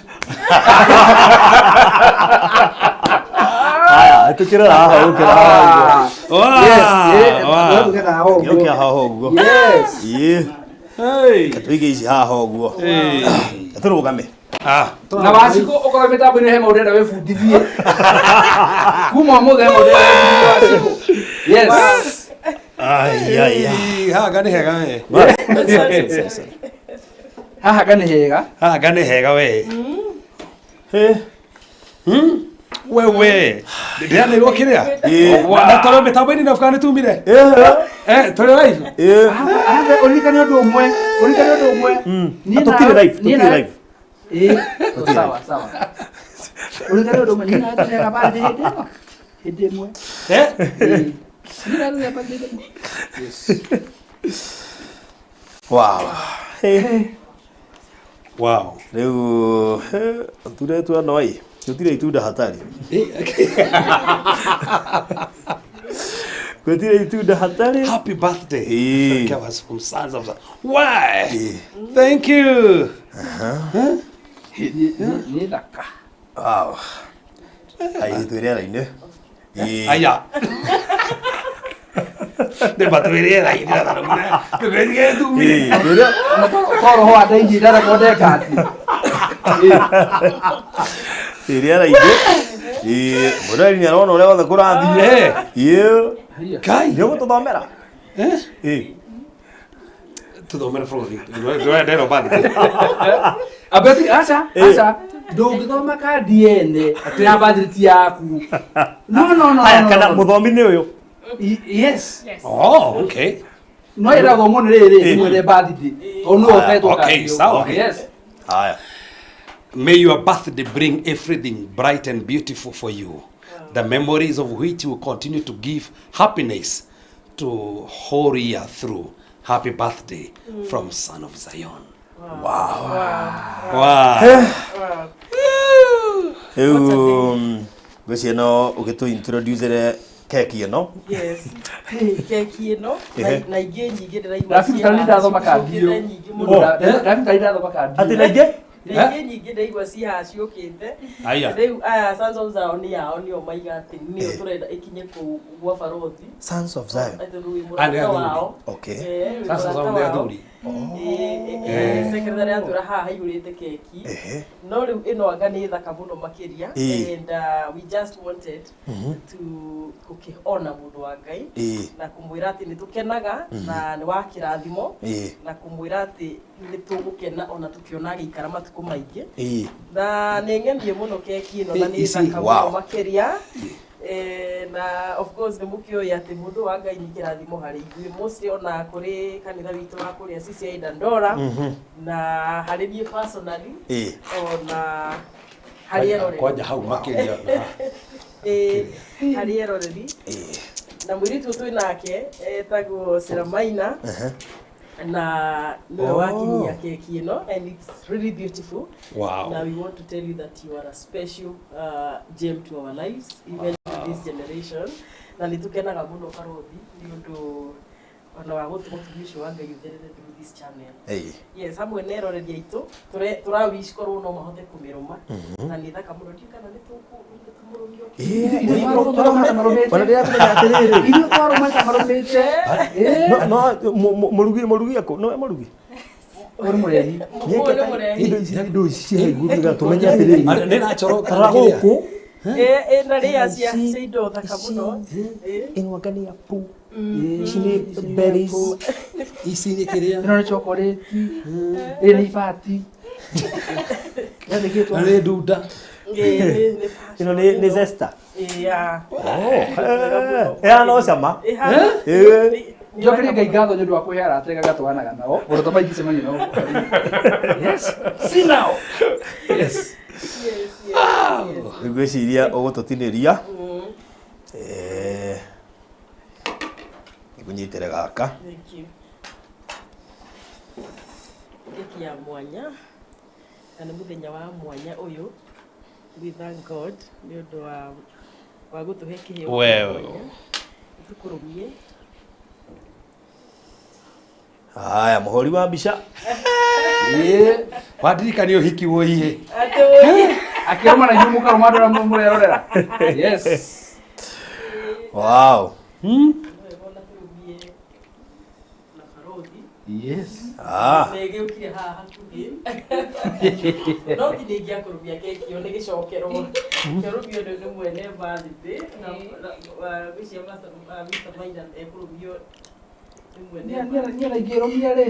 Haya, tukirora haha ũkĩra haha ũguo. Yes, Wow. yeah, haha ũguo. Ũkĩra haha ũguo. Yes. Ĩĩ. Hey. Tũige ici haha ũguo. Tũrũgame. Na Wacikũ, ũkorwo mĩtambo-inĩ he maũndũ ũrenda wĩbundithie. Kuma ũmũthĩ he maũndũ ũrenda wĩbundithie, Wacikũ. Yes. Ai ai ai. Haha nga nĩ hega we. Haha nga nĩ hega. Haha nga nĩ hega we. Hey. Wewe. Ndĩranĩrwo kĩrĩa? Na tondũ mĩtambo-inĩ nabuka nĩ tumire. Tũrĩ live. Haha ũririkane ũndũ ũmwe, ũririkane ũndũ ũmwe. Niĩ Tũtirĩ nawe- live, niĩ tũtirĩ nawe- live. Sawa sawa. Ũririkane ũndũ ũmwe, niĩ nawe tũrĩ birthday hĩndĩ ĩno. Hĩndĩ ĩmwe. Niĩ nawe tũrĩ birthday hĩndĩ ĩmwe. Yes. Wow. Hey. Wow. Rĩu turetwo no ĩ gũtirĩ itunda hatari. Gũtirĩ itunda hatari. Happy birthday. Thank us from Sons of Zion. Why? Thank you. Nĩ thaka. Wow. Ai twĩ rĩera-inĩ. Aya. Nĩ matwĩ rĩera-inĩ na tũgĩtige tumire. Ko roho wa ndainji ndarathondeka atĩ. Twĩ rĩera-inĩ. Ĩĩ, mũrori nĩ arona ũrĩa wothe kũrathiĩ. Ĩĩ. Kai. Nĩ ũgũtũthomera? Ĩĩ. Tũthomere bũrũri. Ndĩrendero birthday. Abeti aca aca, ndũngĩthoma kandi ene ya birthday ti yaku. No no no. Haya, no, kana no, no. mũthomi nĩ ũyũ. Yes. Oh, okay. No ĩrathomwo nĩ rĩrĩ nĩ mwene birthday. Tondũ nĩwe ũhetwo Okay, kandi ĩyo. sawa. Yes. Haya. May your birthday bring everything bright and beautiful for you, the memories of which will continue to give happiness to whole year through. Happy birthday from Son of Zion. Wow. Wow. Rĩu ngwĩciria no ũgĩtũ introducere keki ĩno. Yes. Keki ĩno na ingĩ nyingĩ ndĩraigua. Ndabiruta nĩ ndathoma kandi ĩyo. Ciũkĩte nyingĩ mũno. Ndabiruta nĩ ndathoma kandi. Atĩ na ingĩ? Na ingĩ nyingĩ ndĩraigua ci haha ciũkĩte. Aya. Rĩu aya Sons of Zion yao nĩo maiga atĩ nĩo tũrenda ĩkinye kũu gwa barothi. Sons of Zion. Atĩ rĩu Ah, nĩ mũrata athuri. wao. Okay. Sons of Zion nĩ athuri. Secretary atwĩra haha haihũrĩte keki. No rĩu ĩno anga nĩ thaka mũno makĩria, and we just wanted to gũkĩona mũndũ wa Ngai na kũmwĩra atĩ nĩ tũkenaga na nĩ wa kĩrathimo, na kũmwĩra atĩ nĩ tũgũkena ona tũkĩona agĩikara matukũ maingĩ. Na nĩ ng'emie mũno keki ĩno na nĩ thaka mũno makĩria. Na of course nĩ mũkĩũĩ atĩ mũndũ wa Ngai nĩ kĩrathimo harĩ ithuĩ mostly ona kũrĩ kanitha witũ wa kũrĩa CCI Dandora na harĩ niĩ personally ona harĩ eroreri kwanja hau makĩria harĩ eroreri na mũirĩtu twĩ nake etagwo Seramaina na nĩwe wakinyia keki ĩno and it's really beautiful. Wow. Now we want to tell you that you are a special gem to our lives, even to this generation. Na nĩ tũkenaga mũno barothi nĩ ũndũ ona wa gũtũma ũtumia ũcio wa Ngai ũtherere through this channel. Yes, hamwe na eroreri aitũ tũra wish korwo no mahote kũmĩrũma na nĩ thaka mũno ndiũ kana nĩ tũkũmũrũmio. Ona ndĩrakũmenya atĩrĩrĩ ithuĩ twarũma ta marũmĩte. No mũrugi akũ no mũrugi Ũrĩ mũrehi. Indo ici indo ici cihaigũ tũmenye atĩrĩrĩ nĩ nachoro kana gũkũ na rĩa cia indo thaka mũno ĩno anga nĩ apple ici nĩ berries ici nĩ kĩrĩa ĩno nĩ chocolate ĩrĩ nĩ ibati na nĩ ndunda ĩno nĩ zesta ĩhana no cama njokerie Ngai ngatho nĩ ũndũ wa kũhe arata ega gatwanaga nao ũndũ ta maingĩcemania nao. Yes, see now. Yes. Ngwĩciria ũgũtũtinĩria ngũnyitĩre gaka. Thank you. Keki ya mwanya na nĩ mũthenya wa mwanya ũyũ. We thank God nĩ ũndũ wa gũtũhe kĩheo. Tũkũrũmie. Haya, mũhũri wa mbica. Wandirikania ũhiki wũiye. Akĩrũma na inyuĩ mũkarũma andũ arĩa mũrerorera. Yes. Wow. Yes. Nĩgĩũkire haha hakuhĩ. No ti nĩingĩakũrũmia keki ĩyo nĩ gĩcokerwo. Kĩrũmio nĩ mwene birthday na ngwĩciria Mr. Maina ekũrũmio niĩ na ingĩrũmia rĩ.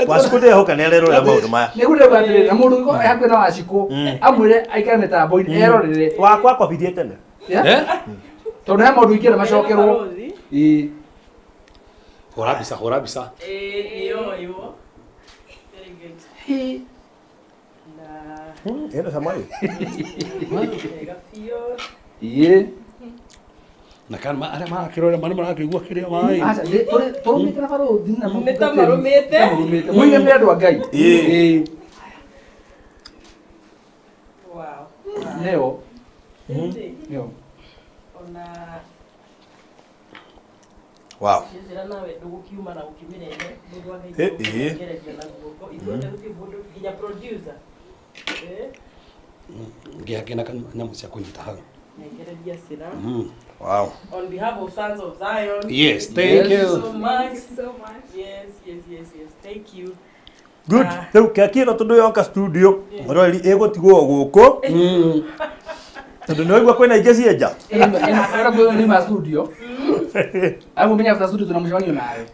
Wacikũ ndehoka nĩ arerorera maũndũ maya. Nĩguo ndĩrauga atĩrĩrĩ, na mũndũ ũngĩkorwo e hakuhĩ na Wacikũ amwĩre aikare mĩtambo-inĩ erorere. Wakwa akwambirie tene. Tondũ he maũndũ ingĩenda macokerwo. Hũra mbica, hũra mbica. Nĩyoywo. Very good. Ĩno cama ĩ. Wega biũ. Ĩĩ. Na kana arĩa marakĩrora marĩa marakĩigua kĩrĩa maĩ. Aca, tũrũmĩte na barothi na Nĩ ta marũmĩte. Mũige nĩ andũ a Ngai. Ĩĩ. Wow. Nĩyo. Nĩyo. Ona Wow. Njĩra nawe ndũgũkiuma na ũkĩmĩrehe mũndũ wa Ngai ngereria na guoko ithuothe gũtirĩ mũndũ nginya producer. Ngĩhake na nyamũ cia kũnyita hau. Ngereria cira. Wow. On behalf of Sons of Zion. Yes, thank you so much. So much. Yes, yes, yes, yes. Thank you. Good. Rĩu keki ĩno tondũ yoka studio mũroreri ĩgũtigwo gũkũ tondũ nĩ waigua kwĩna ingĩ cienja. Nĩ ma studio. Alafu mimi after studio tuna mshauri nayo.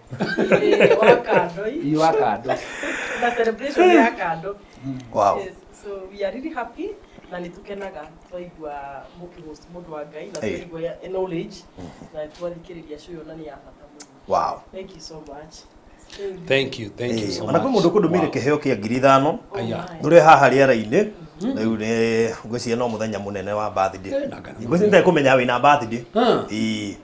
Wa kando. Ii wa kando. Na celebration ya kando. Wow. Yes, so we are really happy na nĩ tũkenaga twaigua mũkĩhost mũndũ wa Ngai na twaigua knowledge na twathikĩrĩria show ĩyo na nĩ ya bata mũno. Wow. Thank you so much. Thank you, thank you so much. Ona kwĩ mũndũ kũndũmĩire kĩheo kĩa 5,000 ndũrĩ haha rĩera-inĩ rĩu nĩ ngwĩciria no mũthenya mũnene wa birthday. Ngwĩciria nĩtekũmenya wĩna birthday. Ĩĩ.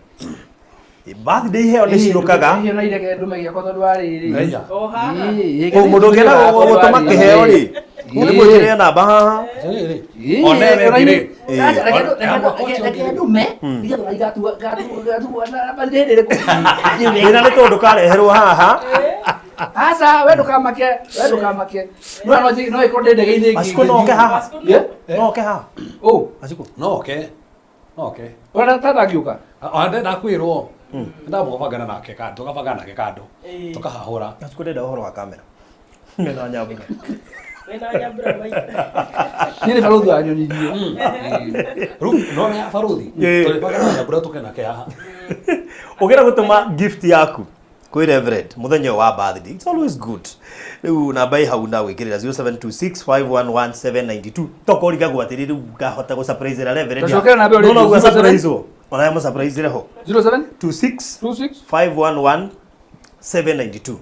Birthday iheo nĩ ciũkaga. Iheo na ireke ndũme gĩakwa tondũ wa rĩrĩ. O haha. Mũndũ ũngĩenda gũtũma kĩheo rĩ, nĩ mwĩkĩre namba haha. Onewe ngiri. Reke ndume nĩgetha igatua na birthday ĩrĩkũ. Thĩna nĩ tondũ ndũkareherwo haha. Aca, we ndũkamake, we ndũkamake. No no no ĩkorwo ndĩ ndege-inĩ ĩngĩ. Wacikũ no oke haha. No oke haha. Ũ. Wacikũ. No oke. No oke. Ũrenda tata angĩũka? Ona ndakwĩrwo. Ndamũbangana nake kando, tũkabangana nake kando. Tũkahahũra. Wacikũ ndenda ũhoro wa kamera. Mena nyambura. Wĩna nyambura maitũ. Niĩ nĩ barothi wanyonirie. Rĩu no nĩ barothi. Tũrĩbangana na nyambura tũke nake haha. Ũngĩenda gũtũma gift yaku Kwĩ Reverend mũthenya wa birthday. It's always good. Rĩu namba ĩ hau na gwĩkĩrĩra 0726511792. Tokorigagwo atĩrĩ rĩu ngahota gũ surprise ra Reverend. Tũcokere namba ĩyo rĩngĩ, No no 07 surprise wo. Ona mo surprise ho. 07 26 26 511 792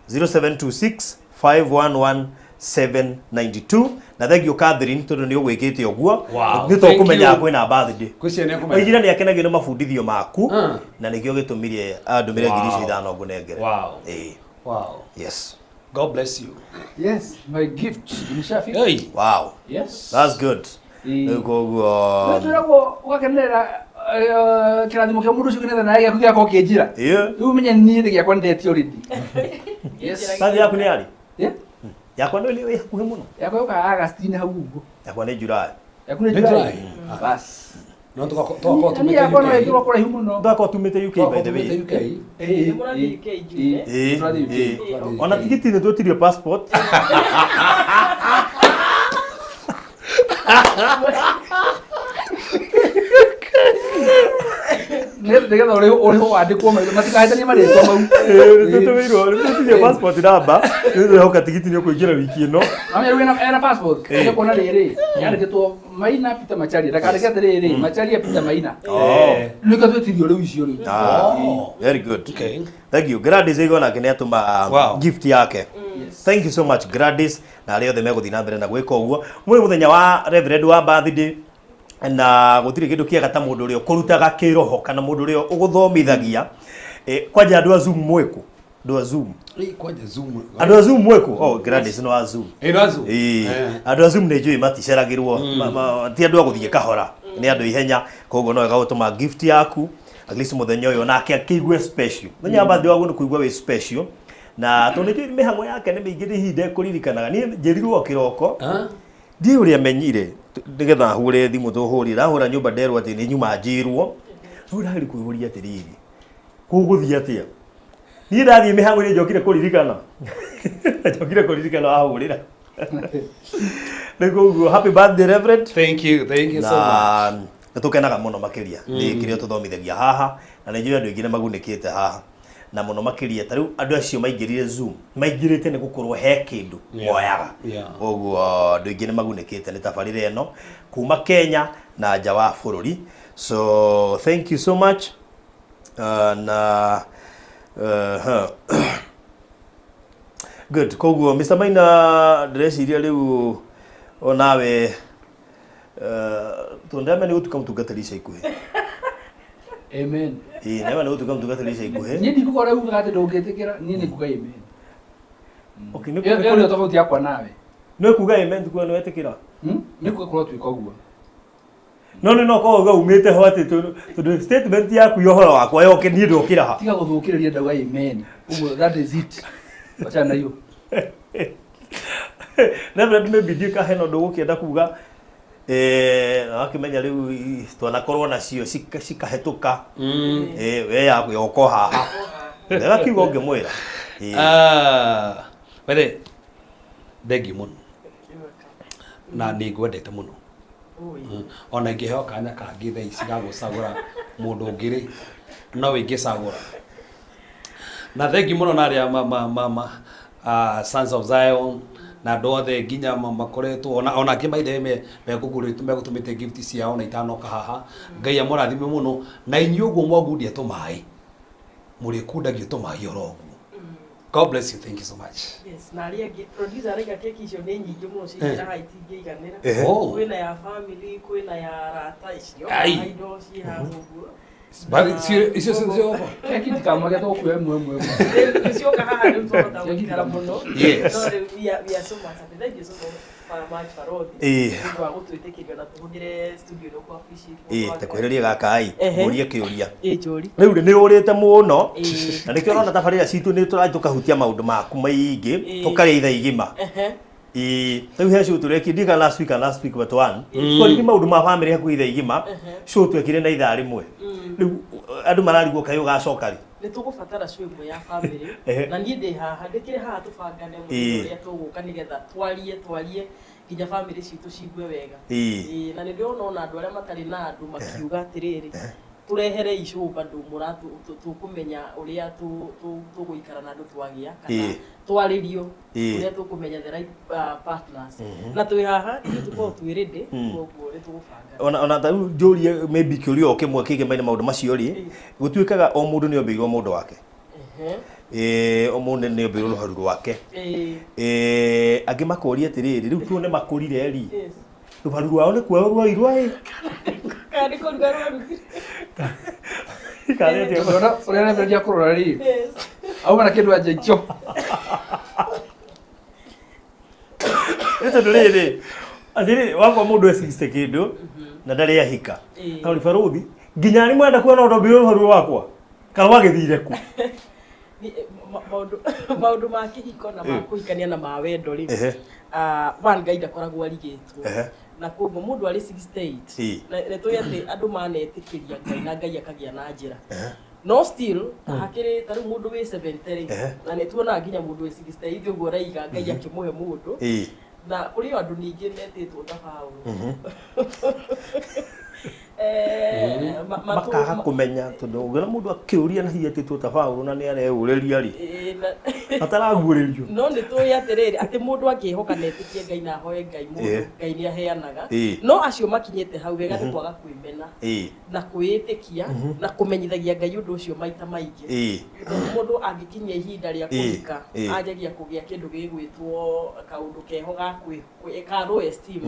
0726 511 792 na thengio Catherine tondu ni ugwikite uguo Wow, ni tokumenya thank you. kwina birthday Kwĩciria nĩ ekũmenya. oigire ni akenagio ni mabundithio maku na nikio gitumirie andumire Wow. ngiri icio ithano ngunengere. Wow. Eh, Wow. yes. God bless you. Yes, my gift imeshafika. Hey. Wow. Yes. That's good. Eh. Koguo Twĩragwo ũgakenerera kĩrathimo kĩa mũndũ ũcio ũkenete nawe gĩaku gĩgakorwo kĩ njĩra. Yeah. Rĩu ũmenye niĩ nĩ gĩakwa nĩndetia already. Yes. Birthday yaku nĩ yarĩ? Yeah. Yakwa nĩ ĩrĩ hakuhĩ mũno. Yakwa yũkaga August-inĩ hau ũguo. Yakwa nĩ July. Yaku nĩ Nĩ July. July? Bas. No tũgakorwo Niĩ tumĩte yakwa no UK. ĩkĩrwo kũraihu mũno. Tũgakorwo tumĩte UK by the way. Tumĩte UK. Eh, Mũrathiĩ UK June, eh? Eh, Tũrathiĩ UK. eh. Ona tigiti nĩ twĩtirio passport. Nĩgetha ũrĩhwo wandĩkwo maitho matikahĩtanie marĩtwa mau. Nĩtũtũmĩirwo, nĩtwĩtirio passport namba. Nĩtũrehoka tigiti nĩ ũkũingĩra wiki ĩno. Namenya rĩu ena passport. Eh. Nĩ kuona rĩrĩ yandĩkĩtwo Maina Peter Macharia ndakandĩke atĩrĩrĩ Macharia Peter Maina. Oh. Nĩkĩo twĩtirio rĩu icio rĩu. Ah, Oh. very good. Okay. Thank you. Gladys Igor nake nĩ atũma Wow. gift yake. Thank you so much Gladys na arĩa othe megũthiĩ na mbere na gwĩka ũguo. Mũrĩ mũthenya wa Reverend wa birthday na gũtirĩ kĩndũ kĩega ta mũndũ ũrĩa ũkũrutaga kĩroho kana mũndũ ũrĩa ũgũthomithagia. Kwanja andũ a Zoom mwĩkũ? Andũ a Zoom. Ĩ, kwanja Zoom. Andũ a Zoom mwĩkũ? Oh, Gladys no a Zoom. Ĩ, no a Zoom. Ĩĩ. Eh. Andũ a Zoom nĩ njũĩ maticeragĩrwo ti andũ a gũthiĩ kahora nĩ andũ ihenya koguo no wega gũtũma gift yaku at least mũthenya ũyũ nake akĩigue special mũthenya wa birthday waguo nĩ kũigua wĩ special na tondũ nĩ njũĩ mĩhang'o yake nĩ mĩingĩ nĩ ihinda ekũririkanaga niĩ njĩrirwo kĩroko ndiĩ ũrĩa menyire nĩgetha hũre thimũ tũhũrire ndahũra nyũmba nderwo atĩ nĩ nyuma njĩrwo rĩu ndagĩrĩ kwĩyũria atĩrĩrĩ gũgũthiĩ atĩa niĩ ndathiĩ mĩhang'o-inĩ njokire kũririkana njokire kũririkana wahũrĩra rĩu koguo happy birthday Reverend. Thank you. Thank you so much. Na nĩ tũkenaga mũno makĩria nĩ kĩrĩa tũthomithagia haha na nĩ njũĩ andũ aingĩ nĩ magunĩkĩte haha na mũno makĩria ta rĩu andũ acio maingĩrire Zoom maingĩrĩte nĩ gũkorwo he kĩndũ moyaga koguo andũ aingĩ nĩ magunĩkĩte nĩ tabarĩra ĩno kuma Kenya na nja wa bũrũri. So thank you so much. Na good. Koguo Mr. Maina ndĩreciria rĩu onawe tondũ ndĩramenya nĩ gũtuĩka mũtungatĩri ica ikuhĩ. Amen. Ĩĩ ndĩramenya nĩ gũtuĩka mũtungatĩri ica ikuhĩ. Niĩ ndikuga ũrĩa ugaga atĩ ndũngĩtĩkĩra niĩ nĩ kuga amen. Okay, nĩ Ĩyo nĩyo tofauti yakwa nawe. Nĩ kuga amen tukuga nĩ wetĩkĩra. Nĩ kuga korwo twĩka ũguo. No nĩ no korwo uga umĩte ho atĩ tondũ statement yaku ya ũhoro wakwa yoke niĩ ndokĩra ha. Tiga gũthũkĩrĩria ndauga amen. Ũguo that is it. Wachana na hiyo. Reverend maybe ndiũĩ kana hena ũndũ ũgũkĩenda kuga na wakĩmenya rĩu twanakorwo nacio cikahĩtũka we yaku yoko haha ndega kiugo ũngĩmwĩra. Wethe thengiũ mũno na nĩ ngwendete mũno ona ingĩheo kanya kangĩ thaa ici ga gũcagũra mũndũ ũngĩ rĩ no ingĩcagũra na thengiũ mũno na arĩa ma Sons of Zion na andũ othe nginya makoretwo ona angĩ maithe megũgũrĩte megũtũmĩte gift ciao na itanoka haha Ngai amũrathime mũno na inyuĩ ũguo mwagundia tũmaĩ mũrĩkundagio tũmaĩ oro ũguo. God bless you. Thank you so much. Yes, na arĩa angĩ producer araiga keki icio nĩ nyingĩ mũno ciingĩra haha itingĩiganĩra. Kwĩna ya family, kwĩna ya arata icio, indo ciĩ haha ũguo. Icio cioka. Keki ndikamage tũkue ĩmwe ĩmwe. Rĩu cioka haha rĩu twahota gũikara mũno. Yes. No rĩu we are so much happy. Thank you so much Barothi. Nĩ ũndũ wa gũtwĩtĩkĩria na tũhũthĩre studio ĩno kũ appreciate. Ta kwĩrĩria gaka ĩ mũrie kĩũria. Ĩ njũri. Rĩu nĩ ũrĩte mũno na nĩkĩo ũrona tabarĩra citũ nĩ tũrathiĩ tũkahutia maũndũ maku maingĩ tũkarĩa ithaa igima. Rĩu he show tũrekire ndika last week and last week but one twaririe maũndũ ma family hakuhĩ ithaa igima show twekire na ithaa rĩmwe rĩu andũ mararigwo kaĩ ũgacoka rĩ. Nĩ tũgũbatara show ĩmwe ya family na niĩ ndĩ haha ndĩkĩrĩ haha tũbangane mũthenya ũrĩa tũgũka nĩgetha twarie nginya family citũ ciigue wega. Na nĩ ndĩrona ona andũ arĩa matarĩ na andũ makiuga atĩrĩrĩ Tũrehere icũmba andũ tũkũmenya ũrĩa tũgũikara na andũ twagĩa kana twarĩrio ũrĩa tũkũmenya the right partners. Na twĩ haha ithuĩ tũkoragwo twĩ ready, koguo nĩ tũgũbanga. Ona ta rĩu njũrie maybe kĩũria o kĩmwe kĩgemaine maũndũ macio rĩ, gũtuĩkaga o mũndũ nĩ ombĩirwo mũndũ wake. O mũndũ nĩ ombĩirwo rũharu rwake. Angĩ makoria atĩrĩrĩ, rĩu tuone makũrire rĩ, rũharu rwao nĩ kuoywo rwoirwo ĩ? Kana nĩ kũruga rwarugire? Kana atĩa? Tondũ ũrĩa Reverend akũrora rĩ, auma na kĩndũ anja ikio. Nĩ tondũ rĩrĩ, atĩrĩrĩ, wakwa mũndũ e 60 kĩndũ na ndarĩ ahika. Tondũ barũthi, nginya nĩ mwenda kuona ũndũ ombĩirwo rũharu rwakwa, kana rwagĩthire kũ? Maũndũ ma kĩhiko na ma kũhikania na ma wendo rĩ, one, Ngai ndakoragwo arigĩtwo. Na koguo mũndũ arĩ 68, na nĩ tũĩ atĩ andũ manetĩkĩria Ngai na Ngai akagĩa na njĩra. No still, hakĩrĩ ta rĩu mũndũ wĩ 70 rĩ, na nĩ tuonaga nginya mũndũ wĩ 68 ũguo ũraiga Ngai akĩmũhe mũndũ. Na kũrĩ o andũ ningĩ metĩtwo ta Paũlũ. Makaga kũmenya tondũ ũngĩona mũndũ akĩũria na hihi etĩtwo ta Paũlũ na nĩ areyũrĩria rĩ, ataraguũrĩrio. No nĩ tũĩ atĩrĩrĩ, atĩ mũndũ angĩĩhoka na etĩkie Ngai na ahoe Ngai mũndũ, Ngai nĩ aheanaga. No acio makinyĩte hau wega nĩ kwaga kwĩmena na kwĩĩtĩkia na kũmenyithagia Ngai ũndũ ũcio maita maingĩ. Tondũ mũndũ angĩkinyia ihinda rĩa kũhika, anjagia kũgĩa kĩndũ gĩgwĩtwo kaũndũ keho ga ka low esteem,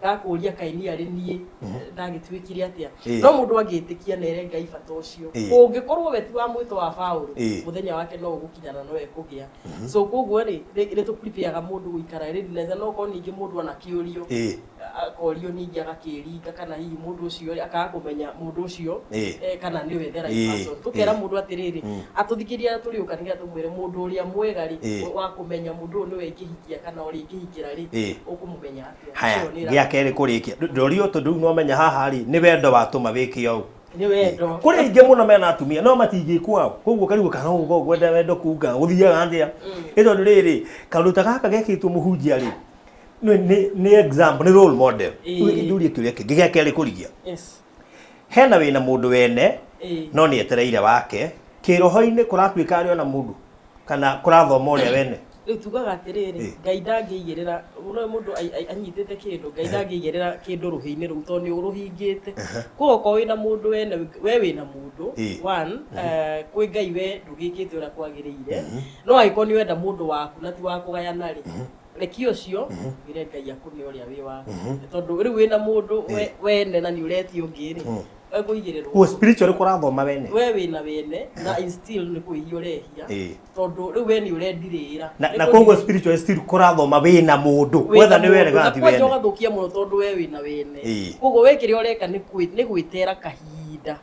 ga kũũria kaĩ niĩ arĩ niĩ ndagĩtuĩkire atĩa. No mũndũ angĩĩtĩkia na ere Ngai bata ũcio, ũngĩkorwo we ti wa mwĩto wa Paũlũ, mũthenya wake no ũgũkinya na no ekũgĩa. So koguo rĩ, nĩ tũprepareaga mũndũ gũikara readiness, na okorwo ningĩ mũndũ anakĩũrio, akorio ningĩ agakĩringa kana hihi mũndũ ũcio rĩ, akaga kũmenya mũndũ ũcio kana nĩwe the right person. Tũkera mũndũ atĩrĩrĩ, atũthikĩria tũrĩũka nĩgetha tũmwĩre mũndũ ũrĩa mwega rĩ, wa kũmenya mũndũ ũyũ nĩwe ingĩhikia kana ũrĩa ingĩhikĩra rĩ, ũkũmũmenya atĩa. Haya, gĩa kerĩ kũrĩkia. Ndorio tondũ rĩu no menya haha rĩ, nĩ wendo watũma wĩke ũũ. Nĩ wendo. Kũrĩ aingĩ mũno mena atumia no matingĩkwo. Koguo karigwo kana ũguo kwenda wendo kuga gũthiaga atĩa. Nĩ tondũ rĩrĩ, kaũndũ ta gaka gekĩtwo mũhunjia rĩ, nĩ example, nĩ role model. Ndũrie kĩũria kĩngĩ gĩa kerĩ kũrigia. Hena wĩna mũndũ wene, no nĩ etereire wake. Kĩroho-inĩ kũratuĩka arĩ ona mũndũ kana kũrathoma ũrĩa wene. Rĩu tugaga atĩrĩrĩ, Ngai ndangĩigĩrĩra, no mũndũ anyitĩte kĩndũ, Ngai ndangĩigĩrĩra kĩndũ rũhĩ-inĩ rũu tondũ nĩ ũrũhingĩte. Koguo okorwo wĩna mũndũ wene, we wĩna mũndũ, one, kwĩ Ngai we ndũgĩkĩte ũrĩa kwagĩrĩire. No angĩkorwo nĩ wenda mũndũ waku na ti wa kũgayana rĩ, reki ũcio, wĩre Ngai akũne ũrĩa wĩ waku. Tondũ rĩu wĩna mũndũ wene na nĩ ũretia ũngĩ rĩ, ekũigĩrĩrwo. Kuo spiritual kũrathoma wene. We wĩna wene na still nĩ kwĩhia ũrehia. Tondũ rĩu we nĩ ũrendirĩra. Na koguo spiritual still kũrathoma wĩna mũndũ. Whether nĩ wene kana ti wene. Na ũgathũkia mũno tondũ we wĩna wene. Koguo we kĩrĩa ũreka nĩ gwĩtera kahinda.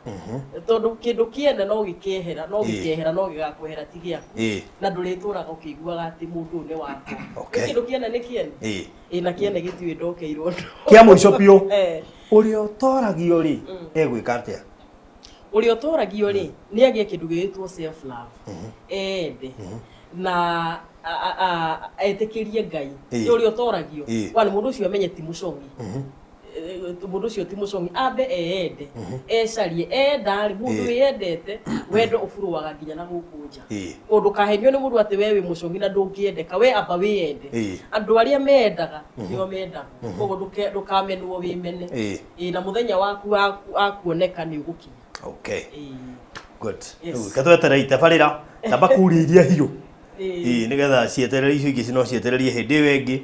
Tondũ kĩndũ kĩene no gĩkehera, no gĩkehera, no gĩgakwehera ti gĩaku. Na ndũrĩtũraga ũkĩiguaga atĩ mũndũ ũyũ nĩ wakwa. Kĩndũ kĩene nĩ kĩene. Na kĩene gĩtiũĩ ndokeirwo. Kĩa mũico biũ. Ũrĩa ũtoragio rĩ, egwĩka atĩa? Ũrĩa ũtoragio rĩ, nĩ agĩe kĩndũ gĩgwĩtwo self love. Ende. Na etĩkĩrie Ngai. Ũrĩa ũtoragio. One, mũndũ ũcio amenye ti mũcong'i. Mũndũ ũcio ti mũcong'i, ambe eende, ecarie, enda rĩ, mũndũ wĩyendete, wendo ũburuaga nginya na gũkũ nja. Ũndũ kahenio nĩ mũndũ atĩ we wĩ mũcong'i na ndũngĩendeka, we amba wĩyende. Andũ arĩa meendaga nĩo mendagwo. Koguo ndũkamenwo wĩmene. Na mũthenya waku wa kuoneka nĩ ũgũkinya. Okay. Good. Katweterere itabarĩra, tamba kũria iria hiũ. Nĩgetha cieterere icio ingĩ no cietererie hĩndĩ ĩyo ĩngĩ.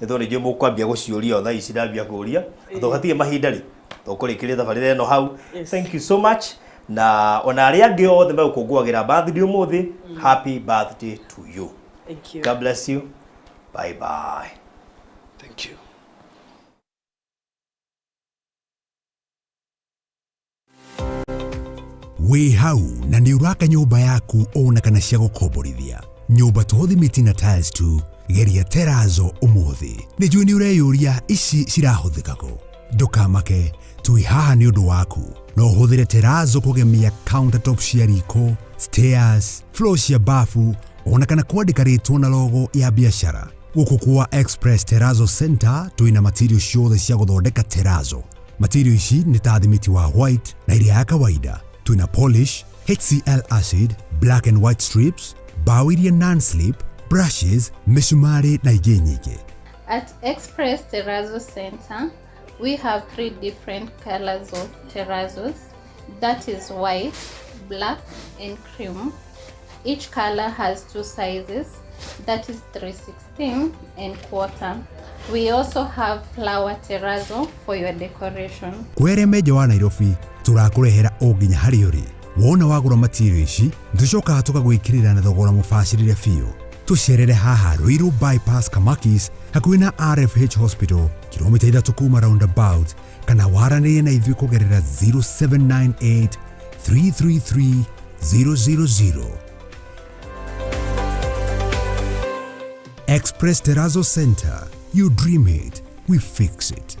Nĩ tondũ nĩ njũĩ mũkwambia gũciũria o thaa ici ndambia kũria. Tondũ hatirĩ mahinda rĩ, tũkũrĩkĩria tabarĩra ĩno hau. Thank you so much. Na ona arĩa angĩ othe megũkũngũagĩra birthday ũmũthĩ, happy birthday to you. Thank you. God bless you. Bye bye. Thank you. Wĩ hau na nĩ ũraka nyũmba yaku ona kana cia gũkomborithia. Nyũmba to thimiti na tiles tu, geria terazo ũmũthĩ. Nĩ njũĩ nĩ ũreyũria ici cirahũthĩka kũ. Ndũkamake, twĩ haha nĩ ũndũ waku. No ũhũthĩre terazo kũgemia countertop cia riko, stairs, floor cia bafu, ona kana kwandĩka rĩtwa na logo ya biacara. Gũkũ kwa Express Terrazzo Center twĩna material ciothe cia gũthondeka terazo. Material ici nĩ ta thimiti wa white na iria ya kawaida. Twĩna polish, HCl acid, black and white strips, mbaũ iria non-slip, brushes, mĩcumarĩ na ingĩ nyingĩ. At Express Terrazzo Center, we have three different colors of terrazos. That is white, black, and cream. Each color has two sizes, that is 3/16 and quarter. We also have flower terrazzo for your decoration. Kwĩ arĩa me nja wa Nairobi tũrakũrehera o nginya harĩa ũrĩ. Wona wagũra material ici tũcokaga tũgagwĩkĩrĩra na thogora mũbacĩrĩre biũ. Tũcerere haha Ruiru Bypass Kamakis hakuhĩ na RFH Hospital kilomita 3 kuma roundabout kana waranĩrie na ithuĩ kũgerera 0798 333 000. Express Terrazzo Center. You dream it, we fix it.